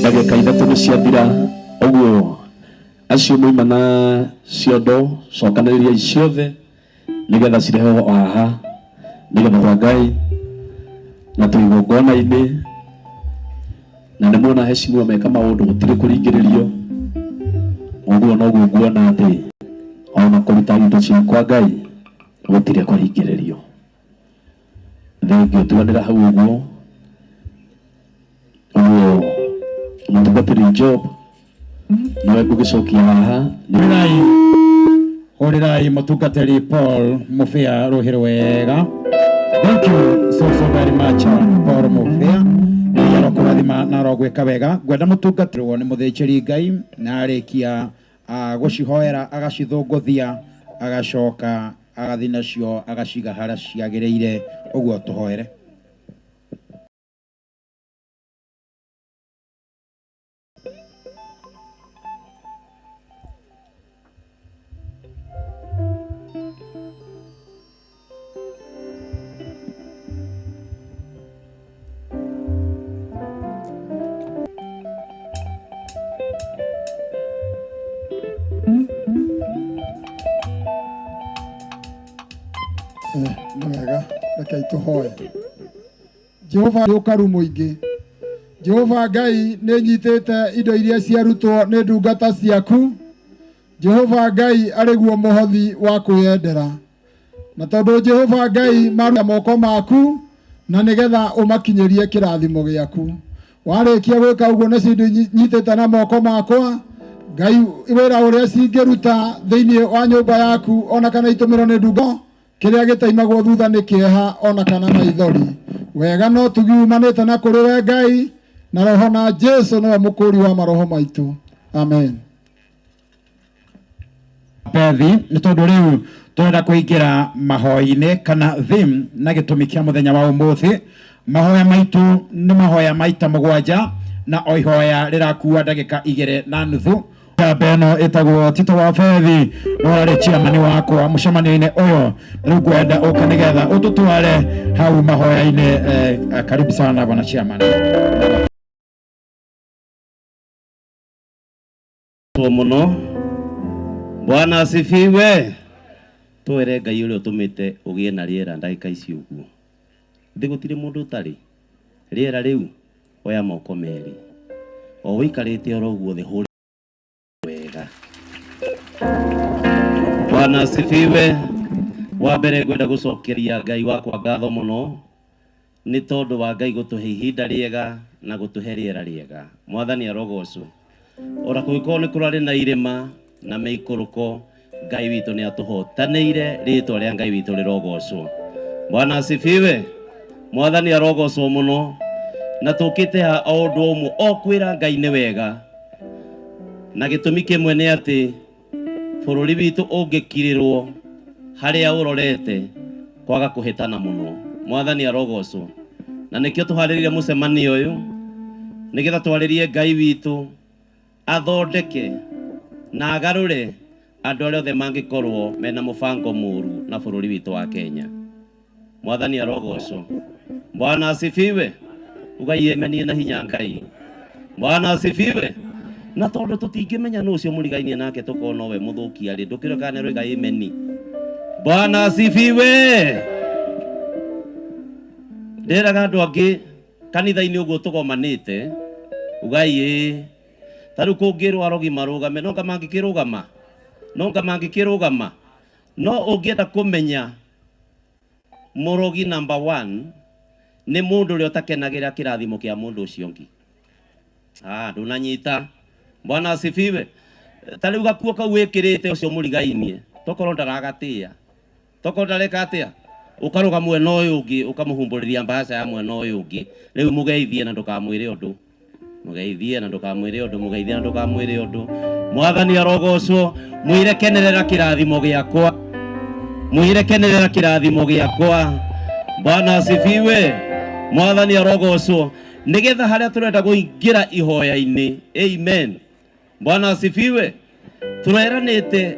Ndagĩka ithatũ nĩ ciathira ũguo acio moima na ciondo cokanĩrĩriai ciothe nĩgetha cirehwo haha nĩgetha kwa Ngai na twĩ igongona-inĩ na nĩ muona heshimiwa meka maũndũ gũtirĩ kũringĩrĩrio. Ũguo noguo nguona atĩ ona kũruta indo cia kwa Ngai gũtirĩ kũringĩrĩrio. Thengio tuganĩra hau ũguo ũguo mũtungatĩri Job nowe ngũgĩcokia haha. Hũrĩrai mũtungatĩri Paul Mubia rũhĩ rwega. Thank you so very much Paul Mubia. Ngai arokũrathima na arogwĩka wega. Ngwenda mũtungatĩrwo nĩ mũthĩnjĩri Ngai na arĩkia gũcihoera agacithũngũthia agacoka agathiĩ nacio agaciga harĩa ciagĩrĩire ũguo tũhoere. Nĩ wega, reke tũhoe. Jehova nĩ ũkaru mũingĩ. Jehova Ngai nĩ nyitĩte indo iria ciarutwo nĩ ndungata ciaku. Jehova Ngai arĩ guo mũhothi wa kwĩyendera. Na tondũ Jehova Ngai maruta moko maku na nĩgetha ũmakinyĩrie kĩrathimo gĩaku. Warĩkia gwĩka ũguo nacio indo nyitĩte na moko makwa, Ngai wĩra ũrĩa cingĩruta thĩinĩ wa nyũmba yaku ona kana itũmĩrwo nĩ ndungo kĩrĩa gĩtaimagwo thutha nĩ kĩeha ona kana maithori. Wega no tugiumanĩte na kũrĩ we Ngai na roho na Jesu nĩwe mũkũri wa maroho maitũ. Amen. Pethi nĩ tondũ rĩu tũrenda kũingĩra mahoya-inĩ kana theme na gĩtũmi kĩa mũthenya wa ũmũthĩ. Mahoya maitũ nĩ mahoya maita mũgwanja na o ihoya rĩrakua ndagĩka 2.5. Njamba ĩno ĩtagwo Tito wa Bethi no ararĩ chairman wakwa mũcemanio-inĩ ũyũ. Rĩu ngwenda ũke nĩgetha ũtũtware hau mahoya-inĩ. Karibu sana bwana chairman. Muno. Bwana asifiwe. Twere Ngai ũrĩa ũtũmĩte ũgĩe na rĩera ndagĩka ici ũguo. Thĩ gũtirĩ mũndũ ũtarĩ rĩera rĩu. Oya moko merĩ o ũikarĩte oro ũguo thĩ, hũre wega. Bwana asifiwe. Wa mbere ngwenda gũcokeria Ngai wakwa ngatho mũno nĩ tondũ wa Ngai gũtũhe ihinda rĩega na gũtũhe rĩera rĩega. Mwathani arogocwo. Ona kũngĩkorwo nĩ kũrarĩ na irĩma na mĩikũrũko, Ngai witũ nĩ atũhotanĩire. Rĩtwa rĩa Ngai witũ rĩrogocwo. Bwana asifiwe. Mwathani arogocwo mũno. Na tũkĩte ha o ũndũ ũmwe, o kwĩra Ngai nĩ wega, na gĩtũmi kĩmwe nĩ atĩ bũrũri witũ ũngĩkirĩrwo harĩa ũrorete kwaga kũhĩtana mũno. Mwathani arogocwo. Na nĩkĩo tũharĩrĩire mũcemanio ũyũ nĩgetha twarĩrie Ngai witũ athondeke na agarũre andũ arĩa othe mangĩkorwo mena mũbango mũru na bũrũri witũ wa Kenya. Mwathani arogocwo. Bwana asifiwe. Ugai emenie na hinya Ngai. Bwana asifiwe. Na tondũ tũtingĩmenya nũ ũcio mũrigainie nake tũkorwo nowe mũthũkia rĩ, ndũkĩrwe kana nĩaroiga emeni. Bwana asifiwe. Ndĩraga andũ angĩ kanitha-inĩ ũguo tũgomanĩte, ugai ĩĩ. Ta rĩu kũngĩrwo arogi marũgame, no nga mangĩkĩrũgama, no nga mangĩkĩrũgama. No ũngĩenda kũmenya mũrogi number 1 nĩ mũndũ ũrĩa ũtakenagĩra kĩrathimo kĩa mũndũ ũcio ũngĩ. Ndũnanyita. Bwana asifiwe. Ta rĩu gakuo kau wĩkĩrĩte ũcio mũrigainie, tokorwo ndaragatĩĩa, tokorwo ndareka atĩa, ũkarũga mwena ũyũ ũngĩ ũkamũhumbũrĩria mbaca ya mwena ũyũ ũngĩ. Rĩu mũgeithie na ndũkamwĩre ũndũ, mũgeithie na ndũkamwĩre ũndũ, mũgeithie na ndũkamwĩre ũndũ. Mwathani arogocwo. Mwĩre kenerera kĩrathimo gĩakwa, mwĩre kenerera kĩrathimo gĩakwa. Bwana asifiwe. Mwathani arogocwo. Nĩgetha harĩa tũrenda kũingĩra ihoya-inĩ. Amen. Bwana asifiwe. Tũreranĩte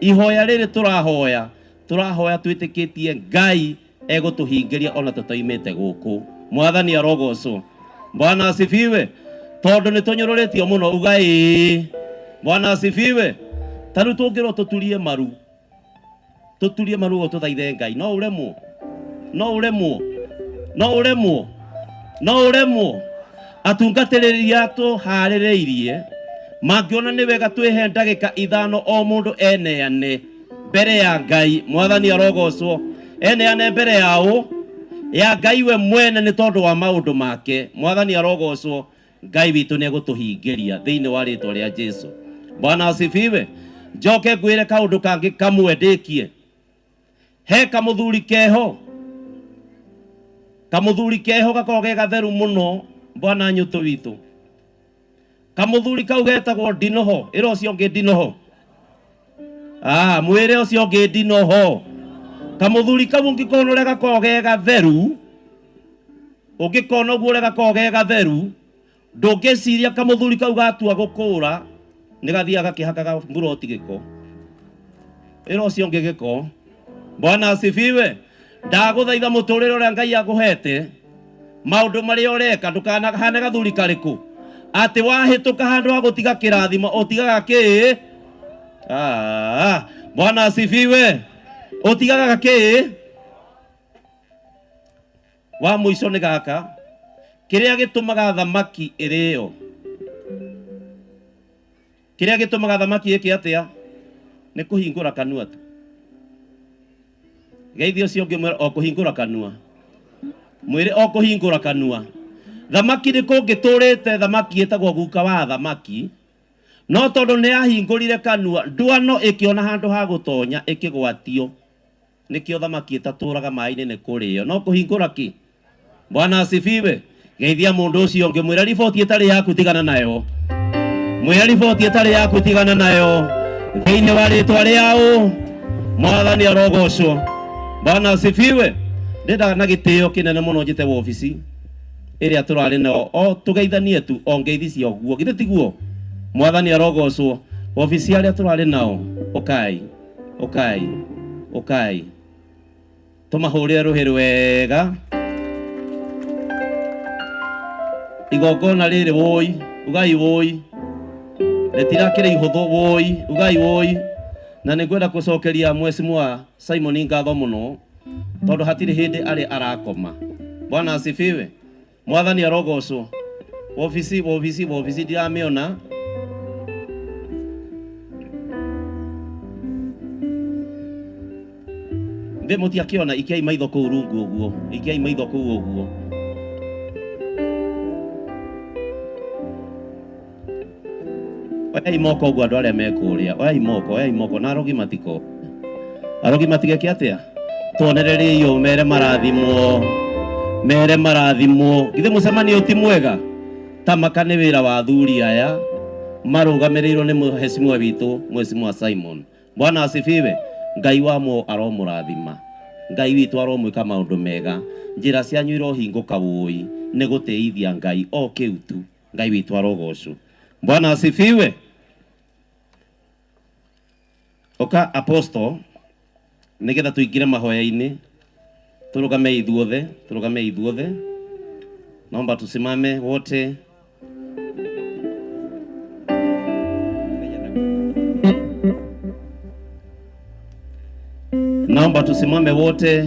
ihoya rĩrĩ tũrahoya, tũrahoya twĩtĩkĩtie Ngai egũtũhingĩria ona tũtoimĩte gũkũ. Mwathani arogocwo. Bwana asifiwe. Tondũ nĩ tũnyũrũrĩtio mũno, uga ĩĩ. Bwana asifiwe. Ta rĩu tũngĩrwo tũturie maru, tũturie maru ũguo tũthaithe Ngai, no ũremwo, no ũremwo, no ũremwo, no ũremwo. Atungatĩrĩria tũharĩrĩirie mangĩona nĩ wega twĩhe ndagĩka 5 o mũndũ eneane mbere ya Ngai. Mwathani arogocwo. Eneane mbere ya ũ ya Ngai we mwene nĩ tondũ wa maũndũ make. Mwathani arogocwo. Ngai witũ nĩ egũtũhingĩria thĩinĩ wa rĩtwa rĩa Jesu. Bwana asifiwe. Njoke ngwĩre kaũndũ kangĩ kamwe ndĩkie. He kamũthuri keho, kamũthuri keho gakoragwo ge gatheru mũno. Bwana nyũtũ witũ, kamũthuri kau getagwo ndinoho. Ĩra ũcio ũngĩ ndinoho. Mwĩre ũcio ũngĩ ndinoho. Kamũthuri kau ũngĩkona ũrĩa gakoragwo ge gatheru, ũngĩkona ũguo ũrĩa gakoragwo ge gatheru, ndũngĩciria kamũthuri kau gatua gũkũra nĩ gathiaga gakĩhakaga mburoti gĩko. Ĩra ũcio ũngĩ gĩko. Bwana asifiwe. Ndagũthaitha mũtũrĩre ũrĩa Ngai akũhete, maũndũ marĩa ũreka, ndũkanahane gathuri karĩkũ atĩ wahĩtũka handũ ha gũtiga kĩrathimo ũtigaga kĩ. Bwana asifiwe. Ũtigaga kĩ. Wa mũico nĩ gaka, kĩrĩa gĩtũmaga thamaki ĩrĩo, kĩrĩa gĩtũmaga thamaki ĩke atĩa, nĩ kũhingũra kanua tu. Geithia ũcio ũngĩ mwĩre o kũhingũra kanua, mwĩre o kũhingũra kanua. Thamaki nĩ kũngĩtũrĩte thamaki ĩtagwo guka wa thamaki, no tondũ nĩ yahingũrire kanua, ndwano ĩkĩona handũ ha gũtonya ĩkĩgwatio. Nĩkĩo thamaki ĩtatũraga maĩ-inĩ nĩ kũrĩo, no kũhingũra ki. Bwana asifiwe. Geithia mũndũ ũcio ũngĩ, mwĩre riboti ĩtarĩ yaku tigana nayo, mwĩre riboti ĩtarĩ yaku tigana nayo thĩinĩ wa rĩtwa rĩa ũ. Mwathani arogocwo. Bwana asifiwe. Ndĩndaga na gĩtĩo kĩnene mũno njĩte wobici ĩrĩa tũrarĩ nao o tũgeithanie tu o ngeithi cia ũguo, githĩ tiguo? Mwathani arogocwo. Wabici arĩa tũrarĩ nao, ũkai, ũkai, ũkai. Tũmahũrĩre rũhĩ rwega. Igongona rĩrĩ wũi, ugai wũi. Rĩtirakĩrĩ ihũthũ wũi, ugai wũi. Na nĩ ngwenda gũcokeria Mheshimiwa Simon ngatho mũno tondũ hatirĩ hĩndĩ arĩ arakoma. Bwana asifiwe. Mwathani arogocwo. Wabici, wabici, wabici ndiramĩona. Thĩ mũtiakĩona, ikiai maitho kũu rungu ũguo, ikiai maitho kũu ũguo. Oyai moko ũguo andũ arĩa me kũrĩa, oyai moko, oyai moko, na arogi matiko. Arogi matigeke atĩa? Tuonererie o mere marathimwo, mere marathimwo. Githĩ mũcemanio ti mwega? Ta maka nĩ wĩra wa athuri aya marũgamĩrĩirwo nĩ mheshimiwa witũ, Mheshimiwa Simon. Bwana asifiwe. Ngai wa mo aromũrathima. Ngai witũ aromwĩka maũndũ mega. Njĩra cianyu irohingũka wũi nĩ gũtĩithia Ngai o kĩu tu. Ngai witũ arogocwo. Bwana asifiwe. Oka apostle nigetha tuingire mahoya-inĩ turugame ithuothe, turugame ithuothe. Naomba tusimame wote. Naomba tusimame wote.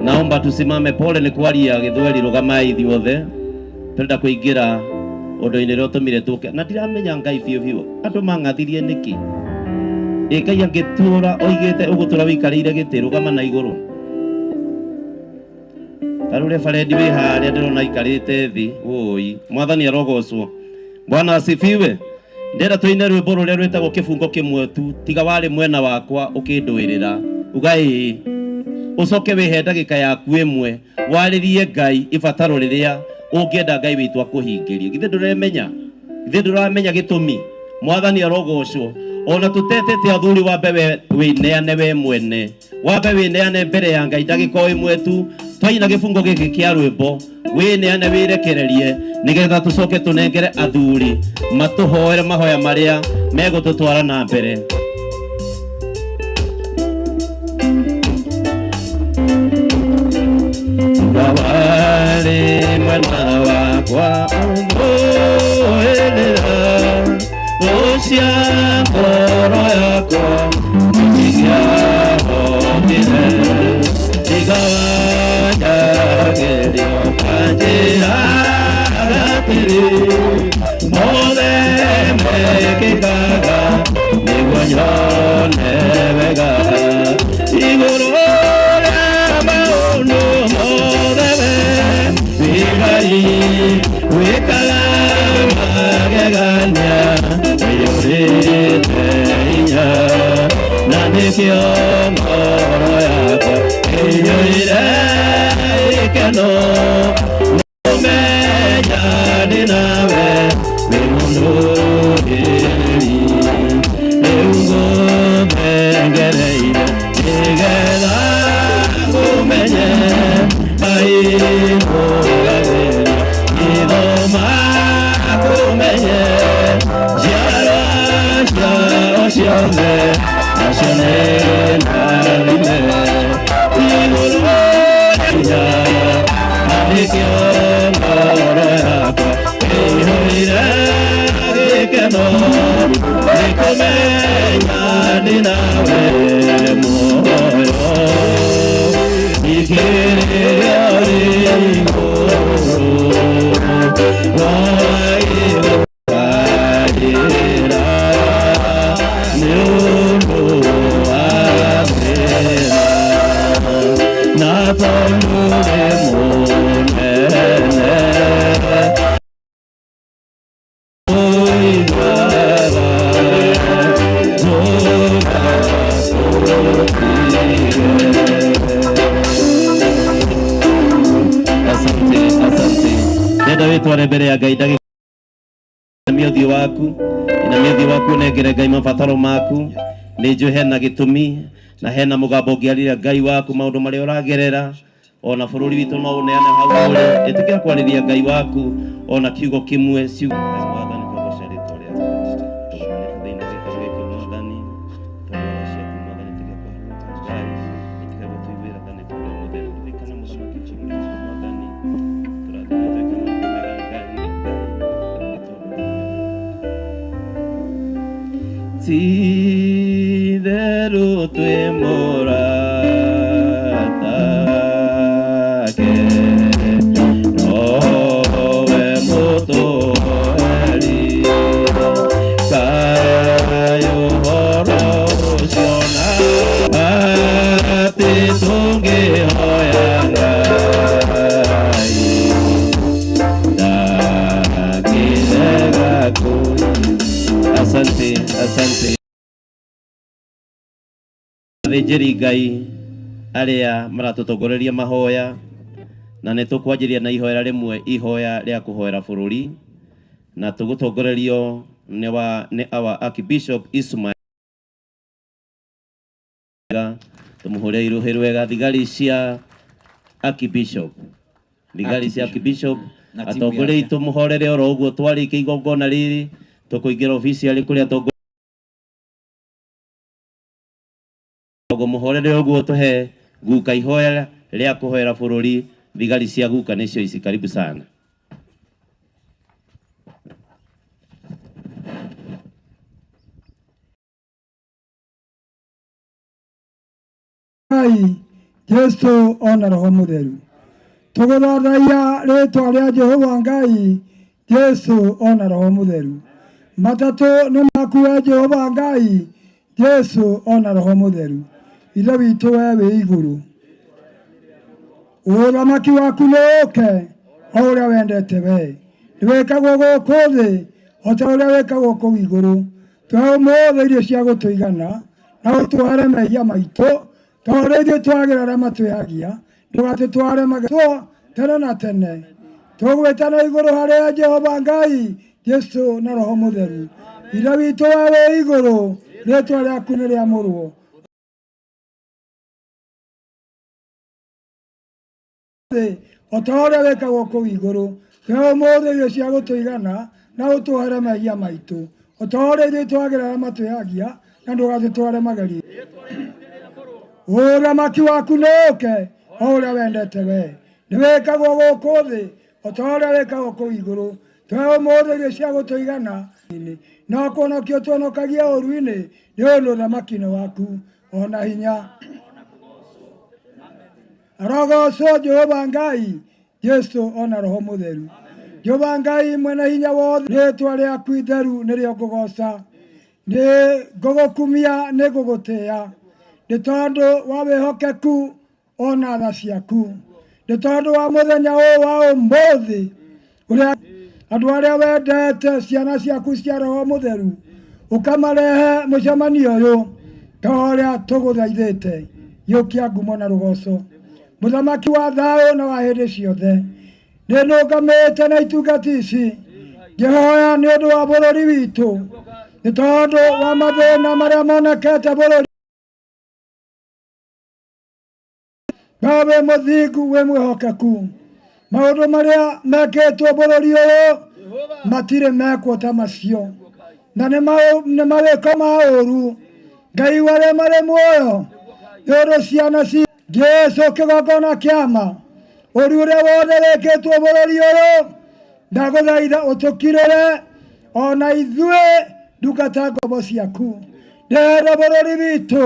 Naomba tusimame. Pole ni kwaria githweri, rugamai ithuothe. Turenda kuingira undu-inĩ ũrĩa ũtũmire tũke na ndiramenya Ngai biũ biũ andũ mang'athirie nĩkĩ. Ĩ Ngai angĩtũra oigĩte ũgũtũra wĩikarĩire gĩtĩ, rũgama na igũrũ. Ta rĩu referendi wĩ harĩa ndĩrona aikarĩte thĩ. Wũi, Mwathani arogocwo. Bwana asifiwe. Ndĩrenda tũine rwĩmbo rũrĩa rwĩtagwo kĩbungo kĩmwe tu, tiga warĩ mwena wakwa ũkĩndũĩrĩra. Uga ĩĩ. Ũcoke wĩhe ndagĩka yaku ĩmwe warĩrie Ngai ibataro rĩrĩa ũngĩenda Ngai witũ akũhingĩrie. Githĩ ndũremenya? Githĩ ndũramenya gĩtũmi? Mwathani arogocwo. Ona tũtetete athuri, wambe we wĩneane we mwene, wambe wĩneane mbere ya Ngai ndagĩka o ĩmwe tu. Twaina gĩbungo gĩkĩ kĩa rwĩmbo, wĩneane wĩrekererie nĩgetha tũcoke tũnengere athuri matũhoere mahoya marĩa megũtũtwara na mbere. Ngawari mwena wakwa ũmũĩrĩra, cia ngoro yakwa nĩciahotire, igawanjagĩrio kanjĩra atĩrĩ, mothe mekĩkaga nĩguo nyone wega. Igũrũ rĩa maũndũ mothe we wĩ Ngai, wĩkaga magegania, wĩyũrĩte hinya, na nĩkĩo ngoro yakwa ĩiyũire gĩkeno. Ũmenya ndĩ nawe wĩ mũndũrĩrĩri, rĩu ngũthengereire nĩgetha ngũmenye. Ngai mũgagĩria gĩthoma kũmenye, njiarwa ciao ciothe nacio nĩ ndathime. Igũrũ rĩa na nĩkĩo ngoro yakwa ĩiyũire gĩkeno, nĩkũmenya ndĩ nawe muoyo. Ikĩrĩrio igũrũ rwaigũkarĩra nĩ ũndũ wa thĩna, na tondũ nĩ mũnene ũiguaga ndũgakũtige. Asante, asante. Ndenda wĩtware mbere ya Ngai ndagĩka inamia ũthiũ waku, inamia ũthiũ waku ũnengere Ngai mabataro maku. Nĩ njũĩ hena gĩtũmi na hena mũgambo ũngĩarĩria Ngai waku maũndũ marĩa ũragerera. Ona bũrũri witũ no ũneane hau ũrĩ. Ĩtĩkĩra kwarĩria Ngai waku ona kiugo kĩmwe. Ciugo Mwathani, tũgoce rĩtwa rĩaku. Ti-itherũ twĩ mũratake, nowe mũtũheri. Kaĩ ũhoro ũcio na atĩ tũngĩhoya Ngai ndangĩrega kũigua. Asante, asante. Athĩnjĩri Ngai arĩa maratũtongoreria mahoya, na nĩ tũkwanjĩria na ihoya rĩmwe, ihoya rĩa kũhoera bũrũri, na tũgũtongorerio nĩ wa nĩ our Archbishop Ismail. Tũmũhũre irũhĩ rwega thigari cia Archbishop, thigari cia Archbishop, Na timu atongoria yake. aitũ mũhorere oro ũguo twarĩkia igongona rĩrĩ tũkũingĩra obici arĩ kũrĩa atongoria ũguo mũhorere ũguo tũhe guka ihoya rĩa kũhoera bũrũri. Thigari cia guka nĩcio ici, karibu sana. Ngai Jesu ona Roho Mũtheru, tũgũthathaiya rĩtwa rĩa Jehova Ngai Jesu ona Roho Mũtheru. Matatũ nĩ maku we Jehova Ngai Jesu ona Roho Mũtheru. Ithe witũ we wĩ igũrũ, ũthamaki waku nĩ ũke o ũrĩa wendete we, nĩwĩkagwo gũkũ thĩ o ta ũrĩa wĩkagwo kũu igũrũ. Tũhe ũmũthĩ irio cia gũtũigana, na ũtũohere mehia maitũ ta ũrĩa ithuĩ twagĩra arĩa matwĩhagia, ndũgatũtware magerio tene na tene. Tũgwĩtana igũrũ harĩa Jehova Ngai Jesu na Roho Mũtheru. Ithe witũ we wĩ igũrũ, rĩtwa rĩaku nĩ rĩamũrwo, thĩ o ta ũrĩa wĩkagwo kũu igũrũ. Tũhe ũmũthĩ irio cia gũtũigana, na ũtũohere mehia maitũ o ta ũrĩa ithuĩ twagĩra arĩa matwĩhagia, na ndũgatũtware magerio. Ũthamaki waku nĩ ũke o ũrĩa wendete we, nĩwĩkagwo gũkũ thĩ o ta ũrĩa wĩkagwo kũu igũrũ. Tũhe ũmũthĩ irio cia gũtũigana, na kũhonokio tũhonokagie ũũru-inĩ, nĩ ũndũ ũthamaki nĩ waku ona hinya. Arogocwo Jehova Ngai Jesu ona Roho Mũtheru. Jehova Ngai mwene hinya wothe, rĩtwa rĩaku itheru nĩrĩo ngũgoca, nĩ ngũgũkumia, nĩ ngũgũtĩĩa, nĩ tondũ wa wĩhokeku ona tha ciaku, nĩ tondũ wa mũthenya ũyũ wa ũmũthĩ ũrĩa andũ arĩa wendete ciana ciaku cia Roho Mũtheru ũkamarehe mũcemanio ũyũ ta ũrĩa tũgũthaithĩte. Gĩũkia ngumo na rũgoco, mũthamaki wa thayũ na wa hĩndĩ ciothe. Nĩ nũngamĩte na itungati ici ngĩhoya nĩ ũndũ wa bũrũri witũ, nĩ tondũ wa mathĩna marĩa monekete bũrũri. We wĩ mũthingu, wĩ mwĩhokeku. Maũndũ marĩa mekĩtwo bũrũri ũyũ matirĩ mekwo ta macio, na nĩ mawĩko ma ũũru. Ngai warĩa marĩ muoyo, nĩ ũndũ ciana ci Jesu kĩgongona kĩama ũru ũrĩa wothe wĩkĩtwo bũrũri ũyũ, ndagũthaitha ũtũkirĩre ona ithuĩ ndungata ngombo ciaku. Ndĩrenda bũrũri witũ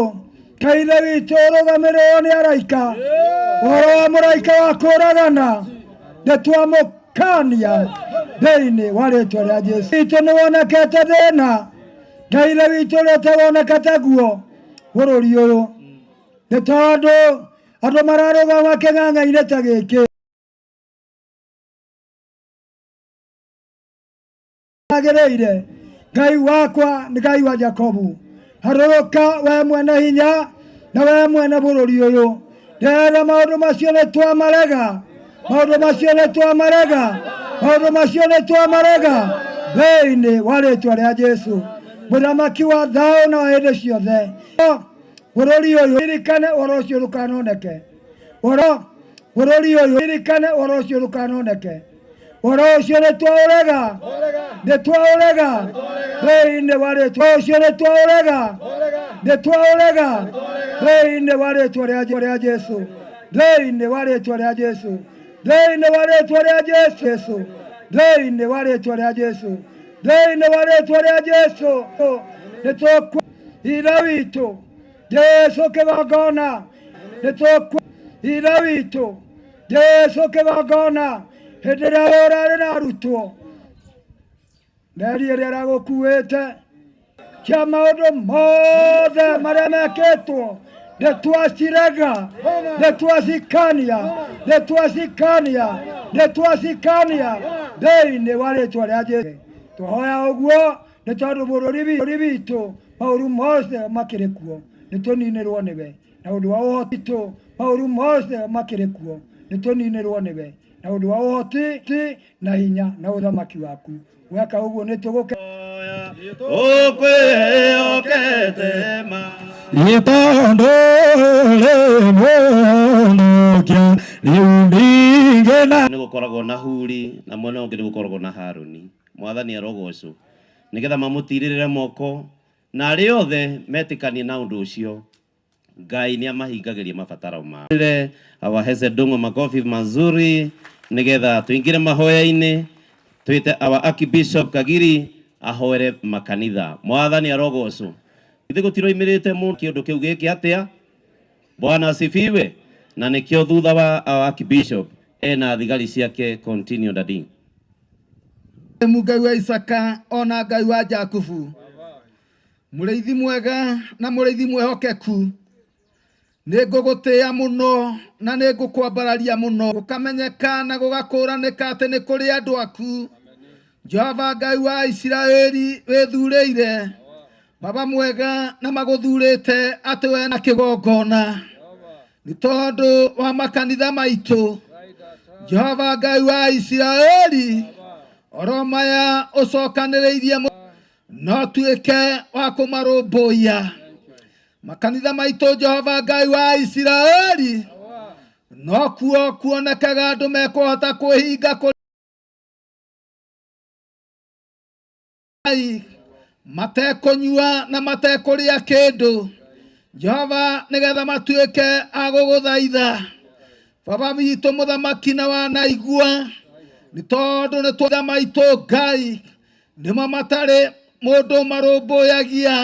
kaithe witũ ũrũgamĩrĩrwo nĩ araika, ũhoro wa mũraika wa kũragana nĩtwamũkania thĩinĩ wa rĩtwa rĩa Jesu. Witũ nĩwonekete thĩna, Ngai ithe witũ ũrĩa ũtawonekete guo bũrũri ũyũ, nĩ tondũ andũ mararũgama kĩng'ang'a-inĩ ta gĩkĩ. Agĩrĩire Ngai wakwa nĩ Ngai wa Jakobu, harũrũka we mwene hinya na we mwene bũrũri ũyũ. Ndĩrenda maũndũ macio nĩ twamarega, maũndũ macio nĩ twamarega, maũndũ macio nĩ twamarega thĩinĩ wa rĩtwa rĩa Jesu, mũthamaki wa thayũ na wa hĩndĩ ciothe. Bũrũri ũyũ ririkane ũhoro ũcio ndũkanoneke, ũhoro bũrũri ũyũ ririkane ũhoro ũcio ndũkanoneke. Ũhoro ũcio nĩ twaũrega, nĩ twaũrega thĩinĩ wa rĩtwa ũcio, nĩ twaũrega, nĩ twaũrega thĩinĩ wa rĩtwa rĩa Jesu, thĩinĩ wa rĩtwa rĩa Jesu, thĩinĩ wa rĩtwa rĩa Jesu, thĩinĩ wa rĩtwa rĩa Jesu, thĩinĩ wa rĩtwa rĩa Jesu. Nĩ Ithe witũ Jesu kĩgongona nĩ Ithe witũ Jesu kĩgongona hĩndĩ ĩrĩa ũrarĩ na arutwo meri ĩrĩa ĩragũkuĩte kĩa maũndũ mothe marĩa mekĩtwo nĩtwacirega nĩtwacikania nĩtwacikania nĩtwacikania thĩinĩ wa rĩtwa rĩa Jesu tũhoya ũguo nĩ tondũ bũrũri witũ maũru mothe makĩrĩ kuo nĩtũninĩrwo nĩwe na ũndũ wa ũhoti tũ maũru mothe makĩrĩ kuo nĩtũninĩrwo nĩwe na ũndũ wa ũhoti ti na hinya na ũthamaki waku weka ũguo nĩtũgũke Ukwĩhokete ma Itondo rĩmũhonokia rĩu ndingĩna nĩ gũkoragwo na Huri na mwena ũngĩ nĩ gũkoragwo na Haruni. Mwathani arogocwo nĩgetha mamũtirĩrĩre moko na arĩa othe metĩkanie na ũndũ ũcio Ngai nĩ amahingagĩria mabataro mao. Our Hesed Ndung'u makofi mazuri nĩgetha tũingĩre mahoya-inĩ twĩte our Archbishop Kagiri ahoere makanitha. Mwathani arogocwo. Ithe gũtiroimĩrĩte mũno kĩũndũ kĩu gĩkĩ atĩa? Bwana asifiwe. Na nĩkĩo thutha wa our Archbishop ena thigari ciake. Continue daddy. Ngai wa Isaka ona Ngai wa Jakubu mũrĩithi mwega na mũrĩithi mwehokeku nĩ ngũgũtĩĩa mũno na nĩ ngũkwambararia mũno gũkamenyeka na gũgakũranĩka atĩ nĩ kũrĩ andũ aku Jehova Ngai wa Isiraeli wĩthurĩire baba mwega na magũthurĩte atĩ we na kĩgongona nĩ tondũ wa makanitha maitũ Jehova Ngai wa Isiraeli oro maya ũcokanĩrĩirie no tuĩke wa kũmarũmbũiya makanitha maitũ Jehova Ngai wa Isiraeli no kuo kuonekaga andũ mekũhota kwĩhinga kũrĩ matekũnyua na matekũrĩa kĩndũ Jehova nĩgetha matuĩke a gũgũthaitha baba witũ mũthamaki na wanaigua nĩ tondũ nĩ twatha maitũ Ngai nĩmo matarĩ mũndũ marũmbũyagia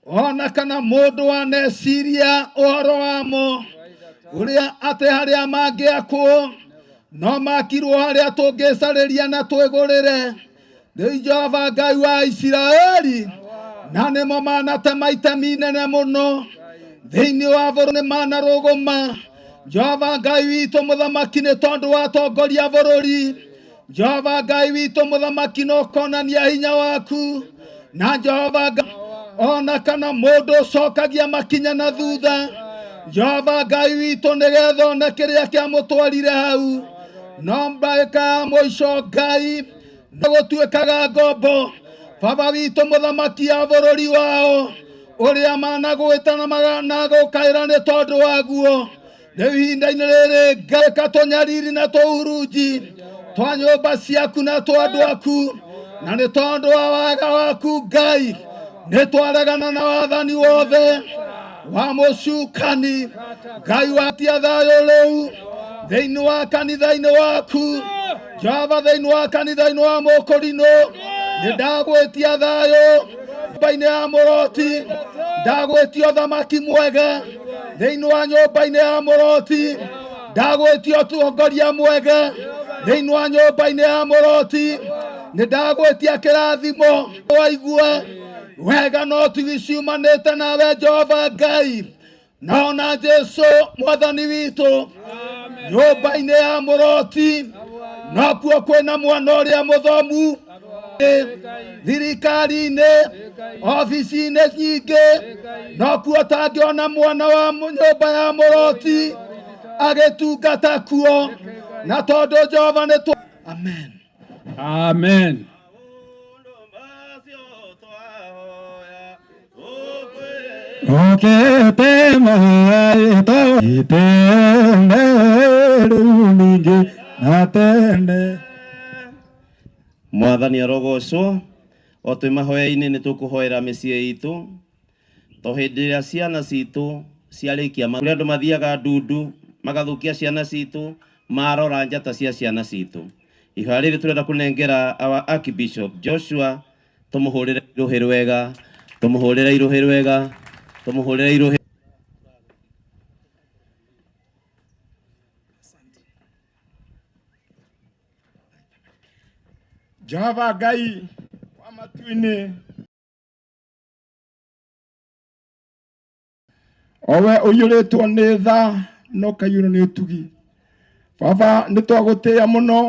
ona kana mũndũ waneciria ũhoro wamo ũrĩa atĩ harĩa mangĩakwo no makirwo harĩa tũngĩcarĩria na twĩgũrĩre rĩu Jehova Ngai wa Isiraeli na nĩmo manatema itemi inene mũno thĩinĩ wa bũrũri nĩ manarũgũma Jehova Ngai witũ mũthamaki nĩ tondũ watongoria bũrũri Jehova Ngai witũ mũthamaki no konania hinya waku na Jehova Ngai ona kana mũndũ ũcokagia makinya na thutha Jehova Ngai witũ nĩgetha one kĩrĩa kĩamũtwarire hau no ndagĩka ya mũico Ngai no gũtuĩkaga ngombo baba witũ mũthamaki ya bũrũri wao ũrĩa managwĩta na managũkaĩra nĩ tondũ waguo rĩu ihinda-inĩ rĩrĩ Ngai ka tũnyariri na tũhurunji twa nyũmba ciaku na twa andũ aku na nĩ tondũ wa waga waku Ngai nĩ twaregana na wathani wothe wa mũcukani Ngai watia thayũ rĩu thĩinĩ wa kanitha-inĩ waku Jehova thĩinĩ wa kanitha-inĩ wa Mũkũrinũ nĩ ndagwĩtia thayũ nyũmba-inĩ ya Mũroti ndagwĩtia ũthamaki mwega thĩinĩ wa nyũmba-inĩ ya Mũroti ndagwĩtia ũtongoria mwega thĩinĩ wa nyũmba-inĩ ya Mũroti nĩ ndagwĩtia kĩrathimo waigua wega no tigi ciumanĩte nawe Jehova Ngai na ona Jesu mwathani witũ nyũmba-inĩ ya Mũroti no kuo kwĩna mwana ũrĩa mũthomu thirikari-inĩ obici-inĩ nyingĩ no kuo tangĩona mwana wa nyũmba ya Mũroti agĩtungata kuo na tondũ Jehova nĩ Amen. Amen. Okete maito itene rĩu ningĩ na tene Mwathani arogocwo o twĩ mahoya-inĩ nĩ tũkũhoera mĩciĩ itũ to hĩndĩ ĩrĩa ciana citũ ciarĩkia kũrĩ andũ mathiaga ndundu magathũkia ciana citũ marora njata cia ciana citũ ihoya rĩrĩ tũrenda kũnengera our Archbishop Joshua tũmũhũrĩre rũhĩ rwega. Tumuhurire iruhi rwega, tumuhurire iruhi. Jehova Ngai wa matu-inĩ, owe ũiyũrĩtwo nĩ tha na ũkaiyũrwo nĩ ũtugi. Baba, nĩ twagũtĩĩa mũno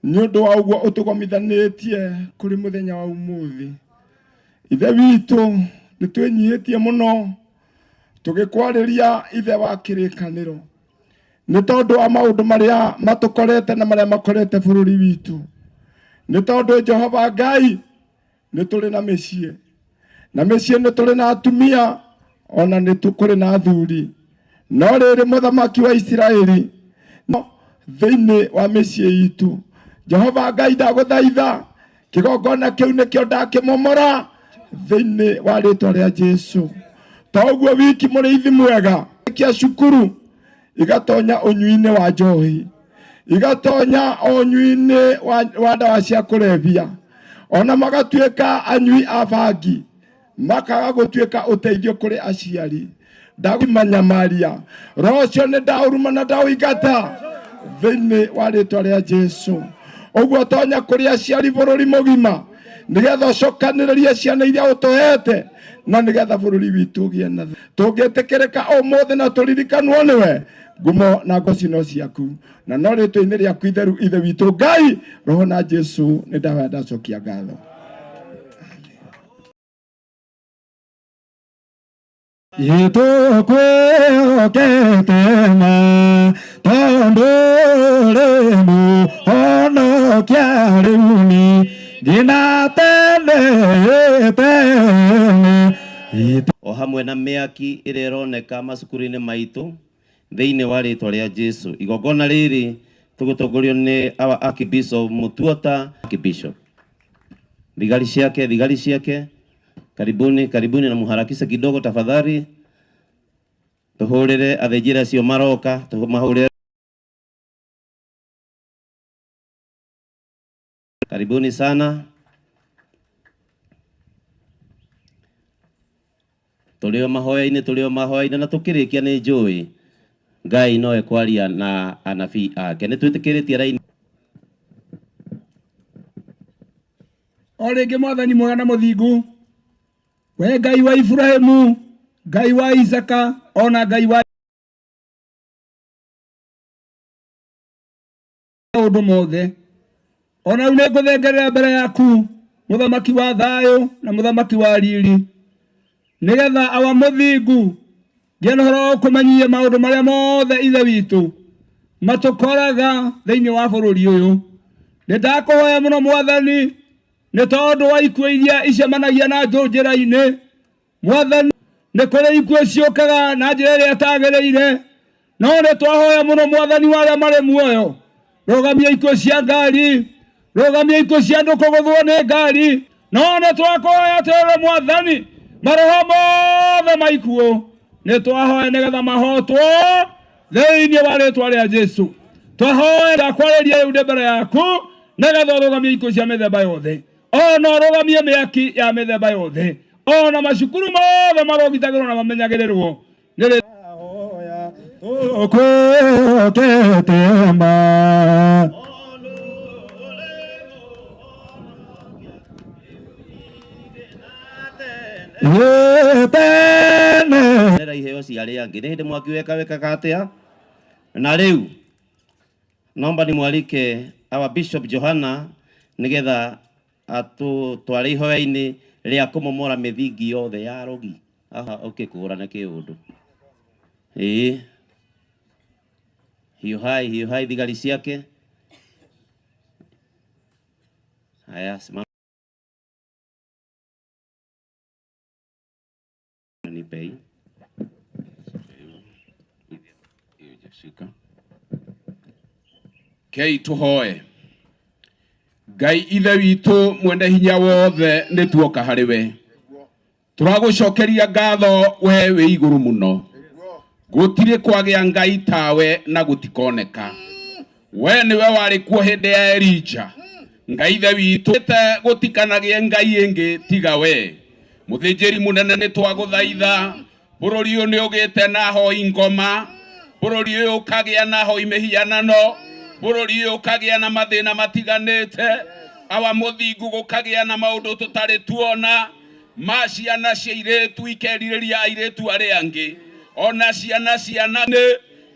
nĩ ũndũ wa ũguo ũtũgomithanĩtie kũrĩ mũthenya wa ũmũthĩ. Ithe witũ, nĩ twĩnyihĩtie mũno tũgĩkwarĩria Ithe wa kĩrĩkanĩro, nĩ tondũ wa maũndũ marĩa matũkorete na marĩa makorete bũrũri witũ. Nĩ tondũ Jehova Ngai, nĩ tũrĩ na mĩciĩ, na mĩciĩ nĩ tũrĩ na atumia, ona nĩ kũrĩ na athuri. No rĩrĩ, mũthamaki wa Isiraeli, no thĩinĩ wa mĩciĩ itũ, Jehova Ngai, ndagũthaitha kĩgongona kĩu nĩkĩo ndakĩmomora thĩinĩ wa rĩtwa rĩa Jesu. To ũguo wiki, mũrĩithi mwega, kia cukuru igatonya ũnyui-inĩ wa njohi, igatonya ũnyui-inĩ wa ndawa cia kũrebia, ona magatuĩka anyui a bangi, makaga gũtuĩka ũteithio kũrĩ aciari. Ndagũmanyamaria roho ũcio, nĩ ndaũruma na ndaũingata thĩinĩ wa rĩtwa rĩa Jesu. Ũguo tonya kũrĩ aciari bũrũri mũgima, nĩgetha ũcokanĩrĩrie ciana iria ũtũhete, na nĩgetha bũrũri witũ ũgĩe na tũngĩtĩkĩrĩka ũmũthĩ na tũririkanwo nĩwe. Ngumo na ngoci no ciaku, na no rĩtwa-inĩ rĩaku itheru, Ithe witũ Ngai, Roho na Jesu, nĩ ndahoya ndacokia ngatho. Ĩtũkwĩhokete ma tondũ ũrĩ mũhonokia rĩu ningĩ na tene tene. O hamwe na mĩaki ĩrĩa ĩroneka macukuru-inĩ maitũ thĩinĩ wa rĩtwa rĩa Jesu. Igongona rĩrĩ tũgũtongorio nĩ our Archbishop Mutuota, Archbishop. Thigari ciake, thigari ciake, karibuni, karibuni na muharakishe kidogo tafadhali. Tuhurire athĩnjĩri acio maroka, tumahurire. Karibuni sana. Tũrĩ o mahoya-inĩ, tũrĩ o mahoya-inĩ, na tũkĩrĩkia nĩ njũĩ Ngai no ekwaria na anabii ake. Nĩ twĩtĩkĩrĩtie raini. O rĩngĩ, Mwathani mwega na mũthingu, we Ngai wa Iburahimu, Ngai wa Isaka, ona Ngai wa maũndũ mothe, ona rĩu nĩngũthengerera mbere yaku, mũthamaki wa thayũ na mũthamaki wa riri, nĩgetha awa mũthingu ngĩe na ũhoro wa gũkũmenyithia maũndũ marĩa mothe, Ithe witũ, matũkoraga thĩinĩ wa bũrũri ũyũ. Nĩ ndakũhoya mũno, Mwathani, nĩ tondũ wa ikuũ iria icemanagia na andũ njĩra-inĩ. Mwathani, nĩ kũrĩ ikuũ ciũkaga na njĩra ĩrĩa ĩtagĩrĩire, no nĩ twahoya mũno, Mwathani wa arĩa marĩ muoyo, rũgamia ikuũ cia ngari, rũgamia ikuũ cia andũ kũgũthwo nĩ ngari. No nĩ twakũhoya atĩrĩrĩ, Mwathani, maroho mothe ma ikuũ nĩ twahoya nĩgetha mahotwo thĩinĩ wa rĩtwa rĩa Jesu. Twahoya, ndakwarĩria rĩu ndĩ mbere yaku, nĩgetha ũrũgamie ikuũ cia mĩthemba yothe, ona ũrũgamie mĩaki ya mĩthemba yothe, ona macukuru mothe marogitagĩrwo na mamenyagĩrĩrwo nĩ Tũkwĩhokete ma. Tene. Rera iheo cia arĩa angĩ. Nĩ hĩndĩ mwaki weka wekaga atĩa? Na rĩu nomba nimwalike our Bishop Johana nĩgetha atũtware ihoya-inĩ rĩa kũmomora mĩthingi yothe ya rogi. Aha, ũkĩkũrana kĩũndũ. Ĩĩ. Hiũhai, hiũhai thigari ciake. Haya, simama. Nipei. Kei tũhoe. Ngai Ithe witũ mwene hinya wothe, nĩ tuoka harĩ we, tũragũcokeria ngatho we wĩ igũrũ mũno. Gũtirĩ kwagĩa Ngai tawe na gũtikoneka. We nĩwe warĩ kuo hĩndĩ ya Elija. Ngai Ithe witũ, gũtikanagĩe Ngai ĩngĩ tiga we. Mũthĩnjĩri mũnene nĩ twagũthaitha bũrũri ũyũ nĩ ũgĩte na hoi ngoma bũrũri ũyũ ũkagĩa na hoi mĩhianano bũrũri ũyũ ũkagĩa na mathĩna matiganĩte awa mũthingu gũkagĩa na maũndũ tũtarĩ tuona ma ciana cia irĩtu ikerirĩria airĩtu arĩa angĩ ona ciana ciana nĩ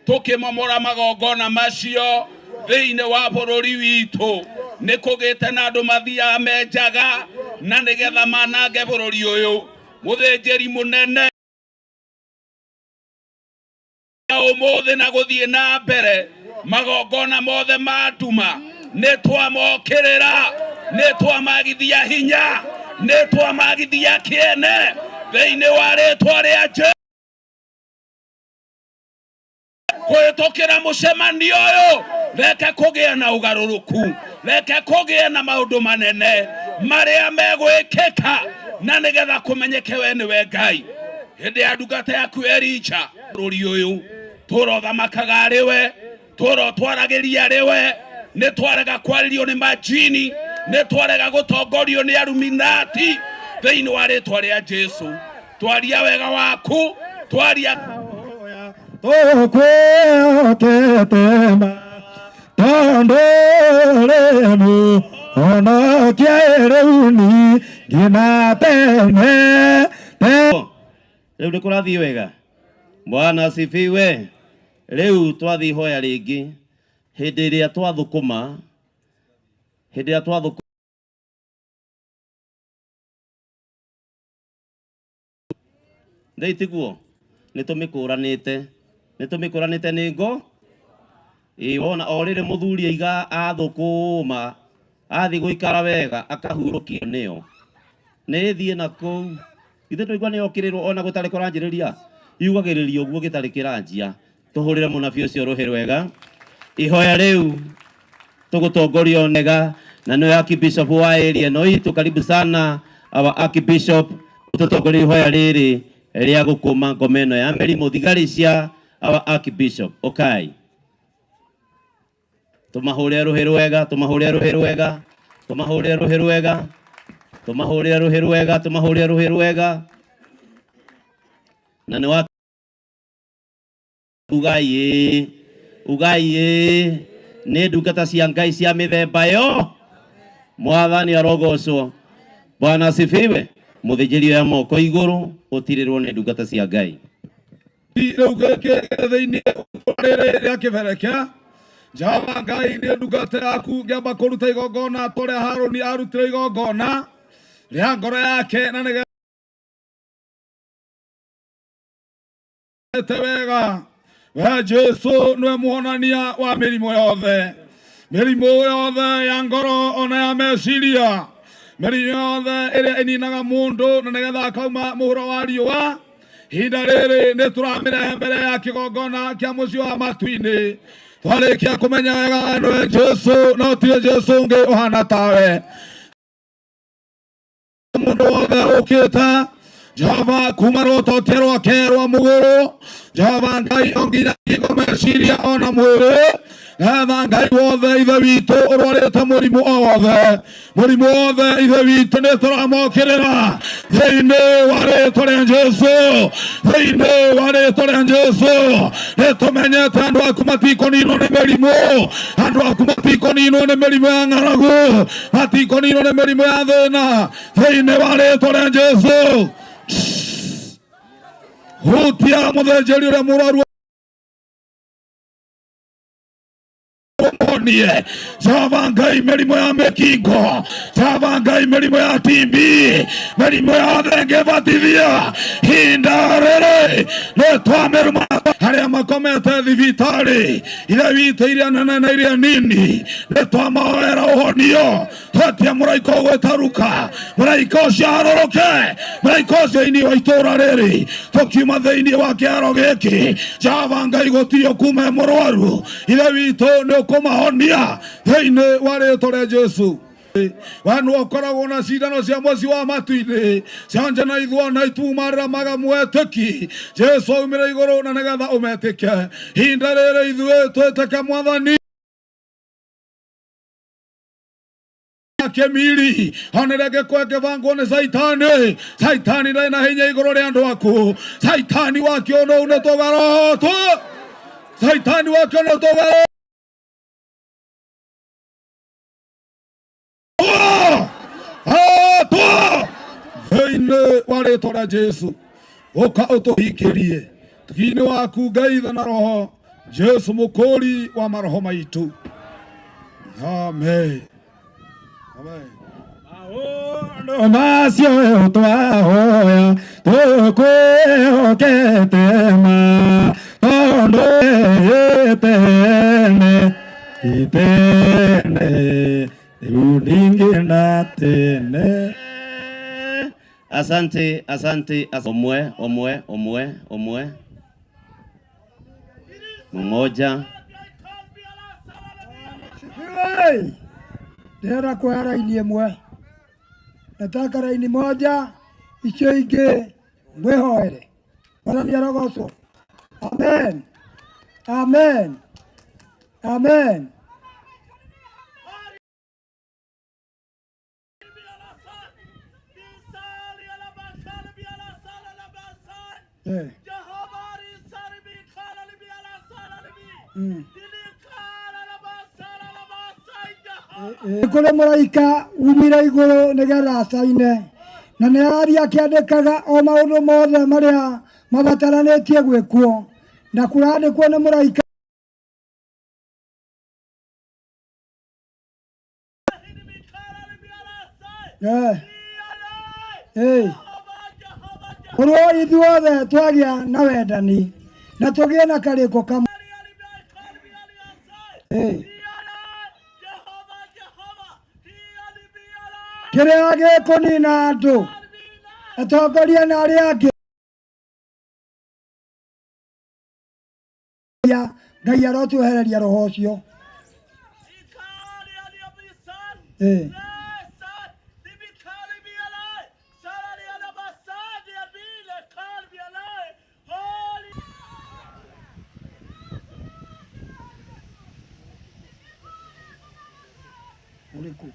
tũkĩmomora magongona macio thĩinĩ wa bũrũri witũ nĩ kũgĩte na andũ mathiaga menjaga na nĩgetha manange bũrũri ũyũ mũthĩnjĩri mũnene ũmũthĩ na gũthiĩ na mbere magongona mothe ma nduma nĩ twamokĩrĩra nĩ twamagithia hinya nĩ twamagithia kĩene thĩinĩ wa rĩtwa rĩa Jesu kũhĩtũkĩra mũcemanio ũyũ reke kũgĩe na ũgarũrũku reke kũgĩe na maũndũ manene marĩa megwĩkĩka na nĩgetha kũmenyeke we nĩwe Ngai hĩndĩ ya ndungata yaku Elija bũrũri ũyũ tũrothamakaga arĩ we tũrotwaragĩria arĩ we nĩ twarega kwarĩrio nĩ majini nĩ twarega gũtongorio nĩ aruminati thĩinĩ wa rĩtwa rĩa Jesu twaria wega waku twaria tũkwĩhokete ma tondũ rĩmu honokia rĩu ningĩ na tene Rĩu nĩ kũrathiĩ wega. Bwana asifiwe. Rĩu twathiĩ ihoya rĩngĩ hĩndĩ ĩrĩa twathũkũma hĩndĩ ĩrĩa twathũkũma Thĩi tiguo nĩ tũmĩkũranĩte nĩ tũmĩkũranĩte nĩ ngo ĩ wona o rĩrĩ mũthuri aiga athũkũma athiĩ gũikara wega akahurũkio nĩyo nĩ ĩthiĩ na kũu ithe twaigua nĩ yokĩrĩrwo ona gũtarĩ kũranjĩrĩria yugagĩrĩria ũguo gĩtarĩ kĩranjia tũhũrĩre mũnabii ũcio rũhĩ rwega ihoya rĩu tũgũtongorio nega na nĩwe archbishop wa area ĩno itũ karibu sana our archbishop ũtũtongorie ihoya rĩrĩ rĩa gũkũma ngoma ĩno ya mĩrimũ thigari cia our archbishop ũkai tũmahũrĩre rũhĩ rwega tũmahũrĩre rũhĩ rwega tũmahũrĩre rũhĩ rwega tũmahũrĩre rũhĩ rwega tũmahũrĩre rũhĩ rwega na nĩ wa ugai ĩĩ ugai ĩĩ nĩ ndungata cia Ngai cia mĩthemba yo mwathani arogocwo bwana asifiwe mũthĩnjĩri oya moko igũrũ ũtirĩrwo nĩ ndungata cia Ngai rĩu gĩkĩ thĩinĩ rĩrĩ rĩa kĩbereke Jehova Ngai nĩ ndungata yaku ngĩamba kũruta igongona ta ũrĩa Harũni arutire igongona rĩa ngoro yake na nĩgetha wega we Jesu nĩwe mũhonania wa mĩrimũ yothe mĩrimũ yothe ya ngoro ona ya meciria mĩrimũ yothe ĩrĩa ĩninaga mũndũ na nĩgetha akauma mũhuro wa riũa ihinda rĩrĩ nĩ tũramĩrehe mbere ya kĩgongona kĩa mũciĩ wa matu-inĩ twarĩkia kũmenya wega nĩwe Jesu no tiwe Jesu ũngĩ ũhana tawe mũndũ wothe ũkĩte Jehova kuma rũtotia rwake rwa mũgũrũ Jehova Ngai o nginya ngingo meciria ona mwĩrĩ getha Ngai wothe ithe witũ ũrwarĩte mũrimũ o wothe mũrimũ wothe ithe witũ nĩ tũramokĩrĩra thĩinĩ wa rĩtwa rĩa Jesu thĩinĩ wa rĩtwa rĩa Jesu nĩ tũmenyete andũ aku matikũninwo nĩ mĩrimũ andũ aku matikũninwo nĩ mĩrimũ ya ng'aragu matikũninwo nĩ mĩrimũ ya thĩna thĩinĩ wa rĩtwa rĩa Jesu hutia mũthĩnjĩri ũrĩa mũrwaru ũmuonie Jehova Ngai mĩrimũ ya mĩkingo Jehova Ngai mĩrimũ ya TB mĩrimũ yothe ĩngĩbatithia hinda rĩrĩ nĩ twamĩruma arĩa makomete thibitarĩ ithe witũ iria nene na iria nini nĩ twamahoera ũhonio twetia mũraika ũgwĩta Ruka mũraika ũcio arũrũke mũraika ũcio inĩ wa itũũra rĩrĩ tũkiuma thĩinĩ wa kĩharo gĩkĩ Jehova Ngai gũtirĩ ũkuuma e mũrwaru ithe witũ nĩ ũkũmahonia thĩinĩ wa rĩtwa rĩa Jesu we nĩwe ũkoragwo na cindano cia mũciĩ wa matu-inĩ cionje na ithua na itumarĩra maga mwetĩki Jesu aumire igũrũ na nĩgetha ũmetĩke ihinda rĩrĩ ithuĩ twĩtĩke mwathani Kĩmiri onere gĩkwe kĩbangwo nĩ Caitani. Caitani ndarĩ na hinya igũrũ rĩa andũ aku. Caitani wa kĩũndũ nĩ tũgarotwo. Caitani wa kĩũndũ tũgarotwo. Atwo thĩinĩ wa rĩtwa rĩa Jesu, ũka ũtũhingĩrie tũgi-inĩ waku Ngai Ithe na Roho Jesu mũkũri wa maroho maitũ. Amen. Amen. Maũndũ macio twahoya tũkwĩhokete ma, tondũ ĩtene itene rĩu ndingĩenda tene. Asante, asante, omwe, omwe, omwe, omwe. Mmoja. Hey! Ndĩrenda kuoya raini ĩmwe, nataka raini moja, icio ingĩ mwĩhoere. Mwathani arogocwo. Amen, amen, amen. Eh. Nĩ kũrĩ mũraika umire igũrũ nĩgetha acaine, na nĩ araria akĩandĩkaga o maũndũ mothe marĩa mabataranĩtie gwĩkwo, na kũrandĩkwo nĩ mũraika. Eh. Eh. Korwo ithuothe twagĩa na wendani na tũgĩe na karĩko kamwe. Eh. Kĩrĩa gĩkũnina andũ, atongoria na arĩa angĩ, Ngai arotwehereria roho ũcio. Eh. Ũrĩkũ?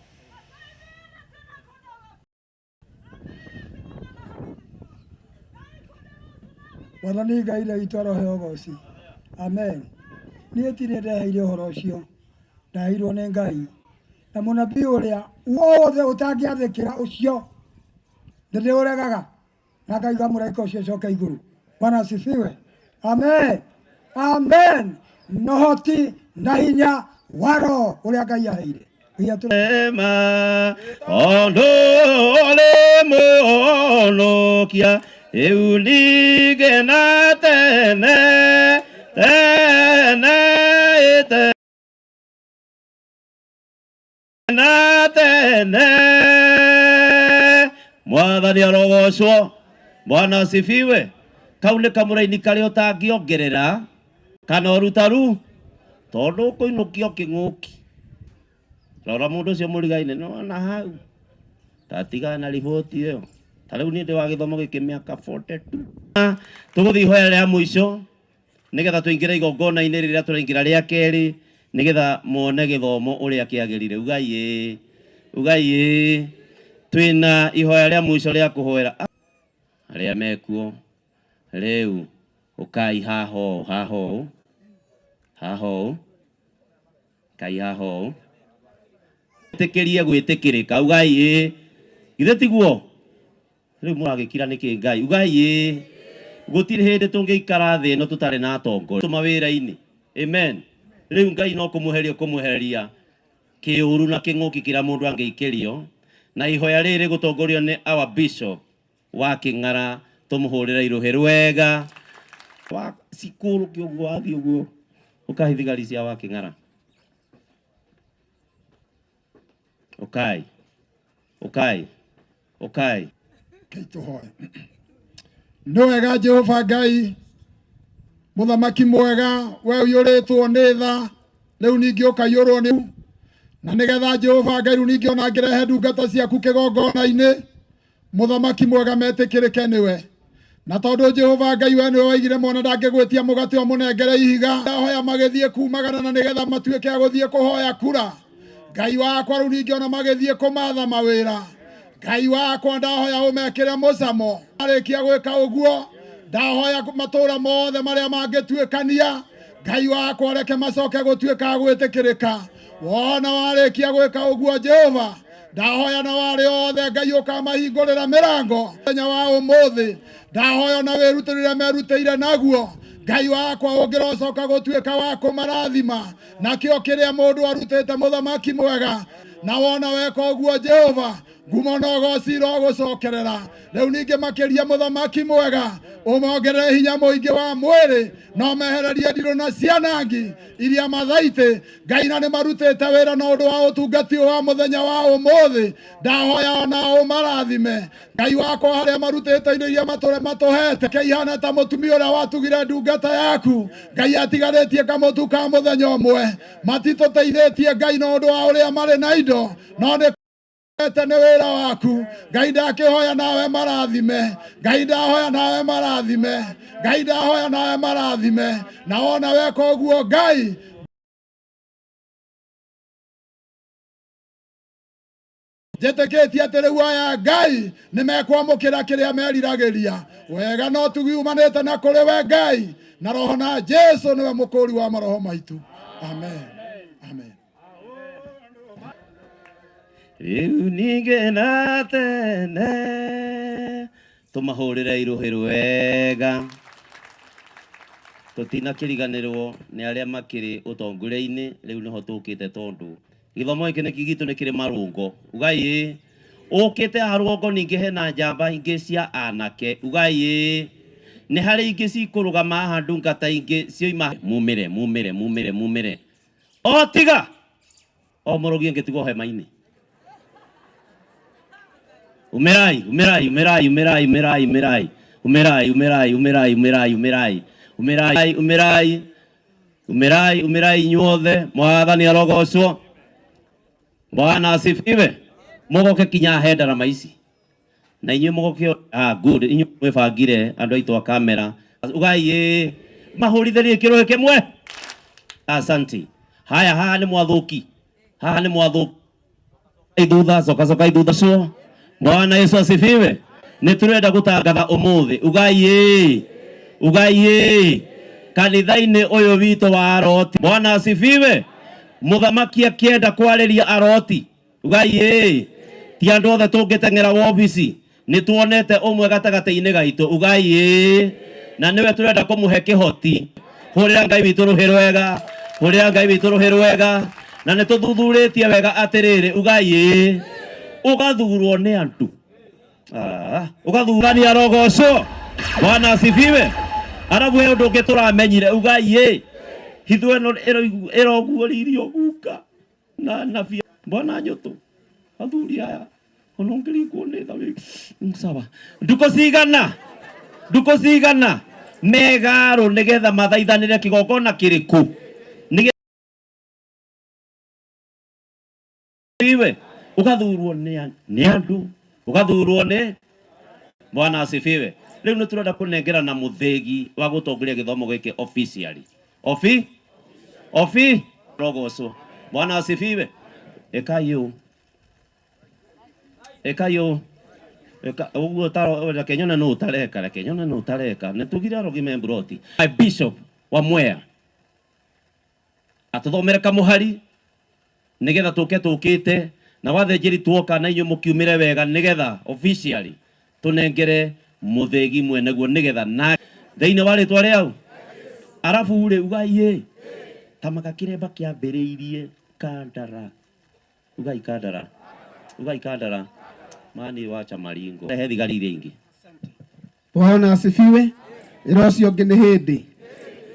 Mwathani Ngai ithe witũ arohe ũgoci. Amen. Niĩ tirĩ ndeheire ũhoro ũcio, ndaheirwo nĩ Ngai. Na mũnabii ũrĩa wothe ũtangĩathĩkĩra ũcio, nĩndĩũregaga na ngaiga mũraika ũcio acoke igũrũ. Bwana asifiwe. Amen. Amen. Na ũhoti na hinya wa Roho ũrĩa Ngai aheire. Ema tondũ ũrĩ mũhonokia rĩu ningĩ na tene tene tene na tene. Mwathani arogocwo. Bwana asifiwe. Kau nĩ kamũraini karĩa ũtangĩongerera kana ũrutaru tondũ ũkũinũkio kĩng'ũki. Rora mũndũ ũcio mũrigaine nĩwona hau tatigana na riboti ĩyo. Ta rĩu niĩ ndĩ wa gĩthomo gĩkĩ mĩaka 42. Tũgũthiĩ ihoya rĩa mũico nĩgetha tũingĩre igongona-inĩ rĩrĩa tũraingĩra rĩa kerĩ, nĩgetha muone gĩthomo ũrĩa kĩagĩrire. Ugai ĩĩ, ugai ĩĩ. Twĩna ihoya rĩa mũico rĩa kũhoera arĩa mekuo rĩu. Ũkai haha ũũ, haha ũũ, haha ũũ, kai haha ũũ. Ĩtĩkĩrie gwĩtĩkĩrĩka. Ugai ĩĩ. Githĩ tiguo? Rĩu mũragĩkira nĩkĩ Ngai? Ugai ĩĩ. Gũtirĩ hĩndĩ tũngĩikara thĩ ĩno tũtarĩ na atongoria mawĩra-inĩ. Amen. Rĩu Ngai no kũmweheria kũmwehereria kĩũru na kĩng'ũki kĩrĩa mũndũ angĩikĩrio. Na ihoya rĩrĩ gũtongorio nĩ our bishop wa Kĩng'ara, tũmũhũrĩre irũhĩ rwega. Wa cikũrũke ũguo wathiĩ ũguo ũkahi thigari cia wa Kĩng'ara. Ũkai, ũkai, ũkai. Rekei tũhoe. Nĩ wega Jehova Ngai, mũthamaki mwega, we ũiyũrĩtwo nĩ tha, rĩu ningĩ ũkaiyũrwo nĩ na nĩgetha Jehova Ngai rĩu ningĩ ona ngĩrehe ndungata ciaku kĩgongona-inĩ, mũthamaki mwega metĩkĩrĩke nĩwe. Na tondũ Jehova Ngai we nĩwe waigire mwana ndangĩgwĩtia mũgate ũmũnengere ihiga, hoya magĩthiĩ kumagara na nĩgetha matuĩke a gũthiĩ kũhoya kura. Ngai wakwa rĩu ningĩ ona magĩthiĩ kũmatha mawĩra, Ngai wakwa ndahoya ũmekĩre mũcamo. Marĩkia gwĩka ũguo, ndahoya matũra mothe marĩa mangĩtuĩkania, Ngai wakwa reke macoke gũtuĩka a gwĩtĩkĩrĩka. Wona warĩkia gwĩka ũguo Jehova, ndahoya na warĩ othe Ngai ũkamahingũrĩra mĩrango mũthenya wa ũmũthĩ. Ndahoya na wĩrutĩrĩre merutĩire naguo, Ngai wakwa ũngĩrocoka gũtuĩka wa kũmarathima nakĩo kĩrĩa mũndũ arutĩte mũthamaki mwega. Na wona weka ũguo Jehova, ngumo na ũgoci irogũcokerera. Rĩu ningĩ makĩria mũthamaki mwega, ũmongerere hinya mũingĩ wa mwĩrĩ, na ũmehererie ndirũ na cianangi iria mathaitĩ. Ngai na nĩ marutĩte wĩra na ũndũ wa ũtungati wa mũthenya wa ũmũthĩ, ndahoya ona ũmarathime. Ngai wakwa harĩa marutĩte indo iria matũre matũhete, keihana ta mũtumia ũrĩa watugire ndungata yaku. Ngai atigarĩtie kamũtu ka mũthenya ũmwe, matitũteithĩtie Ngai na ũndũ wa ũrĩa marĩ na indo, no nĩ ete nĩ wĩra waku. Ngai ndakĩhoya nawe marathime, Ngai ndahoya nawe marathime, Ngai ndahoya nawe marathime. Na wona weka ũguo Ngai, njĩtĩkĩtie atĩ rĩu aya Ngai nĩ mekwamũkĩra kĩrĩa meriragĩria. Wega no tugi umanĩte na kũrĩ we Ngai, na roho na Jesu nĩwe mũkũri wa maroho maitũ. Amen. Amen. Rĩu ningĩ na tene tũmahũrĩre irũhĩ rwega, tũtinakĩriganĩrwo nĩ arĩa makĩrĩ ũtongoria-inĩ. Rĩu nĩho tũkĩte, tondũ gĩthomo gĩkĩ nĩ gitũ nĩ kĩrĩ marũngo. Ugai ĩ ũkĩte haha rũgongo, ningĩ hena njamba ingĩ cia anake. Ugai ĩ nĩ harĩ ingĩ cikũrũgama haha, ndungata ingĩ cioima. Mumĩre mumĩre mumĩre mumĩre, o tiga o mũrogi ũngĩtigwo hema-inĩ. Umirai, umirai, umirai, umirai, umirai, umirai, umirai, umirai, umirai, umirai, umirai, umirai, umirai, umirai, umirai inyuothe. Mwathani arogocwo. Bwana asifiwe. Mũgoke kinya he ndarama ici na inyuĩ mũgoke. Ah, good, inyuĩ mwĩbangire andũ aitũ a kamera. Ugai ĩ mahũrithĩrie kĩrũhĩ kĩmwe. Asante. Haya, haha nĩ mwathũki, haha nĩ mwathũki. Thutha coka coka thutha cio. Bwana Yesu asifiwe. Nĩ tũrenda gũtangatha ũmũthĩ, ugai ĩ, ugai ĩ, kanitha-inĩ ũyũ witũ wa aroti. Bwana asifiwe. Mũthamaki akĩenda kwarĩria aroti, ugai ĩ, ti andũ othe tũngĩteng'era wobici. Nĩ tuonete ũmwe gatagatĩ-inĩ gaitũ, ugai ĩ, na nĩwe tũrenda kũmũhe kĩhoti. Hũrĩra Ngai witũ rũhĩ rwega, hũrĩra Ngai witũ rũhĩ rwega. Na nĩ tũthuthurĩtie wega atĩrĩrĩ, ugai ĩ, ũgathurwo nĩ andũ. Ah, ũgathurania rogocwo. Bwana asifiwe. Arabu he ũndũ ũngĩ tũramenyire, ugai ĩ, hitho ĩno ĩroguũrĩirio guka na nabi bwana nyũtũ. Athuri aya ona ũngĩringwo nĩ tha wĩ sawa. Ndukũ cigana, ndukũ cigana megarũ nĩgetha mathaithanĩre kĩgongona kĩrĩkũ nĩ iwe ũgathurwo nĩ andũ, ũgathurwo nĩ. Bwana asifiwe. Rĩu nĩ tũrenda kũnengerana mũthĩgi wa gũtongoria gĩthomo gĩkĩ officially. Ofi ofi rogocwo. Bwana asifiwe. Ĩkai ũũ, ĩkai ũũ, ĩka ũguo. Taro reke nyone nũ ũtareka, reke nyone nũ ũtareka. Nĩ tugire arogi me mburoti. Bishop wa Mwea atũthomere kamũhari nigetha tũke tũkĩte na wathĩnjĩri tuoka na inyuĩ mũkiumĩre wega, nigetha officially tũnengere mũthĩgi mwene guo, nigetha na thĩinĩ wa rĩtwa rĩau. Arabu rĩ, ugai ĩ, tamaka kĩremba kĩambĩrĩirie Kandara. Ugai Kandara, ugai Kandara. Mani wacha maringo, rehe thigari iria ingĩ. Bwana asifiwe. Ĩra ũcio ũngĩ nĩ hĩndĩ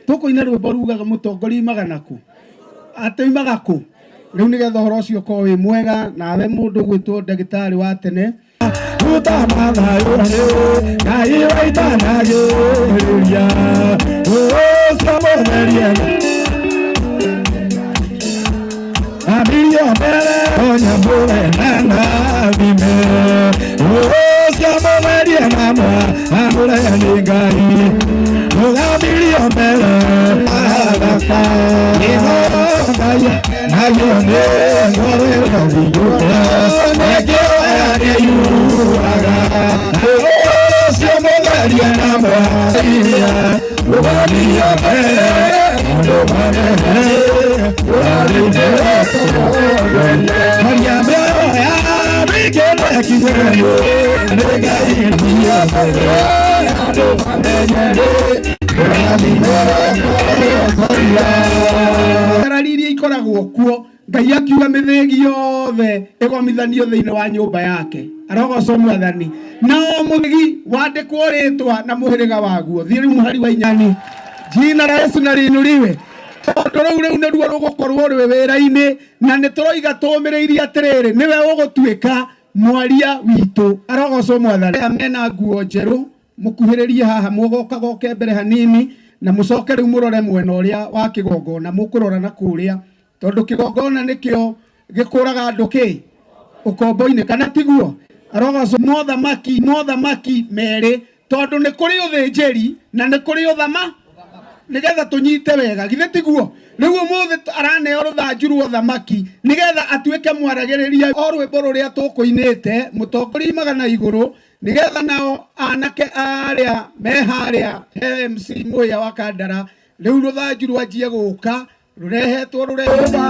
tũkũina rwĩmbo rugaga mũtongoria imaga nakũ, atĩ imaga kũ. Rĩu nĩgetha ũhoro ũcio ũkorwo wĩ mwega, nawe mũndũ gwĩtwo ndagĩtarĩ wa tene ruta mathayo Ngai waitanagĩrĩria ũcio mũtherie Amirio mbere onyambũre na nathime ũcio mũtherie na mwamũre nĩ Ngai mũgambirio mbere athaka ĩno Ngai nayo nĩ Ngarari iria ikoragwo kuo Ngai akiuga mĩthĩgi yothe ĩgomithanio thĩinĩ wa nyũmba yake. Arogocwo Mwathani. Na o mũthĩgi wandĩkwo rĩtwa na mũhĩrĩga waguo. Thiĩ rĩu mũhari wa inyani. Jina la Yesu na liinuliwe. Tondũ rĩu rĩu nĩruo rũgũkorwo rwĩ wĩra-inĩ na nĩ tũroiga tũũmĩrĩirie atĩrĩrĩ nĩwe ũgũtuĩka mwaria witũ. Arogocwo Mwathani. Arĩa mena nguo njerũ mũkuhĩrĩrie haha mũgokagoke mbere hanini na mũcoke rĩu mũrore mwena ũrĩa wa kĩgongona mũkũrora na kũrĩa tondu kĩgongona nĩkĩo gĩkũraga andũ kĩ ũkombo-inĩ kana tiguo. Arogocwo mothamaki mothamaki merĩ tondu nĩ kũrĩ ũthĩnjĩri na nĩ kũrĩ ũthama nĩgetha tũnyite wega githĩ tiguo. Rĩu ũmũthĩ araneo rũthanju rwa ũthamaki nĩgetha atuĩke mwaragĩrĩria o rwĩmbo rũrĩa tũkũinĩte mũtongoria magana igũrũ nĩgetha nao anake arĩa me harĩa he MC Mũhĩa wa Kandara rĩu rũthanju rwanjie gũka rurehetwo rurehetwo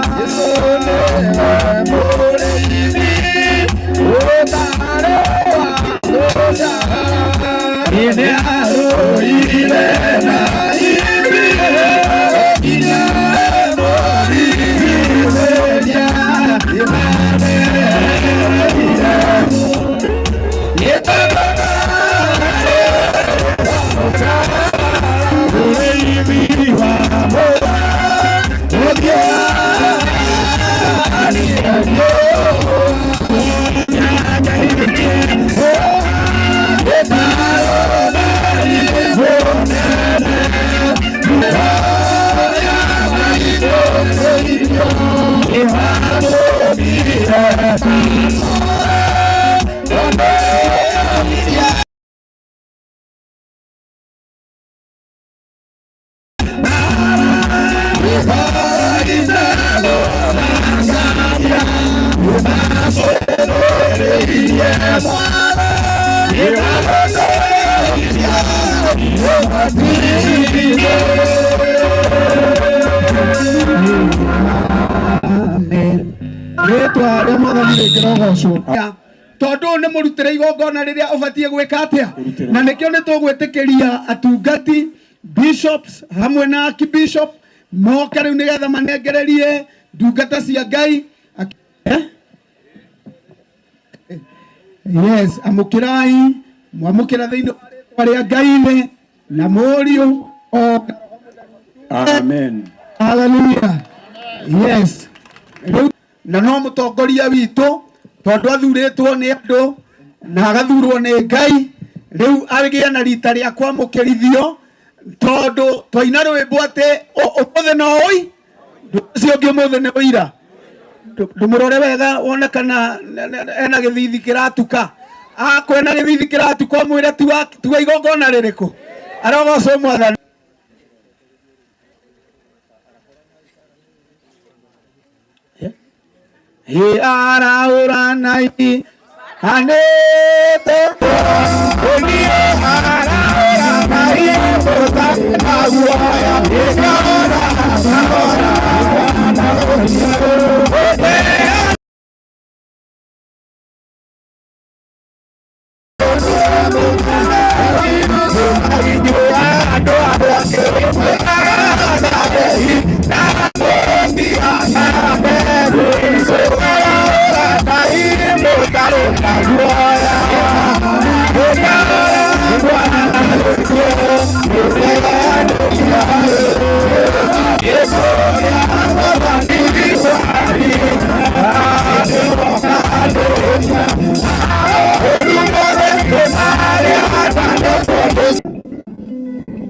Rĩtwa rĩa Mwathani rĩngĩrogocwo tondu nĩ mũrutĩre igongona rĩrĩa ũbatiĩ gwĩka atĩa na nĩkĩo nĩ tũgwĩtĩkĩria atungati bishops hamwe na archbishop moke rĩu nĩgetha manengererie ndungata cia Ngai. Yes, amũkĩrai mwamũkĩra thĩinĩ wa rĩtwa rĩa Ngai ithe na Mũriũ o Amen. Hallelujah. Yes. Rĩu na no mũtongoria witũ tondu athurĩtwo nĩ andũ na agathurwo nĩ Ngai rĩu agĩe na rita rĩa kwamũkĩrithio tondu twaina rwĩmbo atĩ ũmũthĩ no ũi ũcio ũngĩ ũmũthĩ nĩ ũira. Ndũmũrore wega wone kana ena gĩthithi kĩratuka. Akwena gĩthithi kĩratuka ũmwĩre tiwa igongona rĩrĩkũ. Arogocwo Mwathani. He araũranai anĩte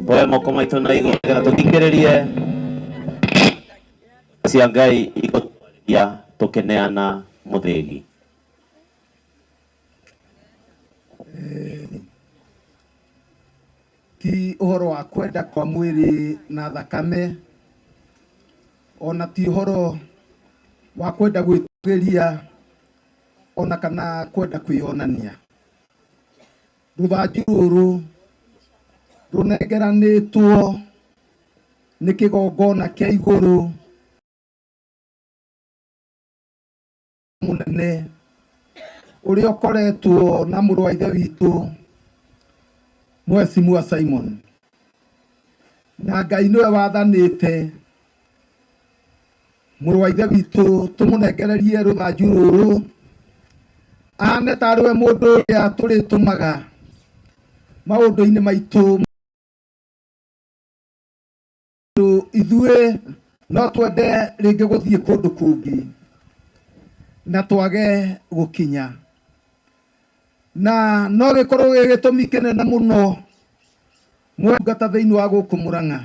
Tuoe moko maitũ na igũrũ nĩgetha tũthikĩrĩrie cia Ngai igũtwarĩria tũkĩneana mũthĩgi. Ti ũhoro wa kwenda kwa mwĩrĩ na thakame ona ti ũhoro wa kwenda gwĩtũgĩria. Geria ona kana kwenda kwĩyonania. Rũthanju rũrũ rũnengeranĩtwo nĩ kĩgongona kĩa igũrũ mũnene ũrĩa ũkoretwo na mũrũ wa ithe witũ Mheshimiwa Simon, na Ngai nĩwe wathanĩte mũrũ wa ithe witũ tũmũnengererie rũthanju rũrũ ahane tarĩ we mũndũ ũrĩa tũrĩtũmaga maũndũ-inĩ maitũ. Ithuĩ no twende rĩngĩ gũthiĩ kũndũ kũngĩ na twage gũkinya, na no gĩkorwo gĩ gĩtũmi kĩnene mũno mwengata thĩinĩ wa gũkũ Mũrang'a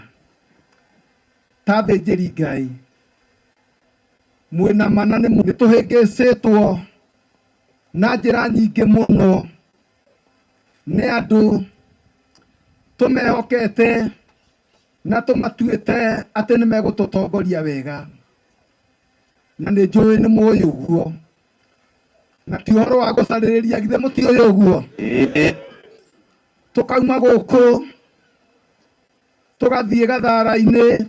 ta athĩnjĩri Ngai mwĩna mana nĩ tũhĩngĩcĩtwo na njĩra nyingĩ mũno nĩ andũ tũmehokete na tũmatuĩte atĩ nĩ megũtũtongoria wega, na nĩ njũĩ nĩ mũĩ ũguo, na ti ũhoro wa gũcarĩrĩria, githĩ mũtiũĩ ũguo? Tũkauma gũkũ tũgathiĩ gathara-inĩ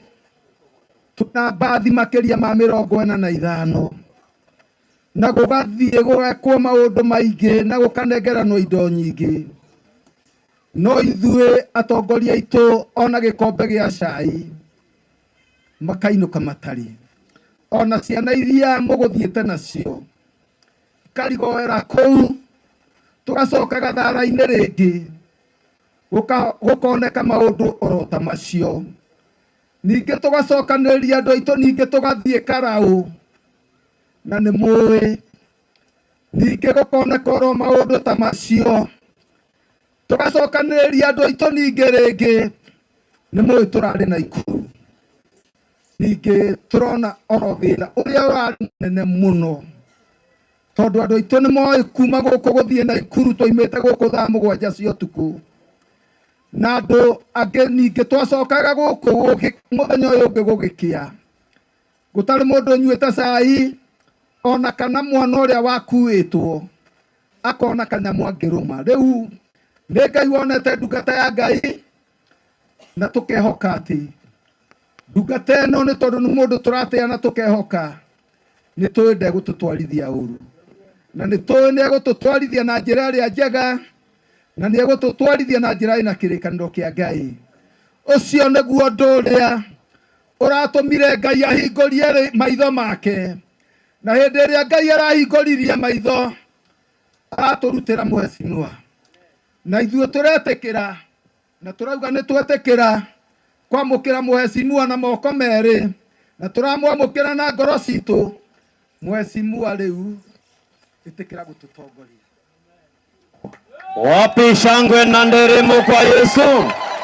tuna mbathi makĩria ma 45, na gũgathiĩ gũgekwo maũndũ maingĩ na gũkanengeranwo indo nyingĩ, no ithuĩ atongoria aitũ ona gĩkombe gĩa cai makainũka matarĩ, ona ciana iria mũgũthiĩte nacio ikarigoera kũu, tũgacoka gathara-inĩ rĩngĩ gũkoneka maũndũ oro ta macio. Ningĩ tũgacokanĩrĩria andũ aitũ, ningĩ tũgathiĩ Karaũ, na nĩ mũĩ ningĩ gũkoneka oro maũndũ ta macio, tũgacokanĩrĩria andũ aitũ ningĩ rĩngĩ nĩ mũĩ tũrarĩ na Ikuru, ningĩ tũrona oro thĩna ũrĩa ũrarĩ mũnene mũno, tondũ andũ aitũ nĩ moĩ kuma gũkũ gũthiĩ na Ikuru twaimĩte gũkũ thaa 7 cia ũtukũ, na andũ angĩ ningĩ twacokaga gũkũ mũthenya ũyũ ũngĩ gũgĩkĩa, gũtarĩ mũndũ ũnyuĩte cai ona kana mwana ũrĩa wakuĩtwo akona kanyamũ angĩrũma. Rĩu nĩ Ngai wonete ndungata ya Ngai, na tũkehoka atĩ ndungata ĩno nĩ tondũ nĩ mũndũ tũratĩa na tũkehoka nĩ tũĩ ndegũtũtwarithia ũru, na nĩ tũĩ nĩ egũtũtwarithia na njĩra ĩrĩa njega, na nĩ egũtũtwarithia na njĩra ĩna kĩrĩkanĩro kĩa Ngai. Ũcio nĩguo ũndũ ũrĩa ũratũmire Ngai ahingũrie maitho make, na hĩndĩ ĩrĩa Ngai arahingũririe maitho aratũrutĩra mheshimiwa, na ithuĩ tũretĩkĩra na tũrauga nĩ twetĩkĩra kwamũkĩra mheshimiwa na moko merĩ, na tũramwamũkĩra na ngoro citũ. Mheshimiwa rĩu ĩtĩkĩra gũtũtongoria. Wapi shangwe na nderemo kwa Yesu?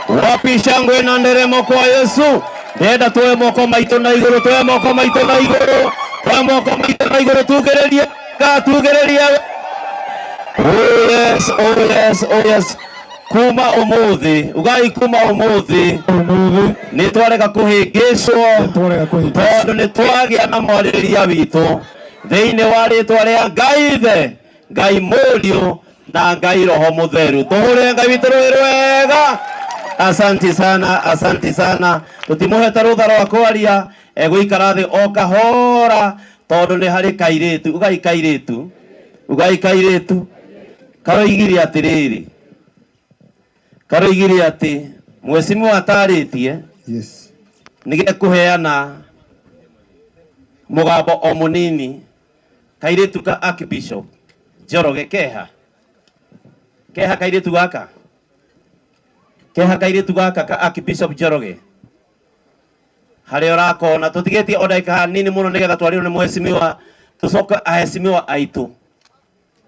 Wapi shangwe na nderemo kwa Yesu? Ndenda tuoe moko maitũ na igũrũ, tuoe moko maitũ na igũrũ, tuoe moko maitũ na igũrũ, tugĩrĩrie ga, tugĩrĩrie. Oh yes, oh yes, oh yes. Kuma ũmũthĩ, ugai kuma ũmũthĩ, nĩ twarega kũhĩngĩcwo, tondũ nĩ twagĩa na mwarĩrĩria witũ thĩinĩ wa rĩtwa rĩa Ngai Ithe, Ngai Mũriũ na Ngai Roho Mũtheru. Tũhũrĩre Ngai witũ rũĩ rwega. Asanti sana, asanti sana. Tũtimũhete rũtha rwa kwaria, egũikara thĩ o kahora tondũ nĩ harĩ kairĩtu. Ugai kairĩtu, ugai kairĩtu. Karoigire atĩrĩrĩ, karoigire atĩ mheshimiwa atarĩtie Yes. nĩ gekũheana mũgambo o mũnini kairĩtu ka Archbishop Njoroge. Keha keha kairĩtu gaka, keha kairĩtu gaka ka Archbishop Njoroge harĩa ũrakona. Tũtigĩtie o ndagĩka nini mũno nĩgetha twarĩrwo nĩ mheshimiwa, tũcoke aheshimiwa aitũ.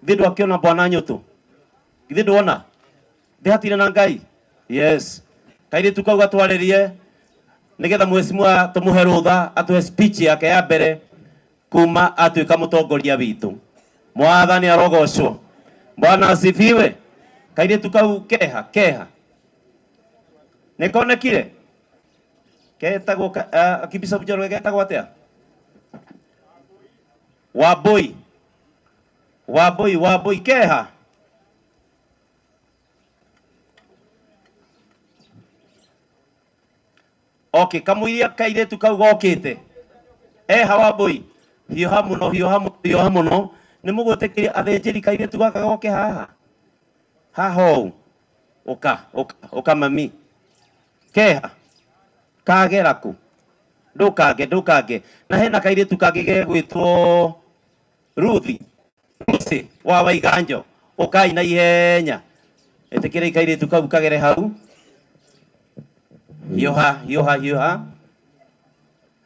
Githĩ ndwakĩona bwana Nyũtũ? Githĩ ndwona ndĩhatire na Ngai? Yes, kairĩtu kau gatwarĩrie nĩgetha mheshimiwa tũmũhe rũtha atũhe speech yake ya mbere kuma atuĩka mũtongoria witũ. Mwathani arogocwo. Bwana asifiwe. Kairĩtu kau keha keha nĩ konekire ketagwo Archbishop Njoroge, getagwo atĩa? Wambui, Wambui, Wambui keha. Okay, kamũiria kairĩtu kau gokĩte eha Wambui, hiũha mũno, hiũha mũno, hiũha mũno. Nĩ mũgwĩtĩkĩria athĩnjĩri kairĩtu gaka goke haha haha ũũ? Ũka, ũka, ũka mami. Keha kagera kũ? Ndũkange, ndũkange. Na hena kairĩtu kangĩ gegwĩtwo Ruthi, Lucy wa Waiganjo, ũkai na ihenya. Ĩtĩkĩrai kairĩtu kau kagere hau. Hiũha, hiũha, hiũha.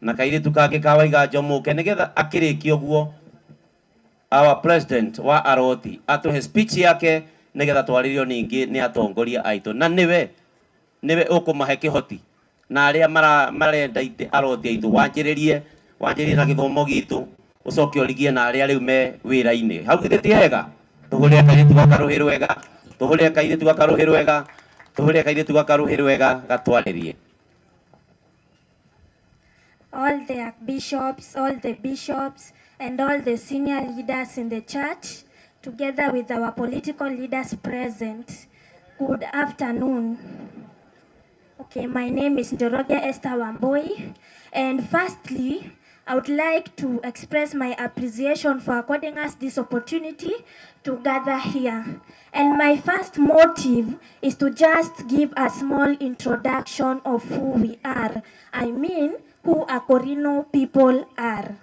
Na kairĩtu kangĩ ka Waiganjo mũke nĩgetha akĩrĩkia ũguo our president wa Aroti atũhe speech yake nĩgetha twarĩrio ningĩ nĩ atongoria aitũ, na nĩwe nĩwe ũkũmahe kĩhoti na arĩa marenda itĩ Aroti aitũ. Wanjĩrĩrie, wanjĩrĩrie na gĩthomo gitũ, ũcoke ũrigie na arĩa rĩu me wĩra-inĩ hau. Githĩ ti hega? Tũhũrĩre kairĩtu gaka rũhĩ rwega, tũhũrĩre kairĩtu gaka rũhĩ rwega, tũhũrĩre kairĩtu gaka rũhĩ rwega gatwarĩrie. All the bishops, all the bishops, and all the senior leaders in the church, together with our political leaders present. Good afternoon. Okay, my name is Njoroge Esther Wambui, and firstly, I would like to express my appreciation for according us this opportunity to gather here. And my first motive is to just give a small introduction of who we are. I mean, who Akorino people are.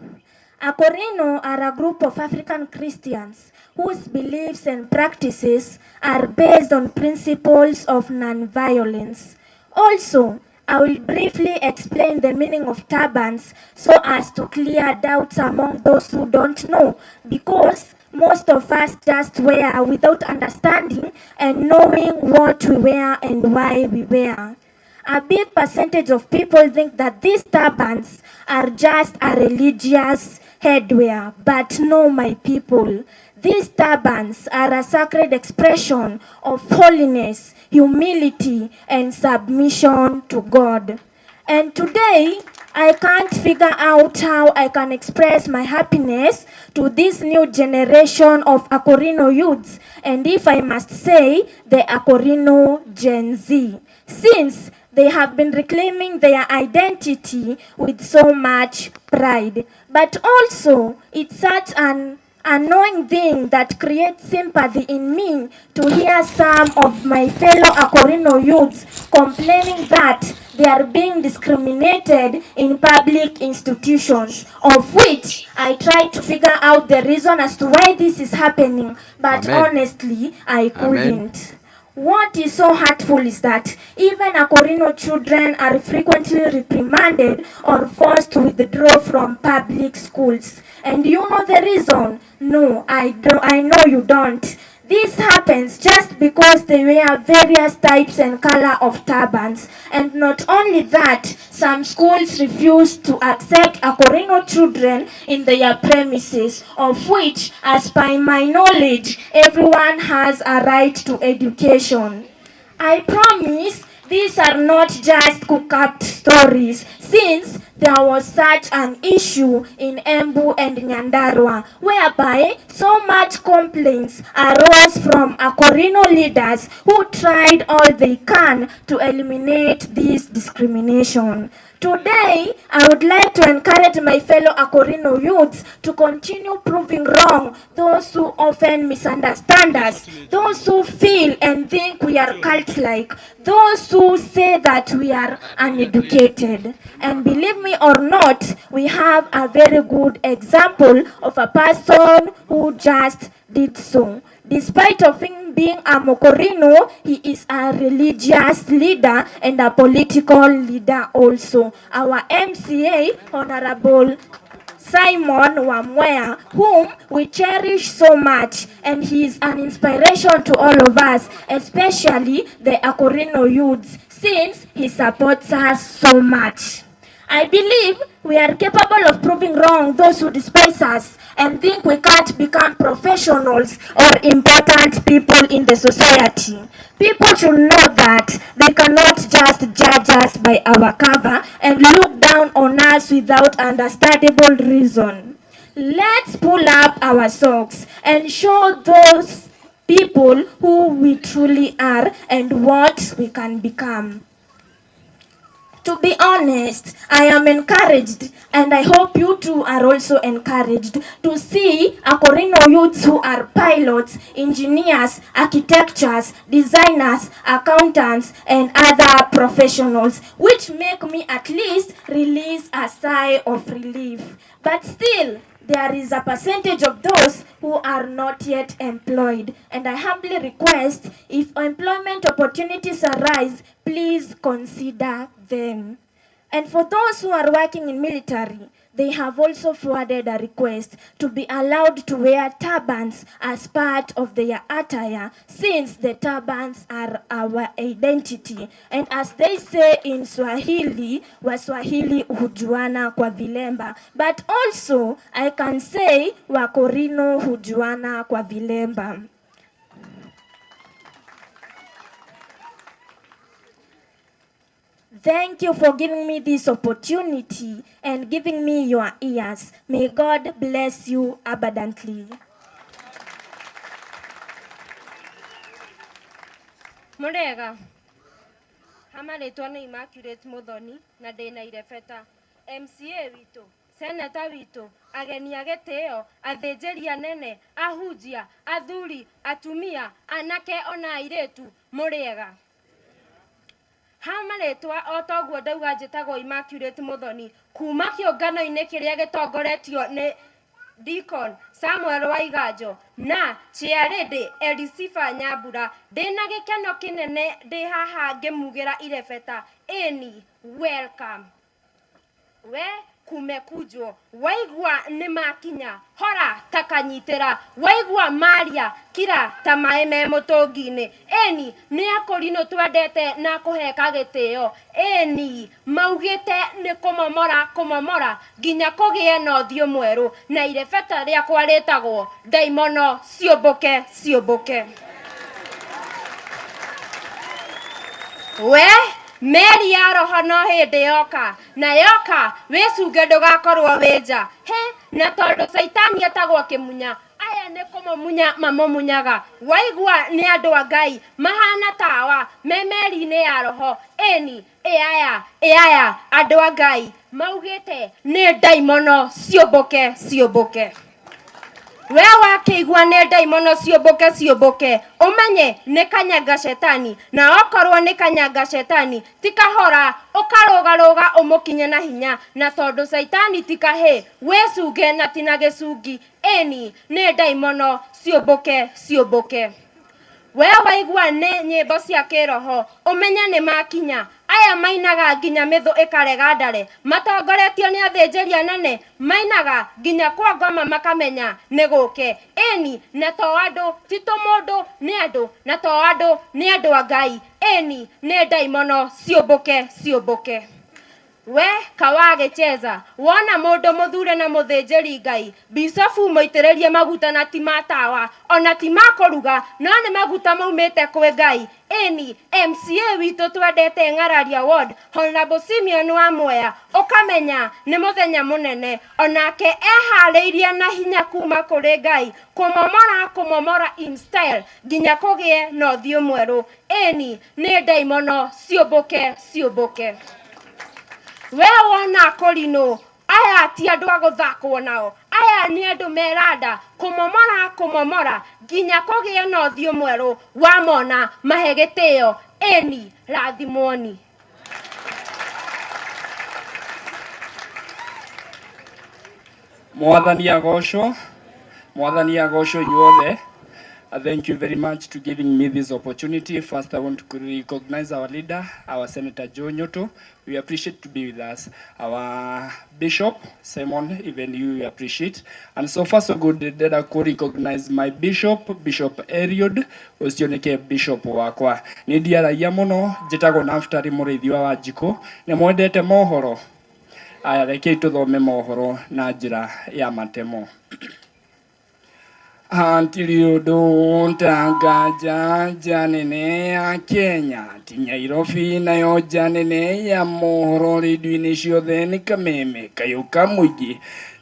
Akorino are a group of African Christians whose beliefs and practices are based on principles of nonviolence. Also, I will briefly explain the meaning of turbans so as to clear doubts among those who don't know, because most of us just wear without understanding and knowing what we wear and why we wear. A big percentage of people think that these turbans are just a religious headwear, but no, my people. These turbans are a sacred expression of holiness, humility, and submission to God. And today, I can't figure out how I can express my happiness to this new generation of Akorino youths, and if I must say, the Akorino Gen Z, since they have been reclaiming their identity with so much pride. But also, it's such an annoying thing that creates sympathy in me to hear some of my fellow Akorino youths complaining that they are being discriminated in public institutions, of which I try to figure out the reason as to why this is happening, but Amen. Honestly, I Amen. couldn't. What is so hurtful is that even Akorino children are frequently reprimanded or forced to withdraw from public schools. And you know the reason? No, I don't. I know you don't. This happens just because they wear various types and color of turbans. And not only that, some schools refuse to accept Akorino children in their premises, of which, as by my knowledge, everyone has a right to education. I promise these are not just cook-up stories, since there was such an issue in Embu and Nyandarua, whereby so much complaints arose from Akorino leaders who tried all they can to eliminate this discrimination. Today, I would like to encourage my fellow Akorino youths to continue proving wrong those who often misunderstand us, those who feel and think we are cult-like, those who say that we are uneducated. And believe me or not, we have a very good example of a person who just did so. Despite of him being a Mokorino, he is a religious leader and a political leader also. Our MCA, Honorable Simon Wamwea, whom we cherish so much, and he is an inspiration to all of us, especially the Akorino youths, since he supports us so much. I believe we are capable of proving wrong those who despise us and think we can't become professionals or important people in the society. People should know that they cannot just judge us by our cover and look down on us without understandable reason. Let's pull up our socks and show those people who we truly are and what we can become. To be honest, I am encouraged, and I hope you too are also encouraged to see Akorino youths who are pilots, engineers, architectures, designers, accountants, and other professionals, which make me at least release a sigh of relief. But still, there is a percentage of those who are not yet employed. And I humbly request, if employment opportunities arise, please consider them. And for those who are working in military, they have also forwarded a request to be allowed to wear turbans as part of their attire, since the turbans are our identity. And as they say in Swahili, Waswahili hujuana kwa vilemba. But also, I can say Wakorino hujuana kwa vilemba. Thank you for giving me this opportunity and giving me your ears. May God bless you abundantly. Murega hama rĩtwa nĩ Immaculate Muthoni na ndĩna irebeta. MCA witũ, seneta witũ, ageni a gĩtĩo, athĩnjĩri anene, ahunjia, athuri, atumia, anake ona airĩtu, mũrĩega. Hama rĩtwa o toguo ndauga njĩtagwo Immaculate Muthoni kuma kĩũngano-inĩ kĩrĩa gĩtongoretio nĩ Deacon Samuel Waiganjo na Chairlady Elisifa Nyambura. Ndĩna gĩkeno kĩnene ndĩ haha ngĩmugĩra irebeta. Ĩni welcome. We kumekujwo, waigua nĩ makinya, hora ta kanyitĩra, waigua maria kira ta maĩ me mũtũngi-inĩ. Ĩni nĩ akũrinũ twendete na kũheka gĩtĩo. Ĩni maugĩte nĩ kũmomora kũmomora nginya kũgĩe na ũthiũ mwerũ, na irebeta rĩakwa rĩtagwo ndaimono ciũmbũke ciũmbũke. We meri ya roho no hĩndĩ yoka, na yoka wĩcunge ndũgakorwo wĩ nja. He na tondũ caitani etagwo kĩmunya, aya nĩ kũmũmunya mamũmunyaga. Waigua nĩ andũ a Ngai mahana tawa me meri-inĩ ya roho. Ĩni ĩaya ĩaya andũ a Ngai maugĩte nĩ ndaimono ciũmbũke ciũmbũke. We wakĩigua nĩ ndaimono ciũmbũke ciũmbũke, ũmenye nĩ kanyanga cetani, na okorwo nĩ kanyanga cetani ti kahora, ũkarũgarũga ũmũkinye na hinya, na tondũ caitani ti kahĩ, wĩcunge na ti na gĩcungi. Ĩni nĩ ndaimono ciũmbũke ciũmbũke. We waigua nĩ nyĩmbo cia kĩroho, ũmenye nĩ makinya. Aya mainaga nginya mĩthũ ĩkarega ndare, matongoretio nĩ athĩnjĩri anene, mainaga nginya kwa ngoma makamenya nĩ gũke. Ĩni na to andũ, ti tũmũndũ, nĩ andũ, na to andũ, nĩ andũ a Ngai. Ĩni nĩ ndaimono ciũmbũke ciũmbũke. We kawagĩcheza wona mũndũ mũthure na mũthĩnjĩri Ngai, bicobu mũitĩrĩrie maguta na ti ma tawa ona ti ma kũruga, no nĩ maguta maumĩte kwĩ Ngai. Ĩni MCA witũ twendete Ng'araria Ward, Honorable Simeon wa Mwea, ũkamenya nĩ mũthenya mũnene, onake eharĩirie na hinya kuma kũrĩ Ngai kũmomora kũmomora in style nginya kũgĩe na ũthiũ mwerũ. Ĩni nĩ ndaimono ciũmbũke ciũmbũke. We wona kũrinũ, aya ti andũ a gũthakwo nao, aya nĩ andũ meranda kũmomora kũmomora nginya kũgĩe na ũthiũ mwerũ. Wamona mahe gĩtĩo. Ĩni rathimwoni. Mwathani agocwo, Mwathani agocwo inyuothe. Thank you very much to giving me this opportunity. First, I want to recognize our leader, our Senator Joe Nyutu. We appreciate to be with us. Our Bishop, Simon, even you, we appreciate. And so far, so good. That I could recognize my bishop, Bishop Eliud, ũcio nĩke bishop wakwa. Nĩ ndiaragia mũno, njĩtagwo Naftali Mũrĩithi wa Wanjikũ. Nĩ mwendete mohoro? Aya, rekei tũthome mohoro na njĩra ya matemo. Hatirĩ ũndũ ũtanganja nja nene ya Kenya, ti Nairobi nayo nja nene ya mohoro rendio-inĩ ciothe nĩ kameme kayũ ka mũingĩ.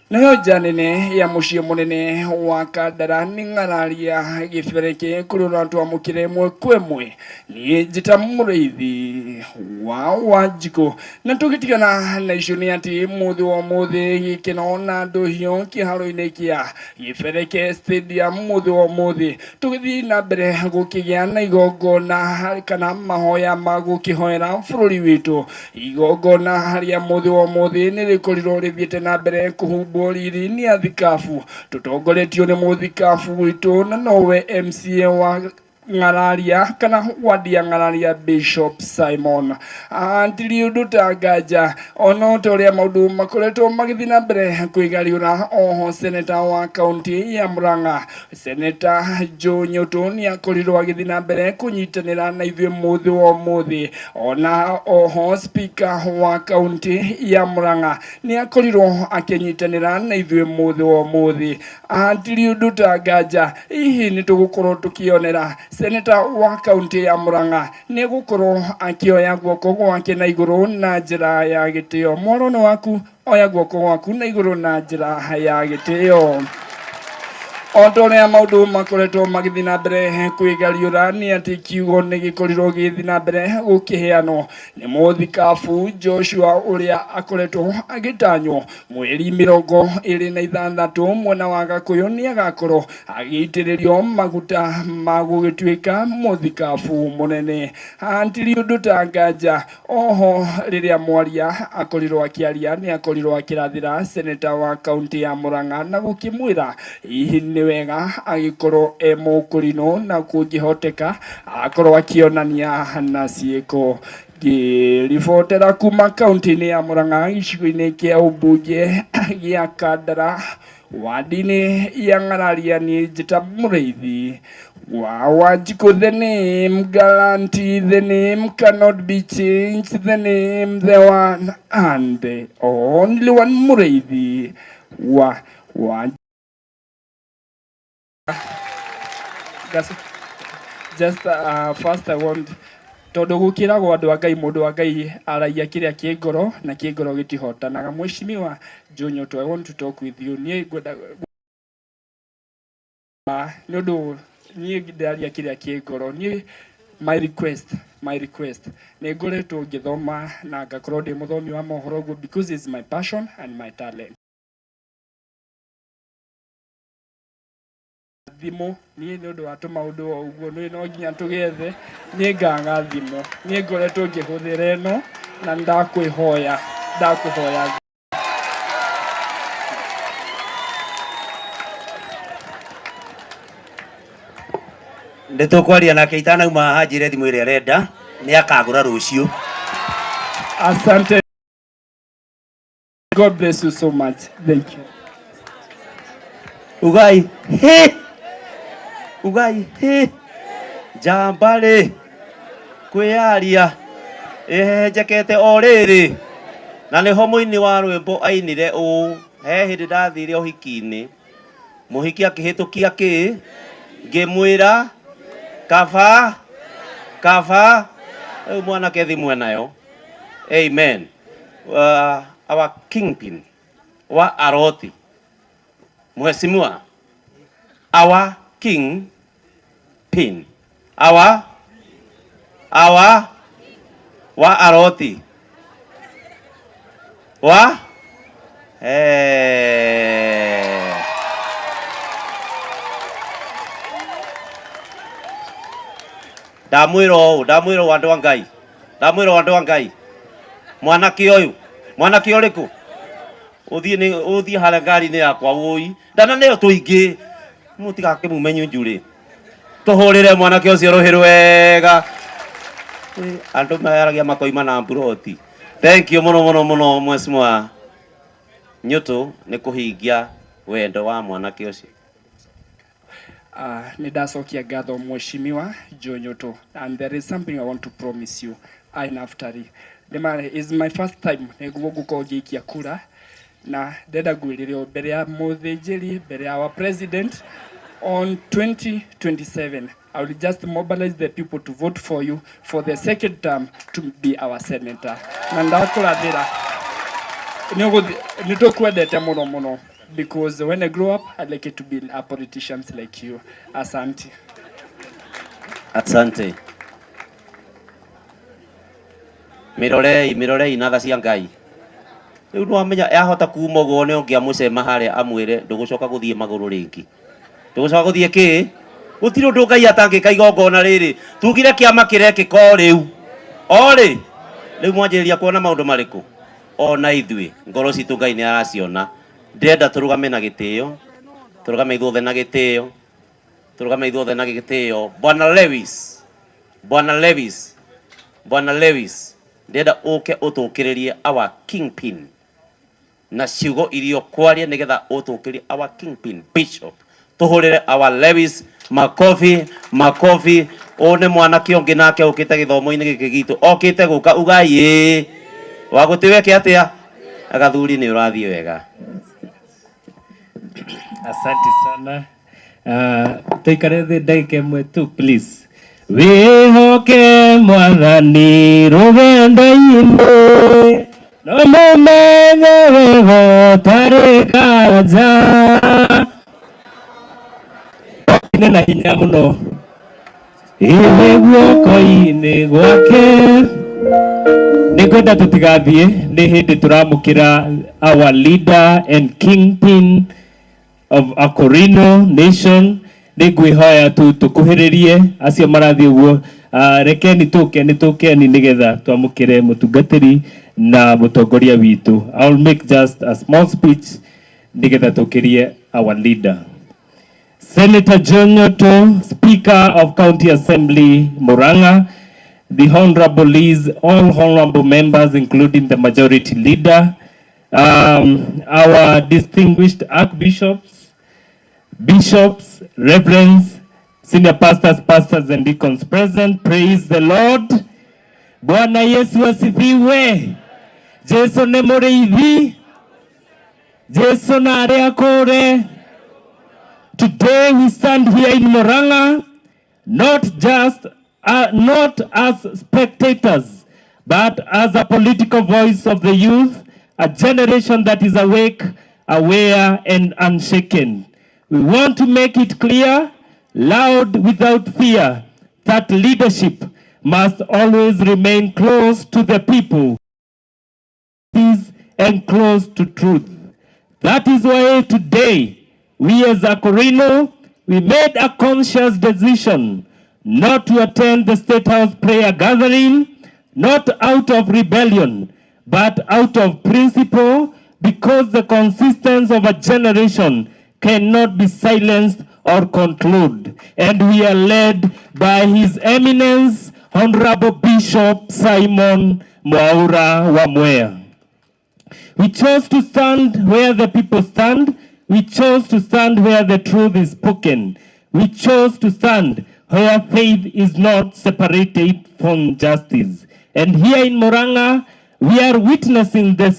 Nayo nja nene ya mũciĩ mũnene wa Kandara nĩ ng'araria gĩbereke kũrĩa ũratwamũkĩra ĩmwe kwa ĩmwe. Niĩ njĩta mũrĩithi wa Wanjikũ. Na tũgĩtigana na icio nĩ atĩ mũthĩ wa ũmũthĩ gĩkeno na ndũhiũ kĩharo-inĩ kĩa Gĩbereke Stadium mũthĩ wa ũmũthĩ tũgĩthiĩ na mbere gũkĩgĩa na igongona kana mahoya ma gũkĩhoera bũrũri witũ. Igongona rĩa mũthĩ wa ũmũthĩ nĩ rĩkorirwo rĩthiĩte na mbere kũhumbwo riri nĩ athikabu tũtongoretio nĩ mũthikabu witũ na nowe MCA wa Ng'araria kana wadi ya Ng'araria Bishop Simon. Hatirĩ ũndũ ta nganja ona ta ũrĩa maũndũ makoretwo magĩthiĩ na mbere kwĩgariũra oho seneta wa kaunti ya Murang'a Seneta Joe Nyutu nĩ akorirwo agĩthiĩ na mbere kũnyitanĩra na ithuĩ mũthĩ wa ũmũthĩ. Ona oho speaker wa kaunti ya Murang'a nĩ akorirwo akĩnyitanĩra na ithuĩ mũthĩ wa ũmũthĩ. Hatirĩ ũndũ ta nganja hihi nĩ tũgũkorwo tũkĩonera seneta wa kaunti ya Murang'a nĩ egũkorwo akĩoya guoko gwake na igũrũ na njĩra ya gĩtĩo. Mwaro nĩ waku, oya guoko gwaku na igũrũ na njĩra ya gĩtĩo. O ta ũrĩa maũndũ makoretwo magĩthiĩ na mbere kwĩgariũra nĩ atĩ kiugo nĩ gĩkorirwo gĩgĩthiĩ na mbere gũkĩheanwo nĩ mũthikabu Joshua ũrĩa akoretwo agĩtanywo mweri 26 mwena wa Gakũyũ nĩ agakorwo agĩitĩrĩrio maguta ma gũgĩtuĩka mũthikabu mũnene. Hatirĩ ũndũ ta nganja oho rĩrĩa mwaria akorirwo akĩaria nĩ akorirwo akĩrathĩra seneta wa kaunti ya Murang'a na gũkĩmwĩra hihi nĩ wega agĩkorwo e mũkũrinũ na kũngĩhoteka akorwo akĩonania na ciĩko. Ngĩribotera kuma kaunti-inĩ ya Murang'a gĩcigo-inĩ kĩa ũmbunge gĩa Kandara wadi-inĩ ya Ng'araria niĩ njĩta mũrĩithi wa Wanjikũ. The name guarantee, the name cannot be changed, the name, the one and the only one, mũrĩithi wa wa Just first I want tondũ gũkĩragwo andũ a Ngai mũndũ wa Ngai aragia kĩrĩa kĩ ngoro na kĩ ngoro gĩtihotanaga. Mheshimiwa Joe Nyoto, I want to talk with you. Niĩ ngwenda nĩ ũndũ niĩ ndĩraria kĩrĩa kĩ ngoro. Niĩ my request nĩ ngoretwo ngĩthoma na ngakorwo ndĩ mũthomi wa mohoro ũguo because it's my passion and my talent. Thimũ niĩ nĩ ũndũ wa tũmaũndũ o ũguo nĩ no nginya tũgĩethe niĩ ngaga thimũ niĩ ngoretwo ngĩhũthĩra ĩno na ndakwĩhoya ndakũhoya. Nĩ tũkwaria nake itanauma haha njĩre thimũ ĩrĩa arenda nĩ akagũra rũciũ. Asante. God bless you so much. Thank you. Ugai hĩ, ugai hĩ, njamba rĩ kwĩyaria ĩhehenjekete o rĩrĩ na nĩho mũini wa rwĩmbo ainire ũũ he hĩndĩ ndathire ũhiki-inĩ mũhiki akĩhĩtũkia kĩ ngĩmwĩra kaba kaba rĩu mwanake thimũ enayo. Amen. Our kingpin wa Aroti, mheshimiwa, our king pin, our wa Aroti wa. Ndamwĩra ũũ, ndamwĩra ũũ, andũ a Ngai, ndamwĩra ũũ, andũ a Ngai, mwanake ũyũ, mwanake ũrĩkũ ũthiĩ nĩ ũthiĩ harĩa ngari-inĩ yakwa wũi ndananeo tũingĩ mũtigakĩmume nyunjurĩ tũhũrĩre mwanake ũcio rũhĩ rwega. Andũ maragia makoima na mburoti. Thank you mũno mũno mũno, mheshimiwa Nyũtũ, nĩ kũhingia wendo wa mwanake ũcio. Nĩ ndacokia ngatho mheshimiwa Joe Nyoto, and there is something I want to promise you. I Naftali Nĩma is my first time nĩguo ngũkorwo ngĩikia kura na ndenda ngwĩrĩre o mbere ya mũthĩnjĩri, mbere ya our president, on 2027 I will just mobilize the people to vote for you for the second term to be our senator, na ndakũrathĩra nĩ tũkwendete mũno mũno. Because when I grow up, I'd like it to be a politicians like you. Asante. Asante. Mirorei, mirorei na tha cia Ngai. Riu nĩwamenya yahota kuma ũguo nĩ ũngĩamũcema harĩa amwĩre ndũgũcoka gũthiĩ magũrũ rĩngĩ. Ndũgũcoka gũthiĩ kĩ? Gũtirĩ ũndũ Ngai atangĩka igongona rĩrĩ. Tugire kĩama kĩrekĩka o rĩu. O rĩ. Rĩu mwanjĩrĩria kuona maũndũ marĩkũ? Ona ithuĩ ngoro citũ Ngai nĩ araciona. Ndĩrenda tũrũgame na gĩtĩo. Tũrũgame ithuothe na gĩtĩo. Tũrũgame ithuothe na gĩtĩo. Bwana Lewis. Bwana Lewis. Bwana Lewis. Ndĩrenda ũke ũtũkĩrĩrie our kingpin na ciugo iria ũkwaria nĩgetha ũtũkĩrie our kingpin bishop. Tũhũrĩre our Lewis makobi makobi. Ũyũ nĩ mwanake ũngĩ nake ũkĩte gĩthomo-inĩ gĩkĩ gitũ, okĩte gũka ugai ĩĩ wagũtĩ weke atĩa agathuri nĩ ũrathiĩ wega. Asante sana. Tuikare thĩ ndagĩka ĩmwe tu please. Wĩhoke Mwathani rũgendo-inĩ, no mũmenye wĩho ũtarĩ kanja. Nĩ na hinya mũno ĩrĩ guoko-inĩ gwake. Nĩngwenda tũtigathiĩ, nĩ hĩndĩ tũramũkĩra our leader and kingpin of Akorino nation. Nĩngwĩhoya tu tũkuhĩrĩrie acio marathiĩ ũguo. Rekeni tũke, nĩ tũkeni nĩgetha twamũkĩre mũtungatĩri na mũtongoria witũ. I will make just a small speech nĩgetha tũkĩrie our leader. Senator John Nyoto, Speaker of County Assembly Murang'a, the Honorable Liz, all honorable members, including the majority leader, our distinguished archbishops, bishops, reverends, senior pastors, pastors and deacons present, praise the Lord. Bwana Yesu asifiwe. Jesu nĩ mũrĩithi. Jesu na arĩa akũre. Today we stand here in Murang'a, not as spectators, but as a political voice of the youth, a generation that is awake, aware, and unshaken. We want to make it clear, loud, without fear, that leadership must always remain close to the people and close to truth. That is why today, we as Akorino, we made a conscious decision not to attend the State House prayer gathering, not out of rebellion, but out of principle, because the consistency of a generation cannot be silenced or controlled. And we are led by His Eminence, Honorable Bishop Simon Mwaura Wamwea. We chose to stand where the people stand. We chose to stand where the truth is spoken. We chose to stand where faith is not separated from justice. And here in Murang'a, we are witnessing the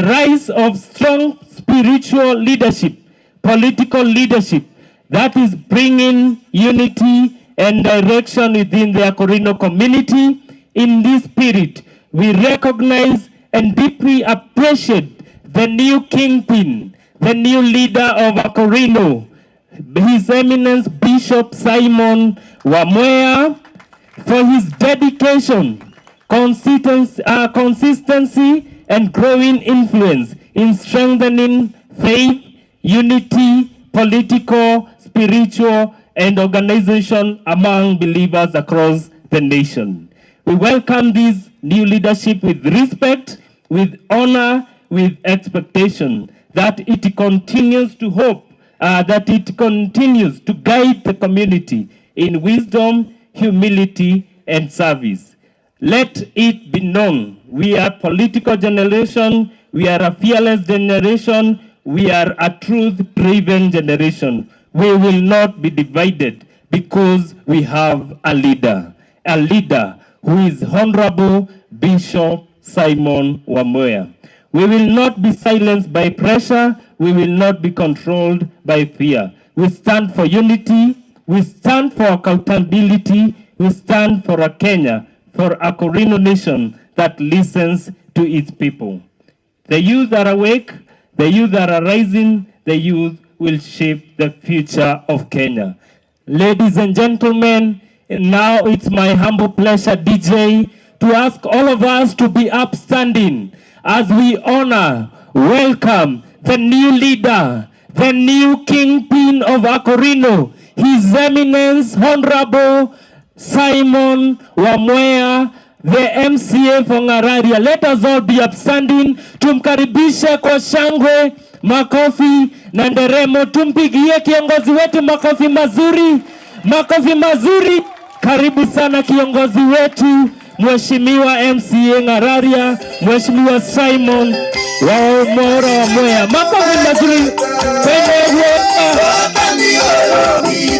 rise of strong spiritual leadership, political leadership that is bringing unity and direction within the Akorino community. In this spirit, we recognize and deeply appreciate the new kingpin, the new leader of Akorino, His Eminence Bishop Simon Wamwea, for his dedication, consistency, and growing influence in strengthening faith, unity, political, spiritual, and organization among believers across the nation. We welcome this new leadership with respect, with honor, with expectation that it continues to hope, that it continues to guide the community in wisdom, humility, and service. Let it be known, we are a political generation, we are a fearless generation, we are a truth-driven generation. We will not be divided because we have a leader who is Honorable Bishop Simon Wamwea. We will not be silenced by pressure, we will not be controlled by fear. We stand for unity, we stand for accountability, we stand for a Kenya, for a Akorino nation that listens to its people. The youth are awake, The youth that are rising, the youth will shape the future of Kenya. Ladies and gentlemen, now it's my humble pleasure, DJ, to ask all of us to be upstanding as we honor, welcome the new leader, the new kingpin of Akorino, His Eminence Honorable Simon Wamwea, the MCA for Ngararia. Let us all be upstanding. Tumkaribishe kwa shangwe, makofi na nderemo. Tumpigie kiongozi wetu makofi mazuri, makofi mazuri. Karibu sana kiongozi wetu Mheshimiwa MCA Ngararia, Mheshimiwa Simon Waomora Wamwea. Makofi mazuri kwenye makofi mazuri.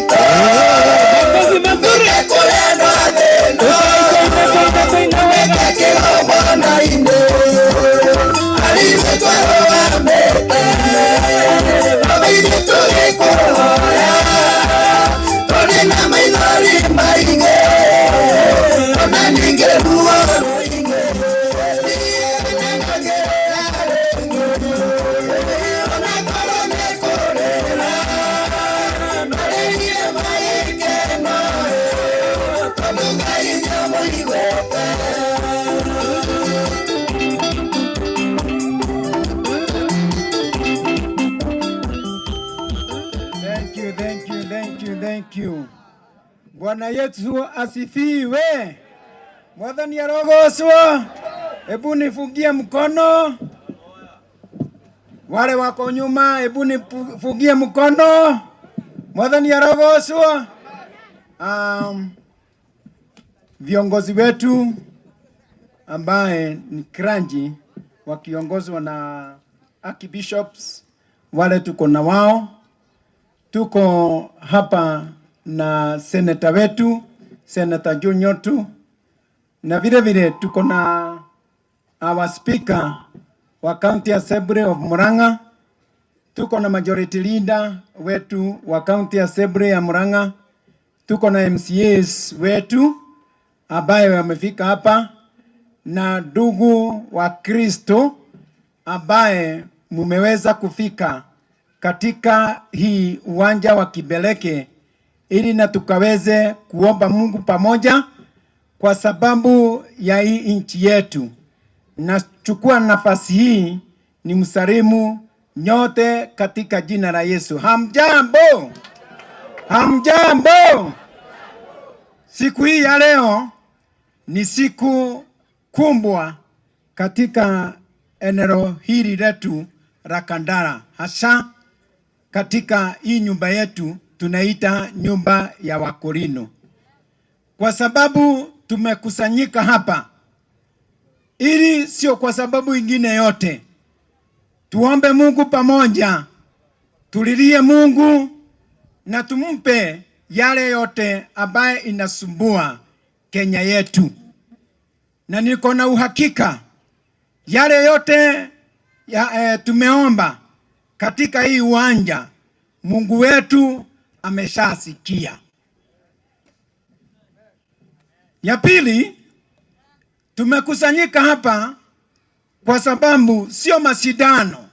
Thank you, thank you, thank you, thank you. Bwana Yesu asifiwe. Mwathani arogocwo. Hebu nifungie mkono. Wale wako nyuma, hebu nifungie mkono. Mwathani arogocwo. Viongozi wetu ambaye ni Kranji wakiongozwa na archbishops wale tuko na wao, tuko hapa na seneta wetu Senator Joe Nyotu, na vile vile tuko na our speaker wa County Assembly of Murang'a, tuko na majority leader wetu wa County Assembly ya Murang'a, tuko na MCAs wetu ambaye wamefika hapa na ndugu wa Kristo ambaye mumeweza kufika katika hii uwanja wa Kibeleke ili na tukaweze kuomba Mungu pamoja kwa sababu ya hii nchi yetu. Nachukua nafasi hii ni msalimu nyote katika jina la Yesu. Hamjambo, hamjambo. Siku hii ya leo ni siku kubwa katika eneo hili letu la Kandara, hasa katika hii nyumba yetu tunaita nyumba ya Wakorino, kwa sababu tumekusanyika hapa ili sio kwa sababu ingine yote, tuombe Mungu pamoja, tulilie Mungu na tumpe yale yote ambaye inasumbua Kenya yetu, na niko na uhakika yale yote ya, tumeomba katika hii uwanja Mungu wetu ameshasikia. Ya pili, tumekusanyika hapa kwa sababu sio mashindano,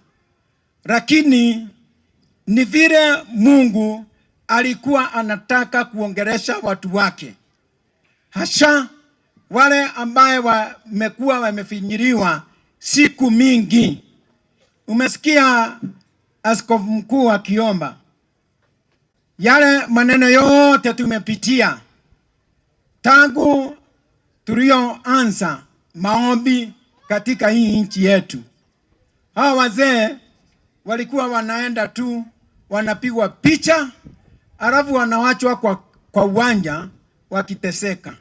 lakini ni vile Mungu alikuwa anataka kuongelesha watu wake, hasa wale ambaye wamekuwa wamefinyiliwa siku mingi. Umesikia askofu mkuu akiomba yale maneno yote tumepitia tangu tulioanza maombi katika hii nchi yetu. Hawa wazee walikuwa wanaenda tu wanapigwa picha alafu wanawachwa kwa uwanja wakiteseka.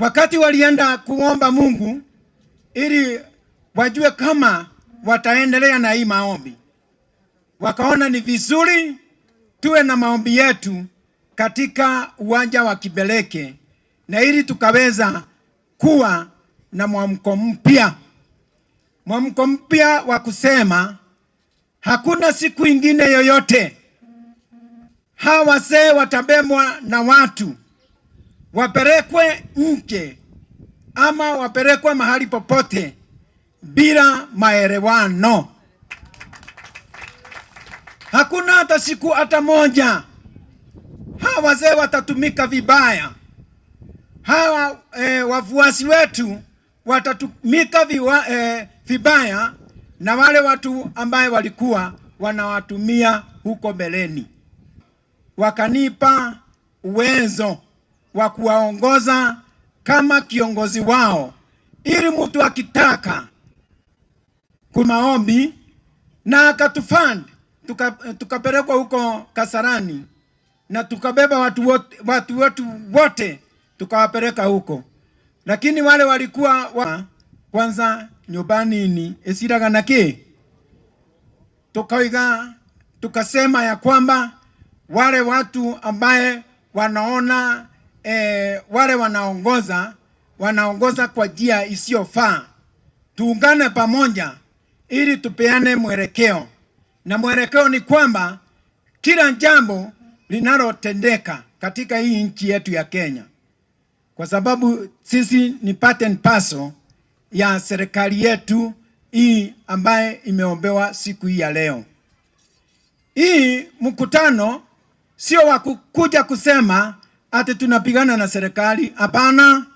Wakati walienda kuomba Mungu ili wajue kama wataendelea na hii maombi, wakaona ni vizuri tuwe na maombi yetu katika uwanja wa Kibeleke, na ili tukaweza kuwa na mwamko mpya, mwamko mpya wa kusema hakuna siku ingine yoyote hawa wazee watabebwa na watu wapelekwe nje ama wapelekwe mahali popote, bila maelewano. Hakuna hata siku hata moja hawa wazee watatumika vibaya, hawa wafuasi wetu watatumika vibaya na wale watu ambaye walikuwa wanawatumia huko mbeleni. Wakanipa uwezo wa kuwaongoza kama kiongozi wao, ili mtu akitaka kumaombi na akatufund, tukapelekwa huko Kasarani na tukabeba watu wetu wote tukawapeleka huko, lakini wale walikuwa kwanza nyumbani ni esiraga na ki tukaiga, tukasema ya kwamba wale watu ambaye wanaona wale wanaongoza kwa njia isiyofaa, tuungane pamoja ili tupeane mwelekeo, na mwelekeo ni kwamba kila jambo linalotendeka katika hii nchi yetu ya Kenya, kwa sababu sisi ni part and parcel ya serikali yetu hii ambaye imeombewa siku hii ya leo. Hii mkutano sio wa kuja kusema ati tunapigana na serikali. Hapana,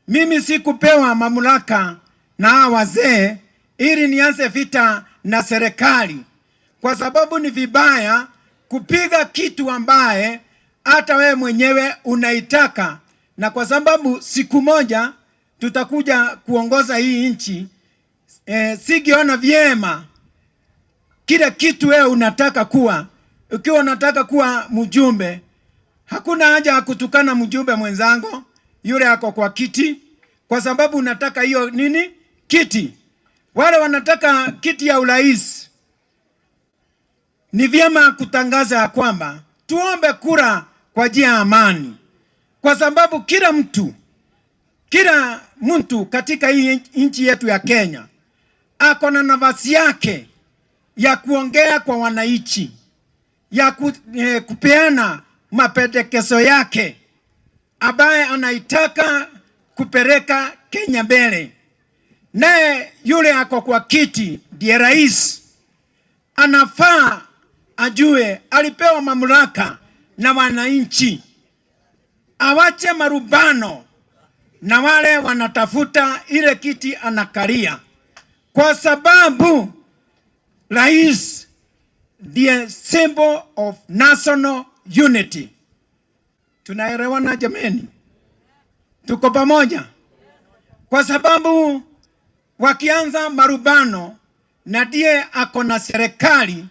mimi sikupewa mamlaka na hawa wazee ili nianze vita na serikali, kwa sababu ni vibaya kupiga kitu ambaye hata wewe mwenyewe unaitaka, na kwa sababu siku moja tutakuja kuongoza hii nchi, sigiona vyema kila kitu wewe unataka kuwa. Ukiwa unataka kuwa mjumbe, hakuna haja ya kutukana mjumbe mwenzangu yule ako kwa kiti, kwa sababu unataka hiyo nini kiti. Wale wanataka kiti ya urais, ni vyema kutangaza ya kwamba tuombe kura kwa njia ya amani, kwa sababu kila mtu katika hii nchi yetu ya Kenya ako na nafasi yake ya kuongea kwa wananchi, ya kupeana mapendekezo yake ambaye anaitaka kupeleka Kenya mbele. Naye yule ako kwa kiti ndiye rais, anafaa ajue alipewa mamlaka na wananchi, awache marubano na wale wanatafuta ile kiti anakalia, kwa sababu rais ndiye symbol of national unity. Tunaelewana jameni? Tuko pamoja? Kwa sababu wakianza marubano na ndiye ako na serikali,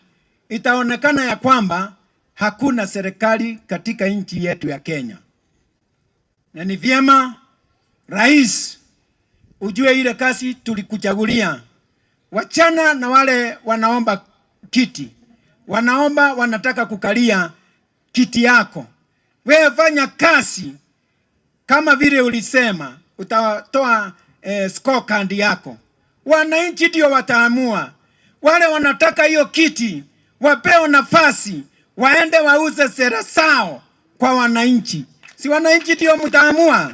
itaonekana ya kwamba hakuna serikali katika nchi yetu ya Kenya. Na ni vyema rais ujue ile kazi tulikuchagulia. Wachana na wale wanaomba kiti, wanaomba wanataka kukalia kiti yako. Wewe fanya kazi kama vile ulisema utatoa scorecard yako. Wananchi ndio wataamua. Wale wanataka hiyo kiti wapewe nafasi, waende wauze sera zao kwa wananchi. Si wananchi ndio mtaamua?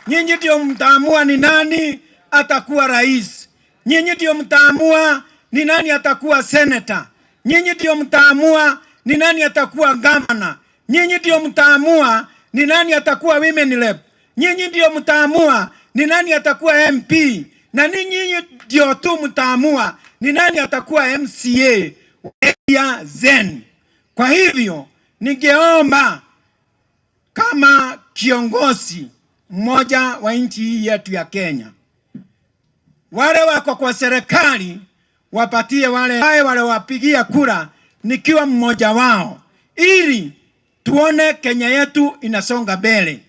Nyinyi ndio mtaamua ni nani atakuwa rais. Nyinyi ndio mtaamua ni nani atakuwa senator. Nyinyi ndio mtaamua ni nani atakuwa governor. Nyinyi ndio mtaamua ni nani atakuwa women rep. Nyinyi ndio mtaamua ni nani atakuwa MP. Na ninyi ndio tu mtaamua ni nani atakuwa MCA ya Zen. Kwa hivyo ningeomba kama kiongozi mmoja wa nchi hii yetu ya Kenya, wale wako kwa serikali wapatie wale wapigia kura, nikiwa mmoja wao, ili tuone Kenya yetu inasonga mbele,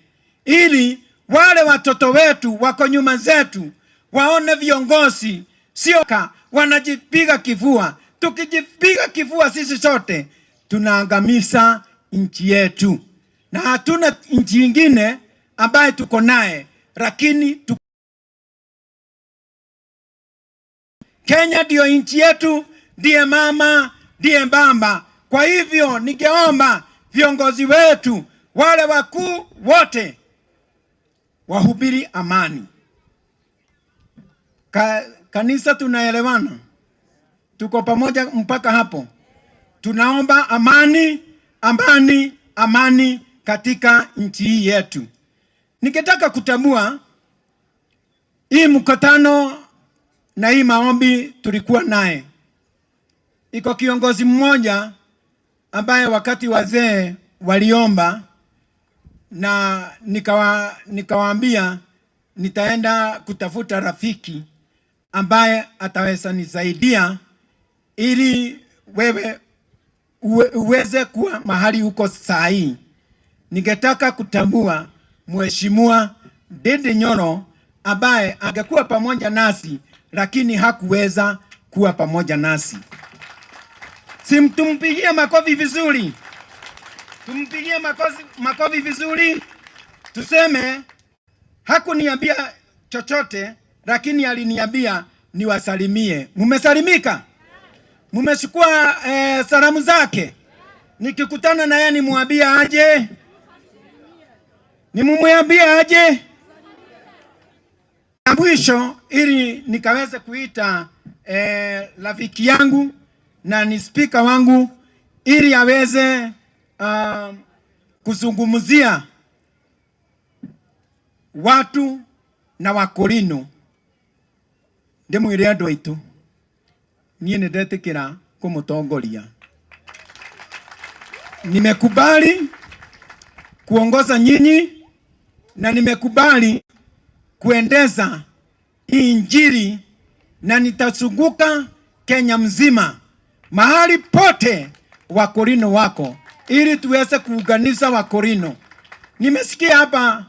ili wale watoto wetu wako nyuma zetu waone viongozi sio wanajipiga kifua. Tukijipiga kifua sisi sote tunaangamiza nchi yetu, na hatuna nchi nyingine ambaye tuko naye, lakini Kenya ndio nchi yetu, ndiye mama, ndiye baba. Kwa hivyo ningeomba viongozi wetu wale wakuu wote wahubiri amani. Kanisa tunaelewana? Tuko pamoja mpaka hapo. Tunaomba amani, amani, amani katika nchi hii yetu. Ningetaka kutambua hii mkutano na hii maombi tulikuwa naye. Iko kiongozi mmoja ambaye wakati wazee waliomba na nikawaambia nitaenda kutafuta rafiki ambaye ataweza nisaidia ili wewe uweze kuwa mahali uko saa hii. Ningetaka kutambua Mheshimiwa Ndindi Nyoro ambaye angekuwa pamoja nasi lakini hakuweza kuwa pamoja nasi. Simtumpigie makofi vizuri. Tumpigie makofi vizuri. Tuseme hakuniambia chochote lakini aliniambia niwasalimie. Mumesalimika? Mumechukua salamu zake? Nikikutana na yeye nimwambie aje? Nimumwambie aje? Na mwisho ili nikaweze kuita rafiki yangu na ni speaker wangu ili aweze kuzungumzia watu na Wakorino. Ndimwire andu aitu nie nindetikira kumutongoria. Nimekubali kuongoza nyinyi na nimekubali kuendeza hii injili na nitazunguka Kenya mzima mahali pote Wakorino wako ili tuweze kuunganisha Wakorino. Nimesikia hapa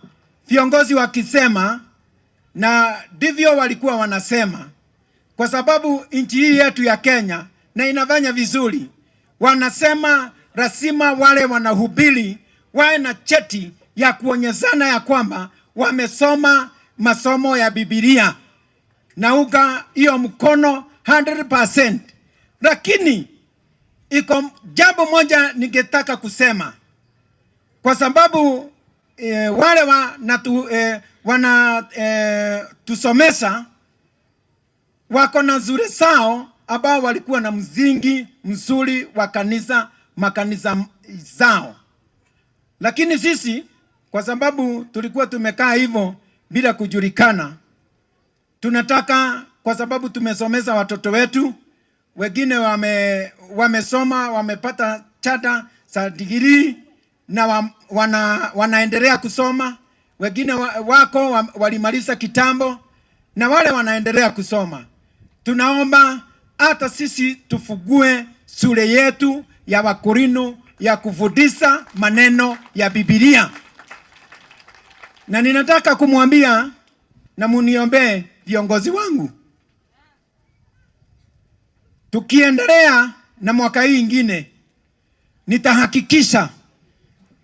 viongozi wakisema, na ndivyo walikuwa wanasema, kwa sababu nchi hii yetu ya Kenya na inafanya vizuri. Wanasema lazima wale wanahubiri wawe na cheti ya kuonyeshana ya kwamba wamesoma masomo ya Biblia na uga hiyo mkono 100%. Lakini iko jambo moja ningetaka kusema, kwa sababu wale wana tusomesha wako na zure sao ambao walikuwa na mzingi mzuri wa kanisa, makanisa zao. Lakini sisi kwa sababu tulikuwa tumekaa hivyo bila kujulikana, tunataka, kwa sababu tumesomeza watoto wetu, wengine wamesoma, wamepata chata za degree na wanaendelea kusoma, wengine wako walimaliza kitambo na wale wanaendelea kusoma. Tunaomba hata sisi tufugue shule yetu ya Wakorino ya kufundisha maneno ya Biblia. Na ninataka kumwambia na muniombee viongozi wangu, tukiendelea na mwaka hii ingine, nitahakikisha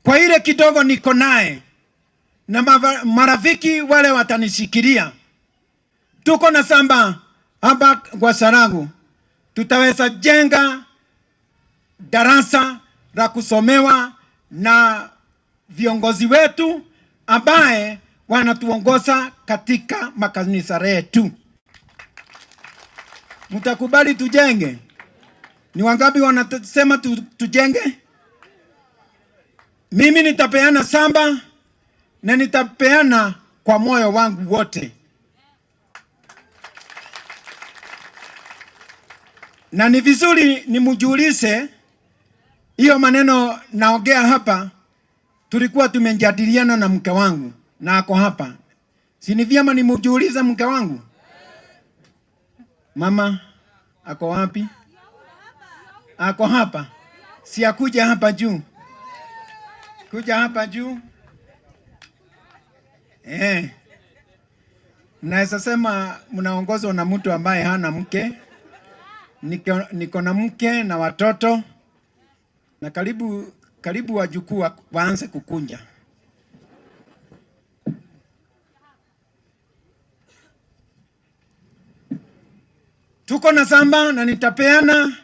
kwa ile kidogo niko naye na marafiki wale watanishikilia. Tuko na samba hapa kwa Sarangu, tutaweza jenga darasa la kusomewa na viongozi wetu ambaye wanatuongoza katika makanisa yetu. Mtakubali tujenge? Ni wangapi wanasema tujenge? Mimi nitapeana samba na nitapeana kwa moyo wangu wote. Na ni vizuri nimujulishe hiyo maneno naongea hapa, tulikuwa tumejadiliana na mke wangu na ako hapa. Si ni vyema nimujulize mke wangu? Mama ako wapi? Ako hapa. Si akuja hapa juu. Kuja hapa juu. Mnaweza sema mnaongozwa na mtu ambaye hana mke. Niko na mke na watoto na karibu wajukuu waanze kukunja. Tuko na samba na nitapeana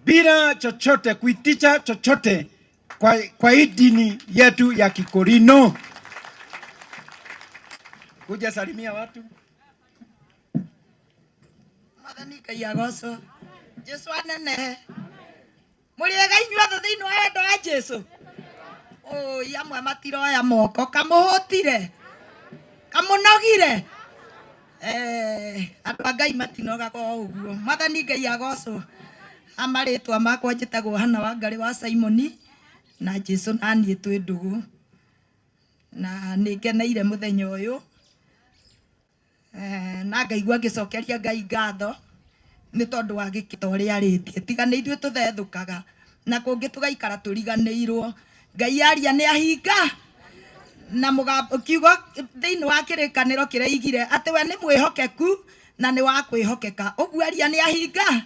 bila chochote, kuitisha chochote kwa hii dini yetu ya Kikorino. Kuja salimia watu. Mwathani Ngai agocwo. Jesu anenehe. Mũrĩega inyuothe thĩinĩ wa wendo wa Jesu. Ũi amwe matiroya moko kamũhũtire kamũnogire. Eh, andũ a Ngai matinogaga o ũguo. Mwathani Ngai agocwo. Ha marĩtwa makwa njĩtagwo Hana Wangarĩ wa Simoni na Jesu na niĩ twĩ ndũgũ na nĩ ngeneire mũthenya ũyũ. Eh, na ngaigua ngĩcokeria Ngai ngatho nĩ tondũ wa gĩkĩto ũrĩa arĩtie. Tiga nĩ ithuĩ tũthethũkaga na kũngĩ tũgaikara tũriganĩirwo. Ngai aria nĩ ahinga na mũgambo kiugo thĩinĩ wa kĩrĩkanĩro kĩraigire atĩ we nĩ mwĩhokeku na nĩ wa kwĩhokeka. Ũguo aria nĩ ahinga,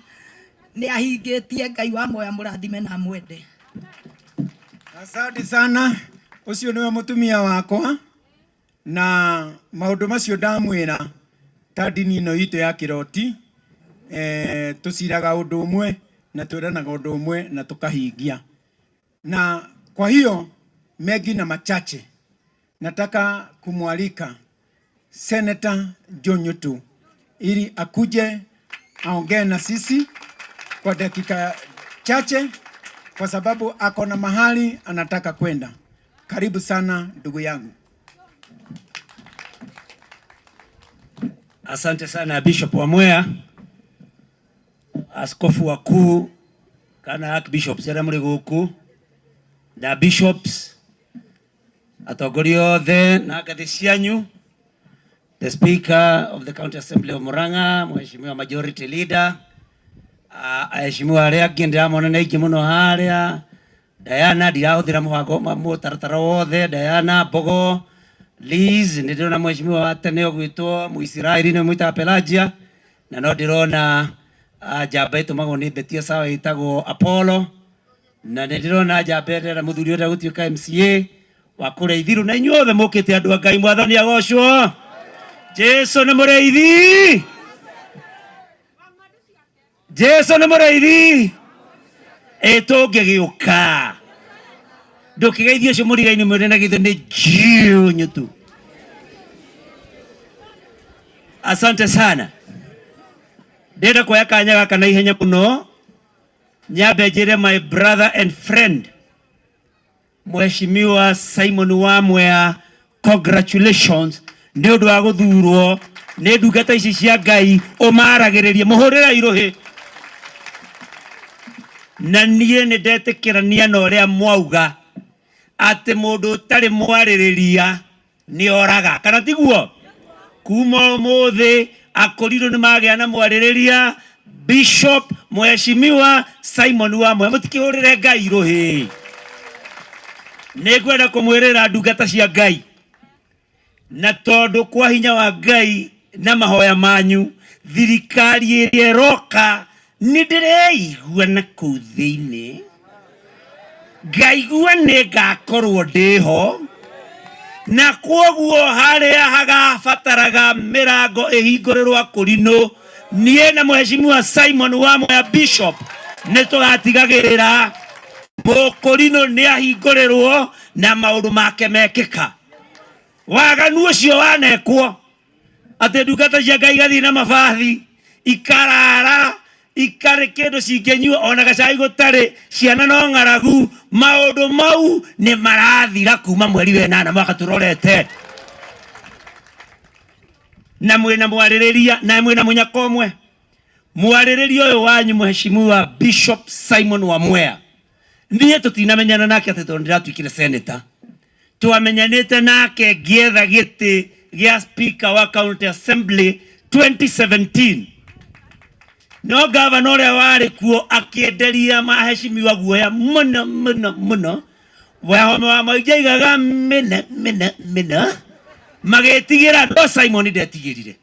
nĩ ahingĩtie. Ngai wa muoyo amũrathime na amwende. Asante sana. Ũcio nĩwe mũtumia wakwa na maũndũ macio ndamwĩra ta ndini ĩno itũ ya kĩroti eh, tũciraga ũndũ ũmwe na twĩranaga ũndũ ũmwe na tũkahingia. Na kwa hiyo mengi na machache, nataka kumwalika Senator John Nyutu ili akuje aongee na sisi kwa dakika chache, kwa sababu ako na mahali anataka kwenda. Karibu sana ndugu yangu. Asante sana Bishop wa Mwea, askofu wakuu kana archbishops arĩa mũrĩ gũkũ na bishops atongoria othe na ngathĩ cianyu, the speaker of the county assembly of Murang'a, mheshimiwa majority leader, aheshimiwa arĩa angĩ ndĩramona nĩ aingĩ mũno harĩa. Diana ndirahũthĩra mũbango mũtaratara wothe. Diana Mbogo, Liz, nĩ ndĩrona mheshimiwa wa tene ũgwĩtwo Mũisiraeli nĩ mwĩtaga Pelagia, na no ndĩrona njamba ĩtũmagwo nĩ Betia Sawa ĩtagwo Apollo, na nĩ ndĩrona njamba ĩrĩa mũthuri ũrĩa gũtuĩka MCA wa kũrĩa Ithiru, na inyuothe mũkĩte andũ a Ngai, mwathani agocwo. Jesu nĩ mũrĩithi, Jesu nĩ mũrĩithi. Ĩ tũngĩgĩũka ndũkĩgeithie ũcio mũrigainĩ mwĩre na githĩ nĩ jiu tu. Asante sana. Ndĩrenda kuoya kanya gaka na ihenya mũno nyambe njĩre my brother and friend Mheshimiwa Simon Wamwea, congratulations nĩ ũndũ wa gũthurwo nĩ ndungata ici cia Ngai ũmaragĩrĩrie mũhũrĩre irũhĩ. Na niĩ nĩ ndetĩkĩrania na ũrĩa mwauga atĩ mũndũ ũtarĩ mwarĩrĩria nĩ oraga, kana tiguo? Kuma ũmũthĩ akũrirwo nĩ magĩa na mwarĩrĩria Bishop Mheshimiwa Simon Wamwea, mũtikĩhũrĩre Ngai rũhĩ. Nĩ ngwenda kũmwĩrĩra ndungata cia Ngai, na tondũ kwa hinya wa Ngai na mahoya manyu thirikari ĩrĩa ĩroka nĩ ndĩreigua na kũu thĩinĩ, ngaigua nĩ ngakorwo ndĩho, na kwoguo harĩa hagabataraga mĩrango ĩhingũrĩrwo akũrinũ, niĩ na Mheshimiwa Simon Wamwea Bishop nĩ tũgatigagĩrĩra mũkũrinũ nĩ ahingũrĩrwo na maũndũ make mekĩka. Waganu ũcio wanekwo atĩ ndungata cia Ngai igathiĩ na mabathi ikarara ikarĩ kĩndũ cingĩnyua ona gacai gũtarĩ, ciana no ng'aragu, maũndũ mau nĩ marathira kuma mweri wa ĩnana mwaka tũrorete. Na mwĩna mwarĩrĩria na mwĩna mũnyaka ũmwe. Mwarĩrĩria ũyũ wanyu Mheshimiwa Bishop Simon Wamwea, niĩ tũtinamenyana nake atĩ tondũ ndĩratuĩkire senator, twamenyanĩte nake ngĩetha gĩtĩ gĩa speaker wa county assembly 2017, no gavana ũrĩa warĩ kuo akĩenderia maheshimiwa guoya mũno mũno mũno. Wahome wa Mũingĩ aigaga mĩne mĩne mĩne, magĩtigĩra no Simon ndetigĩrire,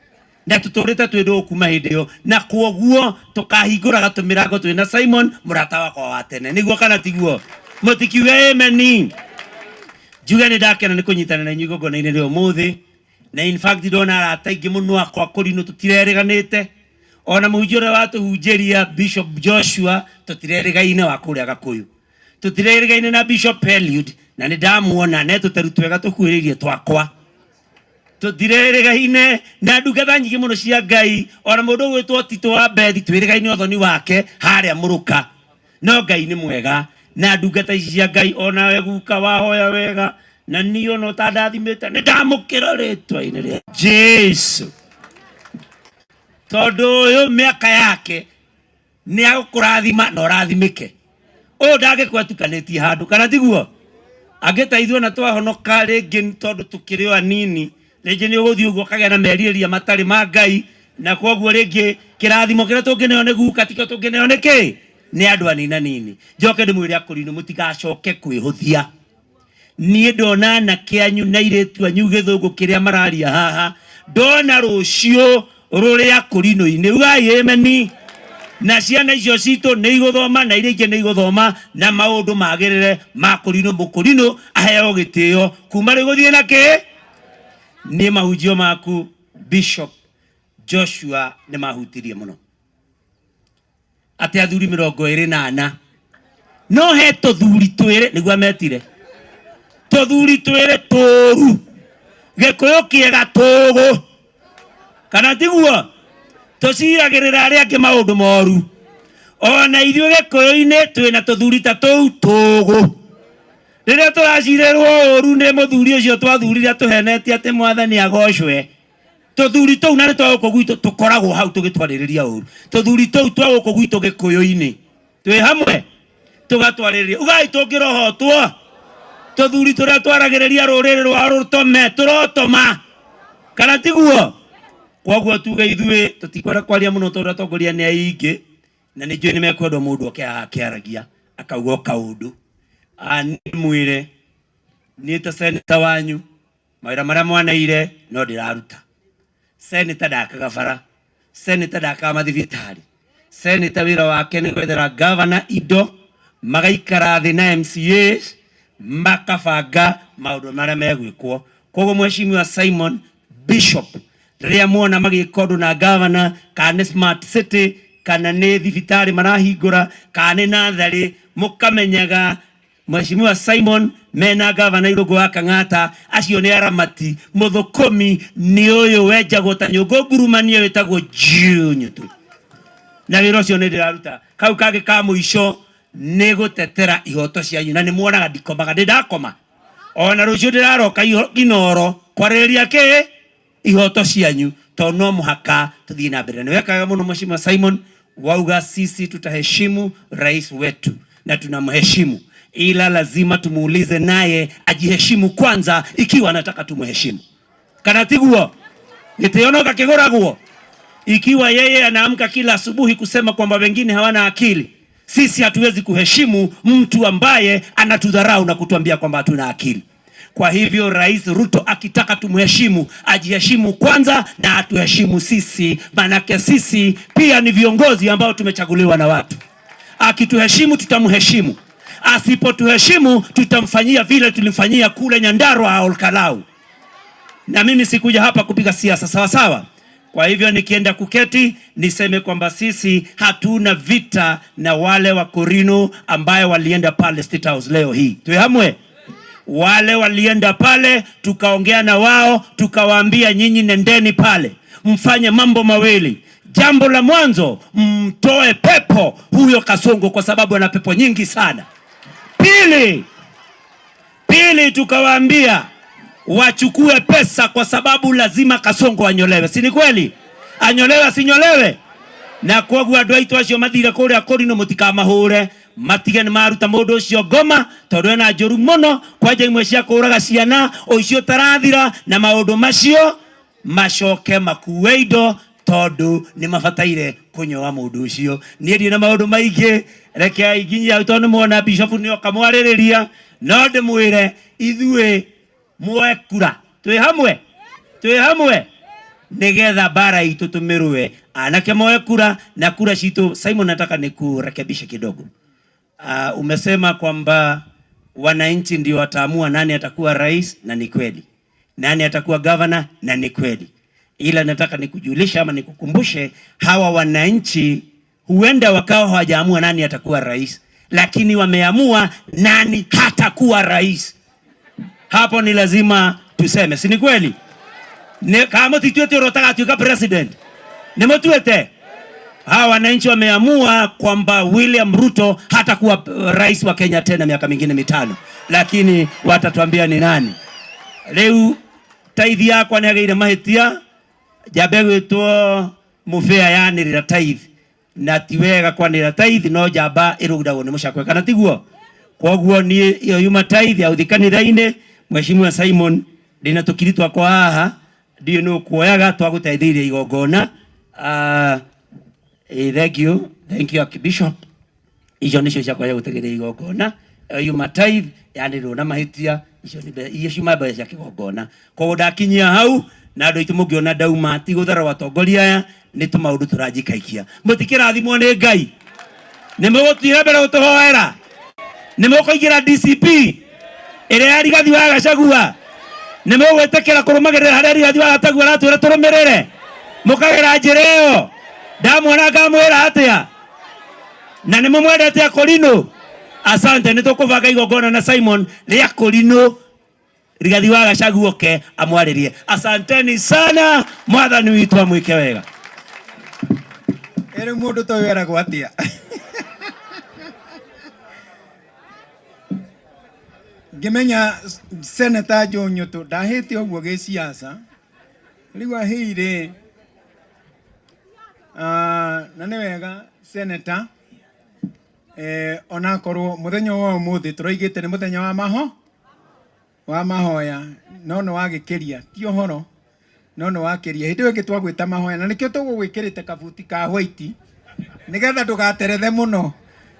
na tũtũrĩte twĩ ndũgũ kuma hĩndĩ ĩyo, na kwoguo tũkahingũraga tũmĩrango twĩ na Simon mũrata wakwa wa tene. Nĩguo kana tiguo? Mũtikiuge ameni. Njuge nĩ ndakena nĩ kũnyitana na inyuĩ igongona-inĩ rĩa ũmũthĩ, na in fact ndona arata aingĩ mũno akwa kũrinũ tũtirerĩganĩte, ona mũhunjia ũrĩa watũhunjĩria Bishop Joshua tũtirerĩgaine wa kũrĩa Gakũyũ, tũtirerĩgaine na Bishop Eliud, na nĩ ndamuona ne tũteru twega tũkuhĩrĩirie twakwa. Tũtirĩrĩgaine na ndungata nyingĩ mũno cia Ngai, ona mũndũ ũgwĩtwo Tito wa Bethi twĩrĩgaine ũthoni wake harĩa mũrũka. No Ngai nĩ mwega na ndungata ici cia Ngai, onawe guka wahoya wega na niĩ ona ũtandathimĩte nĩ ndamũkĩra rĩtwa-inĩ rĩa Jesu, tondũ ũyũ mĩaka yake nĩ agũkũrathima na ũrathimĩke. Ũyũ ndangĩkua atukanĩtie handũ, kana tiguo? Angĩteithio na twahonoka rĩngĩ, tondũ tũkĩrĩ o anini, rĩngĩ nĩ ũgũthiĩ ũguo ũkagĩa na merirĩria matarĩ ma Ngai, na koguo rĩngĩ kĩrathimo kĩrĩa tũngĩneo nĩ guka tikĩo tũngĩneo nĩ kĩ nĩ andũ anini anini. Njoke ndĩmwĩre akũrinũ, mũtigacoke kwĩhũthia. Niĩ ndona anake anyu na airĩtu anyu gĩthũngũ kĩrĩa mararia haha, ndona rũciũ rũrĩ akũrinũ-inĩ. Ugai ameni. Na ciana icio citũ nĩ igũthoma na iria ingĩ nĩ igũthoma, na maũndũ magĩrĩre ma kũrinũ, mũkũrinũ aheo gĩtĩo kuma rĩu gũthiĩ na kĩ. Niĩ mahunjio maku Bishop Joshua nĩ mahutirie mũno, atĩ athuri 24 no he tũthuri twĩrĩ nĩguo ametire tũthuri twĩrĩ tũru, gĩkũyũ kĩega tũgũ, kana tiguo? Tũciragĩrĩra arĩa angĩ maũndũ moru. Ona ithuĩ gĩkũyũ-inĩ twĩna tũthuri ta tũu tũgũ. Rĩrĩa tũracirĩrwo ũru nĩ mũthuri ũcio twathurire atũhenetie atĩ mwathani agocwe, tũthuri tũu na nĩ twa gũkũ gwitũ tũkoragwo hau tũgĩtwarĩrĩria ũru. Tũthuri tũu twa gũkũ gwitũ gĩkũyũ-inĩ twĩ hamwe tũgatwarĩrĩria. Ugai tũngĩrohotwo tũthuri tũrĩa twaragĩrĩria rũrĩrĩ rwa rũtome tũrotoma, kana tiguo? Koguo tuge ithuĩ tũtikwenda kwaria mũno tondũ atongoria nĩ aingĩ na nĩ njũĩ nĩ mekwenda mũndũ oke haha akĩaragia akauga o kaũndũ. Nĩ mwĩre niĩ ta seneta wanyu mawĩra marĩa mwaneire no ndĩraruta. Seneta ndakaga bara, seneta ndakaga mathibitarĩ, seneta wĩra wake nĩ gwethera gavana indo, magaikara thĩ na MCAs makabanga maũndũ marĩa megwĩkwo. Koguo Mheshimiwa Simon Bishop, rĩrĩa muona magĩka ũndũ na gavana, kana nĩ smart city, kana nĩ thibitarĩ marahingũra, kana nĩ natharĩ, mũkamenyaga Mheshimiwa Simon mena gavana Irũngũ wa Kang'ata, acio nĩ aramati. Mũthũkũmi nĩ ũyũ wenjagwo ta nyũngũ ngurumanie wĩtagwo Junyutu, na wĩra ũcio nĩ ndĩraruta. Kau kangĩ ka mũico nĩ gũtetera ihoto cianyu, na nĩ muonaga ndikomaga, ndĩ ndakoma ona rũciũ ndĩraroka Inoro kwarĩrĩria kĩ ihoto cianyu, tondũ no mũhaka tũthiĩ na mbere. Nĩ wekaga mũno Mheshimiwa Simon, wauga sisi tutaheshimu rais wetu na tunamheshimu, ila lazima tumuulize naye ajiheshimu kwanza ikiwa anataka tumheshimu, kana tiguo? Gĩtĩo no gakĩgũragwo. Ikiwa yeye anaamka kila asubuhi kusema kwamba wengine hawana akili, sisi hatuwezi kuheshimu mtu ambaye anatudharau na kutuambia kwamba hatuna akili. Kwa hivyo Rais Ruto akitaka tumheshimu, ajiheshimu kwanza na atuheshimu sisi, manake sisi pia ni viongozi ambao tumechaguliwa na watu. Akituheshimu tutamheshimu, asipotuheshimu tutamfanyia vile tulimfanyia kule Nyandarua Olkalau. Na mimi sikuja hapa kupiga siasa, sawa sawa. Kwa hivyo nikienda kuketi niseme kwamba sisi hatuna vita na wale wa Korino ambaye walienda pale State House leo hii. Tuwe wale walienda pale, tukaongea na wao, tukawaambia nyinyi nendeni pale mfanye mambo mawili. Jambo la mwanzo, mtoe pepo huyo Kasongo kwa sababu ana pepo nyingi sana. Pili tukawaambia wachukue pesa kwa sababu lazima Kasongo anyolewe. Si ni kweli? Anyolewe asinyolewe? Na koguo andu aitu acio mathire kuria Korino mutikamahũre, matige nĩ maruta mũndũ ũcio ngoma tondũ ena njũru mũno, kwanja imwe cia kũraga ciana, ũici ũtarathira na maũndũ macio, macoke makue indo tondũ nĩ mabataire kũnyoa mũndũ ũcio. Niĩ ndirĩ na maũndũ maingĩ, reke nginyie hau tondũ nĩ mwona Bishop nĩ oka mwarĩrĩria, no ndĩmwĩre ithuĩ muoe kura, twĩ hamwe, twĩ hamwe nigetha bara itũ tũmĩrũe. Anake moe kura na kura citũ. Simon, nataka nikurekebishe kidogo. Umesema kwamba wananchi ndio wataamua nani atakuwa rais, na ni kweli, nani atakuwa governor, na ni kweli, ila nataka nikujulisha ama nikukumbushe, hawa wananchi huenda wakawa hawajaamua nani atakuwa rais, lakini wameamua nani hatakuwa rais. Hapo ni lazima tuseme, si ni kweli? Nĩ kana mũtituĩte ũrĩa ũtagatuĩka president? Nĩ mũtuĩte? Hawa wananchi wameamua kwamba William Ruto hatakuwa rais wa Kenya tena miaka mingine mitano, lakini watatuambia ni nani. Rĩu taithi yakwa nĩ agĩire mahĩtia njambe gwĩtwo mũbĩa yanĩrĩra taithi na ti wega kwanĩrĩra taithi no njamba ĩrũgiragwo nĩ mũcakwe kana tiguo koguo niĩ ĩyo yuma taithi ya gũthiĩ kanitha-inĩ Mheshimiwa Simon ndĩna tũkiri twakwa haha ndiũĩ nũ kuoyaga twagũteithĩrĩria igongona. Thank you, thank you Archbishop. Icio nicio ciakwa cia gũteithĩrĩria igongona. Ĩyo yuma tithe yanĩrĩrwo na mahĩtia, icio nĩ iria ciuma mbeca cia kĩgongona. Koguo ndakinyia hau na andũ aitũ mũngĩona ndauma ti gũtharwo atongoria aya nĩ tũmaũndũ tũranjikaikia. Mũtikĩrathimwo nĩ Ngai, nĩ mũgũthiĩ mbere gũtũhoera, nĩ mũkũingĩra DCP ĩrĩa ya Rigathi wa Gachagua, nĩ mũgwĩtĩkĩra kũrũmagĩrĩra harĩa Rigathi wa Gachagua aratwĩra tũrũmĩrĩre, mũkagera njĩra ĩyo. Ndamuona ngamwĩra atĩa? Na nĩ mũmwendete Akorino? Asante, nĩ tũkũbanga igongona na Simon rĩa Korino Rigathi wa Gachagua oke amwarĩrie. Asanteni sana, mwathani witũ amwĩke wega. Rĩu mũndũ ta ũyũ eragwo atĩa? Ngĩmenya Senator Joe Nyutu ndahĩte ũguo gĩciaca, rĩu ahĩire na nĩ wega Senator, onakorwo mũthenya wa ũmũthĩ tũroigĩte nĩ mũthenya wa maho wa mahoya, no nĩ wagĩkĩria, ti ũhoro, no nĩ wakĩria. Hĩndĩ ĩyo ĩngĩ twagwĩta mahoya, na nĩkĩo tũgũgwĩkĩrĩte kabuti ka white nĩgetha ndũgaterethe mũno.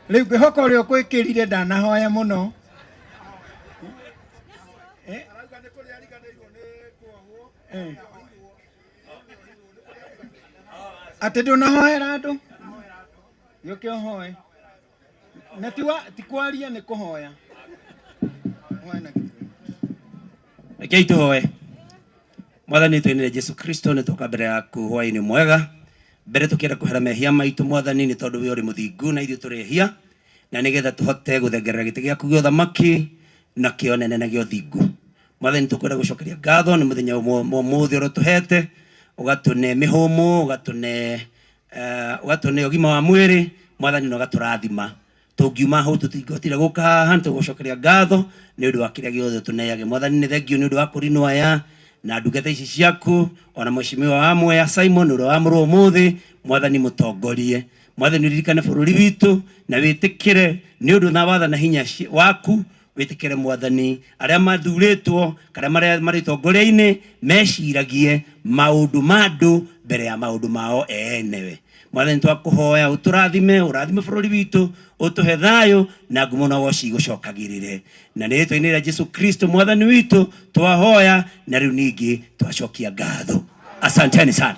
Rĩu ngwĩhoka ũrĩa ũkwĩkĩrire ndanahoya mũno. Atĩ ndũnahoera andũ? Gĩũke ũhoe. Na ti kwaria nĩ kũhoya. Hoya na Gĩkũyũ. Rekei tũhoe. Mwathani twĩnire Jesu Kristo nĩ twoka mbere yaku hwaĩ-inĩ mwega. Mbere tũkĩenda kũhera mehia maitũ Mwathani nĩ tondũ we ũrĩ mũthingu na ithuĩ tũrĩ ehia, na nĩgetha tũhote gũthengerera gĩtĩ gĩaku gĩa ũthamaki na kĩa ũnene na gĩa ũthingu. Mwathani tũkwenda gũcokeria ngatho nĩ mũthenya wa ũmũthĩ ũrĩa ũtũhete, ũgatũne mĩhũmũ, ũgatũne ũgima wa mwĩrĩ, Mwathani na ũgatũrathima. Tũngiuma hau tũtingĩhotire gũka haha, nĩ tũgũcokeria ngatho nĩ ũndũ wa kĩrĩa gĩothe ũtũneage. Mwathani nĩ thengio nĩ ũndũ wa kũrinwo aya na ndungata ici ciaku, ona mheshimiwa wa Mwea Simon ũrĩa wamũrwo ũmũthĩ, Mwathani mũtongorie. Mwathani ũririkane bũrũri witũ na wĩtĩkĩre nĩ ũndũ na watha na hinya waku, wĩtĩkĩre Mwathani arĩa mathurĩtwo kana marĩa marĩ tongoria-inĩ meciragie maũndũ ma andũ mbere ya maũndũ mao enewe. Mwathani twakũhoya ũtũrathime, ũrathime bũrũri witũ, ũtũhe thayũ na ngumo na ũgoci igũcokagĩrĩre. Na nĩ rĩtwa-inĩ rĩa Jesu Kristo Mwathani witũ twahoya na rĩu ningĩ twacokia ngatho. Asanteni sana.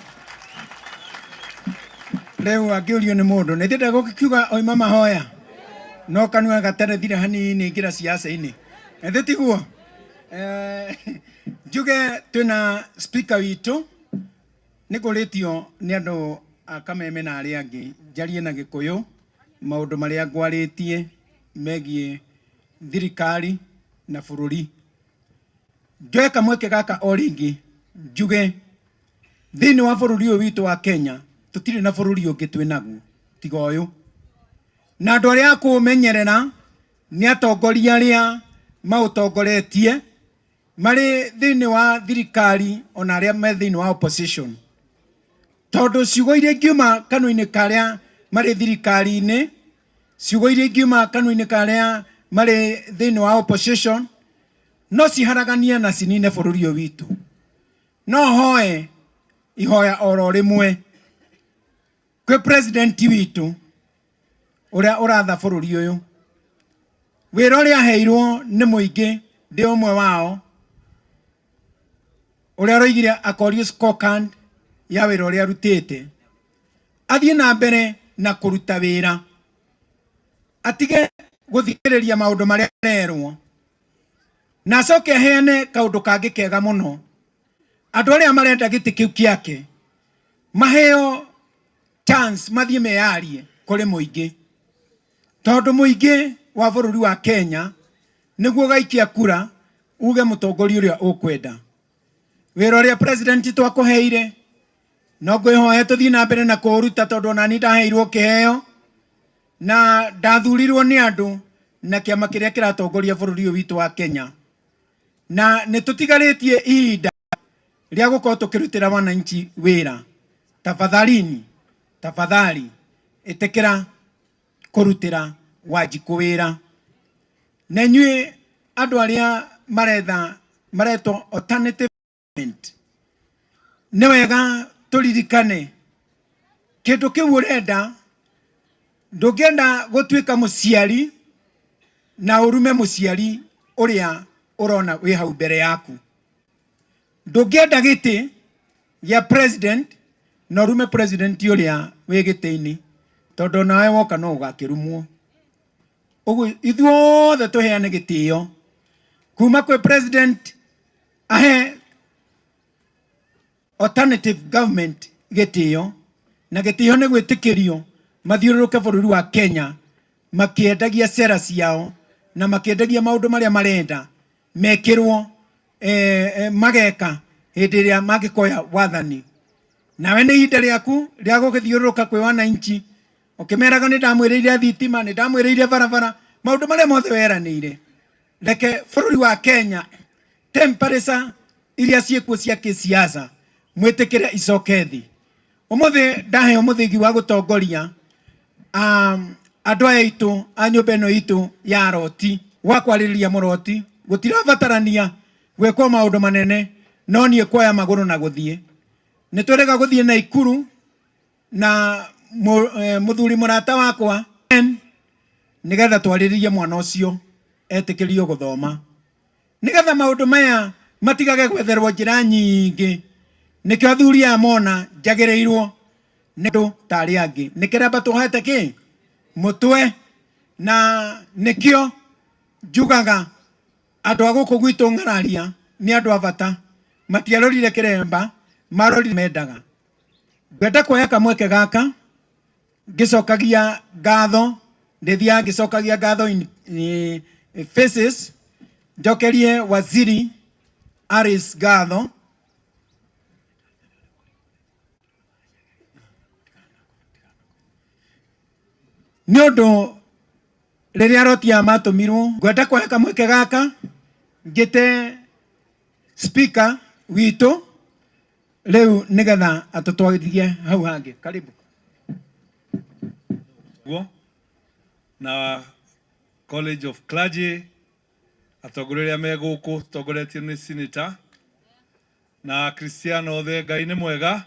Rĩu angĩũrio nĩ mũndũ nĩ ndĩrenda gũkiuga oima mahoya no kanua gaterethire hanini ingĩra ciaca-inĩ, ethĩ tiguo? Njuge twĩna speaker witũ, nĩ ngũrĩtio nĩ andũ a Kameme na arĩa angĩ njarie na Gĩkũyũ maũndũ marĩa ngwarĩtie megiĩ thirikari na bũrũri. Njoe kamweke gaka o rĩngĩ njuge thĩinĩ wa bũrũri ũyũ witũ wa Kenya tũtirĩ na bũrũri ũngĩ twĩ naguo tiga ũyũ, na andũ arĩa a kũũmenyerera nĩ atongoria arĩa maũtongoretie marĩ thĩinĩ wa thirikari ona arĩa me thĩinĩ wa opposition, tondũ ciugo iria ingiuma kanua-inĩ karĩa marĩ thirikari-inĩ, ciugo iria ingiuma kanua-inĩ karĩa marĩ thĩinĩ wa opposition no ciharaganie na cinine bũrũri ũyũ witũ. No hoe ihoya oro rĩmwe kwĩ president witũ ũrĩa ũratha bũrũri ũyũ, wĩra ũrĩa aheirwo nĩ mũingĩ, ndĩ ũmwe wao, ũrĩa aroigire akorio scorecard ya wĩra ũrĩa arutĩte, athiĩ na mbere na kũruta wĩra, atige gũthikĩrĩria maũndũ marĩa arerwo, na acoke aheane kaũndũ kangĩ kega mũno. Andũ arĩa marenda gĩtĩ kĩu kĩake maheo chance mathiĩ meyarie kũrĩ mũingĩ, tondũ mũingĩ wa bũrũri wa Kenya nĩguo ũgaikia kura uge mũtongoria ũrĩa ũkwenda. Wĩra ũrĩa president twakũheire no ngwĩhoe tũthiĩ na mbere na kũũruta, tondũ ona niĩ ndaheirwo kĩheo na ndathurirwo nĩ andũ na kĩama kĩrĩa kĩratongoria bũrũri ũyũ witũ wa Kenya, na nĩ tũtigarĩtie ihinda rĩa gũkorwo tũkĩrutĩra wananchi wĩra. Tafadhalini, tafadhali ĩtĩkĩra kũrutĩra Wanjikũ wĩra. Na inyuĩ andũ arĩa maretha maretwo alternative government, nĩ wega tũririkane kĩndũ kĩu ũrenda. Ndũngĩenda gũtuĩka mũciari na ũrume mũciari ũrĩa ũrona wĩ hau mbere yaku. Ndũngĩenda gĩtĩ gĩa president na ũrume president ũrĩa wĩ gĩtĩ-inĩ, tondũ nawe woka no ũgakĩrumwo. Ũguo ithuothe tũheane gĩtĩo kuma kwĩ president ahe alternative government gĩtĩo, na gĩtĩo nĩ gwĩtĩkĩrio mathiũrũrũke bũrũri wa Kenya makĩendagia sera ciao na makĩendagia maũndũ marĩa marenda mekĩrwo, mageka hĩndĩ ĩrĩa mangĩkoya wathani. Nawe nĩ ihinda rĩaku rĩa gũgĩthiũrũrũka kwĩ wananchi ũkĩmeraga nĩ ndamwĩrĩire thitima, nĩ ndamwĩrĩire barabara, maũndũ marĩa mothe weranĩire. Reke bũrũri wa Kenya temperature iria ciĩkuo cia kĩsiasa mwĩtĩkĩre icoke thĩ. Ũmũthĩ ndaheo mũthĩgi wa gũtongoria andũ aya aitũ a nyũmba ĩno itũ ya Roti wa kwarĩrĩria mũroti, gũtirabatarania gwĩkwo maũndũ manene, no niĩ kuoya magũrũ na gũthiĩ. Nĩ twĩrĩga gũthiĩ Naikuru na mũthuri mũrata wakwa nĩgetha twarĩrĩrie mwana ũcio etĩkĩrio gũthoma, nĩgetha maũndũ maya matigage gwetherwo njĩra nyingĩ. Nĩkĩo athuri aya mona njagĩrĩirwo nĩ andũ ta arĩa angĩ, nĩ kĩremba tuohete kĩ mũtwe, na nĩkĩo njugaga andũ a gũkũ gwitũ ng'araria nĩ andũ a bata. Matiarorire kĩremba, marorire mendaga. Ngwenda kuoya kamweke gaka ngĩcokagia ngatho, ndĩthiaga ngĩcokagia ngatho in faces, njokerie waziri Alice ngatho. Nĩ ũndũ rĩrĩa roti aya matũmirwo, ngwenda kuoya kamweke gaka ngĩte speaker witũ rĩu nĩgetha atũtwarithie hau hangĩ. Karibu. Guo na College of Clergy, atongoria arĩa me gũkũ tongoretio nĩ senator na Akristiano othe, Ngai nĩ mwega,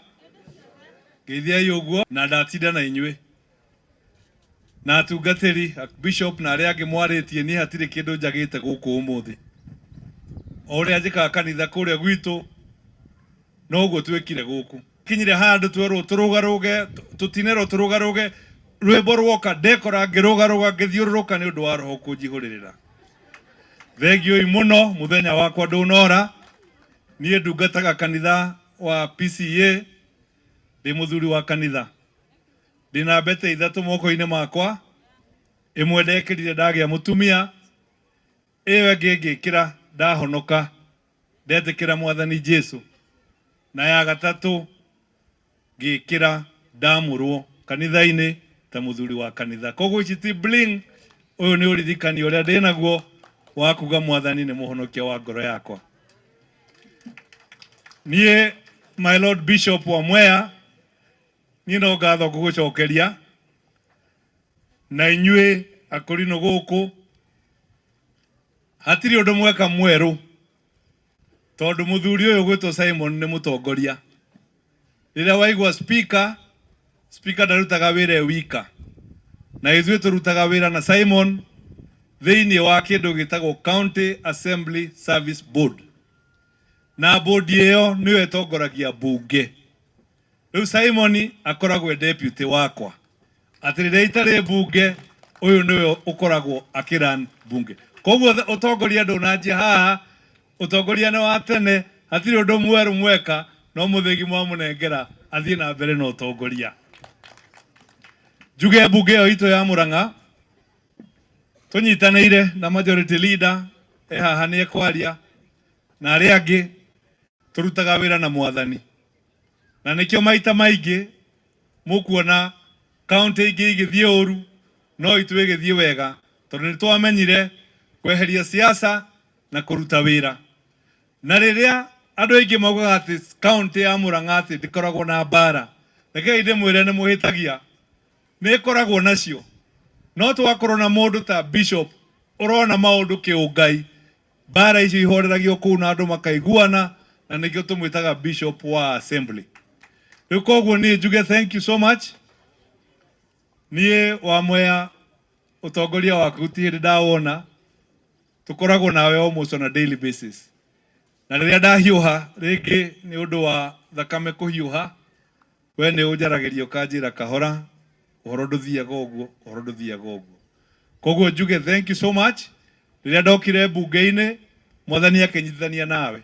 ngeithiai ũguo na ndatinda na inyuĩ na atungatĩri bishop na arĩa angĩ mwarĩtie. Niĩ hatirĩ kĩndũ njagĩte gũkũ ũmũthĩ. O ũrĩa njĩkaga kanitha kũrĩa gwitũ noguo twĩkire gũkũ. Kinyire handũ twerwo tũrũgarũge, tũtinerwo tũrũgarũge, rwĩmbo rwoka ndekora ngĩrũgarũga ngĩthiũrũrũka nĩ ũndũ wa roho kũnjihũrĩrĩra. Thengiũi mũno, mũthenya wakwa ndũnora. Niĩ ndungataga kanitha wa PCA, ndĩ mũthuri wa kanitha, ndĩna mbete 3 moko-inĩ makwa. Ĩmwe ndekĩrire ndagĩa mũtumia, ĩyo ĩngĩ ngĩkĩra ndahonoka ndetĩkĩra Mwathani Jesu, na ya gatatũ ngĩkĩra ndamũrwo kanitha-inĩ ta mũthuri wa kanitha. Koguo ici ti bling, ũyũ nĩ ũririkani ũrĩa ndĩnaguo wa kuga Mwathani nĩ mũhonokia wa ngoro yakwa. Niĩ my Lord Bishop wa Mwea, niĩ no ngatho ngũgũcokeria na inyuĩ akũrinũ gũkũ hatirĩ ũndũ mweka mwerũ, tondũ mũthuri ũyũ gwĩtwo Simon nĩ mũtongoria. Rĩrĩa waigua speaker, speaker ndarutaga wĩra e wika, na ithuĩ tũrutaga wĩra na Simon thĩinĩ wa kĩndũ gĩtagwo County Assembly Service Board, na board ĩyo nĩyo ĩtongoragia mbunge. Rĩu Simon akoragwo e deputy wakwa, atĩ rĩrĩa itarĩ mbunge ũyũ nĩwe ũkoragwo akĩran mbunge. Koguo ũtongoria ndũnanjia haha, ũtongoria nĩ wa tene, hatirĩ ũndũ mwerũ mweka, no mũthĩgi mwamũnengera athiĩ na mbere na ũtongoria. Njuge mbunge ĩyo itũ ya Murang'a tũnyitanĩire na majority leader e haha nĩ ekwaria na arĩa angĩ. Tũrutaga wĩra na mwathani. Na nĩkĩo maita maingĩ mũkuona kaunti ingĩ igĩthiĩ ũru no itũ ĩgĩthiĩ wega, tondũ nĩ twamenyire kweheria siasa na kũruta wĩra. Na rĩrĩa andũ aingĩ maugaga atĩ kaunti ya Murang'a atĩ ndĩkoragwo na mbara, rekei ndĩmwĩre nĩ mũhĩtagia, nĩ ĩkoragwo nacio. No twakorwo na mũndũ ta bishop ũrona maũndũ kĩũngai, mbara icio ihoreragio kũu na andũ makaiguana, na nĩkĩo tũmwĩtaga bishop wa assembly. Rĩu koguo niĩ njuge thank you so much. Niĩ wa Mwea ũtongoria waku ti hĩndĩ ndawona, tũkoragwo nawe almost on a daily basis. Na rĩrĩa ndahiũha rĩngĩ nĩ ũndũ wa thakame kũhiũha, we nĩ ũnjaragĩria ũkanjĩra kahora, ũhoro ndũthiaga ũguo, ũhoro ndũthiaga ũguo. Koguo njuge thank you so much. Rĩrĩa ndokire mbunge-inĩ, mwathani akĩnyitithania nawe.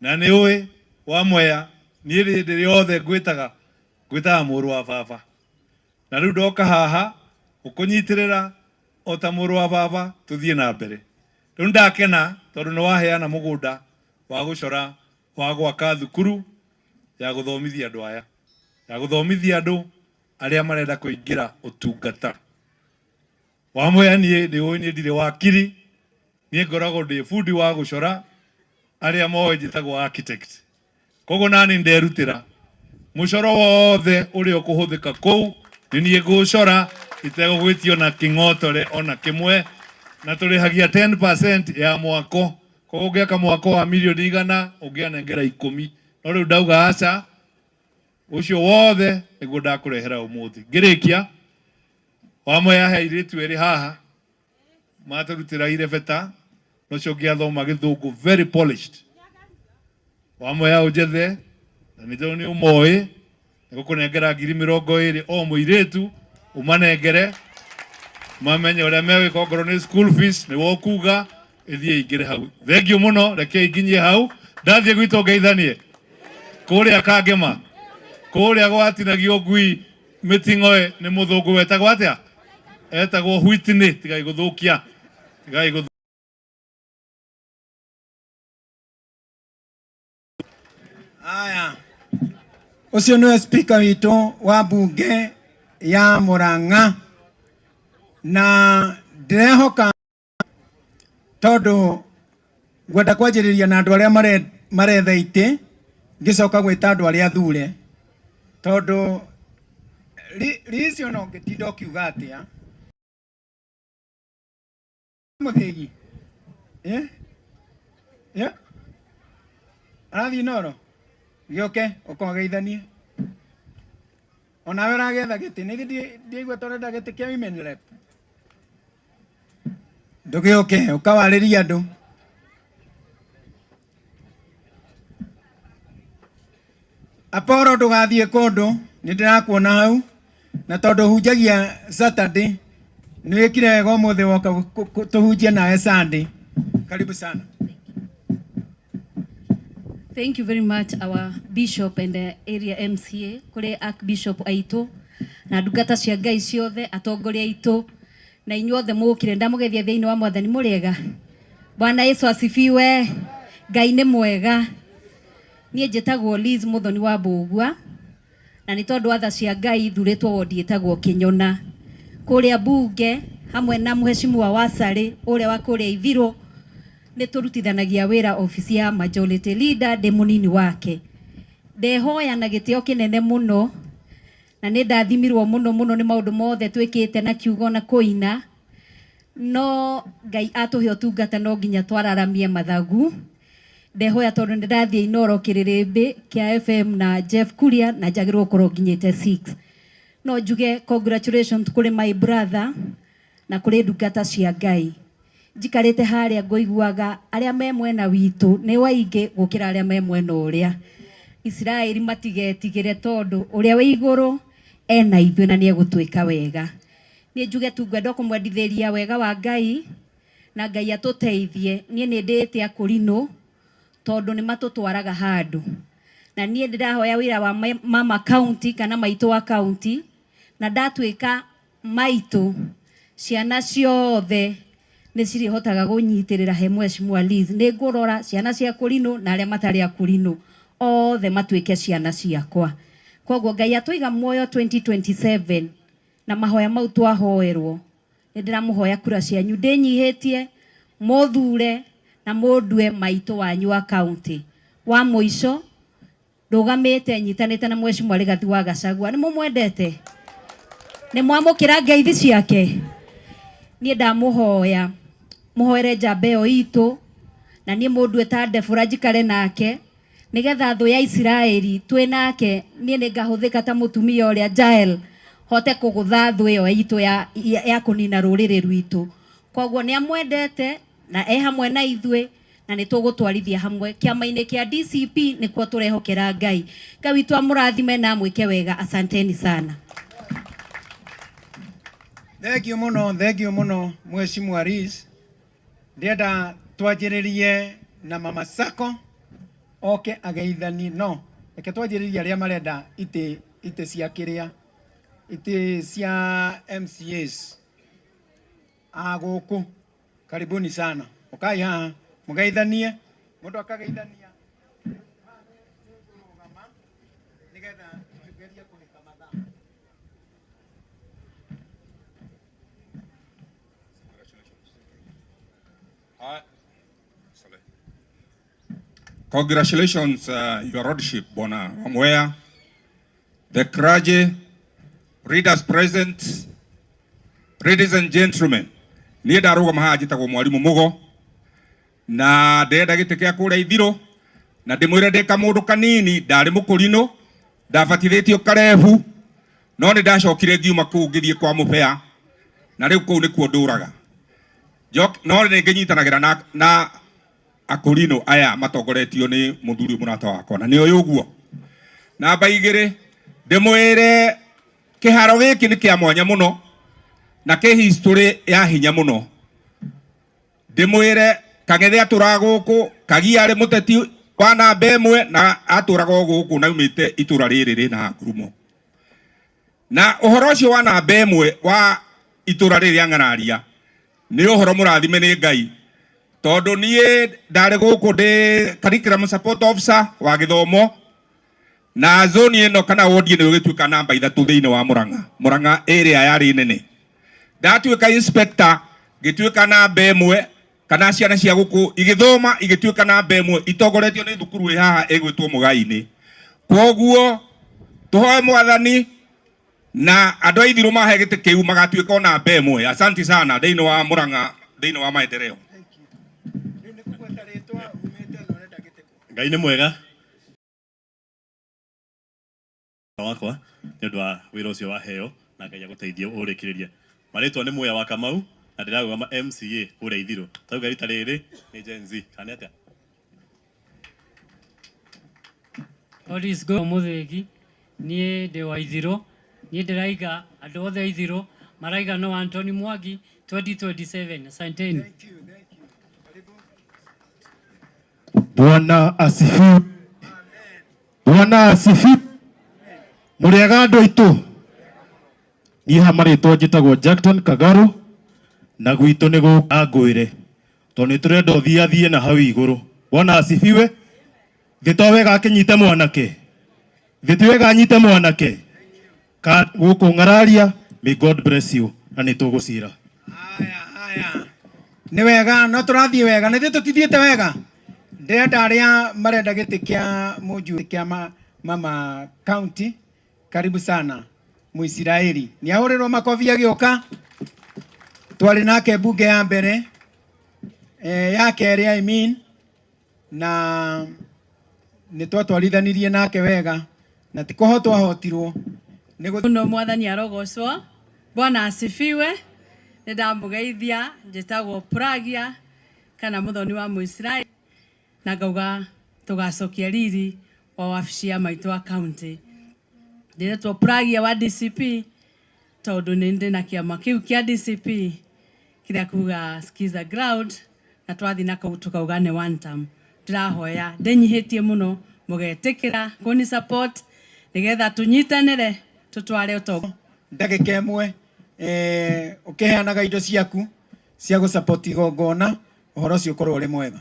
Na nĩ ũĩ wa Mwea, niĩ hĩndĩ yothe ngwĩtaga, ngwĩtaga mũrũ wa baba. Na rĩu ndoka haha gũkũnyitĩrĩra o ta mũrũ wa baba, tũthiĩ na mbere. Rĩu ndakena tondũ nĩ waheana mũgũnda wa gũcora wa gwaka thukuru ya gũthomithia andũ aya, ya gũthomithia andũ arĩa marenda kũingĩra ũtungata. Wa Mwea niĩ nĩ ũĩ niĩ ndirĩ wakiri, niĩ ngoragwo ndĩ bundi wa gũcora, arĩa moĩ njĩtagwo architect. Koguo nani nderutĩra mũcoro wothe ũrĩa ũkũhũthĩka kũu nĩ niĩ ngũcora, itegũgwĩtio na kĩng'otore ona kĩmwe, na tũrĩhagia 10% ya mwako. Koguo ũngĩaka mwako wa mirioni 100 ũngĩanengera 10, no rĩu ndauga aca, ũcio wothe nĩguo ndakũrehera ũmũthĩ. Ngĩrĩkia, wa Mwea he airĩtu erĩ haha matũrutĩra irebeta, na ũcio ũngĩ athoma gĩthũngũ very polished. Wa Mwea ũnjethe, na nĩ njũĩ nĩ ũmoĩ, nĩgũkũnengera ngiri 20 o mũirĩtu, ũmanengere mamenye ũrĩa megwĩka, okorwo nĩ school fees nĩwe ũkuga ĩthiĩ ingĩre hau. Thengiũ mũno, rekei nginyie hau, ndathiĩ gwitũ ngeithanie kũrĩa Kangema, kũrĩa gwatinagio ngui mĩting'oe nĩ mũthũngũ wetagwo atĩa? Etagwo Whitney. Tigai gũthũkia, tigai gũthũkia. Aya, ũcio nĩwe speaker witũ wa mbunge ya Murang'a, na ndĩrehoka tondũ ngwenda kwanjĩrĩria na andũ arĩa maretha itĩ, ngĩcoka gwĩta andũ arĩa athure, tondũ Liz ona ũngĩtinda ũkiuga atĩa mũthĩgi arathiĩ Noro, gĩũke ũkogeithanie onawe ũragetha gĩtĩ nĩ ndiaigua tũrenda gĩtĩ kĩa women rep, ndũgĩũke ũkawarĩria andũ. Apollo ndũgathiĩ kũndũ, nĩ ndĩrakuona hau, na tondũ hunjagia Saturday nĩ wĩkire wega ũmũthĩ woka tũhunjie nawe Sunday. Karibu sana. Thank you very much, our bishop and the area MCA, kũrĩ archbishop aitũ na ndungata cia Ngai ciothe, atongoria aitũ na inyuothe mũkire, ndamũgeithia thĩinĩ wa mwathani. Mũrĩega? Bwana Yesu asifiwe. Ngai nĩ mwega. Niĩ njĩtagwo Liz Muthoni wa Mbũgua, na nĩ tondũ wa tha cia Ngai thurĩtwo wondi ĩtagwo Kĩnyona kũrĩa mbunge hamwe na mheshimiwa Wasarĩ ũrĩa wa kũrĩa Ithirũ. Nĩ tũrutithanagia wĩra ofici ya majority leader, ndĩ mũnini wake. Ndehoya na gĩtĩo kĩnene mũno, na nĩ ndathimirwo mũno mũno nĩ maũndũ mothe twĩkĩte na kiugo na kũina, no Ngai atũhe ũtungata no nginya twararamie mathagu. Ndehoya tondũ nĩ ndathiĩ Inoro kĩrĩrĩmbĩ kĩa FM na Jeff Kuria na njagĩrĩrwo gũkorwo nginyĩte 6. No njuge congratulations kũrĩ my brother na kũrĩ ndungata cia Ngai. Njikarĩte harĩa ngũiguaga arĩa me mwena witũ nĩ waingĩ gũkĩra arĩa me mwena ũrĩa. Isiraeli matigetigĩre tondũ ũrĩa wĩ igũrũ ena ithuĩ na nĩ egũtwĩka wega. Niĩ njuge tu ngwenda kũmwendithĩria wega wa Ngai na Ngai atũteithie. Niĩ nĩ ndĩĩte akũrinũ tondũ nĩ matũtwaraga handũ, na niĩ ndĩrahoya wĩra wa mama county kana maitũ wa county, na ndatuĩka maitũ ciana ciothe nĩ cirĩhotaga kũnyitĩrĩra he mheshimiwa Liz. Nĩ ngũrora ciana cia kũrinũ na arĩa matarĩ akũrinũ Othe matuĩke ciana ciakwa. Koguo Ngai atũiga muoyo 2027 na mahoya mau twahoerwo, nĩ ndĩramũhoya kura cianyu ndĩnyihĩtie, mũthure na mũndue maitũ wanyu wa county. Wa mũico, ndũgamĩte nyitanĩte na Mheshimiwa Rigathi wa Gachagua. Nĩ mũmwendete? Nĩ mwamũkĩra ngeithi ciake? Niĩ ndamũhoya mũhoere njamba ĩyo itũ, na niĩ mũndue ta Debora njikare nake, nĩgetha thũ ya Isiraeli twĩ nake, niĩ nĩ ngahũthĩka ta mũtumia ũrĩa Jael, hote kũgũtha thũ ĩyo itũ ya kũnina rũrĩrĩ rwitũ. Koguo nĩ amwendete na e hamwe na ithuĩ, na nĩ tũgũtwarithia hamwe kĩama-inĩ kĩa DCP, nĩkuo tũrehokera Ngai. Ngai witũ amũrathime na amwĩke wega. Asanteni sana. Thank you muno, thank you muno, Mheshimiwa Riz. Ndĩrenda twanjĩrĩrie na Mama Sacco oke ageithanie, no reke twanjĩrĩrie arĩa marenda itĩ cia kĩrĩa, itĩ cia MCAs a gũkũ. Karibuni sana, ũkai haha mũgeithanie, mũndũ akageithania nĩgetha tũgerie kũhĩka mathaa. Sorry. Congratulations, Your Lordship, Bwana Wamwea, the clergy, readers present, ladies and gentlemen. Niĩ ndarũgama haha njĩtagwo Mwarimu Mũgo, na ndĩrenda gĩtĩ kĩa kũrĩa Ithirũ, na ndĩmwĩre ndĩ kamũndũ kanini, ndarĩ mũkũrinũ, ndabatithĩtio Karebu, no nĩ ndacokire ngiuma kũu ngĩthiĩ kwa Mũbea, na rĩu kũu nĩkuo ndũraga. No nĩ ngĩnyitanagĩra na akũrinũ aya matongoretio nĩ mũthuri mũrata wakwa, na nĩ ũyũ ũguo. Namba igĩrĩ, ndĩmwĩre kĩharo gĩkĩ nĩ kĩa mwanya mũno, na kĩ history ya hinya mũno. Ndĩmwĩre Kang'ethe atũraga gũkũ, Kagia arĩ mũteti wa namba ĩmwe, na atũraga o gũkũ na aumĩte itũra rĩrĩ rĩna ngurumo. Na ũhoro ũcio wa namba ĩmwe wa itũra rĩrĩ rĩa Ng'araria nĩ ũhoro mũrathime nĩ Ngai, tondũ niĩ ndarĩ gũkũ ndĩ curriculum support officer wa gĩthomo, na zone ĩno kana ward ĩno ĩgĩtuĩka namba 3 thĩinĩ wa Murang'a, Murang'a area yarĩ nene. Ndatuĩka inspector ngĩtuĩka namba 1, kana ciana cia gũkũ igĩthoma igĩtuĩka namba 1, itongoretio nĩ thukuru ĩ haha ĩgwĩtwo Mũgai-inĩ. Kwoguo tũhoe Mwathani na andũ a Ithirũ mahe gĩtĩ kĩu magatuĩka o namba 1. Asante sana thĩinĩ wa Murang'a, thĩinĩ wa maendeleo. Ngai nĩ mwega wakwa nĩ ũndũ wa wĩra ũcio waheo, na Ngai agũteithie ũrĩkĩrĩrie. Marĩtwa nĩ Muya wa Kamau, na ndĩrarũgama MCA kũrĩa Ithirũ. Tauga rita rĩrĩ nĩ Gen Z, kana nĩ atĩa? God is good. Mũthĩgi, niĩ ndĩ wa Ithirũ, niĩ ndĩraiga andũ othe a Ithirũ maraiga no Anthony Mwangi 2027. Asanteni. Bwana asifiwe. Bwana asifiwe. Mũrĩega andũ aitũ. Niĩ haha marĩtwa njĩtagwo Jackton Kagaru, na gwitũ nĩ gũka ngwĩre, tondũ nĩ tũrenda ũthiĩ athiĩ na hau igũrũ. Bwana asifiwe. Thĩ to wega akĩnyite mwanake, thĩ ti wega anyite mwanake. Ka gũkũ Ng'araria, may God bless you, na nĩ tũgũcira. Haya, nĩ wega, no tũrathiĩ wega, na ithuĩ tũtithiĩte wega. Ndĩrenda arĩa marenda gĩtĩ kĩa mũnju kĩa mama county, karibu sana Muisiraeli. Nĩ ahũrĩrwo makobi agĩũka. Twarĩ nake mbunge ya mbere, ya kerĩ I mean, na nĩ twatwarithanirie nake wega, na ti kũhotwo ahotirwo. Nĩ gũ- Mũno Mwathani arogocwo. Bwana asifiwe. Nĩ ndamũgeithia, njĩtagwo Pragia kana mũthoni wa Mũisiraeli, na ngauga tũgacokia riri wa wabici ya maitũ wa county. Ndĩretwo Pragia wa DCP tondũ nĩ ndĩ na kĩama kĩu kĩa DCP kĩrĩa kuga skiza ground, na twathiĩ na kũu tũkauga nĩ one term. Ndĩrahoya ndĩnyihĩtie mũno mũgetĩkĩra kũni support nĩgetha tũnyitanĩre tũtware ũtongoria. Ndagĩka ĩmwe, ũkĩheanaga indo ciaku cia gũsupport igongona, ũhoro ũcio ũkorwo ũrĩ mwega.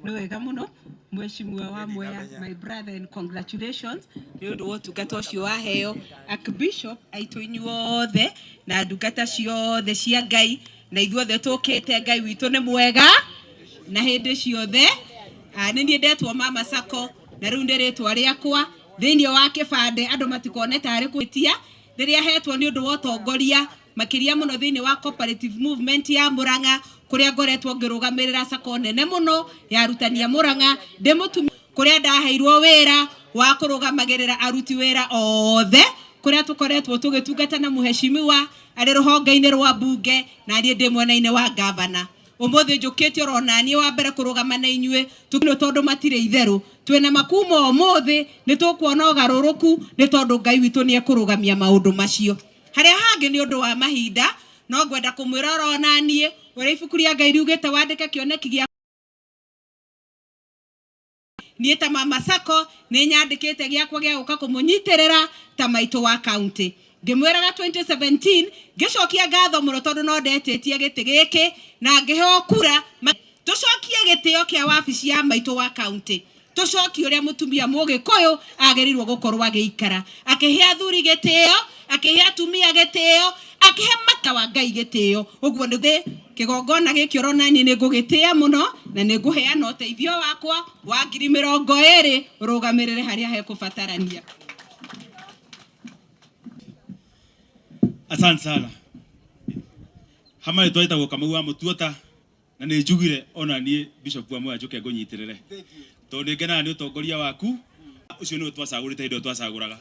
Nĩ wega mũno Mheshimiwa wa Mwea, my brother, and congratulations nĩ ũndũ wa ũtungata ũcio waheo. Archbishop aitũ inyuothe na ndungata ciothe cia Ngai na ithuothe tũkĩte, Ngai witũ nĩ mwega na hĩndĩ ciothe. Nĩ niĩ ndetwo Mama Sacco, na rĩu nĩ rĩtwa rĩakwa thĩinĩ wa kĩbandĩ, andũ matikone tarĩ gwĩtia rĩrĩa hetwo nĩ ũndũ wa ũtongoria makĩria mũno thĩinĩ wa cooperative movement ya Murang'a, kũrĩa ngoretwo ngĩrũgamĩrĩra sacco nene mũno ya arutani a Murang'a ndĩ mũtumia, kũrĩa ndaheirwo wĩra wa kũrũgamagĩrĩra aruti wĩra othe, kũrĩa tũkoretwo tũgĩtungata na mũheshimiwa arĩ rũhonge-inĩ rwa mbunge na niĩ ndĩ mwena-inĩ wa gavana. Ũmũthĩ njũkĩte oro naniĩ wa mbere kũrũgama na inyuĩ tũkino, tondũ matirĩ itherũ twĩna makuma ũmũthĩ nĩ tũkuona ũgarũrũku, nĩ tondũ Ngai witũ nĩ ekũrũgamia maũndũ macio. Harĩa hangĩ nĩ ũndũ wa mahinda no ngwenda kũmwĩra oro naniĩ ũrĩa ibuku rĩa Ngai riugĩte, wandĩke kĩoneki gĩa niĩ ta Mama Sacco nĩ nyandĩkĩte gĩakwa gĩa gũka kũmũnyitĩrĩra ta maitũ wa county. Ngĩmwĩraga 2017 ngĩcokia ngatho mũno tondũ no ndetĩtie gĩtĩ gĩkĩ na ngĩheo kura. Tũcokie gĩtĩo kĩa wabici ya maitũ wa county, tũcokie ũrĩa mũtumia mũgĩkũyũ agĩrĩirwo gũkorwo agĩikara, akĩhe athuri gĩtĩo, akĩhe atumia gĩtĩo, akĩhe mata wa Ngai gĩtĩo. Ũguo nĩ thĩ kĩgongona gĩkĩ ũrona niĩ nĩ ngũgĩtĩa mũno na nĩ ngũheana ũteithio wakwa wa 20,000 ũrũgamĩrĩre harĩa hekũbatarania. Asante sana. Hama rĩtwa rĩtagwo Kamau wa Mũtuota, na nĩ njugire ona niĩ Bishop wa Mwea njũke ngũnyitĩrĩre tondũ nĩ ngenaga nĩ ũtongoria waku ũcio nĩwe twacagũrĩte hĩndĩ ĩyo twacagũraga.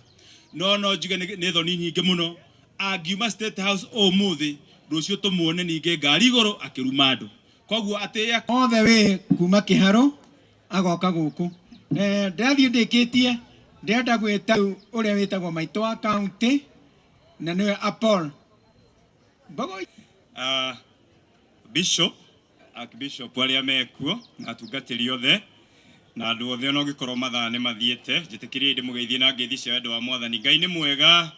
No njuge nĩ thoni nyingĩ mũno angiuma State House ũmũthĩ, rũciũ tũmuone ningĩ ngari igũrũ akĩruma andũ. Koguo atĩ othe wĩ kuma kĩharo agoka gũkũ. Ndĩrathiĩ ndĩkĩtie, ndĩrenda gwĩta ũrĩa wĩtagwo maitũ wa county na nĩwe Apollo Mbogo. Bishop, Archbishop arĩa mekuo na atungatĩri othe na andũ othe, ona ũngĩkorwo mathaa nĩ mathiĩte, njĩtĩkĩrie ndĩmũgeithie na ngeithi cia wendo wa Mwathani. Ngai nĩ mwega.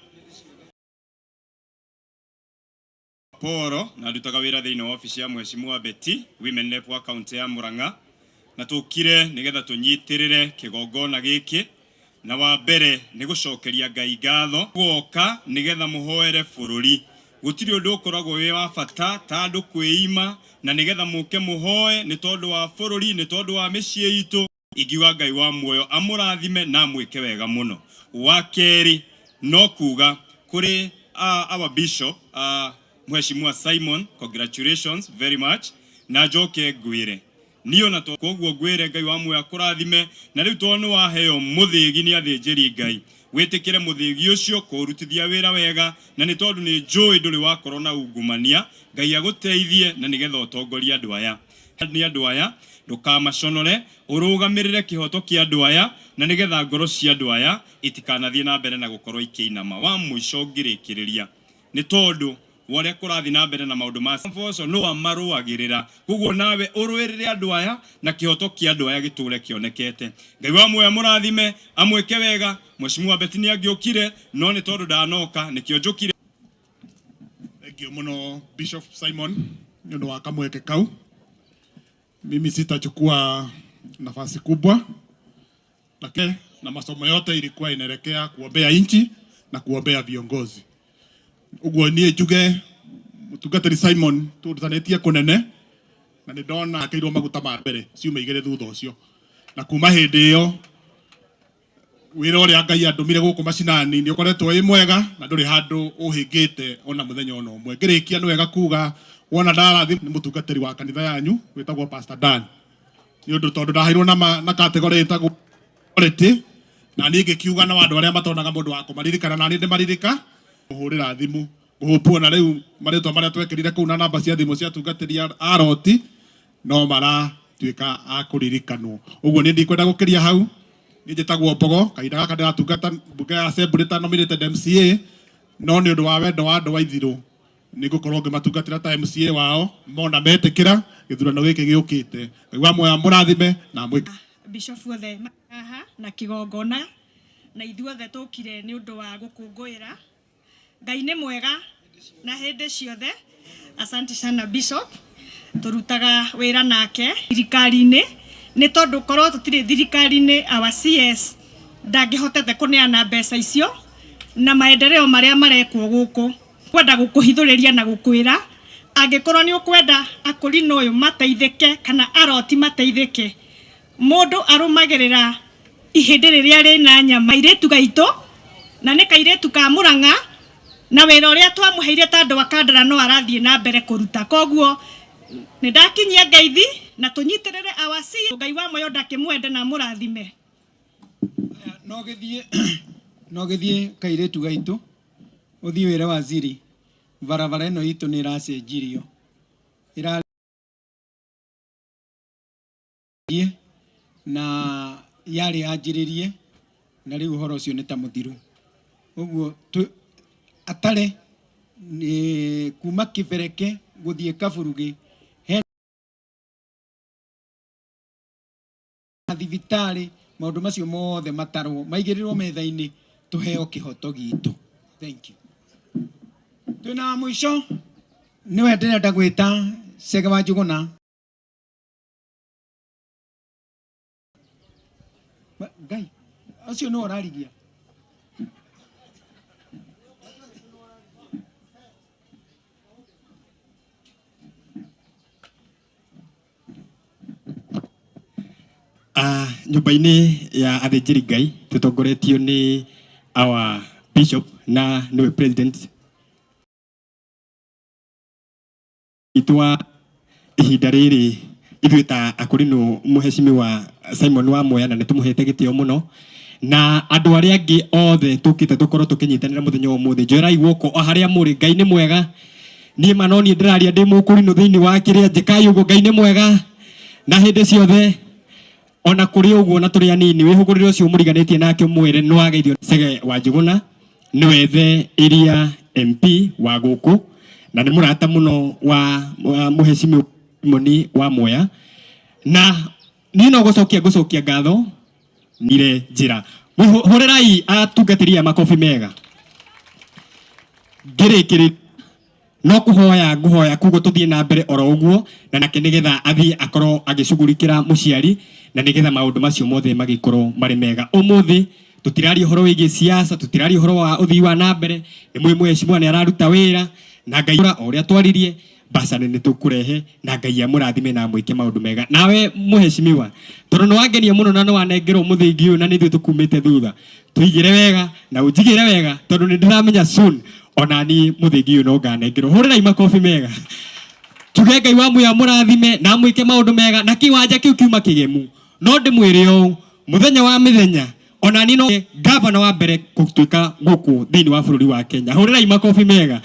Poro na ndutaga wĩra thĩinĩ wa obici ya Mheshimiwa Betty, Women Rep wa kaunti ya Murang'a, na tũkire nĩgetha tũnyitĩrĩre kĩgongona gĩkĩ, na wa mbere nĩ gũcokeria Ngai ngatho gwoka nĩgetha mũhoere bũrũri. Gũtirĩ ũndũ ũkoragwo wĩ wa bata ta andũ kwĩima na nĩgetha mũke mũhoe nĩ tondũ wa bũrũri, nĩ tondũ wa mĩciĩ itũ. Ingiuga Ngai wa muoyo amũrathime na amwĩke wega mũno. Wa kerĩ no kuga kũrĩ our bishop, Mheshimiwa Simon, congratulations very much, na njoke ngwĩre niĩ ona to koguo ngwĩre Ngai wa muoyo akũrathime. Na rĩu tondũ nĩ waheo mũthĩgi nĩ athĩnjĩri Ngai, wĩtĩkĩre mũthĩgi ũcio kũrutithia wĩra wega, na nĩ tondũ nĩ njũĩ ndũrĩ wakorwo na ungumania. Ngai agũteithie na nĩgetha ũtongorie andũ aya, nĩ andũ aya ndũkamaconore, ũrũgamĩrĩre kĩhoto kĩa andũ aya na nĩgetha ngoro cia andũ aya itikanathiĩ na mbere na gũkorwo ikĩinama. Wa mũico ngĩrĩkĩrĩria, nĩ tondũ wa ũrĩa kũrathiĩ na mbere na maũndũ ma mboco no amarũagĩrĩra, koguo nawe ũrũĩrĩre andũ aya na kĩhoto kĩa andũ aya gĩtũre kĩonekete. Ngai wa muoyo amũrathime, amwĩke wega. Mheshimiwa Betty nĩ angĩũkire, no nĩ tondũ ndanoka nĩkĩo njũkire. Thank you muno, Bishop Simon, nĩ ũndũ wa kamweke kau. Mimi sitachukua nafasi kubwa, lakini na masomo yote ilikuwa inaelekea kuombea nchi na kuombea viongozi. Uguo niĩ njuge mũtungatĩri Simon tũrutanĩtie kũnene na nĩ ndona akĩirwo maguta ma mbere ciumia 2 thutha ũcio, na kuma hĩndĩ ĩyo wĩra ũrĩa Ngai andũmire gũkũ macinani nĩ ũkoretwo wĩ mwega na ndũrĩ handũ ũhĩngĩte ona mũthenya ona ũmwe. Ngĩrĩkia nĩ wega kuga wona ndarathi nĩ mũtungatĩri wa kanitha yanyu wĩtagwo Pastor Dan, nĩ ũndũ tondũ ndaheirwo na category ĩtagwo quality, na niĩ ngĩkiuga na andũ arĩa matonaga mũndũ wa kũmaririkana na niĩ ndĩmaririka kũhũrĩra thimũ ngũhũpwo na rĩu marĩtwa marĩa twekĩrire kũu na namba cia thimũ cia atungatĩri a roti no maratuĩka a kũririkanwo. Ũguo niĩ ndikwenda gũkĩria hau. Niĩ njĩtagwo Mbogo, kahinda gaka ndĩratungata mbunge ya assembly ta nominated MCA, no nĩ ũndũ wa wendo wa andũ a Ithirũ nĩ ngũkorwo ngĩmatungatĩra ta MCA wao mona metĩkĩra gĩthurano gĩkĩ gĩũkĩte. Ngai wa muoyo amũrathime na amwĩke. Bishop othe haha na kĩgongona na ithuothe tũkire nĩ ũndũ wa gũkũngũĩra. Ngai nĩ mwega na hĩndĩ ciothe. Asante sana, Bishop. Tũrutaga wĩra nake thirikari-inĩ, nĩ tondũ korwo tũtirĩ thirikari-inĩ our CS ndangĩhotete kũneana mbeca icio na maendeleo marĩa marekwo gũkũ. Kwenda gũkũhithũrĩria na gũkwĩra angĩkorwo nĩ ũkwenda akũrinũ ũyũ mateithĩke kana aroti mateithĩke, mũndũ arũmagĩrĩra ihĩndĩ rĩrĩa rĩna nyama. Kairĩtu gaitũ na nĩ kairĩtu ka Mũrang'a, na wĩra ũrĩa twamũheire ta andũ a Kandara no arathiĩ na mbere kũruta. Koguo nĩ ndakinyia ngeithi na tũnyitĩrĩre our CEO. Ngai wa muoyo ndakĩmwende na amũrathime. No gĩthiĩ kairĩtu gaitũ ũthiĩ wĩre waziri barabara ĩno itũ nĩ ĩracenjirio ĩra na yarĩ yanjĩrĩrie na rĩu ũhoro ũcio nĩ ta mũthiru. Ũguo atare nĩ kuma Kĩbereke gũthiĩ Kaburugĩ hena thibitarĩ, maũndũ macio mothe matarwo maigĩrĩrwo metha-inĩ tũheo kĩhoto gitũ. Thank you. Twĩna mũico nĩwe ndĩrenda gwĩta Chege wa Njũgũna. Ngai ũcio nĩwe ũrarigia. Nyũmba-inĩ ya athĩnjĩri Ngai tũtongoretio nĩ our bishop na nĩwe president witũ wa ihinda rĩrĩ. Ithuĩ ta akũrinũ mũhecimiwa Simon wa Mwea, na nĩ tũmũhete gĩtĩo mũno, na andũ arĩa angĩ othe tũkĩte tũkorwo tũkĩnyitanĩra mũthenya wa ũmũthĩ. Njoerai guoko o harĩa mũrĩ. Ngai nĩ mwega. Niĩ ma no niĩ ndĩraria ndĩ mũkũrinũ thĩinĩ wa kĩrĩa njĩkai ũguo. Ngai nĩ mwega na hĩndĩ ciothe. Ona kũrĩ ũguo na tũrĩ anini, wĩhũgũrĩre ũcio mũriganĩtie nake ũmwĩre nĩ wageithio. Chege wa Njũgũna nĩwe the area MP wa gũkũ na nĩ mũrata mũno wa mũhecimiwa Simoni wa Mwea, na niĩ no gũcokia ngũcokia ngatho nire njĩra. Hũrĩrai atungatĩri aya makobi mega. Ngĩrĩkĩrĩria no kũhoya ngũhoya koguo tũthiĩ na mbere oro ũguo na nake nĩgetha athiĩ akorwo agĩcugurikĩra mũciari na nĩgetha maũndũ macio mothe magĩkorwo marĩ mega. Ũmũthĩ tũtiraria ũhoro wĩgiĩ siasa, tũtiraria ũhoro wa ũthii wa na mbere. Nĩ mwĩ mũhecimiwa nĩ araruta wĩra na Ngai o ũrĩa twaririe mbaca nĩ tũkũrehe, na Ngai amũrathime na amwĩke maũndũ mega. Nawe mũhecimiwa, tondũ nĩ wangenia mũno na nĩ wanengerwo mũthingi ũyũ na nĩ ithuĩ tũkumĩte thutha, tũigĩre wega na ũnjigĩre wega tondũ nĩ ndĩramenya soon ona niĩ mũthingi ũyũ no nganengerwo. Hũrĩrai makobi mega. Tuge Ngai wa muoyo amũrathime na amwĩke maũndũ mega, na kĩwanja kĩu kiuma kĩgemu. No ndĩmwĩre ũũ, mũthenya wa mĩthenya ona niĩ no gavana wa mbere gũtuĩka gũkũ thĩinĩ wa bũrũri wa Kenya. Hũrĩrai makobi mega.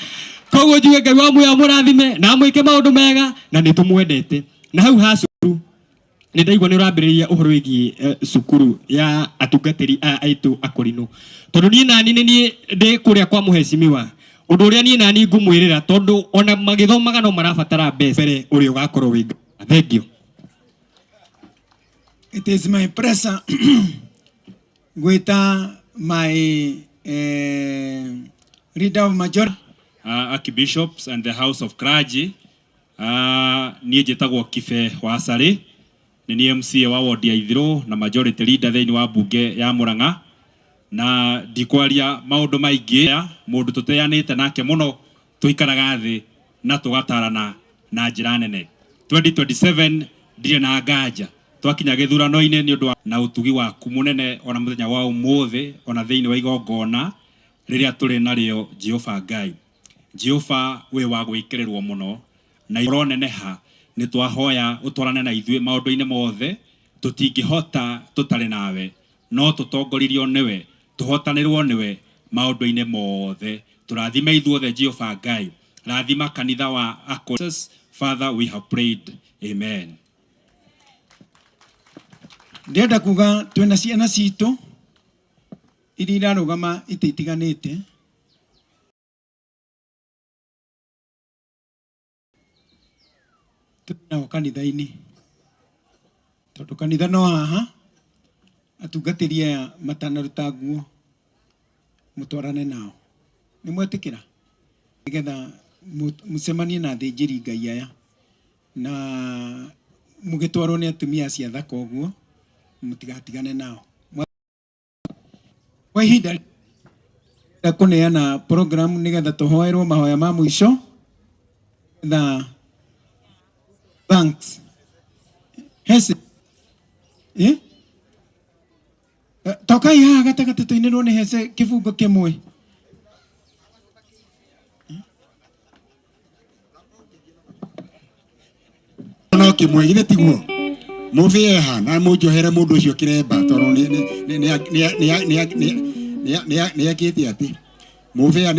Koguo njuge Ngai wa muoyo amũrathime na amwĩke maũndũ mega, na nĩ tũmwendete. Na hau ha cukuru nĩ ndaigua nĩ ũrambĩrĩria ũhoro wĩgiĩ cukuru ya atungatĩri aya aitũ akũrinũ, tondũ niĩ nani nĩ niĩ ndĩ kũrĩa kwa mũhecimiwa. Ũndũ ũrĩa niĩ nani ngũmwĩrĩra, tondũ ona magĩthomaga no marabatara mbeca mbere ũrĩa ũgakorwo wĩ. Thank you. It is my pleasure gwĩta my leader of majority Archbishops and the House of Clergy. Niĩ njĩtagwo Kibe wa Sarĩ, nĩ niĩ MCA wa ward ya Ithirũ na majority leader thĩinĩ wa mbunge ya Murang'a, na ndikwaria maũndũ maingĩ. Mũndũ tũteanĩte nake mũno, tũikaraga thĩ na tũgatarana na njĩra nene. 2027 ndirĩ na nganja twakinya gĩthurano-inĩ nĩ ũndũ na ũtugi waku mũnene ona mũthenya wa ũmũthĩ, ona thĩinĩ wa igongona rĩrĩa tũrĩ narĩo. Jehova Ngai, Jehova wĩ wa gwĩkĩrĩrwo mũno na ũroneneha, nĩ twahoya ũtwarane na ithuĩ maũndũ-inĩ mothe. Tũtingĩhota tũtarĩ nawe, no tũtongoririo nĩwe, tũhotanĩrwo nĩwe maũndũ-inĩ mothe. Tũrathime ithuothe. Jehova Ngai, rathima kanitha wa Akũ. Father, we have prayed, amen. Ndĩrenda kuga twĩna ciana citũ iria irarũgama itĩ itiganĩte. Tũthiĩ nao kanitha-inĩ, tondũ kanitha no haha. Atungatĩri aya matanaruta nguo mũtwarane nao, nĩ mwetĩkĩra nĩgetha mũcemanie na athĩnjĩri Ngai aya. Na mũgĩtwarwo nĩ atumia acio athaka ũguo, mũtigatigane nao. Kwa ihinda rĩa kũneana program nĩgetha tũhoerwo mahoya ma mũico. Tha thanks. Hese. Eh? Tokai haha gatagatĩ tũinĩrwo nĩ Hese kĩbungo kĩmwe. No kimwe githĩ tiguo mũbĩe ha na mũnjohere mũndũ ũcio kĩremba tondũ nĩ ekĩte atĩ mũbĩa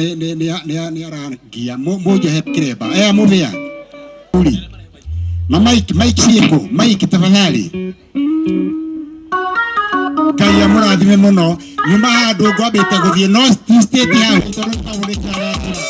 nĩ arangia mũnjohe kĩremba ea mũbĩa na Mike Mike ciĩkũ Mike tafadhali Ngai amũrathime mũno nyuma handũ ngwambĩte gũthiĩ no ti state house tondũ nĩ kĩrarakĩra.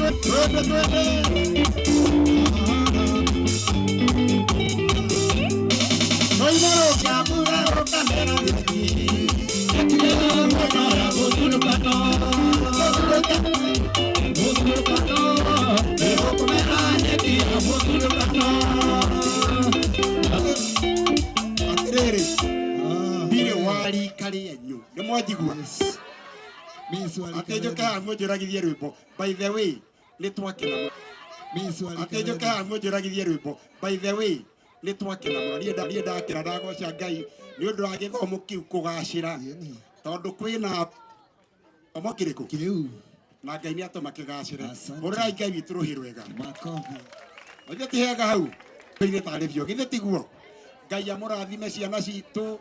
Twende twende. Atiriri, ndirĩ wa rika rĩanyu, nĩ mwanjigua? Atĩ njũke haha mũnjũragithie rwĩmbo. By the way, nĩ twakena. Atĩ njũke haha mũnjũragithie rwĩmbo. By the way, nĩ twakena mũno. Niĩ ndakena ndagoca Ngai nĩ ũndũ wa gĩthomo kĩu kũgacĩra, tondũ kwĩna gĩthomo kĩrĩkũ kĩu, na Ngai nĩ atũma kĩgacĩre. Hũrĩrai Ngai witũ rũhĩ rwega. Githĩ ti hega hau? Nĩ tarĩ biũ, githĩ tiguo? Ngai amũrathime ciana citũ,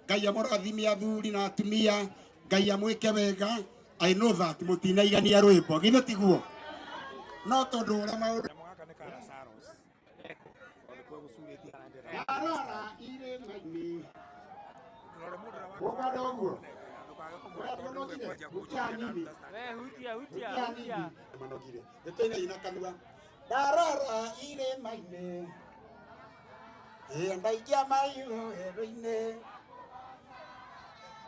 Ngai amũrathime athuri na atumia, Ngai amwĩke wega. I know that mũtinaigania rwĩmbo, githĩ tiguo? No tondũ ũrĩa maũndũ Ndarora irĩma-inĩ, ũkwenda ũguo? Manogire, nĩtũinaina kanua. Ndarora irĩma-inĩ, ndaikia maitho werũ-inĩ,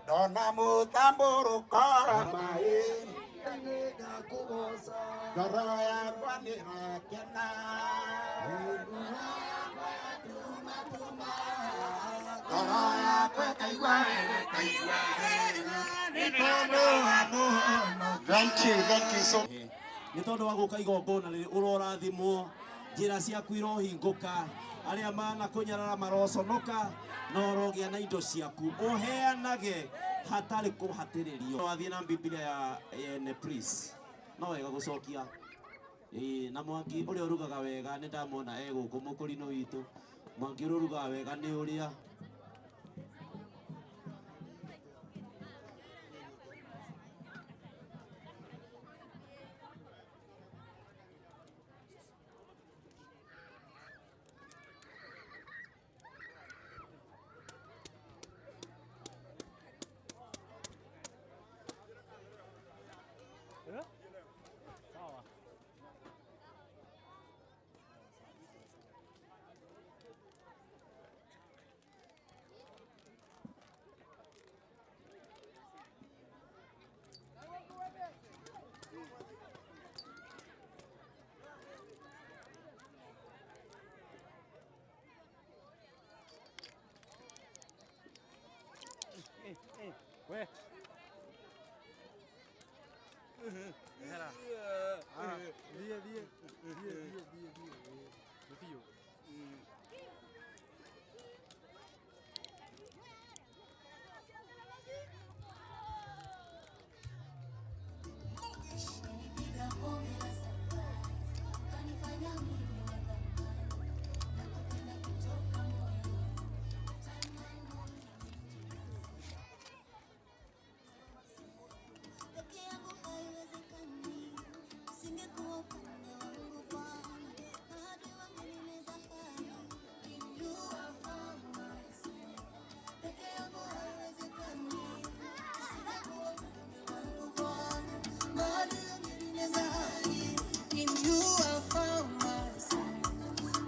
ndona mũtambũrũko wa maĩ, ngoro yakwa nĩrakena. Ngoro yakwa ĩkaigua wega, ĩkaigua wega, nĩ tondũ wa mũhonokia. Thank you so much. Nĩ tondũ wa gũka igongona rĩrĩ ũrorathimwo, njĩra ciaku irohingũka, arĩa manakũnyarara maroconoka, na ũrogĩa na indo ciaku, ũheanage hatarĩ kũhatĩrĩrio. Wathiĩ na Biblia ya ene please, no wega gũcokia. Na Mwangi ũrĩa ũrugaga wega nĩ ndamwona e gũkũ mũkũrinũ witũ. Mwangi ũrĩa ũrugaga wega nĩ ũrĩa We.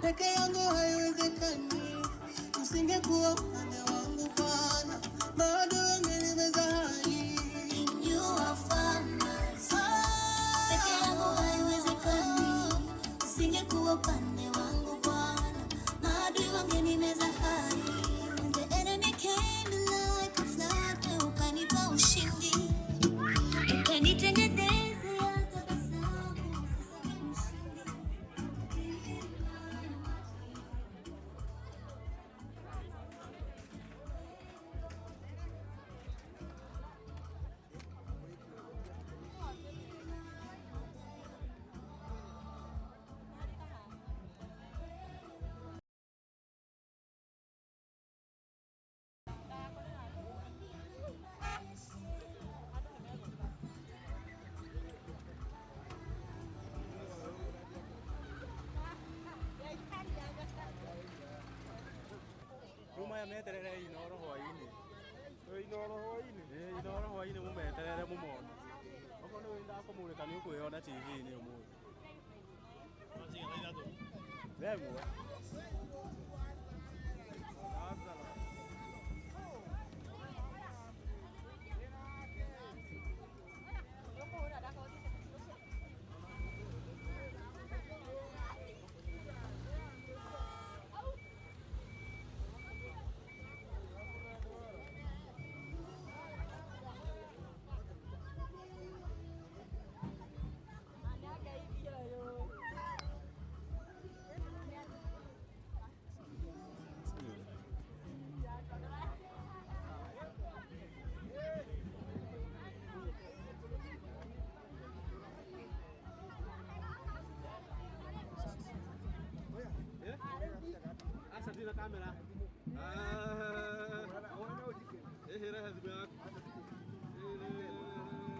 Peke yangu haiwezekani, usingekuwa upande wangu Bwana, bado ungenimeza hai. You are my side. Peke yangu haiwezekani, usingekuwa upande wangu Bwana, maadui wangenimeza hai. When the enemy came like a flood, ukanipa ushindi, ukanitengenezea tabasamu, sasa ni mshindi. Maya meterere Inooro hwainĩ. Inooro hwainĩ? Ĩĩ Inooro hwainĩ mũmeterere mũmone. Okorwo nĩ wendaga kũmũrĩka nĩ ũkwĩyona TV-inĩ ũmũthĩ.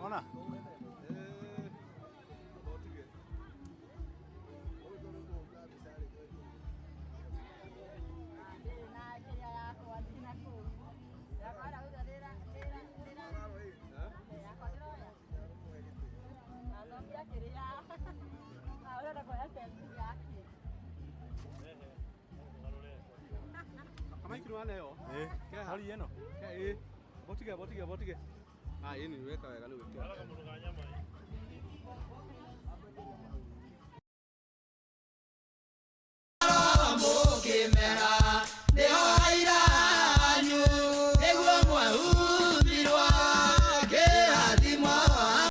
Ona.